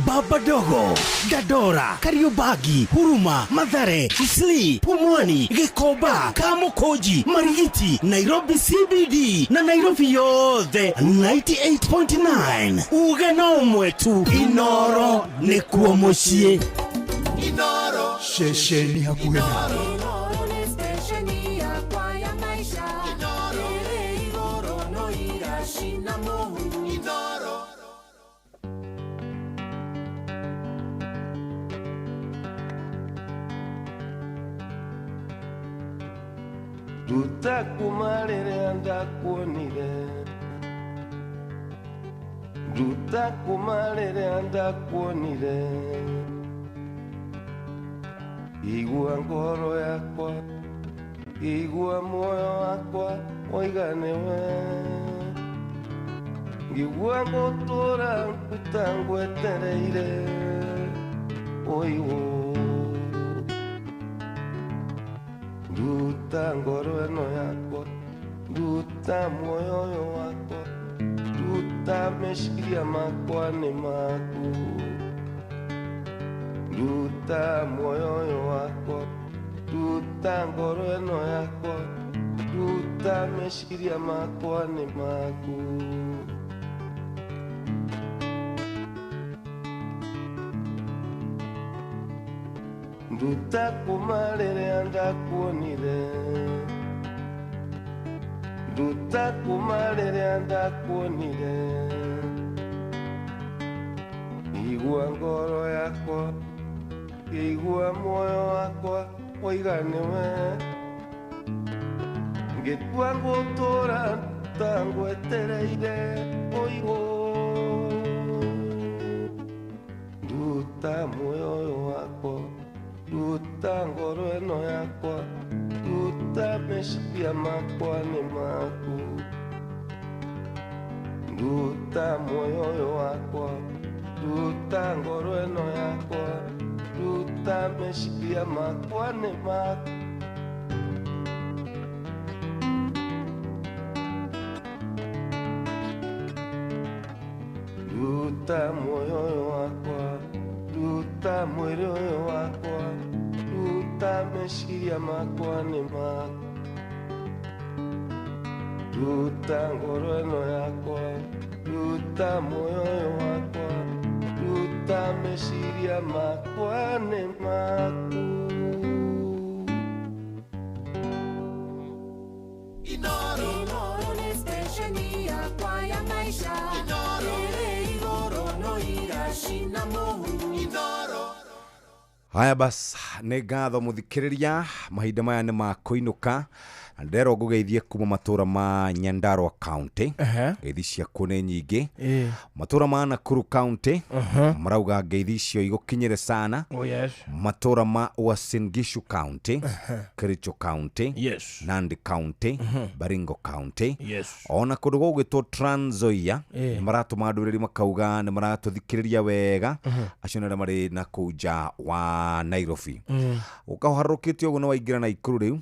Baba Dogo, Dandora, Kariobangi, Huruma, Mathare, Isli, Pumwani, Gikomba, Kamukunji, Marigiti, Nairobi CBD na Nairobi yothe 98.9. Uge no ũmwe tu, Inoro nĩkuo mũciĩ. Inoro. Ceceni hakuhĩ nawe. Inoro nĩ stesheni yakwa ya maisha. Inoro. Ĩrĩ igũrũ no iracina mũhu. Inoro. Nduta kuma rĩrĩa ndakuonire, nduta kuma rĩrĩa ndakuonire, igua ngoro yakwa, igua muoyo wakwa waiga nĩwe, ngĩigua ngũtũra nduta ngwetereire ũiwo. Nduta ngoro ĩno yakwa, nduta muoyo ũyũ wakwa, nduta meciria makwa nĩ maku. Nduta muoyo ũyũ wakwa, nduta ngoro ĩno yakwa, nduta meciria makwa nĩ maku. Nduta kuma rĩrĩa ndakuonire, nduta kuma rĩrĩa ndakuonire, igua ngoro yakwa, igua muoyo wakwa waiga nĩwe, ngĩtua ngũtũra ta ngwetereire ũigo. Nduta muoyo ũyũ wakwa, nduta ngoro ĩno yakwa, nduta meciria makwa nĩ maku. Nduta muoyo ũyũ wakwa, nduta ngoro ĩno yakwa, nduta meciria makwa nĩ maku. Nduta muoyo ũyũ wakwa, nduta mwĩrĩ ũyũ wakwa, nduta meciria makwa nĩ maku. Nduta ngoro ĩno yakwa, nduta muoyo ũyũ wakwa, nduta meciria makwa nĩ maku. Inoro. Inoro nĩ stesheni yakwa ya maisha. Inoro. Ĩrĩ igũrũ no iracina mũhu. Inoro. Haya bas, nĩ ngatho mũthikĩrĩria, mahinda maya nĩ ma kũinũka. Nderwo ngũgeithie kuma matũra ma Nyandarua County. Ngeithi ciakuo nĩ nyingĩ. Matũra ma Nakuru County marauga ngeithi icio igũkinyĩre sana. Oh yes. Matũra ma Uasin Gishu County, Kericho County, yes, Nandi County, Baringo County, yes, ona kũndũ gũgwĩtwo Trans Nzoia nĩ maratũma ndũmĩrĩri makauga nĩ maratũthikĩrĩria wega. Acio nĩ arĩa marĩ na kũu nja wa Nairobi. Ũkaharũrũkĩte ũguo nĩ waingĩra Naikuru rĩu.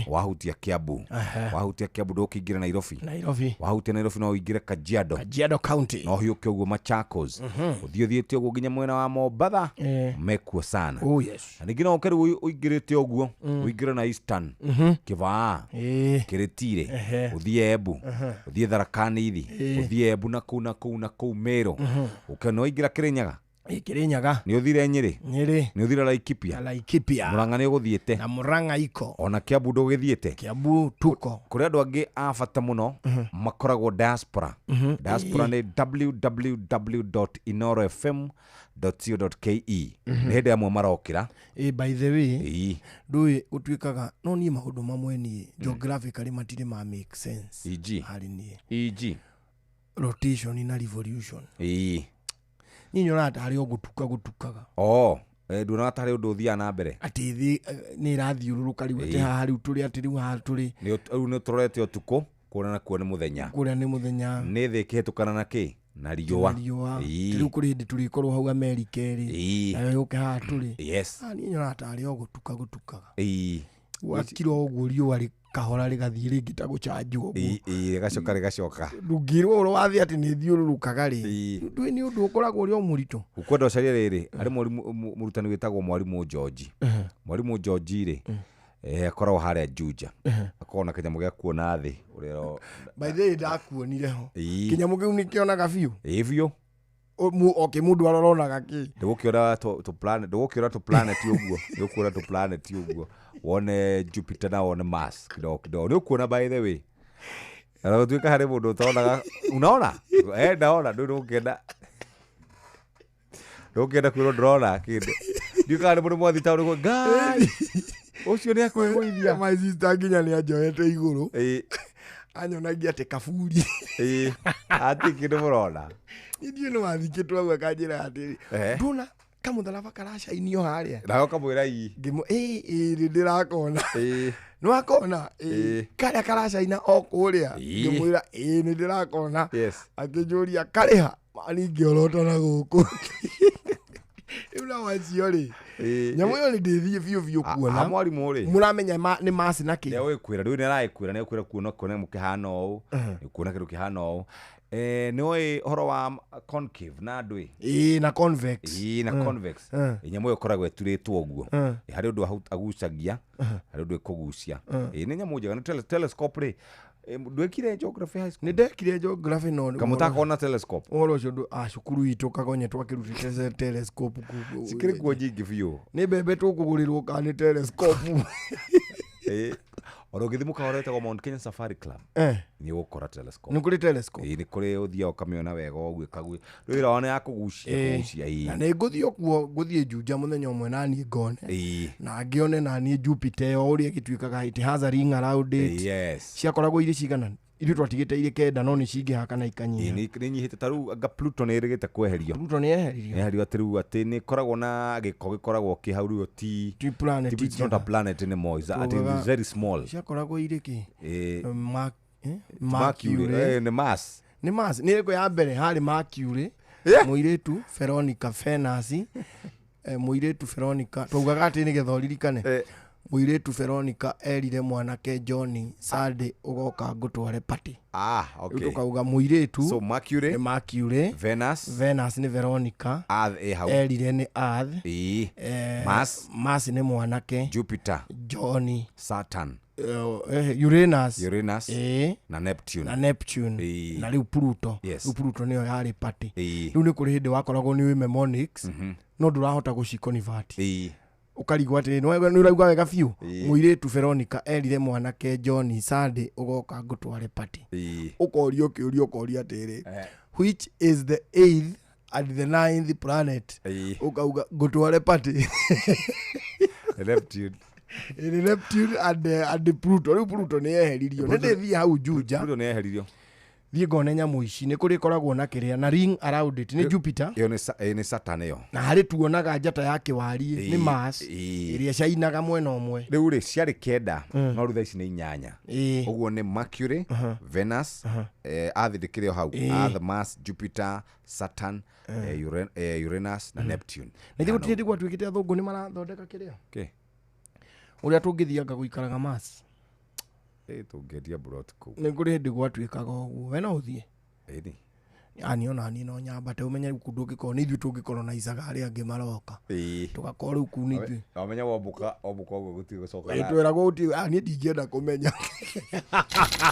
Wahutia Kiambu. Wahutia Kiambu ndũkĩingĩra Nairobi. Nairobi. Wahutia Nairobi no ũingĩre Kajiado. Kajiado County. No ũhiũke ũguo Machakos. Ũthiĩ ũthiĩte ũguo nginya mwena wa Mombatha. Mekuo sana. Oh yes. Na ningĩ no ũke rĩu ũingĩrĩte ũguo, ũingĩre na Eastern. Kĩbaa. Kĩrĩtire. Ũthiĩ Embu. Ũthiĩ Tharaka Nithi. Ũthiĩ Embu na kũu na kũu na kũu Meru. Ũke nĩ waingĩra Kĩrĩnyaga. Kĩrĩnyaga. Nĩ ũthire Nyĩrĩ. Nyĩrĩ. Nĩ ũthire Laikipia. Laikipia. Murang'a nĩ ũgũthiĩte. Na Murang'a iko. Ona Kiambu ndũgĩthiĩte. Kiambu tuko. Kũrĩ andũ angĩ a bata mũno makoragwo diaspora. Diaspora nĩ www.inorofm.co.ke. Nĩ hĩndĩ amwe marokĩra. By the way, ndũĩ gũtuĩkaga no niĩ maũndũ mamwe niĩ geographically matirĩ ma make sense. EG. Harĩ niĩ. EG. Rotation na revolution. Niĩ nyonaga tarĩ o gũtuka gũtukaga. Oh, nduonaga tarĩ ũndũ ũthiaga na mbere. Atĩ thĩ nĩ ĩrathiũrũrũka rĩu atĩ haha rĩu tũrĩ atĩ rĩu haha tũrĩ. Rĩu nĩ ũtũrorete ũtukũ kuona nakuo nĩ mũthenya. Kũrĩa nĩ mũthenya. Nĩ thĩ ĩkĩhĩtũkana na kĩ? Na riũa. Rĩu kũrĩ hĩndĩ tũrĩkorwo hau Amerika ĩrĩ. Nayo yũke haha tũrĩ. Yes. Niĩ nyonaga tarĩ o gũtuka gũtukaga. Wakira ũguo riũa Kahora rĩgathiĩ rĩngĩ ta gũcanjwo ũguo. Ĩ, rĩgacoka rĩgacoka. Ndũngĩrwo ũhoro wa thĩ atĩ nĩ ĩthiũrũrũkaga rĩ, ndũĩ nĩ ũndũ ũkoragwo ũrĩ o mũritũ. Ũkwenda ũcarie rĩrĩ, harĩ mwarimũ mũrutani wĩtagwo mwarimũ George. Mwarimũ George rĩ, akoragwo harĩa Juja. Akoragwo na kĩnyamũ gĩa kuona thĩ ũrĩa By the way, ndakuonire ho. Kĩnyamũ kĩu nĩ kĩonaga biũ? Ĩ biũ. Okay, mũndũ aroraga kĩ? Ndũgũkĩona tũ planet, ndũgũkĩona tũ planet ũguo, ndũgũkuona tũ planet ũguo. Wone Jupiter na wone Mars kidogo kidogo. Nĩ ũkuona by the way. Na gũtuĩka harĩ mũndũ ũtonaga, unaona? Ndaona, ndũĩ ndũngĩenda. Ndũngĩenda kwĩrwo ndũrona kĩndũ. Ndiũĩ kana nĩ mũndũ mwathi taũni ũguo, Ngai! Ũcio nĩ akwĩgũithia. My sister nginya nĩ anjoete igũrũ. Anyonagia atĩ kaburi. Hatirĩ kĩndũ mũrona. Niĩ ndiũĩ nĩ wathikĩtwo hau akanjĩra atĩrĩ, ndona kamũtharaba karacainio harĩa. Nawe ũkamwĩra ii. Ngĩmũ, ĩ, ĩ, nĩ ndĩrakona. Nĩ wakona? Ĩ, karĩa karacaina o kũrĩa. Ngĩmwĩra, ĩ, nĩ ndĩrakona. Akĩnjũria, karĩha? Mani ngĩorota na gũkũ. Rĩu nao acio rĩ, nyamũ ĩyo nĩ ndĩthiĩ biũ biũ kuona. A mwarimũ rĩ. Mũramenya nĩ Mars na kĩ? Nĩ kwĩra, rĩu nĩ aragĩkwĩra, nĩ ekwĩra kuona kuona mũkĩhana ũũ, nĩ kuona kĩndũ kĩhana ũũ. Nĩ ũĩ ũhoro wa concave na ndũĩ? Ĩĩ, na convex. Ĩĩ, na convex. Nyamũ ĩyo ĩkoragwo ĩturĩtwo ũguo. Harĩ ũndũ agucagia, harĩ ũndũ ĩkũgucia. Ĩĩ, nĩ nyamũ njega, nĩ telescope rĩ. Ndwekire geography high school? Nĩ ndekire geography no Kamũtako na telescope. Ũhoro ũcio cukuru itũ Kagonye twakĩrutĩte telescope kũu. Cikĩrĩ kuo nyingĩ biũ. Nĩ mbembe tũkũgũrĩrwo kana nĩ telescope? Ona ũngĩthiĩ mũkawa ũrĩa wĩtagwo Mount Kenya Safari Club, nĩ ũgũkora telescope. Nĩ kũrĩ telescope? Ĩĩ, nĩ kũrĩ ũthiaga ũkamĩona wega ũguo ĩkagũ-, rĩu wĩra wao nĩ ya kũgucia, kũgucia, ĩĩ. Na nĩ ngũthiĩ okuo, ngũthiĩ Juja mũthenya ũmwe na niĩ ngone. Na ngĩone na niĩ Jupiter ĩyo ũrĩa ĩgĩtuĩkaga, it has a ring around it. Ciakoragwo irĩ cigana? Ithuĩ twatigĩte irĩ 9, no nĩ cingĩhaga kana ikanyiha. Ĩĩ, nĩ inyihĩte, ta rĩu anga Pluto nĩ ĩrĩgĩte kweherio. Pluto nĩ yeheririo? Nĩ yeheririo atĩ rĩu atĩ nĩ ĩkoragwo na gĩko gĩkoragwo kĩ hau rĩu ti Ti planet ti, it's not a njega. planet anymore, it's a, atĩ Tugaga it's very small. Ciakoragwo irĩ kĩ? Mercury. Mercury. Nĩ Mars. Nĩ Mars. Nĩ ĩrĩkũ ya mbere? Harĩ Mercury. Mũirĩtu Veronica Venus. Mũirĩtu Veronica. Twaugaga atĩ nĩgetha ũririkane. Mũirĩtu Veronica erire mwanake John Sunday ũgoka ngũtware party. Rĩu tũkauga mũirĩtu So Mercury. nĩ Mercury. Venus. Venus nĩ Veronica. Earth ĩ hau. Erire nĩ Earth. Mars. Mars nĩ mwanake. Jupiter. John. Saturn. Uranus. Uranus. Na Neptune. Na Neptune. Na rĩu Pluto. Rĩu Pluto nĩyo yarĩ party. Rĩu nĩ kũrĩ hĩndĩ wakoragwo nĩ wĩ mnemonics, no ndũrahota gũciconvert. Ũkarigwo atĩrĩ, nĩ ũraigua wega biũ? Mũirĩtu Veronica erire mwanake John Sunday ũgoka ngũtware party. Ũkorio kĩũria, ũkoria atĩrĩ, which is the 8th and the 9th planet? Ũkauga ngũtware party. Neptune. Nĩ Neptune and Pluto. Rĩu Pluto nĩ yeheririo. Nĩ ndĩthiĩ hau Juja. Pluto nĩ yeheririo. Thiĩ ngone nyamũ ici, nĩ kũrĩ ĩkoragwo na kĩrĩa na ring around it, nĩ Jupiter. Ĩyo nĩ Saturn ĩyo. Na harĩ tuonaga njata ya kĩwariĩ, nĩ Mars, ĩrĩa cainaga mwena ũmwe. Rĩu rĩ, ciarĩ 9, no rĩu thaa ici nĩ 8. Ũguo nĩ Mercury, Venus, Earth ndĩkĩrĩ o hau. Earth, Mars, Jupiter, Saturn, Uranus na Neptune. Na ithuĩ gũtirĩ hĩndĩ gwatuĩkĩte athũngũ nĩ marathondeka kĩrĩa? Kĩ? Ũrĩa tũngĩthianga gũikaraga Mars. Tũngĩendia mburoti kũu. Nĩ kũrĩ hĩndĩ gwatuĩkaga ũguo. We no ũthiĩ? Ĩni. Ani ona niĩ no nyambate, ũmenye rĩu kũndũ ũngĩkorwo nĩ ithuĩ tũngĩkorwo na icaga arĩa angĩ maroka. Tũgakorwo rĩu kũu nĩ ithuĩ. Wamenya wambũka ũguo gũtirĩ gũcoka Ĩĩ, twĩragwo gũtirĩ, niĩ ndingĩenda kũmenya.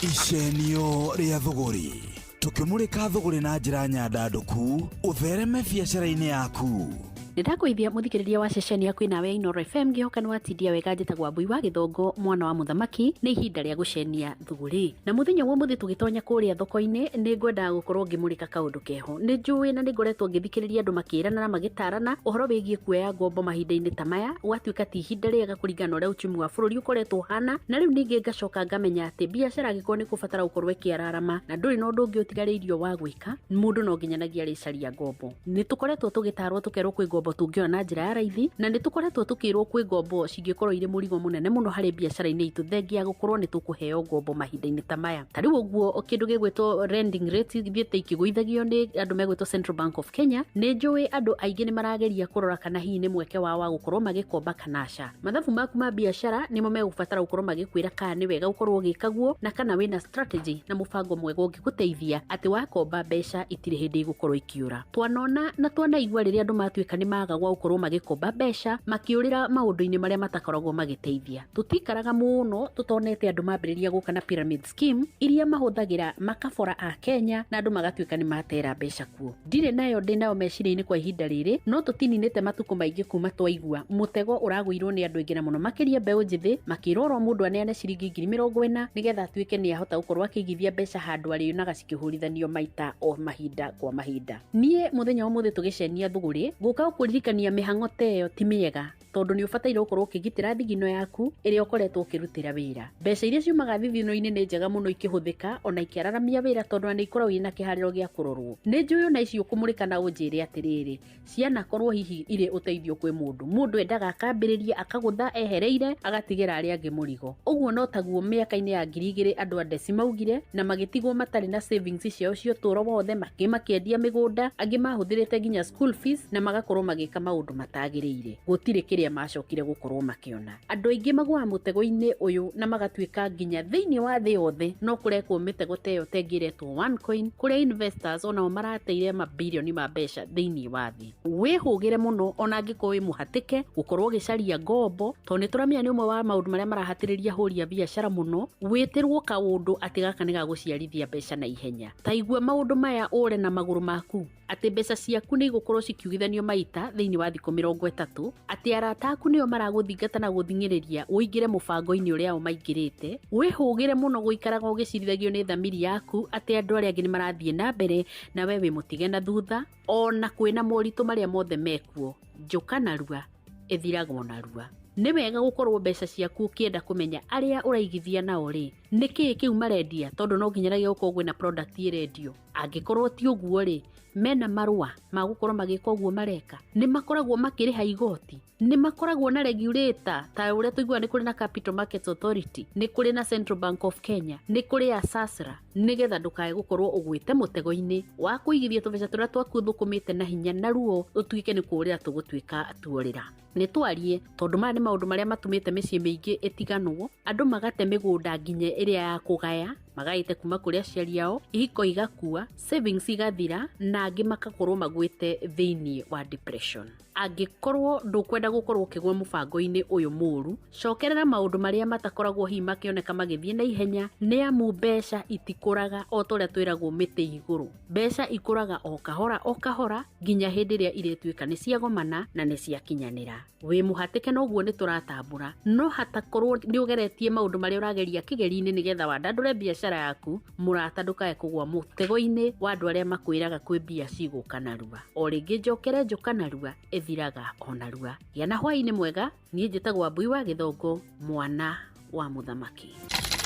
Icenio rĩa thũgũrĩ. Tũkĩmũrĩka thũgũrĩ na njĩra nyandandũku, ũthereme biacara-inĩ yaku. Nĩndakũithia mũthikĩrĩria wa ceceni yaku ĩnawe ya Inooro FM, ngĩhoka nĩwatindia wega. Njĩtagwo Wambui wa Gĩthongo, mwana wa mũthamaki. Nĩ ihinda rĩa gũcenia thũgũrĩ, na mũthenya wa ũmũthĩ tũgĩtonya kũrĩa thoko-inĩ nĩ ngwendaga gũkorwo ngĩmũrĩka kaũndũ keho. Nĩ njũĩ na nĩ ngoretwo ngĩthikĩrĩria andũ makĩrana na magĩtarana ũhoro wĩgiĩ kuoya ngombo mahinda-inĩ ta maya, gwatuĩka ti ihinda rĩega kũringana na ũrĩa uchumi wa bũrũri ũkoretwo ũhana. Na rĩu ningĩ ngacoka ngamenya atĩ biacara angĩkorwo nĩ kũbatara gũkorwo ĩkĩararama na ndũrĩ na ũndũ ũngĩ ũtigarĩirio wa gwĩka, mũndũ no nginyanagia arĩcaria ngombo. Nĩ tũkoretwo tũgĩtarwo tũkerwo kwĩ ngombo ngombo tũngĩoya na njĩra ya raithi, na nĩ tũkoretwo tũkĩrwo kwĩ ngombo cingĩkorwo irĩ mũrigo mũnene mũno harĩ biacara-inĩ itũ, thengia ya gũkorwo nĩ tũkũheo ngombo mahinda-inĩ ta maya. Ta rĩu ũguo kĩndũ gĩgwĩtwo lending rate ithiĩte ikĩgũithagio nĩ andũ megwĩtwo Central Bank of Kenya. Nĩ njũĩ andũ aingĩ nĩ marageria kũrora kana hihi nĩ mweke wao wa gũkorwo magĩkomba kana aca. Mathabu maku ma biacara nĩmo megũbatara gũkorwo magĩkwĩra kana nĩ wega gũkorwo ũgĩka guo, na kana wĩna strategy na mũbango mwega ũngĩgũteithia atĩ wakomba mbeca itirĩ hĩndĩ igũkorwo ikiũra. Twanona na twanaigua rĩrĩa andũ matuĩka nĩ maga gwa gũkorwo magĩkomba mbeca makĩũrĩra maũndũ-inĩ marĩa matakoragwo magĩteithia. Tũtikaraga mũno tũtonete andũ mambĩrĩria gũka na pyramid scheme iria mahũthagĩra makabora a Kenya na andũ magatuĩka nĩ matera mbeca kuo. Ndirĩ nayo ndĩ nayo meciria-inĩ kwa ihinda rĩrĩ, no tũtininĩte matukũ maingĩ kuma twaigua mũtego ũragũirwo nĩ andũ aingĩ na mũno makĩria mbeũ njĩthĩ, makĩrwo oro mũndũ aneane ciringi 40,000 nĩgetha atuĩke nĩ ahota gũkorwo akĩigithia mbeca handũ arĩonaga cikĩhũrithanio maita o mahinda kwa mahinda. Niĩ mũthenya wa ũmũthĩ tũgĩcenia thũgũrĩ gũka gũkũririkania mĩhang'o ta ĩyo ti mĩega, tondũ nĩ ũbataire gũkorwo ũkĩgitĩra thigino yaku ĩrĩa ũkoretwo ũkĩrutĩra wĩra. Mbeca iria ciumaga thigino-inĩ nĩ njega mũno ikĩhũthĩka ona ikĩararamia wĩra, tondũ ona ikoragwo ina kĩharĩro gĩa kũrorwo. Nĩ njũĩ ona ici ũkũmũrĩka na ũnjĩre atĩrĩrĩ, cianakorwo hihi irĩ ũteithio kwĩ mũndũ. Mũndũ endaga akambĩrĩria akagũtha ehereire agatigĩra arĩa angĩ mũrigo. Ũguo no taguo mĩaka-inĩ ya 2000 andũ a Ndeci maugire na magĩtigwo matarĩ na savings ciao cia ũtũũro wothe, makĩendia mĩgũnda, angĩ mahũthĩrĩte nginya school fees na magakorwo magĩka maũndũ matagĩrĩire. Gũtirĩ kĩrĩa macokire gũkorwo makĩona. Andũ aingĩ magũaga mũtego-inĩ ũyũ na magatuĩka nginya thĩinĩ wa thĩ yothe no kũrekwo mĩtego ta ĩyo ta ĩngĩ ĩretwo OneCoin, kũrĩa investors onao marateire mabirioni ma mbeca thĩinĩ wa thĩ. Wĩhũgĩre mũno ona angĩkorwo wĩ mũhatĩke gũkorwo ũgĩcaria ngombo, tondũ nĩ tũramenya nĩ ũmwe wa maũndũ marĩa marahatĩrĩria ahũri a biacara mũno, wĩtĩrwo kaũndũ atĩ gaka nĩ gagũciarithia mbeca na ihenya. Ta igua maũndũ maya ũre na magũrũ maku atĩ mbeca ciaku nĩ igũkorwo cikiugithanio maita thĩinĩ wa thikũ 30, atĩ arata aku nĩo maragũthingata na gũthing'ĩrĩria ũingĩre mũbango-inĩ ũrĩa o maingĩrĩte. Wĩhũgĩre mũno gũikaraga ũgĩcirithagio nĩ thamiri yaku atĩ andũ arĩa angĩ nĩ marathiĩ na mbere na we wĩ mũtige na thutha, ona kwĩna moritũ marĩa mothe mekuo. Njũka narua ĩthiragwo narua. Nĩ wega gũkorwo mbeca ciaku ũkĩenda kũmenya arĩa ũraigithia nao rĩ nĩ kĩĩ kĩu marendia, tondũ no nginyeragia gũkorwo kwĩna product ĩrendio. Angĩkorwo ti ũguo rĩ, mena marũa ma gũkorwo magĩka ũguo mareka, nĩ makoragwo makĩrĩha igoti, nĩ makoragwo na regulator ta ũrĩa tũiguaga nĩ kũrĩ na Capital Markets Authority, nĩ kũrĩ na Central Bank of Kenya, nĩ kũrĩ a SASRA, nĩgetha ndũkae gũkorwo ũgwĩte mũtego-inĩ wa kũigithia tũbeca tũrĩa twaku thũkũmĩte na hinya na ruo ũtuĩke nĩ kũũrĩra tũgũtuĩka tuorĩra. Nĩ twarie tondũ maya nĩ maũndũ marĩa matũmĩte mĩciĩ mĩingĩ ĩtiganwo, andũ magate mĩgũnda nginya ĩrĩa ya kũgaya magaĩte kuma kũrĩ aciari ao, ihiko igakua, savings igathira, na angĩ makakorwo magwĩte thĩinĩ wa depression. Angĩkorwo ndũkwenda gũkorwo ũkĩgwa mũbango-inĩ ũyũ mũũru, cokerera maũndũ marĩa matakoragwo hihi makĩoneka magĩthiĩ na ihenya, nĩ amu mbeca itikũraga o ta ũrĩa twĩragwo mĩtĩ igũrũ. Mbeca ikũraga o kahora o kahora nginya hĩndĩ ĩrĩa irĩtuĩka nĩ ciagomana na nĩ ciakinyanĩra. Wĩ mũhatĩke na ũguo nĩ tũratambũra, no hatakorwo nĩ ũgeretie maũndũ marĩa ũrageria kĩgeri-inĩ nĩgetha wandandũre biacara yaku, mũrata ndũkae kũgwa mũtego-inĩ wa andũ arĩa makwĩraga kwĩ mbia cigũka narua. O rĩngĩ njokere njũka narua ĩthiraga o narua. Gĩa na hwaĩ-inĩ mwega. Niĩ njĩtagwo Wambui wa Gĩthongo, mwana wa mũthamaki.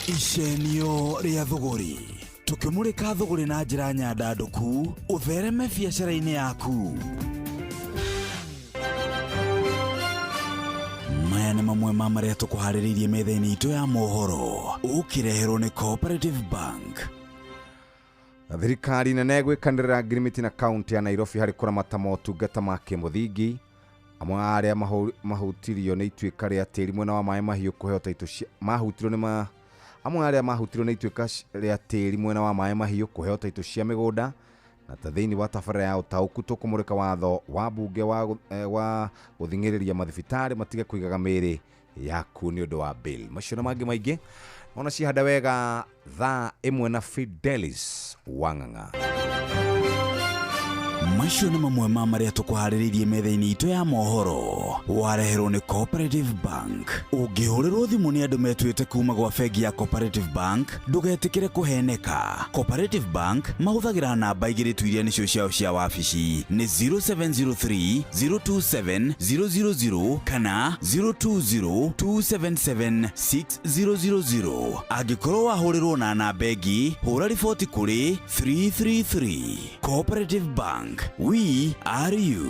Icenio rĩa thũgũrĩ tũkĩmũrĩka thũgũrĩ na njĩra nyandandũku ũthereme biacara-inĩ yaku. Maya nĩ mamwe ma marĩa tũkũharĩrĩirie metha-inĩ itũ ya mohoro ũkĩreherwo nĩ Cooperative Bank. Thirikari nene gwĩkanĩrĩra ngirimiti na kaunti ya Nairobi harĩ kũramata motungata ma kĩmũthingi. Amwe a arĩa mahutirio nĩ ituĩka rĩa tĩri mwena wa Maĩ Mahiũ kũheo taitũ cia mahutirio nĩ ma amwe arĩa mahutirio nĩ ituĩka rĩa tĩri mwena wa Maĩ Mahiũ kũheo taitũ cia mĩgũnda. Na ta thĩinĩ wa tabarĩra ya ũtaũku tũkũmũrĩka watho wa bunge wa gũthing'ĩrĩria mathibitarĩ matige kũigaga mĩĩrĩ yaku nĩ ũndũ wa bill. Macio na mangĩ maingĩ ona cihanda wega thaa 1 na Fidelis Wang'ang'a. Macio nĩ mamwe ma marĩa tũkũharĩrĩirie metha-inĩ itũ ya mohoro wareherwo nĩ Cooperative Bank. Ũngĩhũrĩrwo thimũ nĩ andũ metuĩte kuma gwa bengi ya Cooperative Bank, ndũgetĩkĩre kũheneka. Cooperative Bank mahũthagĩra namba igĩrĩ tu iria nĩcio ciao cia wabici, nĩ 0703 027 000 kana 020 277 6000. Angĩkorwo wahũrĩrwo na namba ĩngĩ, hũra riboti kũrĩ 333. Cooperative Bank, we are you.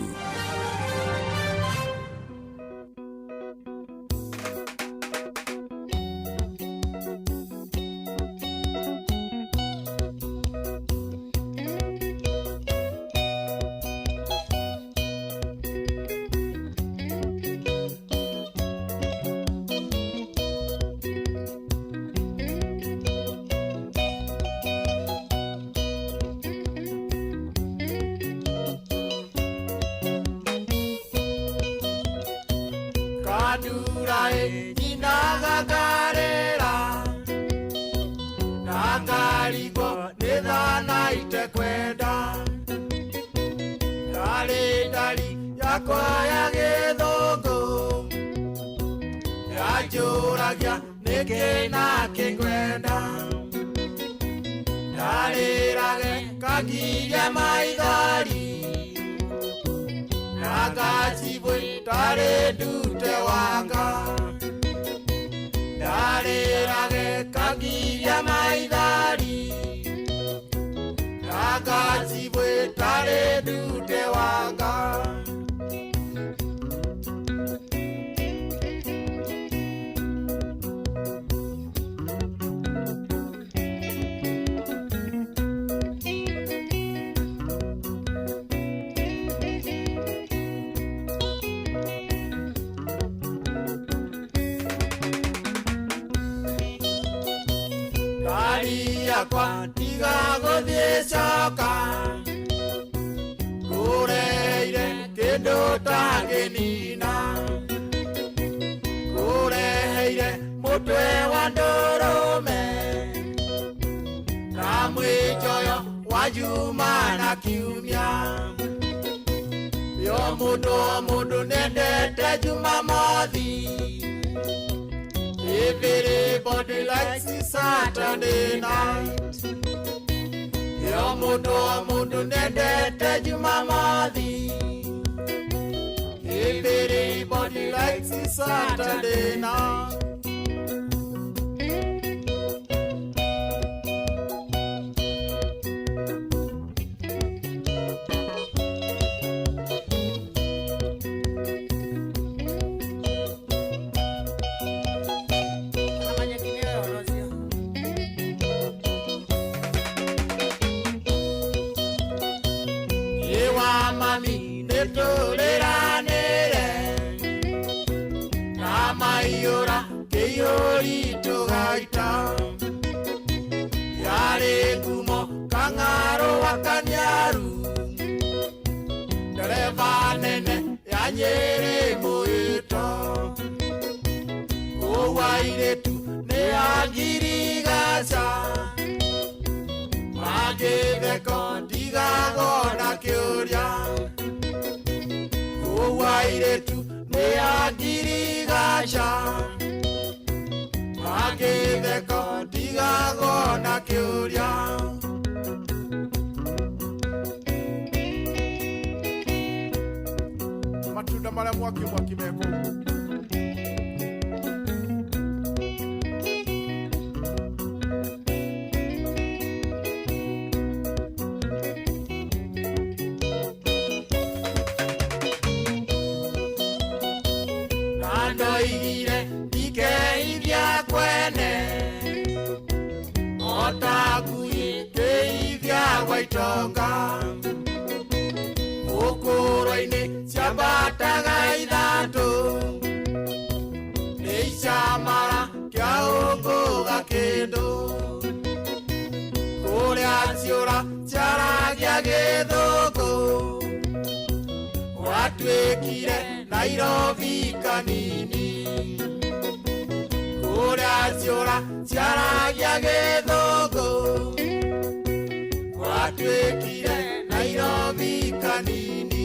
Kadurae nyinaga ngarĩra na ngarigwo nĩ thana itekwenda ndarĩ ndari yakwa ya gĩthũngũ yanjũragia nĩkĩ na kĩngwenda ndarĩrage kagiria maithori na ngacibwe tarĩ ndute wanga ndarĩrage kagiria maithori na ngacibwe tarĩ ndute wanga. Yakwa tiga gũthiĩ coka kũreheire kĩndũ tangĩnina kũreheire mũtwe wa ndũrũme na mwĩnjoyo wa Juma na Kiumia yo mũndũ o mũndũ nĩendete Jumamothi. Everybody likes it Saturday night. Yo mundu mundu nendete Jumamothi. Everybody likes it Saturday night. Nĩtũrĩranĩre na maiyũra kĩiyũri tũgaita yarĩ ngumo kang'arũ wa Kaniaru ndereba nene ya Nyĩrĩ mũĩto kũu airĩtu nĩ a ngirigaca mangĩtheko ndigagwo na kĩũria airĩtu nĩ a ngirigaca mangĩtheko ndigagwo na kĩũria. Matunda marĩa mwaki mwaki mekũu. Ndoigire ndikeithia kwene ota ngui ngeithia gwa itonga ũkũrũ-inĩ ciambataga ithatũ nĩ icamara kĩa ũngũga kĩndũ kũrĩa ciũra ciaragia gĩthũngũ gwatuĩkire Nairobi kanini kũrĩa ciũra ciaragia gĩthũngũ gwatuĩkire Nairobi kanini.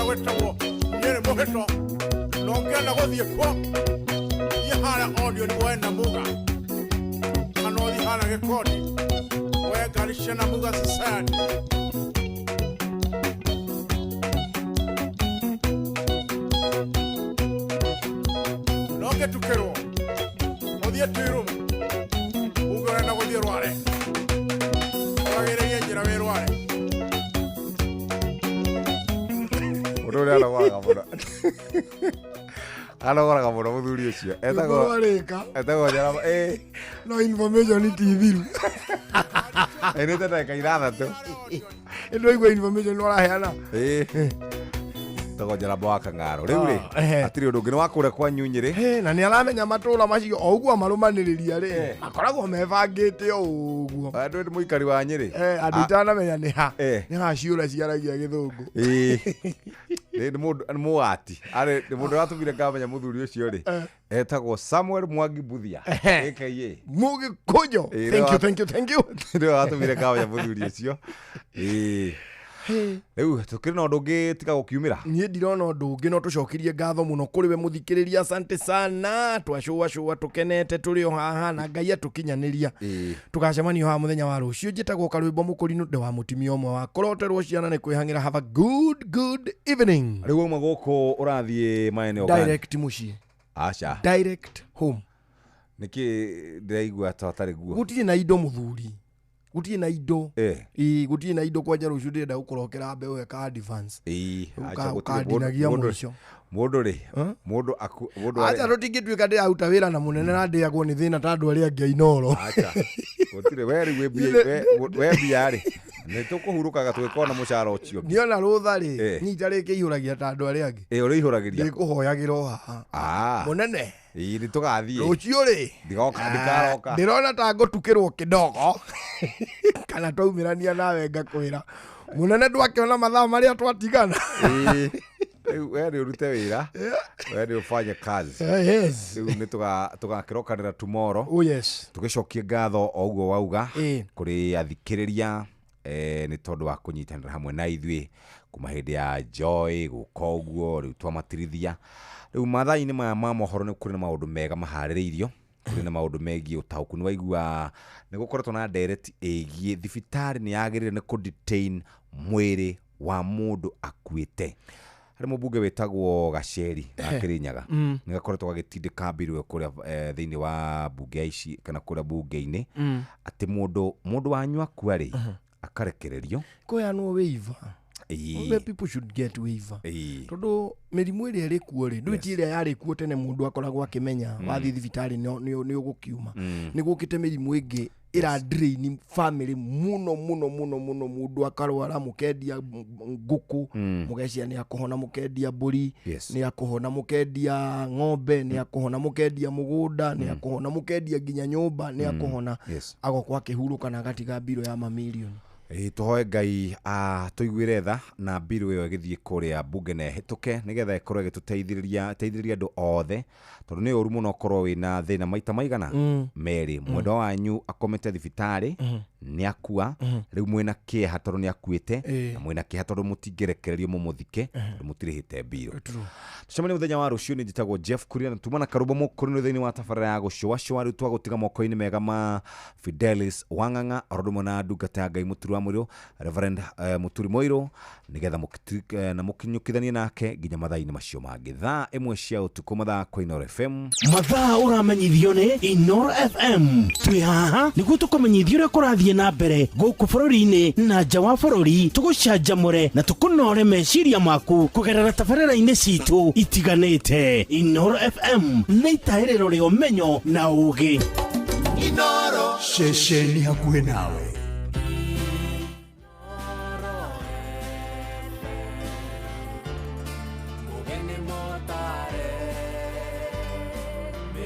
Wetagwo Nyĩrĩ mũhĩto na ũngĩenda gũthiĩ kuo thiĩ harĩa Onion woe na Muga kana ũthiĩ harĩa Gĩkondi woe Woe ngari cia Namuga Society. No ngĩtukĩrwo ũthiĩ Tuirumu uge ũrenda gũthiĩ Rware, ũragĩrĩrie njĩra wĩ Rware. Mũndũ ũrĩa anogoraga mũno, anogoraga mũno mũthuri ũcio. Etagwo Nĩkũrwarĩka. Etagwo Njarama, ĩ. No information ti thiru. Ainĩte ndagĩka 6. Ĩndũ aigua information nĩ ũraheana. Ĩ, etagwo Njaramba wa Kang'aro. Rĩu rĩ, Ah, ehe. hatirĩ ũndũ ũngĩ, nĩ wa kũrĩa kwanyu Nyĩrĩ. Hĩ, na nĩ aramenya matũra macio o ũguo amarũmanĩrĩria rĩ, makoragwo mebangĩte o ũguo. Andũ nĩ mũikari wa Nyĩrĩ. Andũ itanamenya nĩ ha. Eh. Nĩ ha ciũra ciaragia gĩthũngũ. Ĩĩ. Nĩ mũndũ, nĩ mũwati arĩ, nĩ mũndũ watũmire ngamenya mũthuri ũcio rĩ, etagwo Samuel Mwangi Mbuthia aka Mũgĩkũyũ. Ĩĩ, Thank you, thank you, thank you. Nĩwe watũmire ngamenya mũthuri ũcio. Ĩĩ. Rĩu tũkĩrĩ na ũndũ ũngĩ tiga gũkiumĩra? Niĩ ndirona ũndũ ũngĩ, no tũcokirie ngatho mũno kũrĩ we mũthikĩrĩria. Asante sana, twacũacũa tũkenete tũrĩ o haha na Ngai atũkinyanĩria. Tũgacemanio haha mũthenya wa rũciũ. Njĩtagwo Karwĩmbo Mũkũrinũ, ndĩ wa mũtumia ũmwe wa kũroterwo ciana nĩ kwĩhang'ĩra. Have a good, good evening. Rĩu wauma gũkũ ũrathiĩ maeneo gani? Direct mũciĩ. Aca. Direct home. Nĩkĩ ndĩraigua ta hatarĩ guo? Gũtirĩ na indo mũthuri, gũtirĩ na indo. Ĩĩ, gũtirĩ na indo. Kwanja rũciũ ndĩrenda gũkũrokera mbeũ eka advance. Ĩĩ, aca, gũtirĩ. Ũkandinagia mũico. Mũndũ rĩ, mũndũ aku mũndũ Aca, tũtingĩtuĩka ndĩraruta wĩra na mũnene na ndĩagwo nĩ thĩna ta andũ arĩa angĩ a Inooro. Aca, gũtirĩ. We rĩu wĩ mbia, we mbia rĩ, nĩ tũkũhurũkaga tũgĩkorwo na mũcara ũcio. Niona rũtha rĩ, niĩ itarĩkĩihũragia ta andũ arĩa angĩ. Ĩ, ũrĩihũragĩria? Ndĩkũhoyagĩra o haha. Ah. Mũnene. Ĩĩ, nĩ tũgathiĩ. Rũciũ rĩ, Ndigoka, ndikaroka. Ndĩrona ta ngũtukĩrwo kĩdogo kana twaumĩrania nawe ngakwĩra mũnene ndwakĩona mathaa marĩa twatigana. Ĩĩ. Rĩu we nĩ ũrute wĩra, we nĩ ũfanye kazi. Yes. Rĩu nĩ tũgakĩrokanĩra tomorrow. Oh, yes. Tũgĩcokie ngatho o ũguo wauga kũrĩ athikĩrĩria, nĩ tondũ wa kũnyitanĩra hamwe na ithuĩ kuma hĩndĩ ya Joy gũka ũguo. Rĩu twamatirithia rĩu mathaa-inĩ maya ma mohoro, nĩ kũrĩ na maũndũ mega maharĩrĩirio, kũrĩ na maũndũ megiĩ ũtaũku. Nĩ waigua nĩ gũkoretwo na ndereti ĩgiĩ thibitarĩ nĩ yagĩrĩire nĩ kũ-detain mwĩrĩ wa mũndũ akuĩte. Harĩ mũmbunge wĩtagwo Gaceri wa Kĩrĩnyaga, nĩ gakoretwo gagĩtindĩka mbiru ĩyo kũrĩa thĩinĩ wa mbunge ya ici kana kũrĩa bunge-inĩ, atĩ mũndũ wanyu akua rĩ, akarekererio. Kũheanwo waiver. The people should get waiver. Tondũ mĩrimũ ĩrĩa ĩrĩ kuo rĩ, ndũĩ ti ĩrĩa yarĩ kuo tene mũndũ akoragwo akĩmenya wathiĩ thibitarĩ nĩ ũgũkiuma. Nĩ gũkĩte mĩrimũ ĩngĩ ĩra drain family mũno mũno mũno mũno. Mũndũ akarwara, mũkendia ngũkũ, mũgecia nĩ akũhona, mũkendia mbũri, nĩ akũhona, mũkendia ng'ombe, nĩ akũhona, mũkendia mũgũnda, nĩ akũhona, mũkendia nginya nyũmba, nĩ akũhona, agokorwo akĩhurũka na agatiga mbirũ ya mamirioni. Ĩĩ, tũhoe Ngai tũiguĩre tha na mbiru ĩyo ĩgĩthiĩ kũrĩa mbunge na ĩhĩtũke nĩgetha ĩkorwo ĩgĩtũteithĩrĩria, ĩteithĩrĩrie andũ othe, tondũ nĩ ũru mũno ũkorwo wĩna thĩna maita maigana merĩ, mwendwa wanyu akomete thibitarĩ, nĩ akua, rĩu mwĩna kĩeha tondũ nĩ akuĩte, na mwĩna kĩeha tondũ mũtingĩrekererio mũmũthike tondũ mũtirĩhĩte mbirũ. Tũcemanie mũthenya wa rũciũ. Nĩ njĩtagwo Jeff Kuria na tuma na Karũmbo Mũkũrinũ thĩinĩ wa tabarĩra ya gũcũacũa. Rĩu twagũtiga moko-inĩ mega ma Fidelis Wang'ang'a oro ũndũ ũmwe na ndungata ya Ngai Mũturi wa Mũirũ, Reverend Mũturi Mũirũ, nĩgetha na mũkinyũkithanie nake nginya mathaa-inĩ macio mangĩ thaa 1 cia ũtukũ, mathaa kwa Inooro FM. Mathaa ũramenyithio nĩ Inooro FM. Twĩ haha nĩguo tũkũmenyithia ũrĩa kũrathiĩ na mbere gũkũ bũrũri-inĩ na nja wa bũrũri, tũgũcanjamũre na tũkũnore meciria maku kũgerera tabarĩra-inĩ citũ itiganĩte. Inooro FM nĩ itahĩrĩro rĩa ũmenyo na ũũgĩ. Inooro. Ceceni hakuhĩ nawe. Mũgeni mũtare 98.9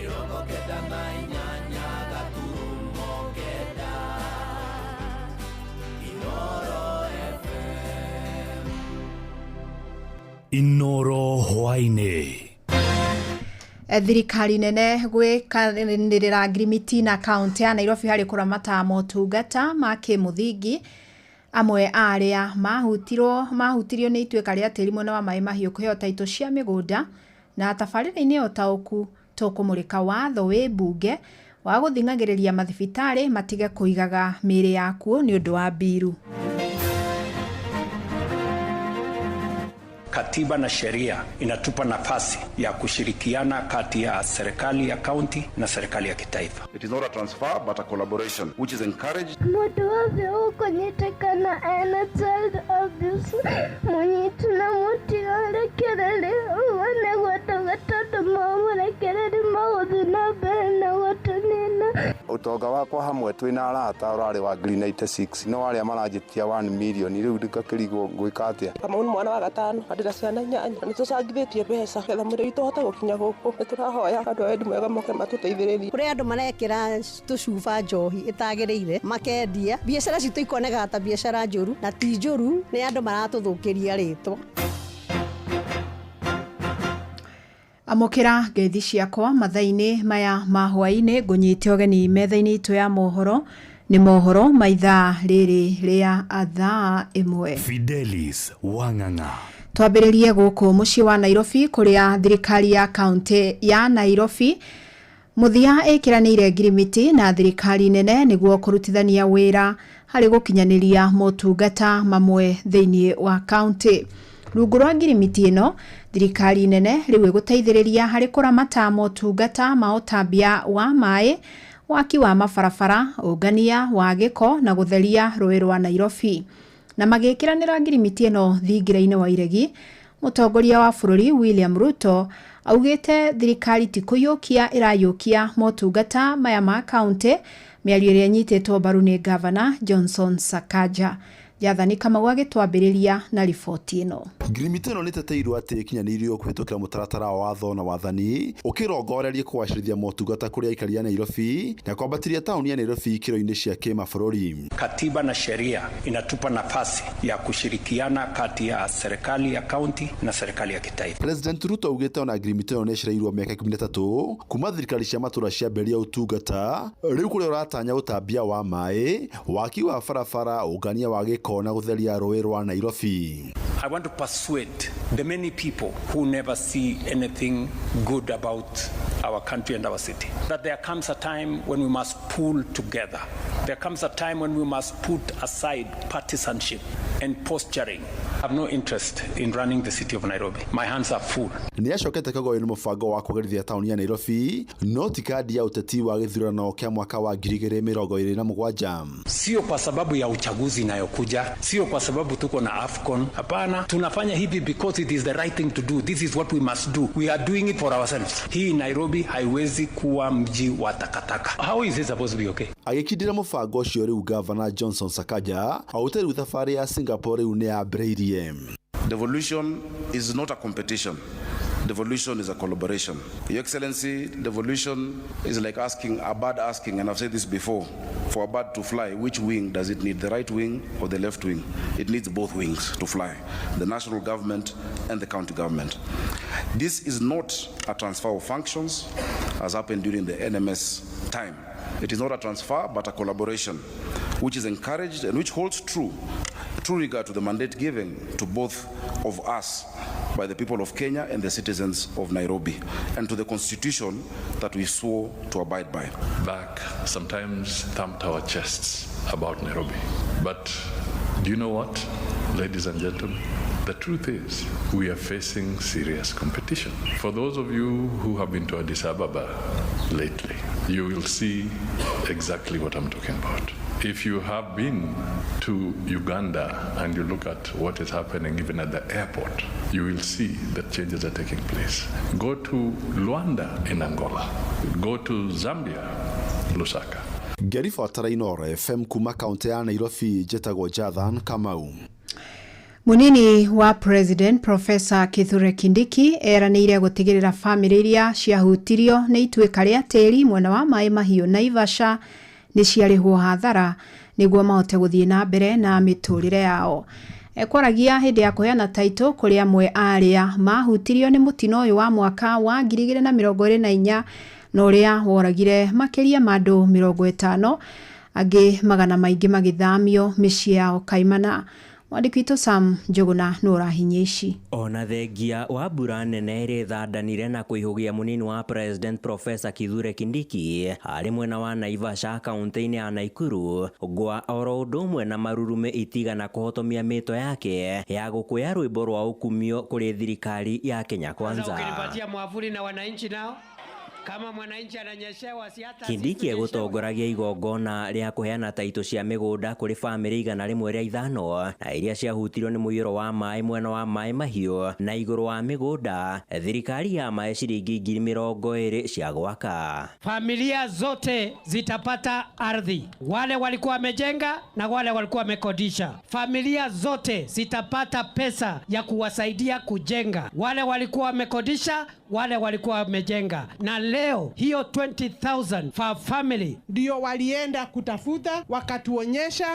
Inooro FM. Inooro hwaĩ-inĩ. Thirikari nene gwĩkanĩrĩra ngirimiti na kaunti ya Nairobi harĩ kũramata motungata ma kĩmũthingi. Amwe a arĩa mahutirio nĩ ituĩka rĩa tĩri mwena wa Maĩ Mahiũ kũheo taitũ cia mĩgũnda. Na tabarĩra-inĩ ya ũtaũku tũkũmũrĩka watho wĩ mbunge wa gũthing'agĩrĩria mathibitarĩ matige kũigaga mĩĩrĩ yakuo nĩ ũndũ wa mbiru. Katiba na sheria inatupa nafasi ya kushirikiana kati ya serikali ya kaunti na serikali ya kitaifa. It is not a transfer but a collaboration which is encouraged. Mũndũ wothe ũkũnyitĩkana ena child abuse mũnyitu na mũtigarekererie, ũguo nĩguo ndauga, tondũ mamũrekererie magũthiĩ na mbere na gũtũnina. Ũtonga wakwa hamwe twĩna arata ũrarĩ wa ngiri 96, no arĩa maranjĩtia 1 million, rĩu ndikakĩrigwo ngwĩka atĩa. Kamau nĩ mwana wa gatano, ndĩna ciana 8, nĩ tũcangithĩtie mbeca getha mwĩrĩ witũ ũhote gũkinya gũkũ. Nĩ tũrahoya andũ a wendi mwega moke matũteithĩrĩrie. Kũrĩ andũ marekĩra tũcuba njohi ĩtagĩrĩire makendia, biacara citũ ikonekaga ta biacara njũru, na ti njũru, nĩ andũ maratũthũkĩria rĩtwa. Amũkĩra ngeithi ciakwa mathaa-inĩ maya ma hwaĩ-inĩ, ngũnyite ũgeni metha-inĩ itũ ya mohoro. Nĩ mohoro ma ithaa rĩrĩ rĩa thaa 1. Fidelis Wang'ang'a. Twambĩrĩrie gũkũ mũciĩ wa Nairobi, kũrĩa thirikari ya kaunti ya Nairobi mũthia ĩkĩranĩire ngirimiti na thirikari nene nĩguo kũrutithania wĩra harĩ gũkinyanĩria motungata mamwe thĩinĩ wa kaunti. Rungu rwa ngirimiti ĩno, thirikari nene rĩu ĩgũteithĩrĩria harĩ kũramata motungata ma ũtambia wa maĩ, waki wa mabarabara, ũngania wa gĩko na gũtheria rũĩ rwa Nairobi. Na magĩkĩranĩra ngirimiti ĩno thingira-inĩ wa iregi, mũtongoria wa bũrũri William Ruto augĩte thirikari ti kũiyũkia ĩrayũkia motungata maya ma kaunti, mĩario ĩrĩa ĩnyitĩtwo mbaru nĩ Gavana Johnson Sakaja. Jathani Kamau agĩtwambĩrĩria na riboti ĩno. Ngirimiti ĩno nĩteteirwo atĩ ĩkinyanĩirio kũhĩtũkĩra mũtaratara wa watho na wathani ũkĩrongoreria kũgacĩrithia motungata kũrĩ aikari a Nairobi na kwambatĩria taũni ya Nairobi ikĩro-inĩ cia kĩmabũrũri. Katiba na sheria inatupa nafasi ya kushirikiana kati ya serikali ya kaunti na serikali ya kitaifa. President Ruto augĩte ona ngirimiti ĩno nĩĩcereirwo mĩaka 13 kuma thirikari cia matũra ciambĩrĩria ũtungata, rĩu kũrĩa ũratanya ũtambia wa maĩ, waki wa barabara, ũngania wa gĩko na gũtheria rũĩ rwa Nairobi. I want to persuade the many people who never see anything good about our country and our city that there comes a time when we must pull together. There comes a time when we must put aside partisanship and posturing. I have no interest in running the city of Nairobi. My hands are full. Nĩacokete kũgoywo nĩ mũbango wa kwagĩrithia taũni ya Nairobi, no ti kandi ya ũteti wa gĩthurano kĩa mwaka wa 2027. Sio kwa sababu ya uchaguzi inayokuja, sio kwa sababu tuko na AFCON. Hapana, tunafanya hivi because it is the right thing to do. This is what we must do. We are doing it for ourselves. Hii Nairobi haiwezi kuwa mji wa takataka. How is it supposed to be okay? Agĩkindĩra mũbango ũcio rĩu Gavana Johnson Sakaja augĩte rĩu thabarĩ ya Singapore rĩu nĩyambĩrĩirie. Devolution is not a competition. Devolution is a collaboration. Your Excellency, devolution is like asking a bird asking, and I've said this before, for a bird to fly, which wing does it need, the right wing or the left wing? It needs both wings to fly, the national government and the county government. This is not a transfer of functions as happened during the NMS time. It is not a transfer, but a collaboration, which is encouraged and which holds true regard to the mandate given to both of us by the people of Kenya and the citizens of Nairobi, and to the constitution that we swore to abide by. Back sometimes thumped our chests about Nairobi. But do you know what, ladies and gentlemen? The truth is, we are facing serious competition. For those of you who have been to Addis Ababa lately, you will see exactly what I'm talking about. If you have been to Uganda and you look at what is happening even at the airport, you will see that changes are taking place. Go to Luanda in Angola. Go to Zambia, Lusaka. Ngĩribotera Inooro FM kuma kaunti ya Nairobi, njĩtagwo Jathan Kamau. Munini wa President Professor Kithure Kindiki eranĩire gũtigĩrĩra bamĩrĩ iria ciahutirio nĩ ituĩka rĩa tĩri mwena wa Maĩ Mahiũ Naivasha nĩ ciarĩhwo hathara nĩguo mahote gũthiĩ na mbere na mĩtũrĩre yao. Ekwaragia hĩndĩ ya kũheana taitũ kũrĩ amwe arĩa mahutirio nĩ mũtino ũyũ wa mwaka wa 2024 na ũrĩa woragire makĩria ma andũ 50, angĩ magana maingĩ magĩthamio mĩciĩ yao kaimana. Mwandĩki witũ Sam Njũgũna nĩ ũrahinyia ici. Ona thengia wa mbura nene ĩrĩa ĩthandanire na kũihũgia mũnini wa President Professor Kithure Kindiki arĩ mwena wa Naivasha kaunti-inĩ ya Naikuru, ngwa oro ũndũ ũmwe na marurumĩ itigana kũhotomia mĩto yake ya gũkũya rwĩmbo rwa ũkumio kũrĩ thirikari ya Kenya Kwanza. Ukinipatia mwavuli na wananchi nao kama mwananchi ananyeshewa si hata Kindiki egũtongoragia igongona rĩa kũheana taitũ cia mĩgũnda kũrĩ bamĩrĩ 105 na iria ciahutirio nĩ mũiyũro wa maĩ mwena wa Maĩ Mahiũ na igũrũ wa mĩgũnda thirikari ya maĩ ciringi 20,000 cia gwaka. Familia zote zitapata ardhi, wale walikuwa wamejenga na wale walikuwa wamekodisha. Familia zote zitapata pesa ya kuwasaidia kujenga, wale walikuwa wamekodisha, wale walikuwa wamejenga. Na leo hiyo 20,000 for family ndio walienda kutafuta, wakatuonyesha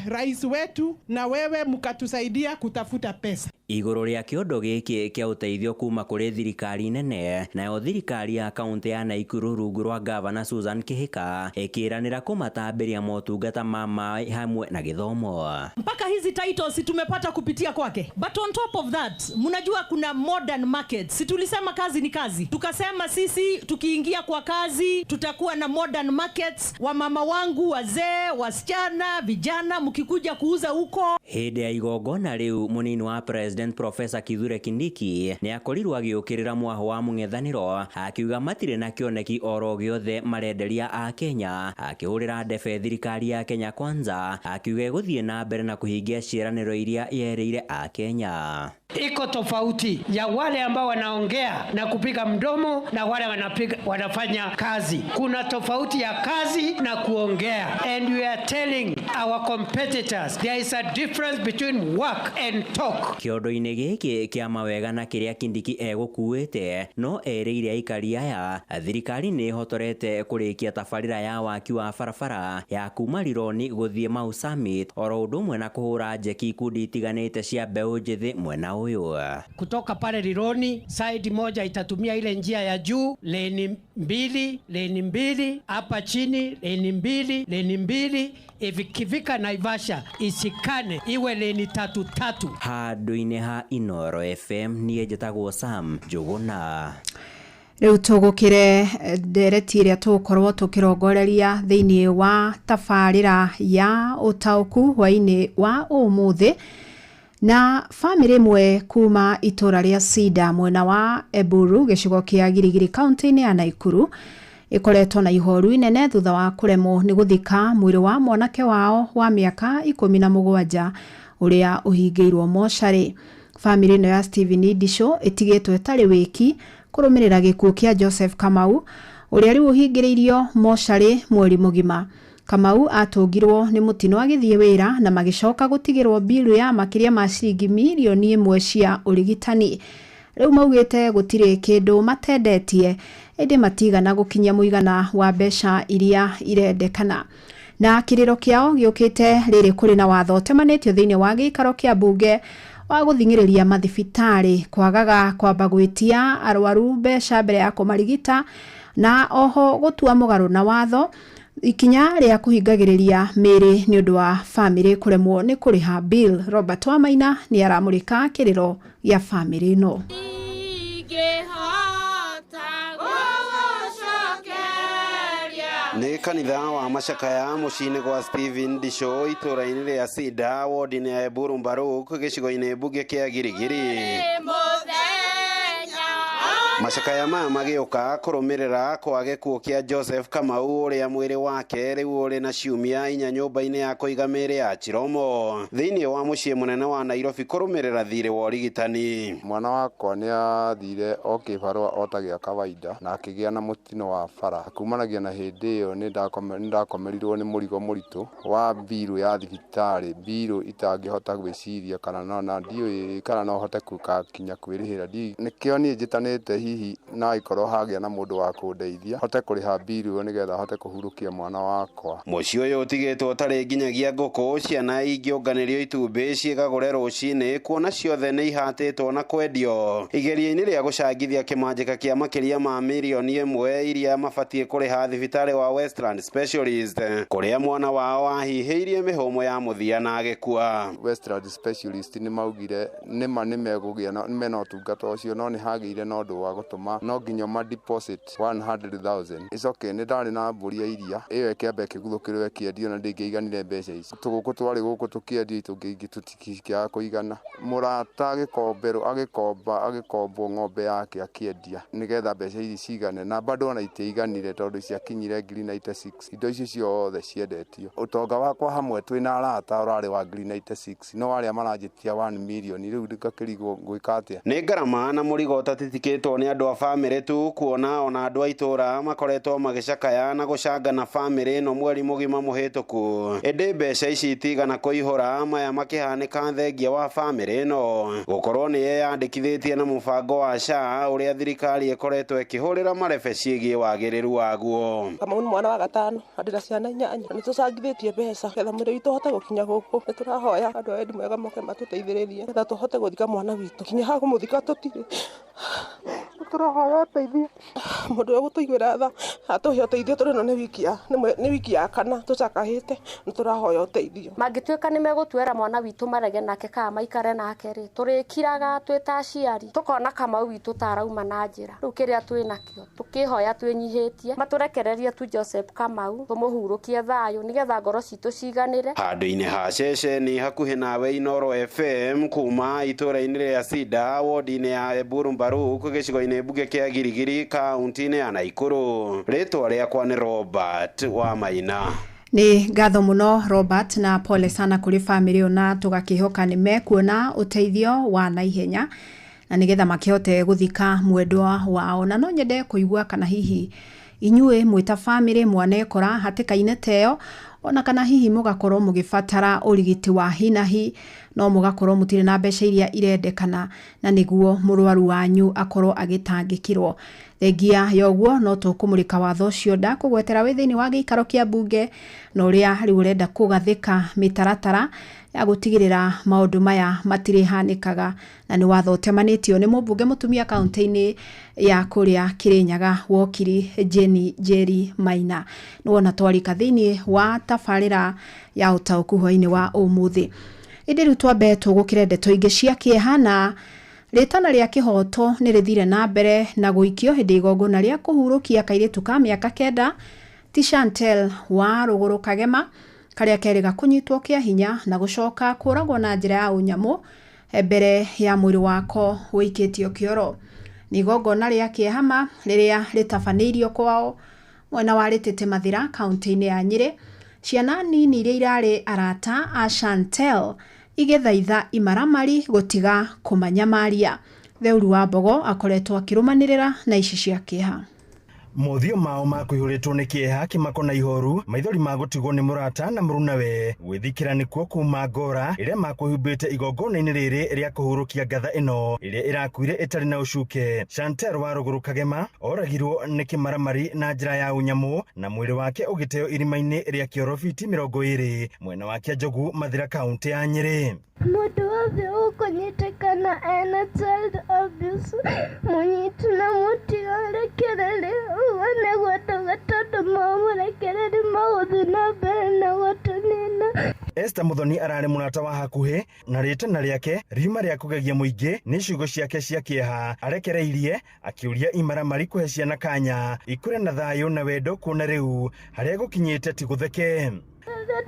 rais wetu na wewe mkatusaidia kutafuta pesa. Igũrũ rĩa kĩondo gĩkĩ kĩa ũteithio kuma kũrĩ thirikari nene, nayo thirikari ya kaunti ya Naikuru rungu rwa Gavana Susan Kihika ĩkĩranĩra kũmatambĩria motungata ma maĩ hamwe na gĩthomo. Mpaka hizi titles tumepata kupitia kwake. But on top of that, mnajua kuna modern markets. Si tulisema kazi ni kazi. Tukasema sisi tukiingia kwa kazi tutakuwa na modern markets. Wamama wangu, wazee, wasichana, vijana mkikuja kuuza huko. Hĩndĩ ya igongona rĩu mũnini wa President Professor Kithure Kindiki nĩ akorirwo agĩũkĩrĩra mwaho wa mũng'ethanĩro akiuga matirĩ na kĩoneki oro gĩothe marenderia a Kenya, akĩhũrĩra ndebe thirikari ya Kenya Kwanza akiuga ĩgũthiĩ na mbere na kũhingia ciĩranĩro iria yerĩire a Kenya. Iko tofauti ya wale ambao wanaongea na kupiga mdomo na wale wanafanya kazi. Kuna tofauti ya kazi na kuongea. And we are telling our competitors there is a difference between work and talk. Kĩondo-inĩ gĩkĩ kĩa mawega na kĩrĩa Kindiki egũkuĩte no erĩire aikari aya thirikari nĩ ĩhotorete kũrĩkia tabarĩra ya waki wa barabara ya kuma Rironi gũthiĩ Mau Summit oro ũndũ ũmwe na kũhũra njeki ikundi itiganĩte cia mbeũ njĩthĩ mwena ũyũ. Kutoka pale Rironi side moja itatumia ile njia ya juu leni mbili, hapa chini leni mbili, ikifika Naivasha isikane iwe leni 3. Handũ-inĩ ha Inoro FM niĩ njĩtagwo Sam Njũgũna. Rĩu tũgũkĩre ndereti ĩrĩa tũgũkorwo tũkĩrongoreria thĩinĩ wa tabarĩra ya ũtaũku hwainĩ wa ũmũthĩ. Na famĩlĩ ĩmwe kuma itũra rĩa Cida mwena wa Eburu gĩcigo kĩa Girigiri kaunti-inĩ ya Naikuru ĩkoretwo na ihoru inene thutha wa kũremwo nĩ gũthika mwĩrĩ wa mwanake wao wa mĩaka 17 ũrĩa ũhingĩirwo mocarĩ. Famĩlĩ ĩno ya Stephen Idisho ĩtigĩtwo ĩtarĩ wĩki kũrũmĩrĩra gĩkuũ kĩa Joseph Kamau ũrĩa rĩu ũhingĩrĩirio mocarĩ mweri mũgima. Kamau atũngirwo nĩ mũtino agĩthiĩ wĩra na magĩcoka gũtigĩrwo bilu ya makĩria ma ciringi mirioni 1 cia ũrigitani. Rĩu maugĩte gũtirĩ kĩndũ matendetie ĩndĩ matigana gũkinyia mũigana wa mbeca iria irendekana. Na kĩrĩro kĩao gĩũkĩte rĩrĩ kũrĩ na watho ũtemanĩtio thĩinĩ wa gĩikaro kĩa mbunge wa gũthing'ĩrĩria mathibitarĩ kwagaga kwamba gwĩtia arwaru mbeca mbere ya kũmarigita na oho gũtua mũgarũ na watho ikinya rĩa kũhingagĩrĩria mĩĩrĩ nĩ ũndũ wa famĩlĩ kũremwo nĩ kũrĩha bill. Robert Wamaina nĩ aramũrĩka kĩrĩro gĩa famĩlĩ ĩno. Nĩ kanitha wa macakaya mũciĩ-inĩ gwa Stephen Disho itũra-inĩ rĩa Cida ward-inĩ ya Eburu Mbaruk gĩcigo-inĩ mbunge kĩa Girigiri. Macakaya maya magĩũka kũrũmĩrĩra kwa gĩkuũ kĩa Joseph Kamau ũrĩa mwĩrĩ wake rĩu ũrĩ na ciumia 4 nyũmba-inĩ ya kũiga mĩĩrĩ ya Chiromo thĩinĩ wa mũciĩ mũnene wa Nairobi kũrũmĩrĩra thirĩ wa ũrigitani. Mwana wakwa nĩ athire o kĩbarũa o ta gĩa kawaida na akĩgĩa na mũtino wa bara. Kumanagia na hĩndĩ ĩyo nĩ ndakomerirwo nĩ mũrigo mũritũ wa mbiru ya thibitarĩ, mbiru itangĩhota gwĩciria kana no na ndiũĩ kana no hote gũgakinya kwĩrĩhĩra. Nĩkĩo niĩ njĩtanĩte Hihi no ikorwo hagĩa na mũndũ wa kũndeithia hote kũrĩha mbiru ĩyo nĩgetha hote kũhurũkia mwana wakwa. Mũciĩ ũyũ ũtigĩtwo ũtarĩ nginyagia ngũkũ ciana ingĩũnganĩrio itumbĩ ciĩgagũre rũcinĩ kuona ciothe nĩ ihatĩtwo na kwendio igeria-inĩ rĩa gũcangithia kĩmanjĩka kĩa makĩria ma mirioni 1 iria mabatiĩ kũrĩha thibitarĩ wa Westland Specialist kũrĩa mwana wao ahihĩirie mĩhũmũ ya mũthia na agĩkua. Westland Specialist nĩ maugire nĩma nĩ megũgĩa na mena ũtungata ũcio, no nĩ hagĩire na ũndũ wa gũtũma no nginya ma deposit 100,000. It's okay, nĩ ndarĩ na mbũri ya iria ĩyo ĩkĩamba ĩkĩguthũkĩrwo ĩkĩendio na ndĩngĩaiganire mbeca ici. Tũgũkũ twarĩ gũkũ tũkĩendio tũngĩ tũtikĩaga kũigana. Mũrata agĩkomberwo agĩkomba agĩkombwo ng'ombe yake akĩendia nĩgetha mbeca ici cigane, na bado ona itiaiganire tondũ ciakinyire ngiri 96. Indo icio ciothe ciendetio. Ũtonga wakwa hamwe twĩna arata ũrarĩ wa ngiri 96, no arĩa maranjĩtia 1 million rĩu ngakĩrigwo ngwĩka atĩa. Nĩ ngarama na mũrigo ũtatitikĩtwo nĩ andũ a bamĩrĩ tu, kuona ona andũ a itũra makoretwo magĩcakaya na gũcangana bamĩrĩ ĩno mweri mũgima mũhĩtũku, ĩndĩ mbeca ici itigana kũihũra. Maya makĩhanĩka thengia wa bamĩrĩ ĩno gũkorwo nĩ yeyandĩkithĩtie na mũbango wa SHA ũrĩa thirikari ĩkoretwo ĩkĩhũrĩra marebe ciĩgiĩ wagĩrĩru waguo. Kamau nĩ mwana wa gatano na ndĩna ciana inyanya. Nĩ tũcangithĩtie mbeca getha mwĩrĩ witũ ũhote gũkinya gũkũ. Nĩ tũrahoya andũ a wendi mwega moke matũteithĩrĩrie getha tũhote gũthika mwana witũ. Kinya ha kũmũthika tũtirĩ. Nĩ tũrahoya ũteithio, mũndũ ũrĩa ũgũtũiguĩra tha atũhe ũteithio tondũ ĩno nĩ wiki ya kana tũcakahĩte. Nĩ tũrahoya ũteithio. Mangĩtuĩka nĩ megũtuĩra mwana witũ marege nake kana maikare nake rĩ, tũrĩkiraga twĩ ta aciari tũkona Kamau witũ ta arauma na njĩra. Rĩu kĩrĩa twĩ nakĩo tũkĩhoya twĩnyihĩtie matũrekererie tu Joseph Kamau tũmũhurũkie thayũ nĩgetha ngoro citũ ciganĩre. Handũ-inĩ ha ceceni hakuhĩ nawe Inooro FM kuma itũra-inĩ rĩa Cida wodi-inĩ ya Eburu Mbaruk gĩcigo-inĩ mbunge kĩa Girigiri kaunti-inĩ ya Naikuru. Rĩtwa rĩakwa nĩ Robert wa Maina. Nĩ ngatho mũno Robert, na pole sana kũrĩ bamĩrĩ ĩyo, na tũgakĩhoka nĩ mekuona ũteithio wa naihenya na nĩgetha makĩhote gũthika mwendwa wao. Na no nyende kũigua kana hihi inyuĩ mwĩ ta bamĩrĩ mwanekora hatĩka-inĩ ta ĩyo, ona kana hihi mũgakorwo mũgĩbatara ũrigiti wa hinahi no mũgakorwo mũtirĩ na mbeca iria irendekana na nĩguo mũrwaru wanyu akorwo agĩtangĩkĩrwo. Thengia ya ũguo no tũkũmũrĩka watho ũcio ndakũgwetera wĩ thĩinĩ wa gĩikaro kĩa mbunge na ũrĩa rĩu ũrenda kũgathĩka mĩtaratara ya gũtigĩrĩra maũndũ maya matirĩhanĩkaga, na nĩ watho ũtemanĩtio nĩ mũmbunge mũtumia kaunti-inĩ ya kũrĩa Kĩrĩnyaga wokiri Jane Njeri Maina. Nĩwona twarika thĩinĩ wa tabarĩra ya ũtaũku hwainĩ wa ũmũthĩ. Ĩndĩ rĩu twambe tũgũkĩre ndeto ingĩ cia kĩeha, na rĩtana rĩa kĩhoto nĩ rĩthire na mbere na gũikio hĩndĩ igongona rĩa kũhurũkia kairĩtu ka mĩaka 9 ti Chantel wa Rũgũrũ Kagema karĩa kerĩga kũnyitwo kĩa hinya na gũcoka kũragwo na njĩra ya ũnyamũ mbere ya mwĩrĩ wako ũikĩtio kĩoro. Nĩ igongona rĩa kĩeha rĩrĩa rĩtabanĩirio kwao mwena wa Rĩtĩtĩ Mathĩra kaunti-inĩ ya Nyĩrĩ. Ciana nini iria irarĩ arata a Chantel igĩthaitha imaramari gũtiga kũmanyamaria. Theuru wa Mbogo akoretwo akĩrũmanĩrĩra na ici cia kĩeha. Mothiũ mao makũihũrĩtwo nĩ kĩeha, kĩmako na ihoru, maithori ma gũtigwo nĩ mũrata na mũrunawe. Gwĩthikĩra nĩkuo kuma ngora ĩrĩa makwĩhumbĩte igongona-inĩ rĩrĩ rĩa kũhurũkia ngatha ĩno ĩrĩa ĩrakuire ĩtarĩ na ũcuke. Chantel wa Rũgũrũ Kagema oragirwo nĩ kĩmaramari na njĩra ya ũnyamũ na mwĩrĩ wake ũgĩteo irima-inĩ rĩa kĩoro fiti 20 mwena wa Kĩanjogu Mathĩra kaunti ya Nyĩrĩ. Mũndũ wothe ũkũnyitĩkana ena child abuse mũnyitu na mũtigarekererie, ũguo nĩguo tuga tondũ mamũrekererie magũthiĩ na mbere na gũtũnina. Esther Muthoni ararĩ mũrata wa hakuhĩ na rĩtana rĩake riuma rĩa kũgegia mũingĩ nĩ ciugo ciake cia kĩeha arekereirie akĩũria imaramari kũhe ciana kanya ikũre na thayũ na wendo, kuona rĩu harĩa gũkinyĩte ti gũtheke.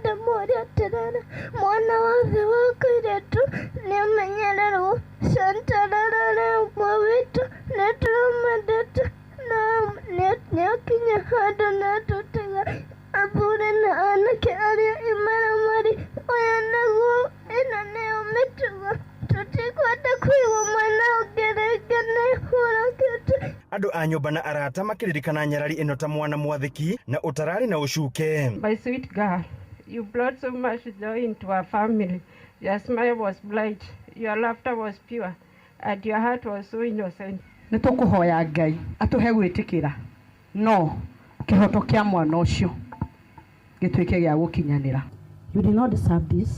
Ndamũria atĩrĩrĩ, mwana wothe wa kairĩtu nĩamenyererwo. Chantel ararĩ ũmwe witũ, nĩtũramwendete no nĩakinya handũ na atũtiga. Athuri na anake arĩa imaramari, ũyũ nĩguo, ĩno nĩyo mĩtugo, tũtikwenda kũigua mwana ũngĩ rĩngĩ nĩahurũkĩte. Andũ a nyũmba na arata makĩririkana nyarari ĩno ta mwana mwathĩki na ũtararĩ na ũcuke. My sweet girl, you brought so much joy into our family. Your smile was bright, your laughter was pure, and your heart was so innocent. Nĩ tũkũhoya Ngai atũhe gwĩtĩkĩra no kĩhoto kĩa mwana ũcio gĩtuĩke gĩa gũkinyanĩra. You did not deserve this.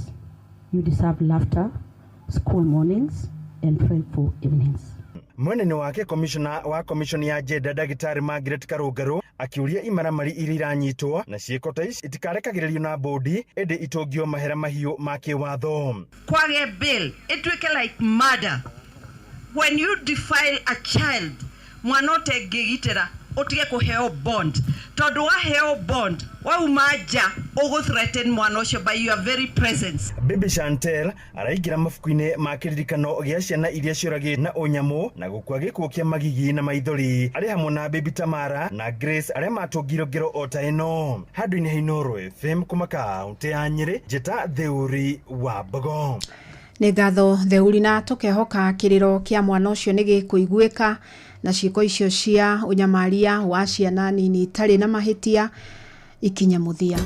You deserve laughter, school mornings, and prayerful evenings. Mwena-inĩ wake komishona wa komishoni ya jenda ndagĩtarĩ Margaret Karũngarũ akiũria imaramari iria iranyitwo na ciĩko ta ici itikarekagĩrĩrio na bũndi ĩndĩ itũngio mahera mahiũ ma kĩwatho. Kwage bail ĩtuĩke like murder. When you defile a child, mwana ũtengĩgitĩra ũtige kũheo bond, tondũ waheo bond wauma nja ũgũ threaten mwana ũcio by your very presence. Bibi Chantel araingĩra mabuku-inĩ ma kĩririkano gĩa ciana iria ciũragĩtwo na ũnyamũ na gũkua gĩkuũ kĩa magigi na maithori arĩ hamwe na Bibi Tamara na Grace arĩa matũngirwo ngero o ta ĩno. Handũ-inĩ ha Inooro FM kuma kaũntĩ ya Nyĩrĩ, njĩta Theuri wa Mbogo. Nĩ ngatho Theuri, na tũkehoka kĩrĩro kĩa mwana ũcio nĩ gĩkũiguĩka na ciĩko icio cia ũnyamaria wa ciana nini itarĩ na mahĩtia ikinye mũthia.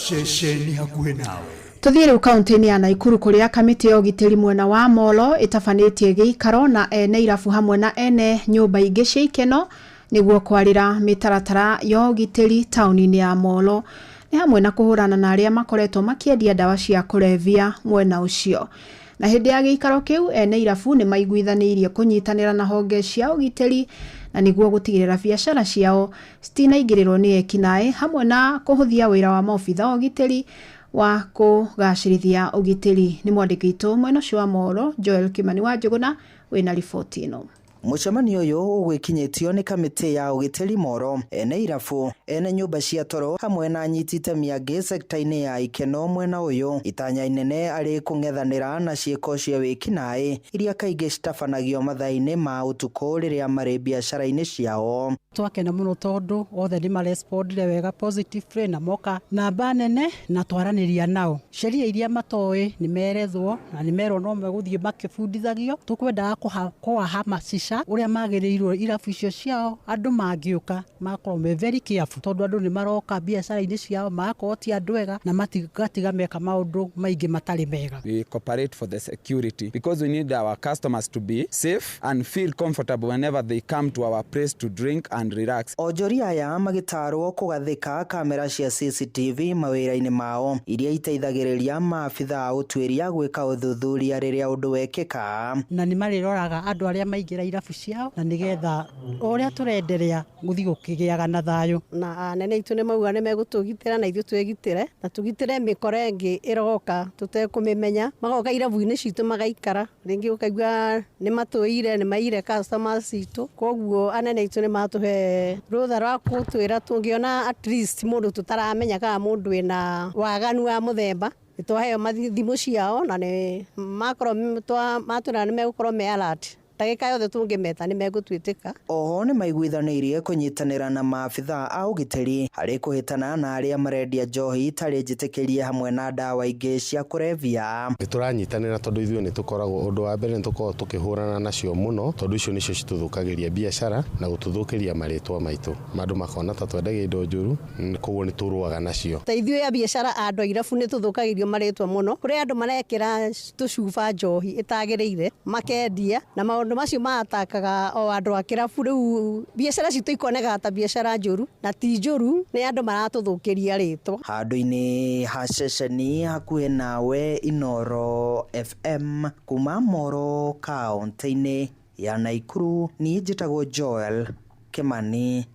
Ceceni hakuhĩ nawe. Tũthiĩ rĩu kaũntĩ-inĩ ya Naikuru kũrĩa kamĩtĩ ya ũgitĩri mwena wa Molo ĩtabanĩtie gĩikaro na ene irabu hamwe na ene nyũmba ingĩ cia ikeno nĩguo kwarĩra mĩtaratara ya ũgitĩri taũni-inĩ ya Molo, nĩ hamwe na kũhũrana na arĩa makoretwo makĩendia ndawa cia kũrebia mwena ũcio. Na hĩndĩ ya gĩikaro kĩu ene irabu nĩ maiguithanĩirie kũnyitanĩra na honge cia ũgitĩri na nĩguo gũtigĩrĩra biacara ciao citinaingĩrĩrwo nĩ ekinaĩ hamwe na kũhũthia wĩra wa maobitha wa ũgitĩri wa kũgacĩrithia ũgitĩri. Nĩ mwandĩki witũ mwena ũcio wa Molo Joel Kimani wa Njũgũna wĩna riboti ĩno. Mũcemanio ũyũ ũgwĩkinyĩtio nĩ kamĩtĩ ya ũgitĩri Moro, ene irabu, ene nyũmba cia toro hamwe na anyiti itemi angĩ sekta-inĩ ya ikeno mwena ũyũ. Itanya inene arĩ kũng'ethanĩra na ciĩko cia wĩkinaĩ iria kaingĩ citabanagio mathaa-inĩ ma ũtukũ rĩrĩa marĩ biacara-inĩ ciao. Twakena mũno tondũ othe nĩ marespondire wega positively na moka namba nene na twaranĩria nao. Sheria iria matoĩ nĩ merethwo na nĩ merwo no megũthiĩ makĩbundithagio. Tũkwendaga kũwahamasisha ũrĩa magĩrĩirwo irabu icio ciao andũ mangĩũka makorwo me very careful tondũ andũ nĩ maroka biacara-inĩ ciao magakorwo ti andũ ega na matigatiga meka maũndũ maingĩ matarĩ mega. We cooperate for the security because we need our customers to be safe and feel comfortable whenever they come to our place to drink and relax. Onjoria aya magĩtarwo kũgathĩka kamera cia CCTV mawĩra-inĩ mao iria iteithagĩrĩria maabitha a ũtuĩria gwĩka ũthuthuria rĩrĩa ũndũ wekĩka. Na nĩ marĩroraga andũ arĩa maingĩra irabu ciao na nĩgetha ũrĩa tũrenderea gũthiĩ gũkĩgĩaga na thayũ. Na anene aitũ nĩ mauga nĩ megũtũgitĩra na ithuĩ twĩgitĩre na tũgitĩre mĩkora ĩngĩ ĩroka tũtekũmĩmenya, magoka irabu-inĩ citũ magaikara rĩngĩ ũkaigua nĩ matũire nĩ maire customers citũ. Koguo anene aitũ nĩ matũhe rũtha rwa gũtwĩra tũngĩona at least mũndũ tũtaramenya kana mũndũ wĩna waganu wa mũthemba nĩtwaheo thimũ ciao na nĩ makorwo matwĩra nĩ megũkorwo me alert ndagĩka yothe tũngĩmeta nĩ megũtwĩtĩka. Oho nĩ maiguithanĩirie kũnyitanĩra na maabitha a ũgitĩri harĩ kũhĩtana na arĩa marendia njohi itarĩ njĩtĩkĩrie hamwe na ndawa ingĩ cia kũrebia. Nĩ tũranyitanĩra tondũ ithuĩ nĩ tũkoragwo ũndũ wa mbere nĩ tũkoragwo tũkĩhũrana nacio mũno tondũ icio nĩcio citũthũkagĩria biacara na gũtũthũkĩria marĩtwa maitũ, andũ makona ta twendagia indo njũru, koguo nĩ tũrũaga nacio. Ta ithuĩ a biacara andũ a irabu nĩ tũthũkagĩrio marĩtwa mũno, kũrĩ andũ marekĩra tũcuba njohi ĩtagĩrĩire makendia na maũndũ macio matakaga o andũ a kĩrabu. Rĩu biacara citũ ikonekaga ta biacara njũru na ti njũru, nĩ andũ maratũthũkĩria rĩtwa. Handũ-inĩ ha ceceni hakuhĩ nawe Inooro FM kuma Moro kaũntĩ-inĩ ya Naikuru, niĩ njĩtagwo Joel Kimani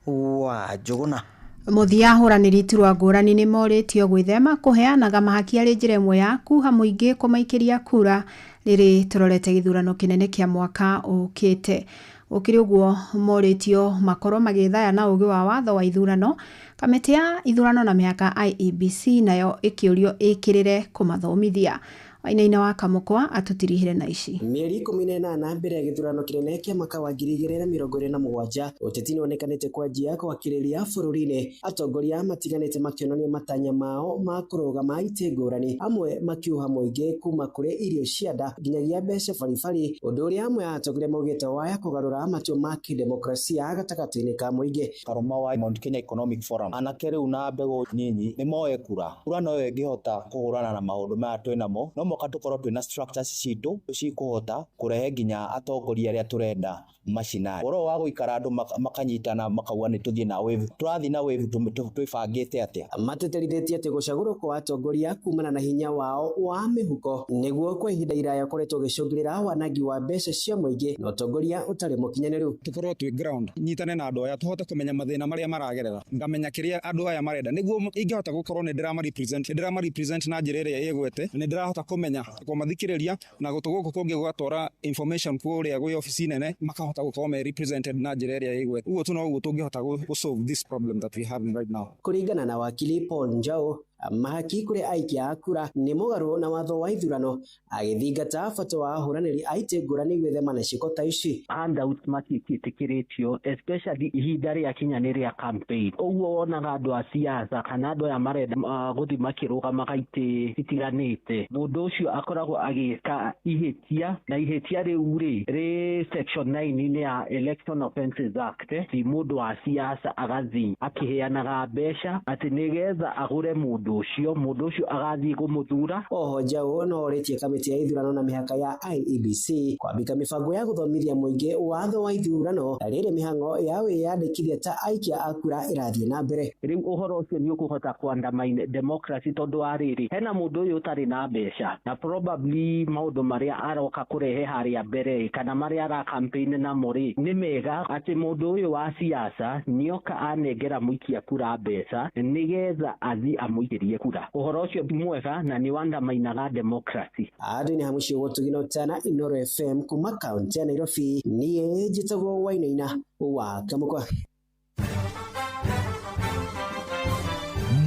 wa Njũgũna. Mũthia ahũranĩri iturwa ngũrani nĩ morĩtio gwĩthema kũheanaga mahaki arĩ njĩra ĩmwe ya kuha mũingĩ kũmaikĩria kura rĩrĩ tũrorete gĩthurano kĩnene kĩa mwaka ũkĩte. Gũkĩrĩ ũguo morĩtio makorwo magĩthaya na ũgĩ wa watho wa ithurano. Kamĩtĩ ya ithurano na mĩhaka IEBC nayo ĩkĩũrio ĩkĩrĩre kũmathomithia. Wainaina wa Kamũkwa atũtirihire na ici. Mĩeri 18 mbere ya gĩthurano kĩnene kĩa mwaka wa 2027 ũteti nĩwonekanĩte kwanjia gwakĩrĩria bũrũri-inĩ, atongoria matiganĩte makĩonania matanya mao ma kũrũgama itĩ ngũrani, amwe makiuha mũingĩ kuma kũrĩ irio cia nda nginyagia mbeca baribari, ũndũ ũrĩa amwe a atongoria maugĩte waya kũgarũra matua ma kĩdemokrasia gatagatĩ-inĩ ka mũingĩ. Karũma wa Mount Kenya Economic Forum, anake rĩu na mbegũ nyinyi nĩ moe kura, kura noyo ĩngĩhota kũhũrana na maũndũ maya twĩnamo, no Mũhaka tũkorwo twĩna structures citũ cikũhota kũrehe nginya atongoria arĩa tũrenda macinani. Ũhoro wa gũikara andũ makanyitana makauga nĩ tũthiĩ na wave, tũrathiĩ na wave twĩbangĩte atĩa? Matĩtĩrithĩtie atĩ gũcagũrwo kwa atongoria kumana na hinya wao wa mĩhuko nĩguo kwa ihinda iraya ũkoretwo ũgĩcũngĩrĩra wanangi wa mbeca cia mũingĩ na ũtongoria ũtarĩ mũkinyanĩru. Tũkorwo twĩ ground, nyitane na andũ aya tũhote kũmenya mathĩna marĩa maragerera, ngamenya kĩrĩa andũ aya marenda nĩguo ingĩhota gũkorwo nĩ ndĩrama represent, nĩ ndĩrama represent na njĩra ĩrĩa ĩgwete, na nĩ ndĩrahota kũmenya kũmathikĩrĩria na gũtũ gũkũ kũngĩ gũgatwara information kũrĩa gwĩ obici nene, makahota gũkorwo me represented na njĩra ĩrĩa ĩgwete. Ũguo tu noguo tũngĩhota gũ solve this problem that we have right now. Kũringana na wakili Paul Njau, mahaki kũrĩ aikia a kura nĩ mũgarũ na watho wa ithurano, agĩthingata bata wa ahũranĩri a itĩ ngũrani gwĩthema na ciĩko ta ici. Handouts matiĩtĩkĩrĩtio, especially ihinda rĩa kinya nĩ rĩa campaign. Ũguo wonaga andũ a siasa kana andũ aya marenda gũthiĩ makĩrũgamaga itĩ itiganĩte, mũndũ ũcio akoragwo agĩka ihĩtia, na ihĩtia rĩu rĩ rĩ section 9 ya Election Offences Act. Ti mũndũ wa siasa agathiĩ akĩheanaga mbeca atĩ nĩgetha agũre mũndũ ũcio, mũndũ ũcio agathiĩ kũmũthura. Oho Njau no orĩtie kamĩtĩ ya ithurano na mĩhaka ya IEBC kwambĩka mĩbango ya gũthomithia mũingĩ watho wa ithurano rĩrĩ mĩhang'o ya wĩyandĩkithia ta aikia a kura ĩrathiĩ na mbere. Rĩu ũhoro ũcio nĩ ũkũhota kũ-undermine democracy tondũ wa rĩrĩ, hena mũndũ ũyũ ũtarĩ na mbeca na probably maũndũ marĩa aroka kũrehe harĩa mbere kana marĩa ara campaign namo rĩ nĩ mega, atĩ mũndũ ũyũ wa siasa nĩoka anengera mũikia kura mbeca nĩgetha athiĩ amũikĩrie kura. Ũhoro ũcio ti mwega na nĩ wandamainaga democracy. Andũ nĩ hamwe Gũtugina Ũtana, Inooro FM kuma kaunti ya Nairobi, niĩ njĩtagwo Wainaina wa Kamũkwa.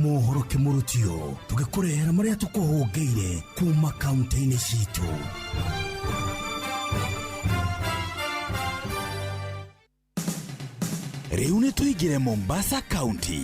Mohoro kĩmũrutio tũgĩkũrehera marĩa tũkũhũngĩire kuma kaunti-inĩ citũ. Rĩu nĩ tũingĩre Mombasa County.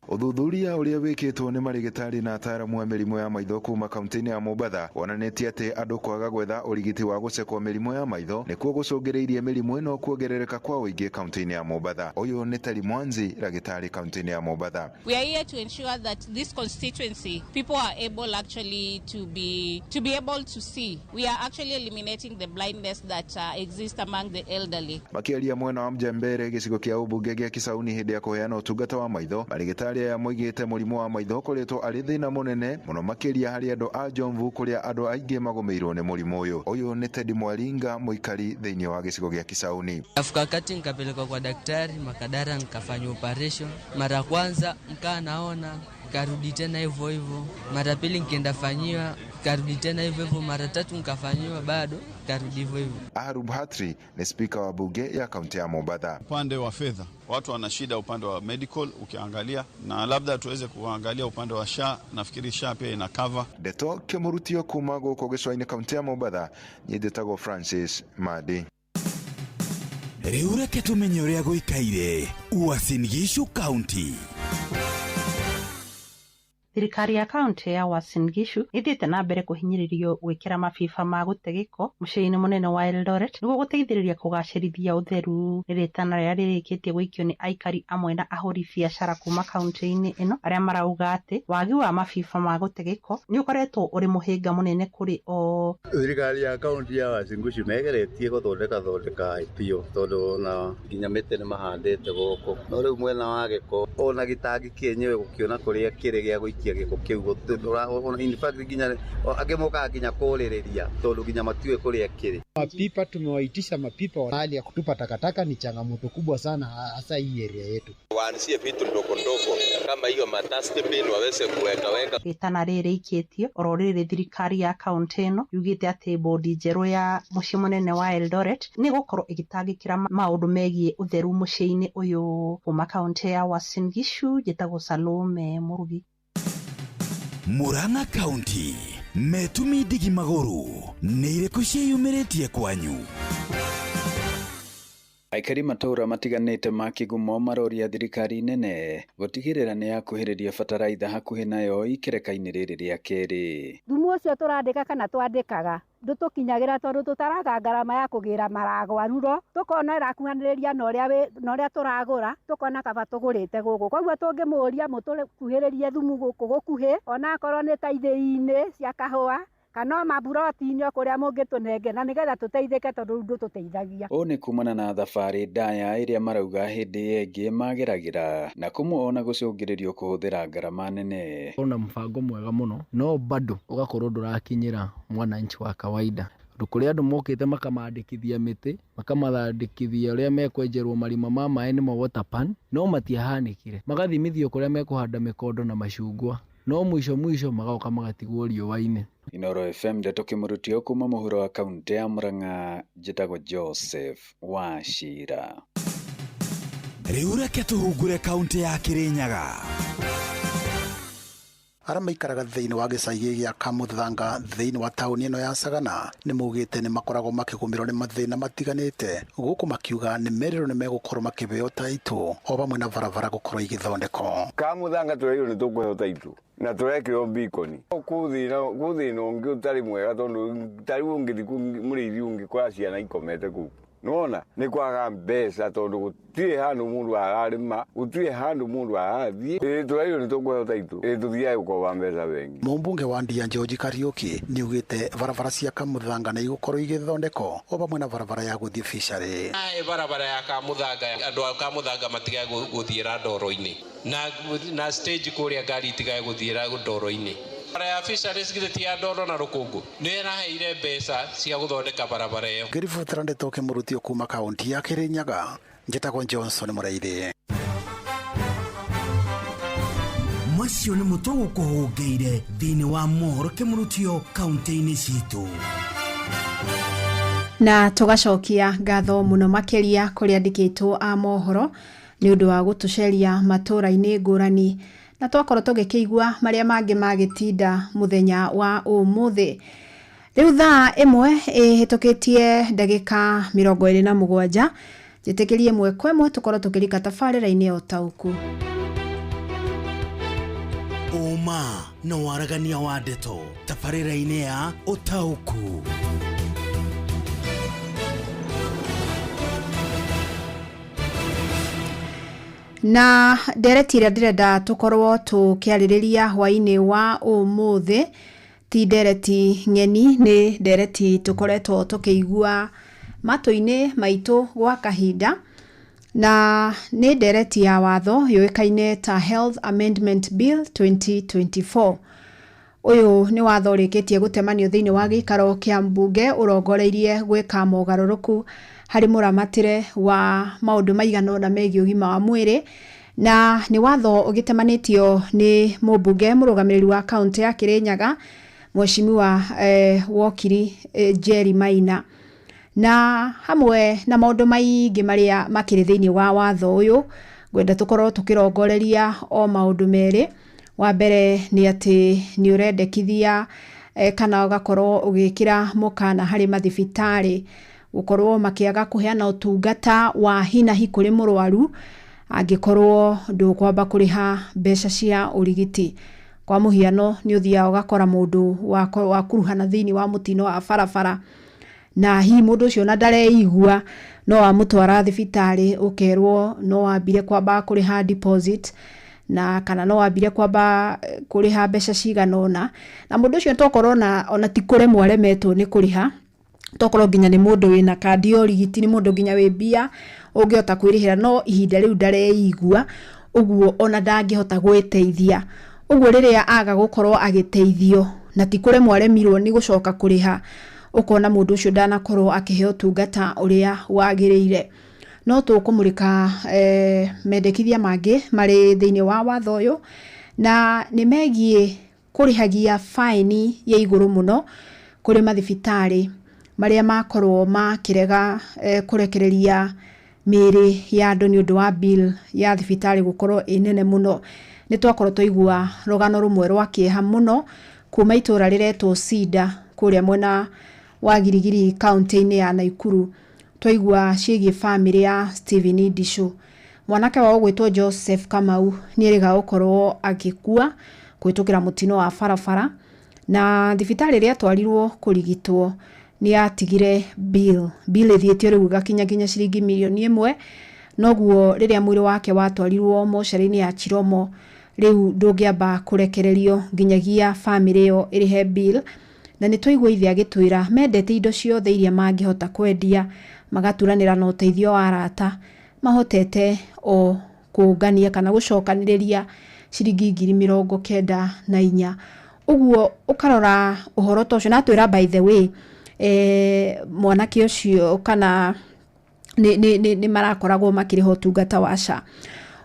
Ũthuthuria ũrĩa wĩkĩtwo nĩ marĩgĩtarĩ na ataaramu a mĩrimũ ya maitho kuma kaunti-inĩ ya Mombatha wonanĩtie atĩ andũ kwaga gwetha ũrigiti wa gũcekwo mĩrimũ ya maitho nĩkuo gũcũngĩrĩirie mĩrimũ ĩno kuongerereka kwa ũingĩ kaunti-inĩ ya Mombatha. Ũyũ nĩ Teri Mwanzi, ragĩtarĩ kaunti-inĩ ya Mombatha. We are here to ensure that this constituency people are able actually to be able to see. We are actually eliminating the blindness that exists among the elderly. Makĩaria mwena wa Mjembere gĩcigo kĩa ũmbunge gĩa Kisauni hĩndĩ ya kũheana ũtungata wa maitho, marĩgĩtarĩ aya moigĩte mũrimũ wa maitho ũkoretwo arĩ thĩna mũnene mũno makĩria harĩ andũ a Jomvu kũrĩa andũ aingĩ magũmĩirwo nĩ mũrimũ ũyũ. Ũyũ nĩ Teddy Mwaringa, mũikari thĩinĩ wa gĩcigo gĩa Kisauni. Afika kati nikapelekwa kwa daktari Makadara, nikafanywa operation mara kwanza nikaa naona, karudi tena hivyo hivyo. Mara pili nikienda fanyiwa, karudi tena hivyo hivyo. Mara tatu nikafanyiwa, bado karudi hivyo hivyo. Aharub Hatri ni spika wa bunge ya kaunti ya Mombatha. Upande wa fedha watu wana shida, upande wa medical ukiangalia, na labda tuweze kuangalia upande wa SHA. Nafikiri SHA pia ina cover. Ndeto kĩmũrutio kuma gũkũ gĩcũa-inĩ kaunti ya Mombatha, nyendetagwo Francis Madi. Rĩu reke tũmenye ũrĩa gũikaire Uasin Gishu County. Thirikari ya kaunti ya Uasin Gishu ĩthiĩte na mbere kũhinyĩrĩrio gwĩkĩra mabiba ma gũte gĩko mũciĩ-inĩ mũnene wa Eldoret nĩguo gũteithĩrĩria kũgacĩrithia ũtheru. Nĩ rĩtana rĩrĩa rĩrĩkĩtie gũikio nĩ aikari amwe na ahũri biacara kuma kaunti-inĩ ĩno arĩa marauga atĩ wagi wa mabiba ma gũte gĩko nĩ ũkoretwo ũrĩ mũhĩnga mũnene kũrĩ o. Thirikari ya kaunti ya Uasin Gishu megeretie gũthondeka thondeka biũ tondũ na nginya mĩtĩ nĩ mahandĩte gũkũ, no rĩu mwena wa gĩko ona gĩtangi kĩenyewe gũkĩona kũrĩa kĩrĩ gĩa gũikia gĩko kĩu, in fact nginya angĩ mokaga nginya kũrĩrĩria tondũ nginya matiũĩ kũrĩa kĩrĩ. Mapipa tumewaitisha mapipa, hali ya kutupa takataka ni changamoto kubwa sana, hasa hii area yetu. Waanzie vitu ndogo ndogo kama hiyo madustbin waweze kuweka weka. Rĩtana rĩrĩ rĩikĩtio oro rĩrĩ thirikari ya kaunti ĩno yugĩte atĩ bodi njerũ ya mũciĩ mũnene wa Eldoret nĩ gũkorwo ĩgĩtangĩkĩra maũndũ megiĩ ũtheru mũciĩ-inĩ ũyũ. Kuma kaunti ya Uasin Gishu, njĩtagwo Salome Mũrugi. Murang'a County, metumi ndigi magũrũ nĩ irĩkũ ciĩyumĩrĩtie kwanyu? Aikari matũũra matiganĩte ma Kĩgumo maroria thirikari nene gũtigĩrĩra nĩ yakuhĩrĩria bataraitha hakuhĩ nayo ikereka-inĩ rĩrĩ rĩa kerĩ. Thumu ũcio tũrandĩka kana twandĩkaga ndũtũkinyagĩra tondũ tũtaraga ngarama ya kũgĩra maragwa ruro, tũkona ĩrakuhanĩrĩria na ũrĩa tũragũra, tũkona kaba tũgũrĩte gũkũ. Koguo tũngĩmũria mũtũkuhĩrĩrie thumu gũkũ gũkuhĩ, onakorwo nĩ ta ithĩi-inĩ cia kahũa kana o maburoti-inĩ o kũrĩa mũngĩtũnengera na nĩgetha tũteithĩke tondũ rĩu ndũtũteithagia. Ũũ nĩ kumana na thabarĩ ndaya ĩrĩa marauga hĩndĩ ĩngĩ mageragĩra na kũmwe ona gũcũngĩrĩrio kũhũthĩra ngarama nene. Ona mũbango mwega mũno no bado ũgakorwo ndũrakinyĩra mwananchi wa kawaida. Tondũ kũrĩ andũ mokĩte makamandĩkithia mĩtĩ, makamandĩkithia ũrĩa mekwenjerwo marima ma maĩ nĩmo water pan, no matiahanĩkire. Magathimithio kũrĩa mekũhanda mĩkondo na macungwa, no mwisho mwisho magoka magatigwo riũa-inĩ. Inooro FM ndeto kĩmũrutio kuma mũhuro wa kaunti ya Murang'a, njĩtagwo Joseph Wachira. Rĩu reke tũhungure kaunti ya Kirinyaga. Arĩa maikaraga thĩinĩ wa gĩcagi gĩa Kamuthanga thĩinĩ wa taũni ĩno ya Sagana nĩ maugĩte nĩ makoragwo makĩgũmĩrwo nĩ mathĩna matiganĩte, gũkũ makiuga nĩ merĩrwo nĩ megũkorwo makĩheo taitũ o vamwe na barabara gũkorwo igĩthondekwo. Kamuthanga tũrerirwo nĩ tũkũheo taitũ na tũrekĩrwo beacon. Kwĩ thĩna ũngĩ ũtarĩ mwega tondũ ta rĩu ũngĩthiĩ mũrĩithi ũngĩkora ciana ikomete kũu. Nĩwona nĩ kwaga mbeca tondũ gũtirĩ handũ mũndũ ararĩma, gũtirĩ handũ mũndũ arathiĩ. Tũrairwo nĩ tũkũheo taitũ, tũthiaga gũkomba mbeca bengi. Mũmbunge wa Ndia George Kariuki nĩaugĩte barabara cia Kamuthanga nĩ igũkorwo igĩthondekwo o vamwe na barabara ya gũthiĩ Fishery. Barabara ya Kamuthanga, andũ a Kamuthanga matigage gũthiĩra ndoro-inĩ na stage kũrĩa ngari itigage gũthiĩra ndoro-inĩ. Barabara ya Fisheries githĩ ti ya ndoro na rũkũngũ nĩ ĩraheire mbeca cia gũthondeka barabara ĩyo. Ngĩribotera ndeto kĩmũrutio kuma kaunti ya Kirinyaga, njĩtagwo Johnson Mũraithi. Macio nĩ mũtũ gũkũhũngĩire thĩinĩ wa mohoro kĩmũrutio kaunti-inĩ citũ. Na tũgacokia ngatho mũno makĩria kũrĩ andĩkĩtwo a mohoro nĩ ũndũ wa gũtũceria matũũra-inĩ ngũrani, na twakorwo tũgĩkĩigua marĩa mangĩ magĩtinda mũthenya wa ũmũthĩ. Rĩu thaa ĩmwe ĩhĩtũkĩtie ndagĩka 27, njĩtĩkĩrie ĩmwe kwa ĩmwe tũkorwo tũkĩrika tabarĩra-inĩ ya ũtaũku. Ũma na waragania wa ndeto tabarĩra-inĩ ya ũtaũku. Na ndereti ĩrĩa ndĩrenda tũkorwo tũkĩarĩrĩria hwaĩ-inĩ wa ũmũthĩ ti ndereti ng'eni, nĩ ndereti tũkoretwo tũkĩigua matũ-inĩ maitũ gwa kahinda, na nĩ ndereti ya watho yũĩkaine ta Health Amendment Bill 2024. Ũyũ nĩ watho ũrĩkĩtie gũtemanio thĩinĩ wa gĩikaro kĩa mbunge ũrongoreirie gwĩka mogarũrũku harĩ mũramatĩre wa maũndũ maigana ũna megiĩ ũgima wa mwĩrĩ, na nĩ watho ũgĩtemanĩtio nĩ mũmbunge mũrũgamĩrĩri wa kaunti ya Kirinyaga Mheshimiwa Wokiri Jerry Maina. Na hamwe na maũndũ maingĩ marĩa makĩrĩ thĩinĩ wa watho ũyũ, ngwenda tũkorwo tũkĩrongoreria o maũndũ merĩ. Wa mbere nĩ atĩ nĩ ũrendekithia kana ũgakorwo ũgĩkĩra mũkana harĩ mathibitarĩ gũkorwo makĩaga kũheana ũtungata wa hinahi kũrĩ mũrwaru angĩkorwo ndũkwamba kũrĩha mbeca cia ũrigiti. Kwa mũhiano nĩ ũthiaga ũgakora mũndũ wakuruhana thĩinĩ wa mũtino wa barabara, na hihi mũndũ ũcio ona ndareigua no wamũtwara thibitarĩ ũkerwo no wambire kwamba kũrĩha deposit na kana no wambire kwamba kũrĩha mbeca cigana ũna, na mũndũ ũcio tokorwo ona ti kũremwo aremetwo nĩ kũrĩha, tokorwo nginya nĩ mũndũ wĩna kandi ya ũrigiti, nĩ mũndũ nginya wĩ mbia ũngĩhota kwĩrĩhĩra, no ihinda rĩu ndareigua ũguo ona ndangĩhota gwĩteithia. Ũguo rĩrĩa aga gũkorwo agĩteithio na ti kũremwo aremirwo nĩ gũcoka kũrĩha, ũkona mũndũ ũcio ndanakorwo akĩheo ũtungata ũrĩa wagĩrĩire. No tũkũmũrĩka mendekithia mangĩ marĩ thĩinĩ wa watho ũyũ, na nĩ megiĩ kũrĩhagia baĩni ya igũrũ mũno kũrĩ mathibitarĩ marĩa makorwo makĩrega kũrekereria mĩĩrĩ ya andũ nĩ ũndũ wa bill ya thibitarĩ gũkorwo ĩ nene mũno. Nĩ twakorwo twaigua rũgano rũmwe rwa kĩeha mũno kuma itũũra rĩretwo Cedar kũrĩa mwena wa Girigiri kaunti-inĩ ya Naikuru. twaigua ciĩgiĩ bamĩrĩ ya Stephen Ndichu. Mwanake wao ũgwĩtwo Joseph Kamau nĩ erĩga gũkorwo agĩkua kũhĩtũkĩra mũtino wa barabara, na thibitarĩ ĩrĩa atwarirwo kũrigitwo nĩ atigire bill ĩthiĩte rĩu ĩgakinya nginya ciringi mirioni 1. Noguo rĩrĩa mwĩrĩ wake watwarirwo mocarĩ-inĩ ya Chiromo, rĩu ndũngĩamba kũrekererio nginyagia bamĩrĩ ĩyo ĩrĩhe bill. Na nĩ twaigua ithe agĩtwĩra mendete indo ciothe iria mangĩhota kwendia, magaturanĩra na ũteithio wa arata, mahotete o kũngania kana gũcokanĩrĩria ciringi 94,000. Ũguo ũkarora ũhoro ta ũcio, na atwĩra by the way, mwanake ũcio kana nĩ marakoragwo makĩrĩha ũtungata wa SHA.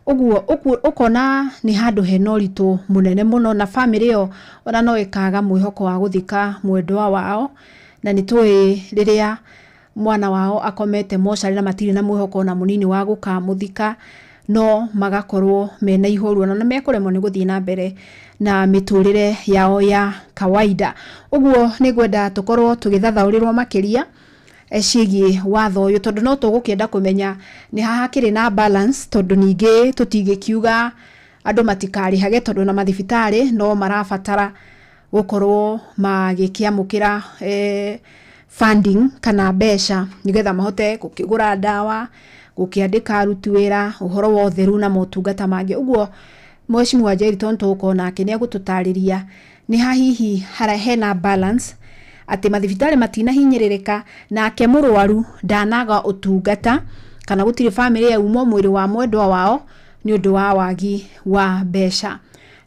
Ũguo ũkona nĩ handũ hena ũritũ mũnene mũno, na bamĩrĩ ĩyo ona no ĩkaga mwĩhoko wa gũthika mwendwa wao. Na nĩ tũĩ rĩrĩa mwana wao akomete mocarĩ na matirĩ na mwĩhoko ona mũnini wa gũkamũthika, no magakorwo mena ihoru ona nĩ mekũremwo nĩ gũthiĩ na mbere na mĩtũrĩre yao ya kawaida. Ũguo nĩ ngwenda tũkorwo tũgĩthathaũrĩrwo makĩria ciĩgiĩ watho ũyũ, tondũ no tũgũkĩenda kũmenya nĩ haha hakĩrĩ na balance, tondũ ningĩ tũtingĩkiuga andũ matikarĩhage, tondũ na mathibitarĩ no marabatara gũkorwo magĩkĩamũkĩra funding kana mbeca nĩgetha mahote gũkĩgũra ndawa, gũkĩandĩka aruti wĩra, ũhoro wa ũtheru na motungata mangĩ. Ũguo Mheshimiwa Njeriton tũgũkorwo nake nĩ egũtũtarĩria nĩ ha hihi hena balance, atĩ mathibitarĩ matinahinyĩrĩrĩka, nake mũrwaru ndanaga ũtungata, kana gũtirĩ bamĩrĩ yaumwo mwĩrĩ wa mwendwa wao nĩ ũndũ wa wagi wa mbeca.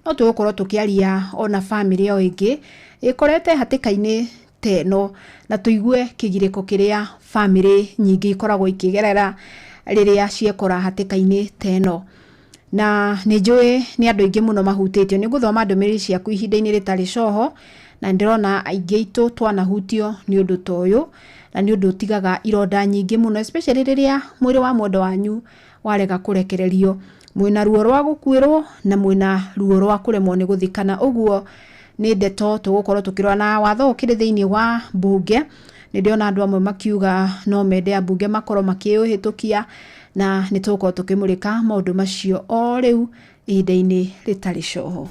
No tũgũkorwo tũkĩaria ona bamĩrĩ o ĩngĩ ĩkorete hatĩka-inĩ ta ĩno, na tũigue kĩgirĩko kĩrĩa bamĩrĩ nyingĩ ikoragwo ikĩgerera rĩrĩa ciekora hatĩka-inĩ ta ĩno. Na nĩ njũĩ nĩ andũ aingĩ mũno mahutĩtio. Nĩ ngũthoma ndũmĩrĩri ciaku ihinda-inĩ rĩtarĩ coho, na ndĩrona aingĩ aitũ twanahutio nĩ ũndũ ta ũyũ, na nĩ ũndũ ũtigaga ironda nyingĩ mũno, especially rĩrĩa mwĩrĩ wa mwendwa wanyu warega kũrekererio. Mwĩna ruo rwa gũkuĩrwo na mwĩna ruo rwa kũremwo nĩ gũthikana. Ũguo nĩ ndeto tũgũkorwo tũkĩrora, na watho ũkĩrĩ thĩinĩ wa mbunge. Nĩ ndĩrona andũ amwe makiuga no mende ambunge makorwo makĩũhĩtũkia, na nĩ tũgũkorwo tũkĩmũrĩka maũndũ macio o rĩu ihinda-inĩ rĩtarĩ coho.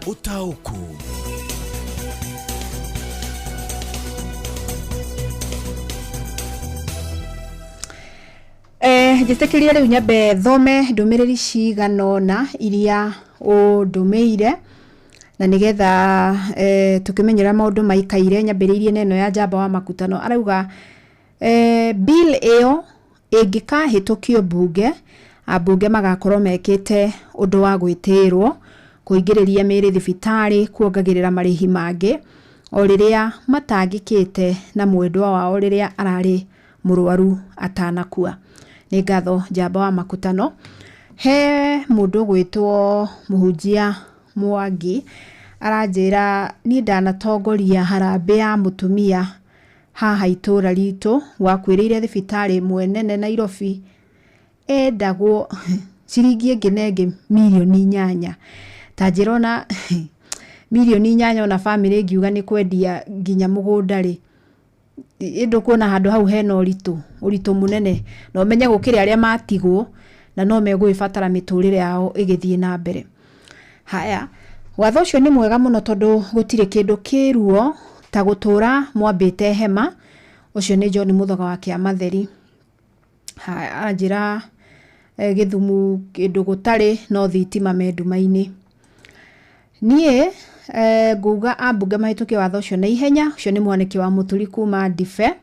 Ũtaũku. Njĩtĩkĩrie rĩu nyambe thome ndũmĩrĩri cigana ũna iria ũndũmĩire, na nĩgetha tũkĩmenyera maũndũ maikaire. Nyambĩrĩirie na ĩno ya Njamba wa Makutano, arauga bill ĩyo ĩngĩkahĩtũkio mbunge, ambunge magakorwo mekĩte ũndũ wa gwĩtĩĩrwo, kũingĩrĩria mĩĩrĩ thibitarĩ, kuongagĩrĩra marĩhi mangĩ o rĩrĩa matangĩkĩte na mwendwa wao rĩrĩa ararĩ mũrwaru atanakua. Nĩ ngatho Njamba wa Makutano. He mũndũ ũgwĩtwo Mũhunjia Mwangi aranjĩra niĩ ndanatongoria harambĩ ya mũtumia haha itũra ritũ wakuĩrĩire thibitarĩ ĩmwe nene Nairobi, endagwo ciringi ĩngĩ na ĩngĩ mirioni 8. Ta njĩra ona mirioni 8 ona bamĩrĩ ĩngiuga nĩ kwendia nginya mũgũnda rĩ, ndũkuona handũ hau hena ũritũ mũnene, na ũmenye gũkĩrĩ arĩa matigwo na no megũgĩbatara mĩtũrĩre yao ĩgĩthiĩ na mbere. Haya, watho ũcio nĩ mwega mũno tondũ gũtirĩ kĩndũ kĩruo ta gũtũra mwambĩte hema. Ũcio nĩ John Mũthoga wa Kĩamatheri. Haya, aranjĩra Gĩthumu kĩndũ gũtarĩ no thitima me nduma-inĩ. Niĩ nguga ambunge mahĩtũkie watho ũcio na ihenya. Ũcio nĩ mwanĩki wa Mũturi kuma Ndibe.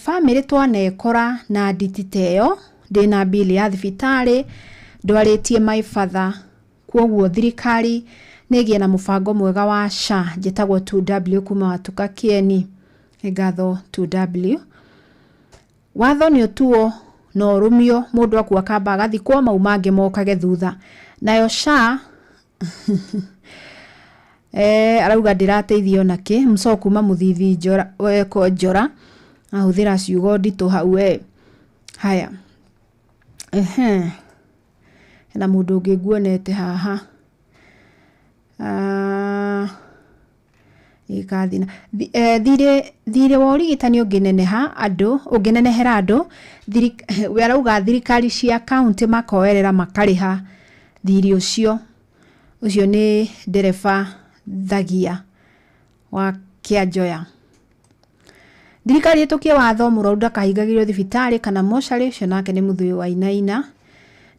Bamĩrĩ twanekora na nditi ta ĩyo, ndĩna mbili ya thibitarĩ, ndwarĩtie my father, kwoguo thirikari nĩ ĩgĩe na mũbango mwega wa SHA. Njĩtagwo 2W kuma Watuka Kĩeni. Nĩ ngatho 2W. Watho nĩ ũtuo na ũrũmio, mũndũ akua akamba agathikwo, mau mangĩ mokage thutha. Nayo SHA arauga ndĩrateithio nakĩ. Mũco kuma Mũthithi Njora, Njora ahũthĩra ciugo nditũ hau we. Haya, ehe, hena mũndũ ũngĩ nguonete haha. Ikathina thirĩ wa ũrigitani ũngĩneneha andũ ũngĩnenehera andũ, we arauga thirikari cia kaunti makoerera makarĩha thirĩ ũcio. Ũcio nĩ ndereba Thagia wa Kĩanjoya. Thirikari ĩtũkie watho mũrwaru ndakahingagĩrio thibitarĩ kana mocarĩ, ũcio nake nĩ Mũthũĩ wa Inaina.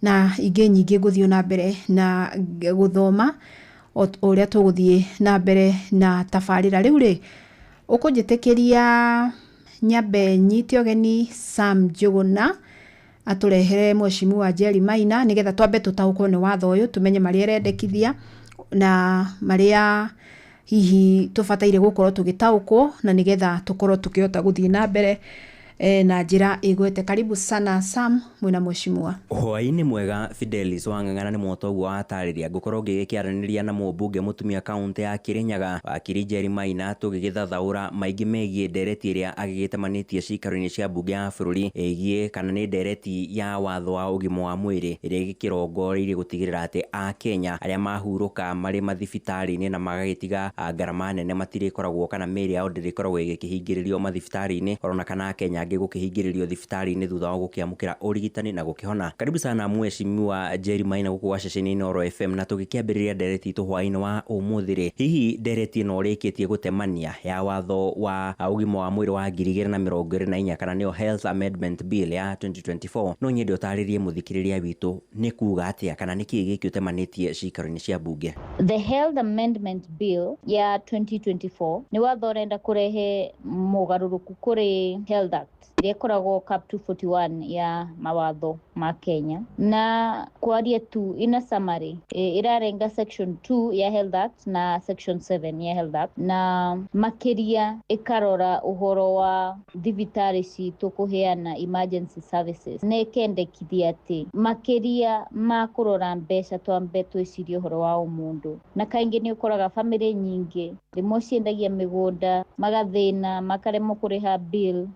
Na ingĩ nyingĩ ngũthiĩ na mbere na gũthoma o ũrĩa tũgũthiĩ na mbere na tabarĩra. Rĩu rĩ, ũkũnjĩtĩkĩria nyambe nyite ũgeni Sam Njũgũna atũrehere mheshimiwa Jerry Maina, nĩgetha twambe tũtaũkwo nĩ watho ũyũ, tũmenye marĩa arendekithia na marĩa hihi tũbataire gũkorwo tũgĩtaũkwo, na nĩgetha tũkorwo tũkĩhota gũthiĩ na mbere na njĩra ĩgwete. Karibu sana Sam mwĩna mheshimiwa. Hwaĩ-inĩ mwega Fidelis Wang'ang'ana nĩ mwoto ũguo watarĩria. Ngũkorwo ngĩgĩkĩaranĩria na mũmbunge mũtumia kaũntĩ ya Kirinyaga wakiri Jerry Maina, tũgĩgĩthathaũra maingĩ megiĩ ndereti ĩrĩa agĩgĩtamanĩtie ciikaro-inĩ cia mbunge ya bũrũri ĩgiĩ kana nĩ ndereti ya watho wa ũgima wa mwĩrĩ ĩrĩa ĩgĩkĩrongoreirie gũtigĩrĩra atĩ Akenya arĩa mahurũka marĩ mathibitarĩ-inĩ na magagĩtiga ngarama nene matirĩkoragwo kana mĩĩrĩ yao ndĩrĩkoragwo ĩgĩkĩhingĩrĩrio mathibitarĩ-inĩ, orona kana Akenya angĩ gũkĩhingĩrĩrio thibitarĩ-inĩ thutha wa gũkĩamũkĩra ũrigitani na gũkĩhona. Karibu sana mheshimiwa Jerry Maina gũkũ gwa ceceni Inooro FM, na tũgĩkĩambĩrĩria ndereti itũ hwaĩ-inĩ wa ũmũthĩ rĩ, hihi ndereti ĩno ũrĩkĩtie gũtemania ya watho wa ũgima wa mwĩrĩ wa 2024 kana nĩyo Health Amendment Bill ya 2024, no nyende ũtarĩrie mũthikĩrĩria witũ nĩ kuga atĩa kana nĩkĩĩ gĩkĩ ũtemanĩtie ciikaro-inĩ cia mbunge? The Health Amendment Bill ya 2024 nĩ watho ũrenda kũrehe mũgarũrũku kũrĩ Health Act ĩrĩa ĩkoragwo Cap 241 ya mawatho ma Kenya. Na kwaria tu ina summary, ĩrarenga section 2 ya Health Act na section 7 ya Health Act, na makĩria ĩkarora ũhoro wa thibitarĩ citũ kũheana emergency services, na ĩkendekithia atĩ makĩria ma kũrora mbeca twambe twĩcirie ũhoro wa ũmũndũ. Na kaingĩ nĩ ũkoraga bamĩrĩ nyingĩ rĩmwe ciendagia mĩgũnda magathĩna makaremwo kũrĩha bill.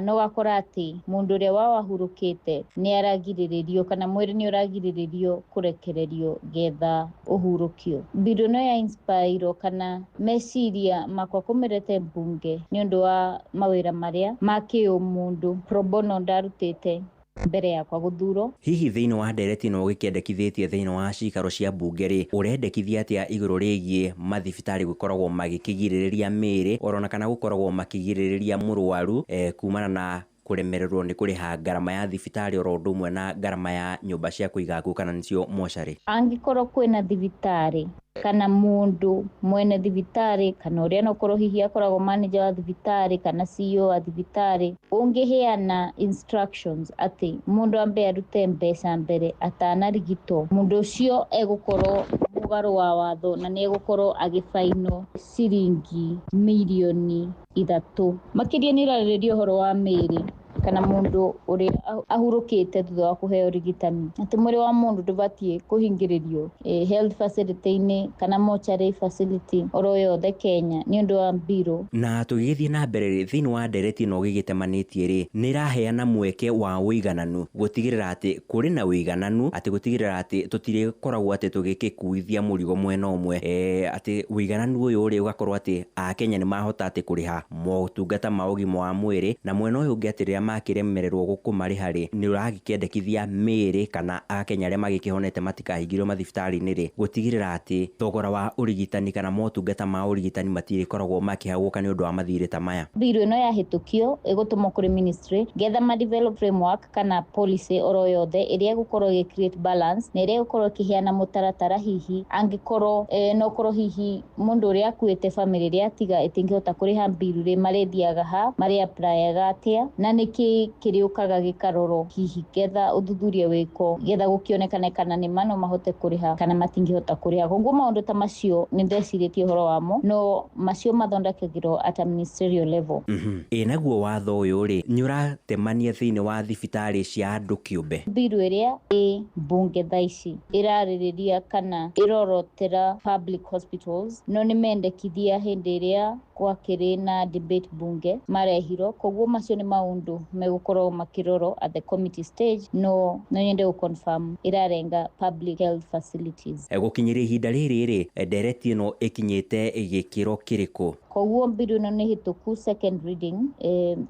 No ũgakora atĩ mũndũ ũrĩa wao ahurũkĩte nĩ aragirĩrĩrio kana mwĩrĩ nĩ ũragirĩrĩrio kũrekererio getha ũhurũkio. Bill ĩno ya inspire kana meciria makwa kũmĩrete mbunge nĩ ũndũ wa mawĩra marĩa ma kĩũmũndũ pro bono ndarutĩte mbere yakwa gũthurwo. Hihi thĩinĩ wa ndereti ĩno ũgĩkĩendekithĩtie thĩinĩ wa cikaro cia mbunge rĩ, ũrendekithia atĩa igũrũ rĩgiĩ mathibitarĩ gũkoragwo magĩkĩgirĩrĩria mĩĩrĩ orona kana gũkoragwo makĩgirĩrĩria mũrwaru kumana na kũremererwo nĩ kũrĩha ngarama ya thibitarĩ oro ũndũ ũmwe na ngarama ya nyũmba cia kũiga nguo kana nĩcio mocarĩ? Angĩkorwo kwĩna thibitarĩ kana mũndũ mwene thibitarĩ kana ũrĩa nokorwo hihi akoragwo manager wa thibitarĩ kana CEO wa thibitarĩ, ũngĩheana instructions atĩ mũndũ ambe arute mbeca mbere atanarigitwo, mũndũ ũcio egũkorwo mũgarũ wa watho na nĩ egũkorwo agĩbainwo ciringi mirioni 3. Makĩria nĩ ĩrarĩrĩria ũhoro wa mĩĩrĩ kana mũndũ ũrĩa ahurũkĩte thutha wa kũheo ũrigitani, atĩ mwĩrĩ wa mũndũ ndũbatiĩ kũhingĩrĩrio health facility-inĩ kana mortuary facility oro yothe Kenya nĩ ũndũ wa mbirũ. Na tũgĩgĩthiĩ na mbere rĩ, thĩinĩ wa ndereti ĩno ũgĩgĩtemanĩtie rĩ, nĩ ĩraheana mweke wa ũigananu gũtigĩrĩra atĩ kũrĩ na ũigananu, atĩ gũtigĩrĩra atĩ tũtirĩkoragwo atĩ tũgĩgĩkuithia mũrigo mwena ũmwe, atĩ ũigananu ũyũ rĩ ũgakorwo atĩ Akenya nĩ mahota atĩ kũrĩha motungata ma ũgima wa mwĩrĩ, na mwena ũyũ ũngĩ atĩ rĩrĩa makĩremererwo gũkũmarĩha rĩ, nĩ ũragĩkĩendekithia mĩĩrĩ kana Akenya arĩa magĩkĩhonete matikahingĩrio mathibitarĩ-inĩ rĩ, gũtigĩrĩra atĩ thogora wa ũrigitani kana motungata ma ũrigitani matirĩkoragwo makĩhagũka nĩ ũndũ wa mathirĩ ta maya. Bill ĩno yahĩtũkio ĩgũtũmwo kũrĩ ministry getha ma develop framework kana policy oro yothe ĩrĩa ĩgũkorwo ĩgĩ create balance na ĩrĩa ĩgũkorwo ĩkĩheana mũtaratara, hihi angĩkorwo no ũkorwo hihi mũndũ ũrĩa akuĩte bamĩrĩ ĩrĩa atiga ĩtingĩhota kũrĩha bill rĩ, marĩthiaga ha, marĩ applyaga atĩa, na nĩkĩ kĩrĩũkaga gĩkarorwo hihi getha ũthuthuria wĩkwo getha gũkĩonekane kana nĩ ma no mahote kũrĩha kana matingĩhota kũrĩha. Koguo maũndũ ta macio nĩ ndecirĩtie ũhoro wamo, no macio mathondekagĩrwo at a ministerial level. Ĩ naguo watho ũyũ rĩ, nĩ ũratemania thĩinĩ wa thibitarĩ cia andũ kĩũmbe? Bill ĩrĩa ĩ mbunge thaa ici ĩrarĩrĩria kana ĩrorotera public hospitals, no nĩ mendekithia hĩndĩ ĩrĩa gwakĩrĩ na debate bunge marehirwo. Koguo macio nĩ maũndũ megũkorwo makĩrorwo at the committee stage, no no nyende gũ confirm ĩrarenga public health facilities. Gũkinyĩria ihinda rĩrĩ rĩ, ndereti ĩno ĩkinyĩte gĩkĩro kĩrĩkũ? Koguo mbiru ĩno nĩ hĩtũku second reading,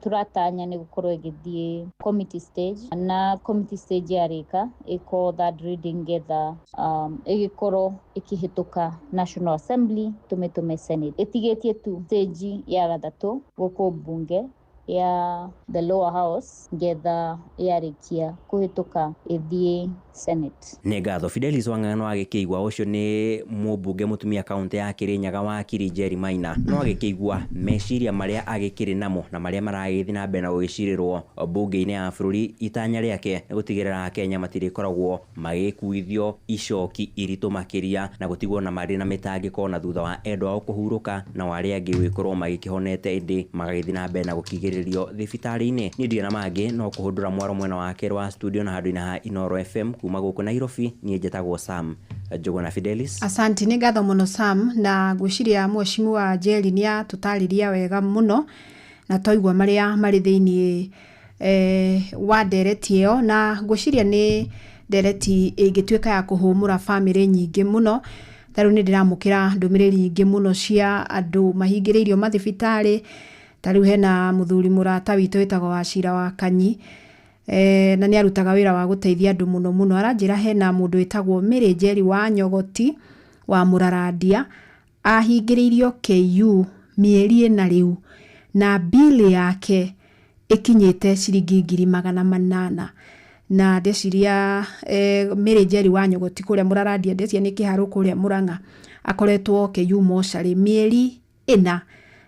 tũratanya nĩ gũkorwo ĩgĩthiĩ committee stage, na committee stage yarĩka ĩkorwo third reading getha ĩgĩkorwo ĩkĩhĩtũka National Assembly tũmĩtũme Senate. Ĩtigĩtie tu stage ya gatatũ gũkũ mbunge ya the lower house getha yarĩkia kũhĩtũka ĩthiĩ Senate. Nĩ ngatho Fidelis Wang'ang'a agĩkĩigua ũcio nĩ mũmbunge mũtumia kaũntĩ ya Kirinyaga wakiri Njeri Maina, no agĩkĩigua meciria marĩa agĩkĩrĩ namo na marĩa maragĩthiĩ na mbere na gũgĩcirĩrwo mbunge-inĩ ya bũrũri. Itanya rĩake nĩ gũtigĩrĩra Akenya matirĩkoragwo magĩkuithio icoki iritũ makĩria na gũtigwo na marĩ na mĩtangĩko na thutha wa endwa ao kũhurũka na arĩa angĩ gũgĩkorwo magĩkĩhonete ĩndĩ magagĩthiĩ na mbere na gũkigĩrĩrio thibitarĩ-inĩ. Niĩ ndirĩ na mangĩ no kũhũndũra mwaro mwena wake wa studio na handũ-inĩ ha Inooro FM kuma gũkũ Nairobi. Niĩ njĩtagwo Sam Njũgũna Fidelis. Asante, nĩ ngatho mũno Sam, na ngwĩciria mheshimiwa Njeri nĩ atũtarĩria wega mũno na twaigua marĩa marĩ thĩiniĩ wa ndereti ĩyo, na ngwĩciria nĩ ndereti ĩngĩtuĩka ya kũhũmũra bamĩrĩ nyingĩ mũno. Ta rĩu nĩ ndĩramũkĩra ndũmĩrĩri nyingĩ mũno cia andũ mahingĩrĩirio mathibitarĩ. Ta rĩu hena mũthuri mũrata witũ wĩtagwo Wacira wa Kanyi, na nĩ arutaga wĩra wa gũteithia andũ mũno mũno. Aranjĩra hena mũndũ wĩtagwo Mary Njeri wa Nyogoti wa Mũrarandia, ahingĩrĩirio KU mĩeri 4 rĩu, na bill yake ĩkinyĩte ciringi 800,000. Na ndeciria Mary Njeri wa Nyogoti kũrĩa Mũrarandia, ndeciria nĩ kĩharũ kũrĩa Mũrang'a, akoretwo KU mocarĩ mĩeri 4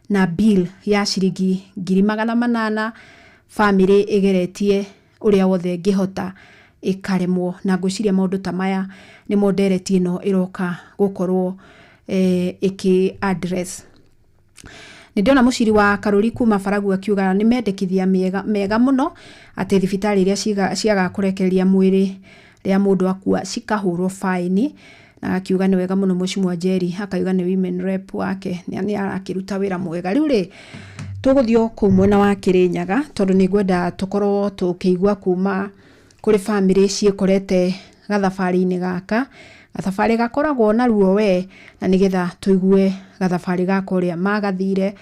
na bill ya ciringi 800,000. Bamĩrĩ ĩgeretie ũrĩa wothe ĩngĩhota ĩkaremwo, na ngwĩciria maũndũ ta maya nĩmo ndereti ĩno ĩroka gũkorwo ĩkĩ address. Nĩ ndĩrona mũciri wa Karũri kuma Baragu akiuga nĩ mendekithia mega mũno atĩ thibitarĩ iria ciagaga kũrekereria mwĩrĩ rĩa mũndũ akua cikahũrwo baĩni, na akiuga nĩ wega mũno mheshimiwa Njeri, akauga nĩ women rep wake nĩ arakĩruta wĩra mwega. Rĩu rĩ, tũgũthiĩ kũu mwena wa Kirinyaga tondũ nĩ ngwenda tũkorwo tũkĩigua kuma kũrĩ bamĩrĩ ciĩkorete gathabarĩ-inĩ gaka. Gathabarĩ gakoragwo na ruo we, na nĩgetha tũigue gathabarĩ gaka ũrĩa magathire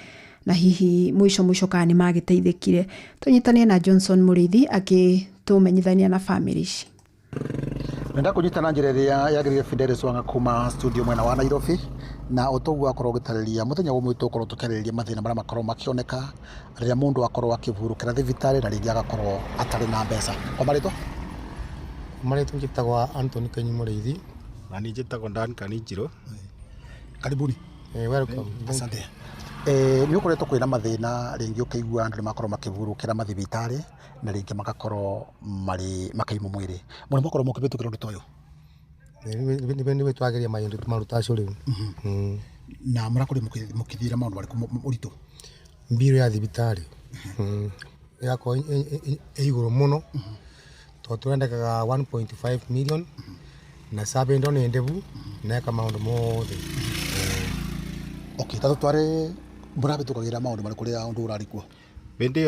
na hihi mũico mũico kana nĩ magĩteithĩkire. Tũnyitanie na Johnson Mũrĩithi akĩtũmenyithania na bamĩrĩ ici. Nenda kũnyita na njĩra ĩrĩa yagĩrĩire Fidelis Wanga kuma studio mwena wa Nairobi, na ũtoguo akorwo ũgĩtarĩria mũthenya ũmwe tũkorwo tũkĩarĩrĩria mathĩna marĩa makorwo makĩoneka rĩrĩa mũndũ akorwo akĩhurũkĩra thibitarĩ na rĩngĩ agakorwo atarĩ na mbeca. Kwa marĩtwa? Marĩtwa njĩtagwo Anthony Kanyi Mũrĩithi. Na niĩ njĩtagwo Duncan Njirũ. Karibuni. Welcome. Asante. Nĩ ũkoretwo kwĩna mathĩna rĩngĩ ũkĩigua andũ nĩ makorwo makĩhurũkĩra mathibitarĩ na rĩngĩ magakorwo marĩ makaimwo mwĩrĩ. Mũno makorwo mũkĩhĩtũkĩra ũndũ ta ũyũ? Nĩ twageria maũndũ ta acio rĩu. Na mũrakorirwo mũkĩthiĩra maũndũ marĩkũ ũritũ? Mbirũ ya thibitarĩ ĩgakorwo ĩ igũrũ mũno tondũ tũrendekaga 1.5 million na sabendo nĩ ndebu na eka maũndũ mothe. Okay, ta tũtware mũrahĩtũkagĩra maũndũ marĩkũ rĩrĩa ũndũ ũrarĩ kuo? Hĩndĩ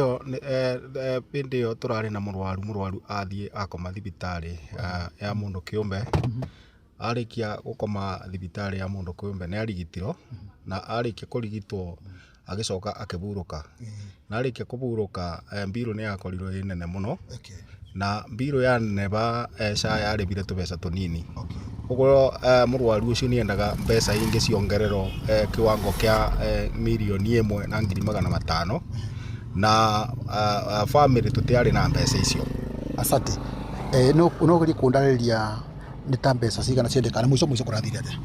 ĩyo tũrarĩ na mũrwaru athiĩ akoma thibitarĩ ya mũndũ kĩũmbe. Arĩkia gũkoma thibitarĩ ya mũndũ kĩũmbe nĩ arigitirwo, na arĩkia kũrigitwo agĩcoka akĩhurũka. Na arĩkia kũhurũka mbirũ nĩ yakorirwo ĩ nene mũno, na mbirũ yaneneva SHA yarĩbire tũbeca tũnini. Ũguo mũrwaru ũcio nĩ endaga mbeca ingĩ ciongererwo kiwango kĩa 1,500,000 na family tũtiarĩ na mbeca icio. Asante. No ũgerie kũndarĩria nĩ ta mbeca cigana ciendekana mũico mũico kũrathire atĩa?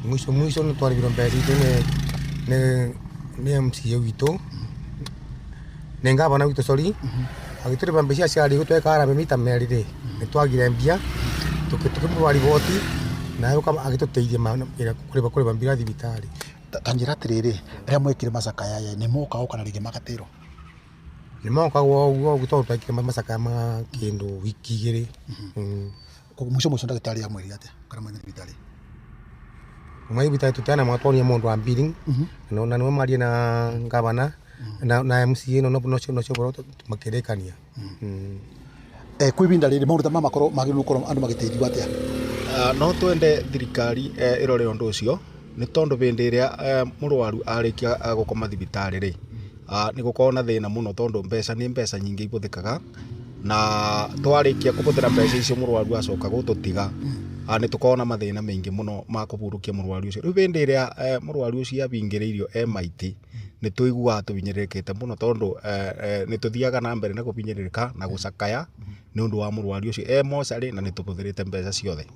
Mũico mũico nĩ twarĩbirwo mbeca itũ nĩ MCA witũ, nĩ ngavana witũ sorry, agĩtũrĩba mbeca ciarĩ tweka harambee maita merĩ rĩ, nĩ twagire mbia tũkĩmũrũa riboti na agĩtũteithia kũrĩba mbia thibitarĩ. Ta njĩra atĩrĩrĩ, rĩrĩa mwekire macakaya nĩ mokaga kana rĩngĩ magatĩrwo? Nĩ mokaga ũguo tondũ twekire macakaya ma kĩndũ wiki 2. Koguo mũico mũico ndagĩtarĩ amwĩrire atĩa kana mwene thibitarĩ? Mwene thibitarĩ tũtiana mwatwonia mũndũ wa billing, na nĩwe marie na ngavana Na MCA no no cio makĩrĩkania. Kwĩ ibinda rĩrĩ maũndũ ta maya makorwo magĩrĩirwo gũkorwo andũ magĩteithio atĩa? No twende thirikari ĩrore ũndũ ũcio, nĩ tondũ hĩndĩ ĩrĩa mũrwaru arĩkia gũkoma thibitarĩ rĩ, nĩ gũkoragwo na thĩna mũno, tondũ mbeca nĩ mbeca nyingĩ ibũthĩkaga, na twarĩkia kũbũthĩra mbeca icio mũrwaru acoka gũtũtiga, nĩ tũkoragwo na mathĩna maingĩ mũno ma kũburũkia mũrwaru ũcio. Rĩu hĩndĩ ĩrĩa mũrwaru ũcio abingĩrĩirio e maiti, nĩ tũiguaga tũhinyĩrĩrĩkĩte mũno, tondũ nĩ tũthiaga na mbere na kũhinyĩrĩrĩka na gũcakaya nĩ ũndũ wa mũrwaru ũcio e mocarĩ, na nĩ tũbũthĩrĩte mbeca ciothe.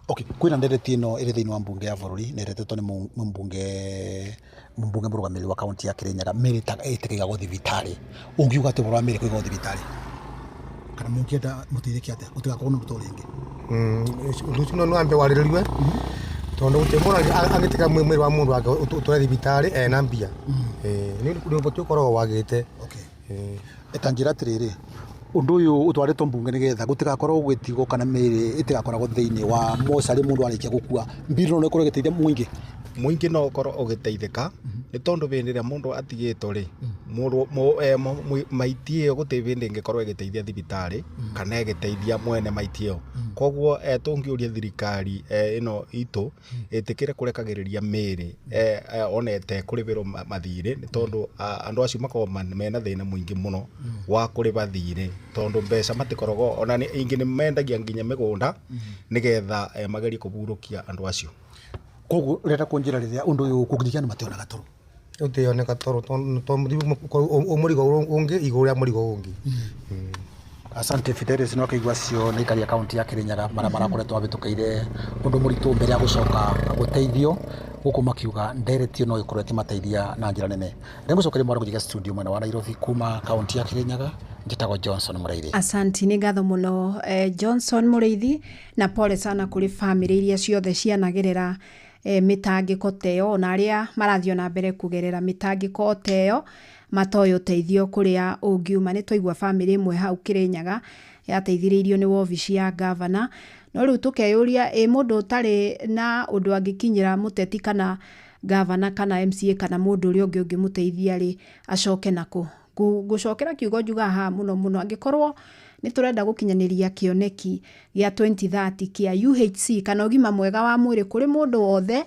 Okay, kwĩna ndereti ĩno ĩrĩ thĩinĩ wa mbunge ya bũrũri na ĩretetwo nĩ mũmbunge mũrũgamĩrĩri wa kaunti ya Kirinyaga, mĩrĩ ĩtĩkaigagwo thibitarĩ. Ũngiuga atĩ ũhoro wa mĩrĩ kũigagwo thibitarĩ, kana mũngĩenda mũteithĩke atĩa gũtigakorwo na ũndũ ta ũyũ rĩngĩ? Ũndũ ũcio no wambe warĩrĩrio, tondũ gũtirĩ mũndũ angĩtiga mwĩrĩ wa mũndũ wake ũtware thibitarĩ ena mbia. Nĩ ũndũ ũbatiĩ ũkoragwo wagĩte. Ta njĩra atĩrĩrĩ, ũndũ ũyũ ũtwarĩtwo mbunge nĩgetha gũtigakorwo gwĩtigwo kana mĩrĩ ĩtigakoragwo thĩinĩ wa mocarĩ mũndũ arĩkia gũkua, mbirũ no ĩkorwo ĩgĩteithia mũingĩ? Mũingĩ no ũkorwo ũgĩteithĩka, nĩ tondũ hĩndĩ ĩrĩa mũndũ atigĩtwo rĩ, maiti ĩyo gũtirĩ hĩndĩ ĩngĩkorwo ĩgĩteithia thibitarĩ kana ĩgĩteithia mwene maiti ĩyo. Koguo tũngĩũria thirikari ĩno itũ ĩtĩkĩre kũrekagĩrĩria mĩrĩ ona ĩtekũrĩhĩrwo mathirĩ, nĩ tondũ andũ acio makoragwo mena thĩna mũingĩ mũno wa kũrĩha thirĩ, tondũ mbeca matikoragwo ona ingĩ nĩ mendagia nginya mĩgũnda nĩgetha magerie kũburũkia andũ acio. Koguo ũrenda kũnjĩra rĩrĩa ũndũ ũyũ kũngĩria andũ mationaga toro? Ũtĩoneka toro, tondũ mũrigo ũngĩ igũrũ rĩa mũrigo ũngĩ. Asante Fidelis, no kĩigua acio nĩ aikari a kaunti ya Kirinyaga marĩa marakoretwo mabĩtũkĩire ũndũ mũritũ mbere ya gũcoka gũteithio, gũkũ makiuga ndereti no ĩkorwo ĩkĩmateithia na njĩra nene. Nĩngũcokeria mwaro kũnjiga studio mwena wa Nairobi kuma kaunti ya Kirinyaga, njĩtagwo Johnson Mũrĩithi. Asanti, nĩ ngatho mũno Johnson Mũrĩithi, na pole sana kũrĩ bamĩrĩ iria ciothe cianagerera mĩtangĩko ta ĩyo, ona arĩa marathiĩ na mbere kũgerera mĩtangĩko ta ĩyo matoĩ ũteithio kũrĩa ũngiuma. Nĩ twaigua bamĩrĩ ĩmwe hau Kĩrĩnyaga yateithĩrĩirio nĩ wobici ya gavana, no rĩu tũkeyũria, ĩ mũndũ ũtarĩ na ũndũ angĩkinyĩra mũteti kana gavana kana MCA kana mũndũ ũrĩa ũngĩ ũngĩmũteithia rĩ, acoke nakũ? Ngũcokera kiugo njugaga haha mũno mũno, angĩkorwo nĩ tũrenda gũkinyanĩria kĩoneki gĩa 2030 kĩa UHC kana ũgima mwega wa mwĩrĩ kũrĩ mũndũ wothe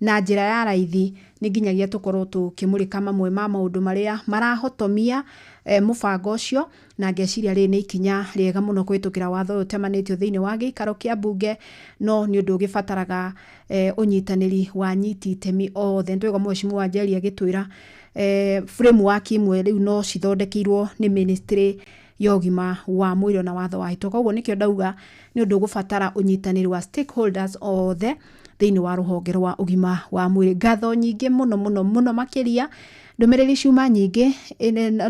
na njĩra ya raithi, nĩ nginyagia tũkorwo tũkĩmũrĩka mamwe ma maũndũ marĩa marahotomia mũbango ũcio, na ngeciria rĩrĩ nĩ ikinya rĩega mũno kũhĩtũkĩra watho ũyũ ũtemanĩtio thĩinĩ wa gĩikaro kĩa mbunge, no nĩ ũndũ ũgĩbataraga ũnyitanĩri wa anyiti itemi othe. Nĩtwaigua Mheshimiwa Njeri agĩtwĩra framework imwe rĩu no cithondekeirwo nĩ ministry ya ũgima wa mwĩrĩ ona watho wahĩtũka. Koguo nĩkĩo ndauga nĩ ũndũ ũgũbatara ũnyitanĩri wa stakeholders othe thĩinĩ wa rũhonge rwa ũgima wa mwĩrĩ. Ngatho nyingĩ mũno mũno mũno makĩria, ndũmĩrĩri ciuma nyingĩ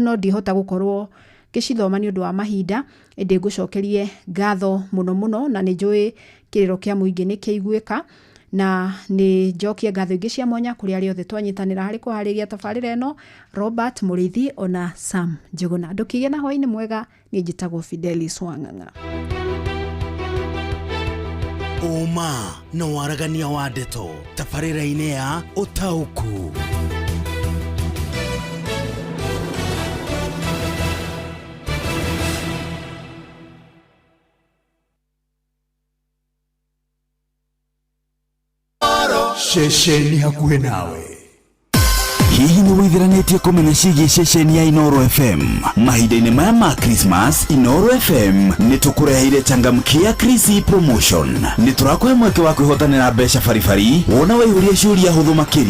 no ndihota gũkorwo ngĩcithoma nĩ ũndũ wa mahinda, ĩndĩ ngũcokerie ngatho mũno mũno, na nĩ njũĩ kĩrĩro kĩa mũingĩ nĩ kĩiguĩka, na nĩ njokie ngatho ingĩ cia mwanya kũrĩ arĩa othe twanyitanĩra harĩ kũharĩria tabarĩra ĩno, Robert Mũrĩithi ona Sam Njũgũna. Ndũkĩgĩe na hwaĩ-inĩ mwega, niĩ njĩtagwo Fidelis Wang'ang'a. Ũma na waragania wa ndeto tabarĩra-inĩ ya ũtaũku. Ceceni hakuhĩ nawe. Hihi nĩ wĩthiranĩtie kũmenya ciĩgiĩ ceceni ya Inoro FM? Mahinda-inĩ maya ma Christmas, Inoro FM nĩ tũkũreheire changamkia Krisi promotion. Nĩ tũrakũhe mweke wa kwĩhotanĩra mbeca baribari wona waihũria ciũria hũthũ makĩria.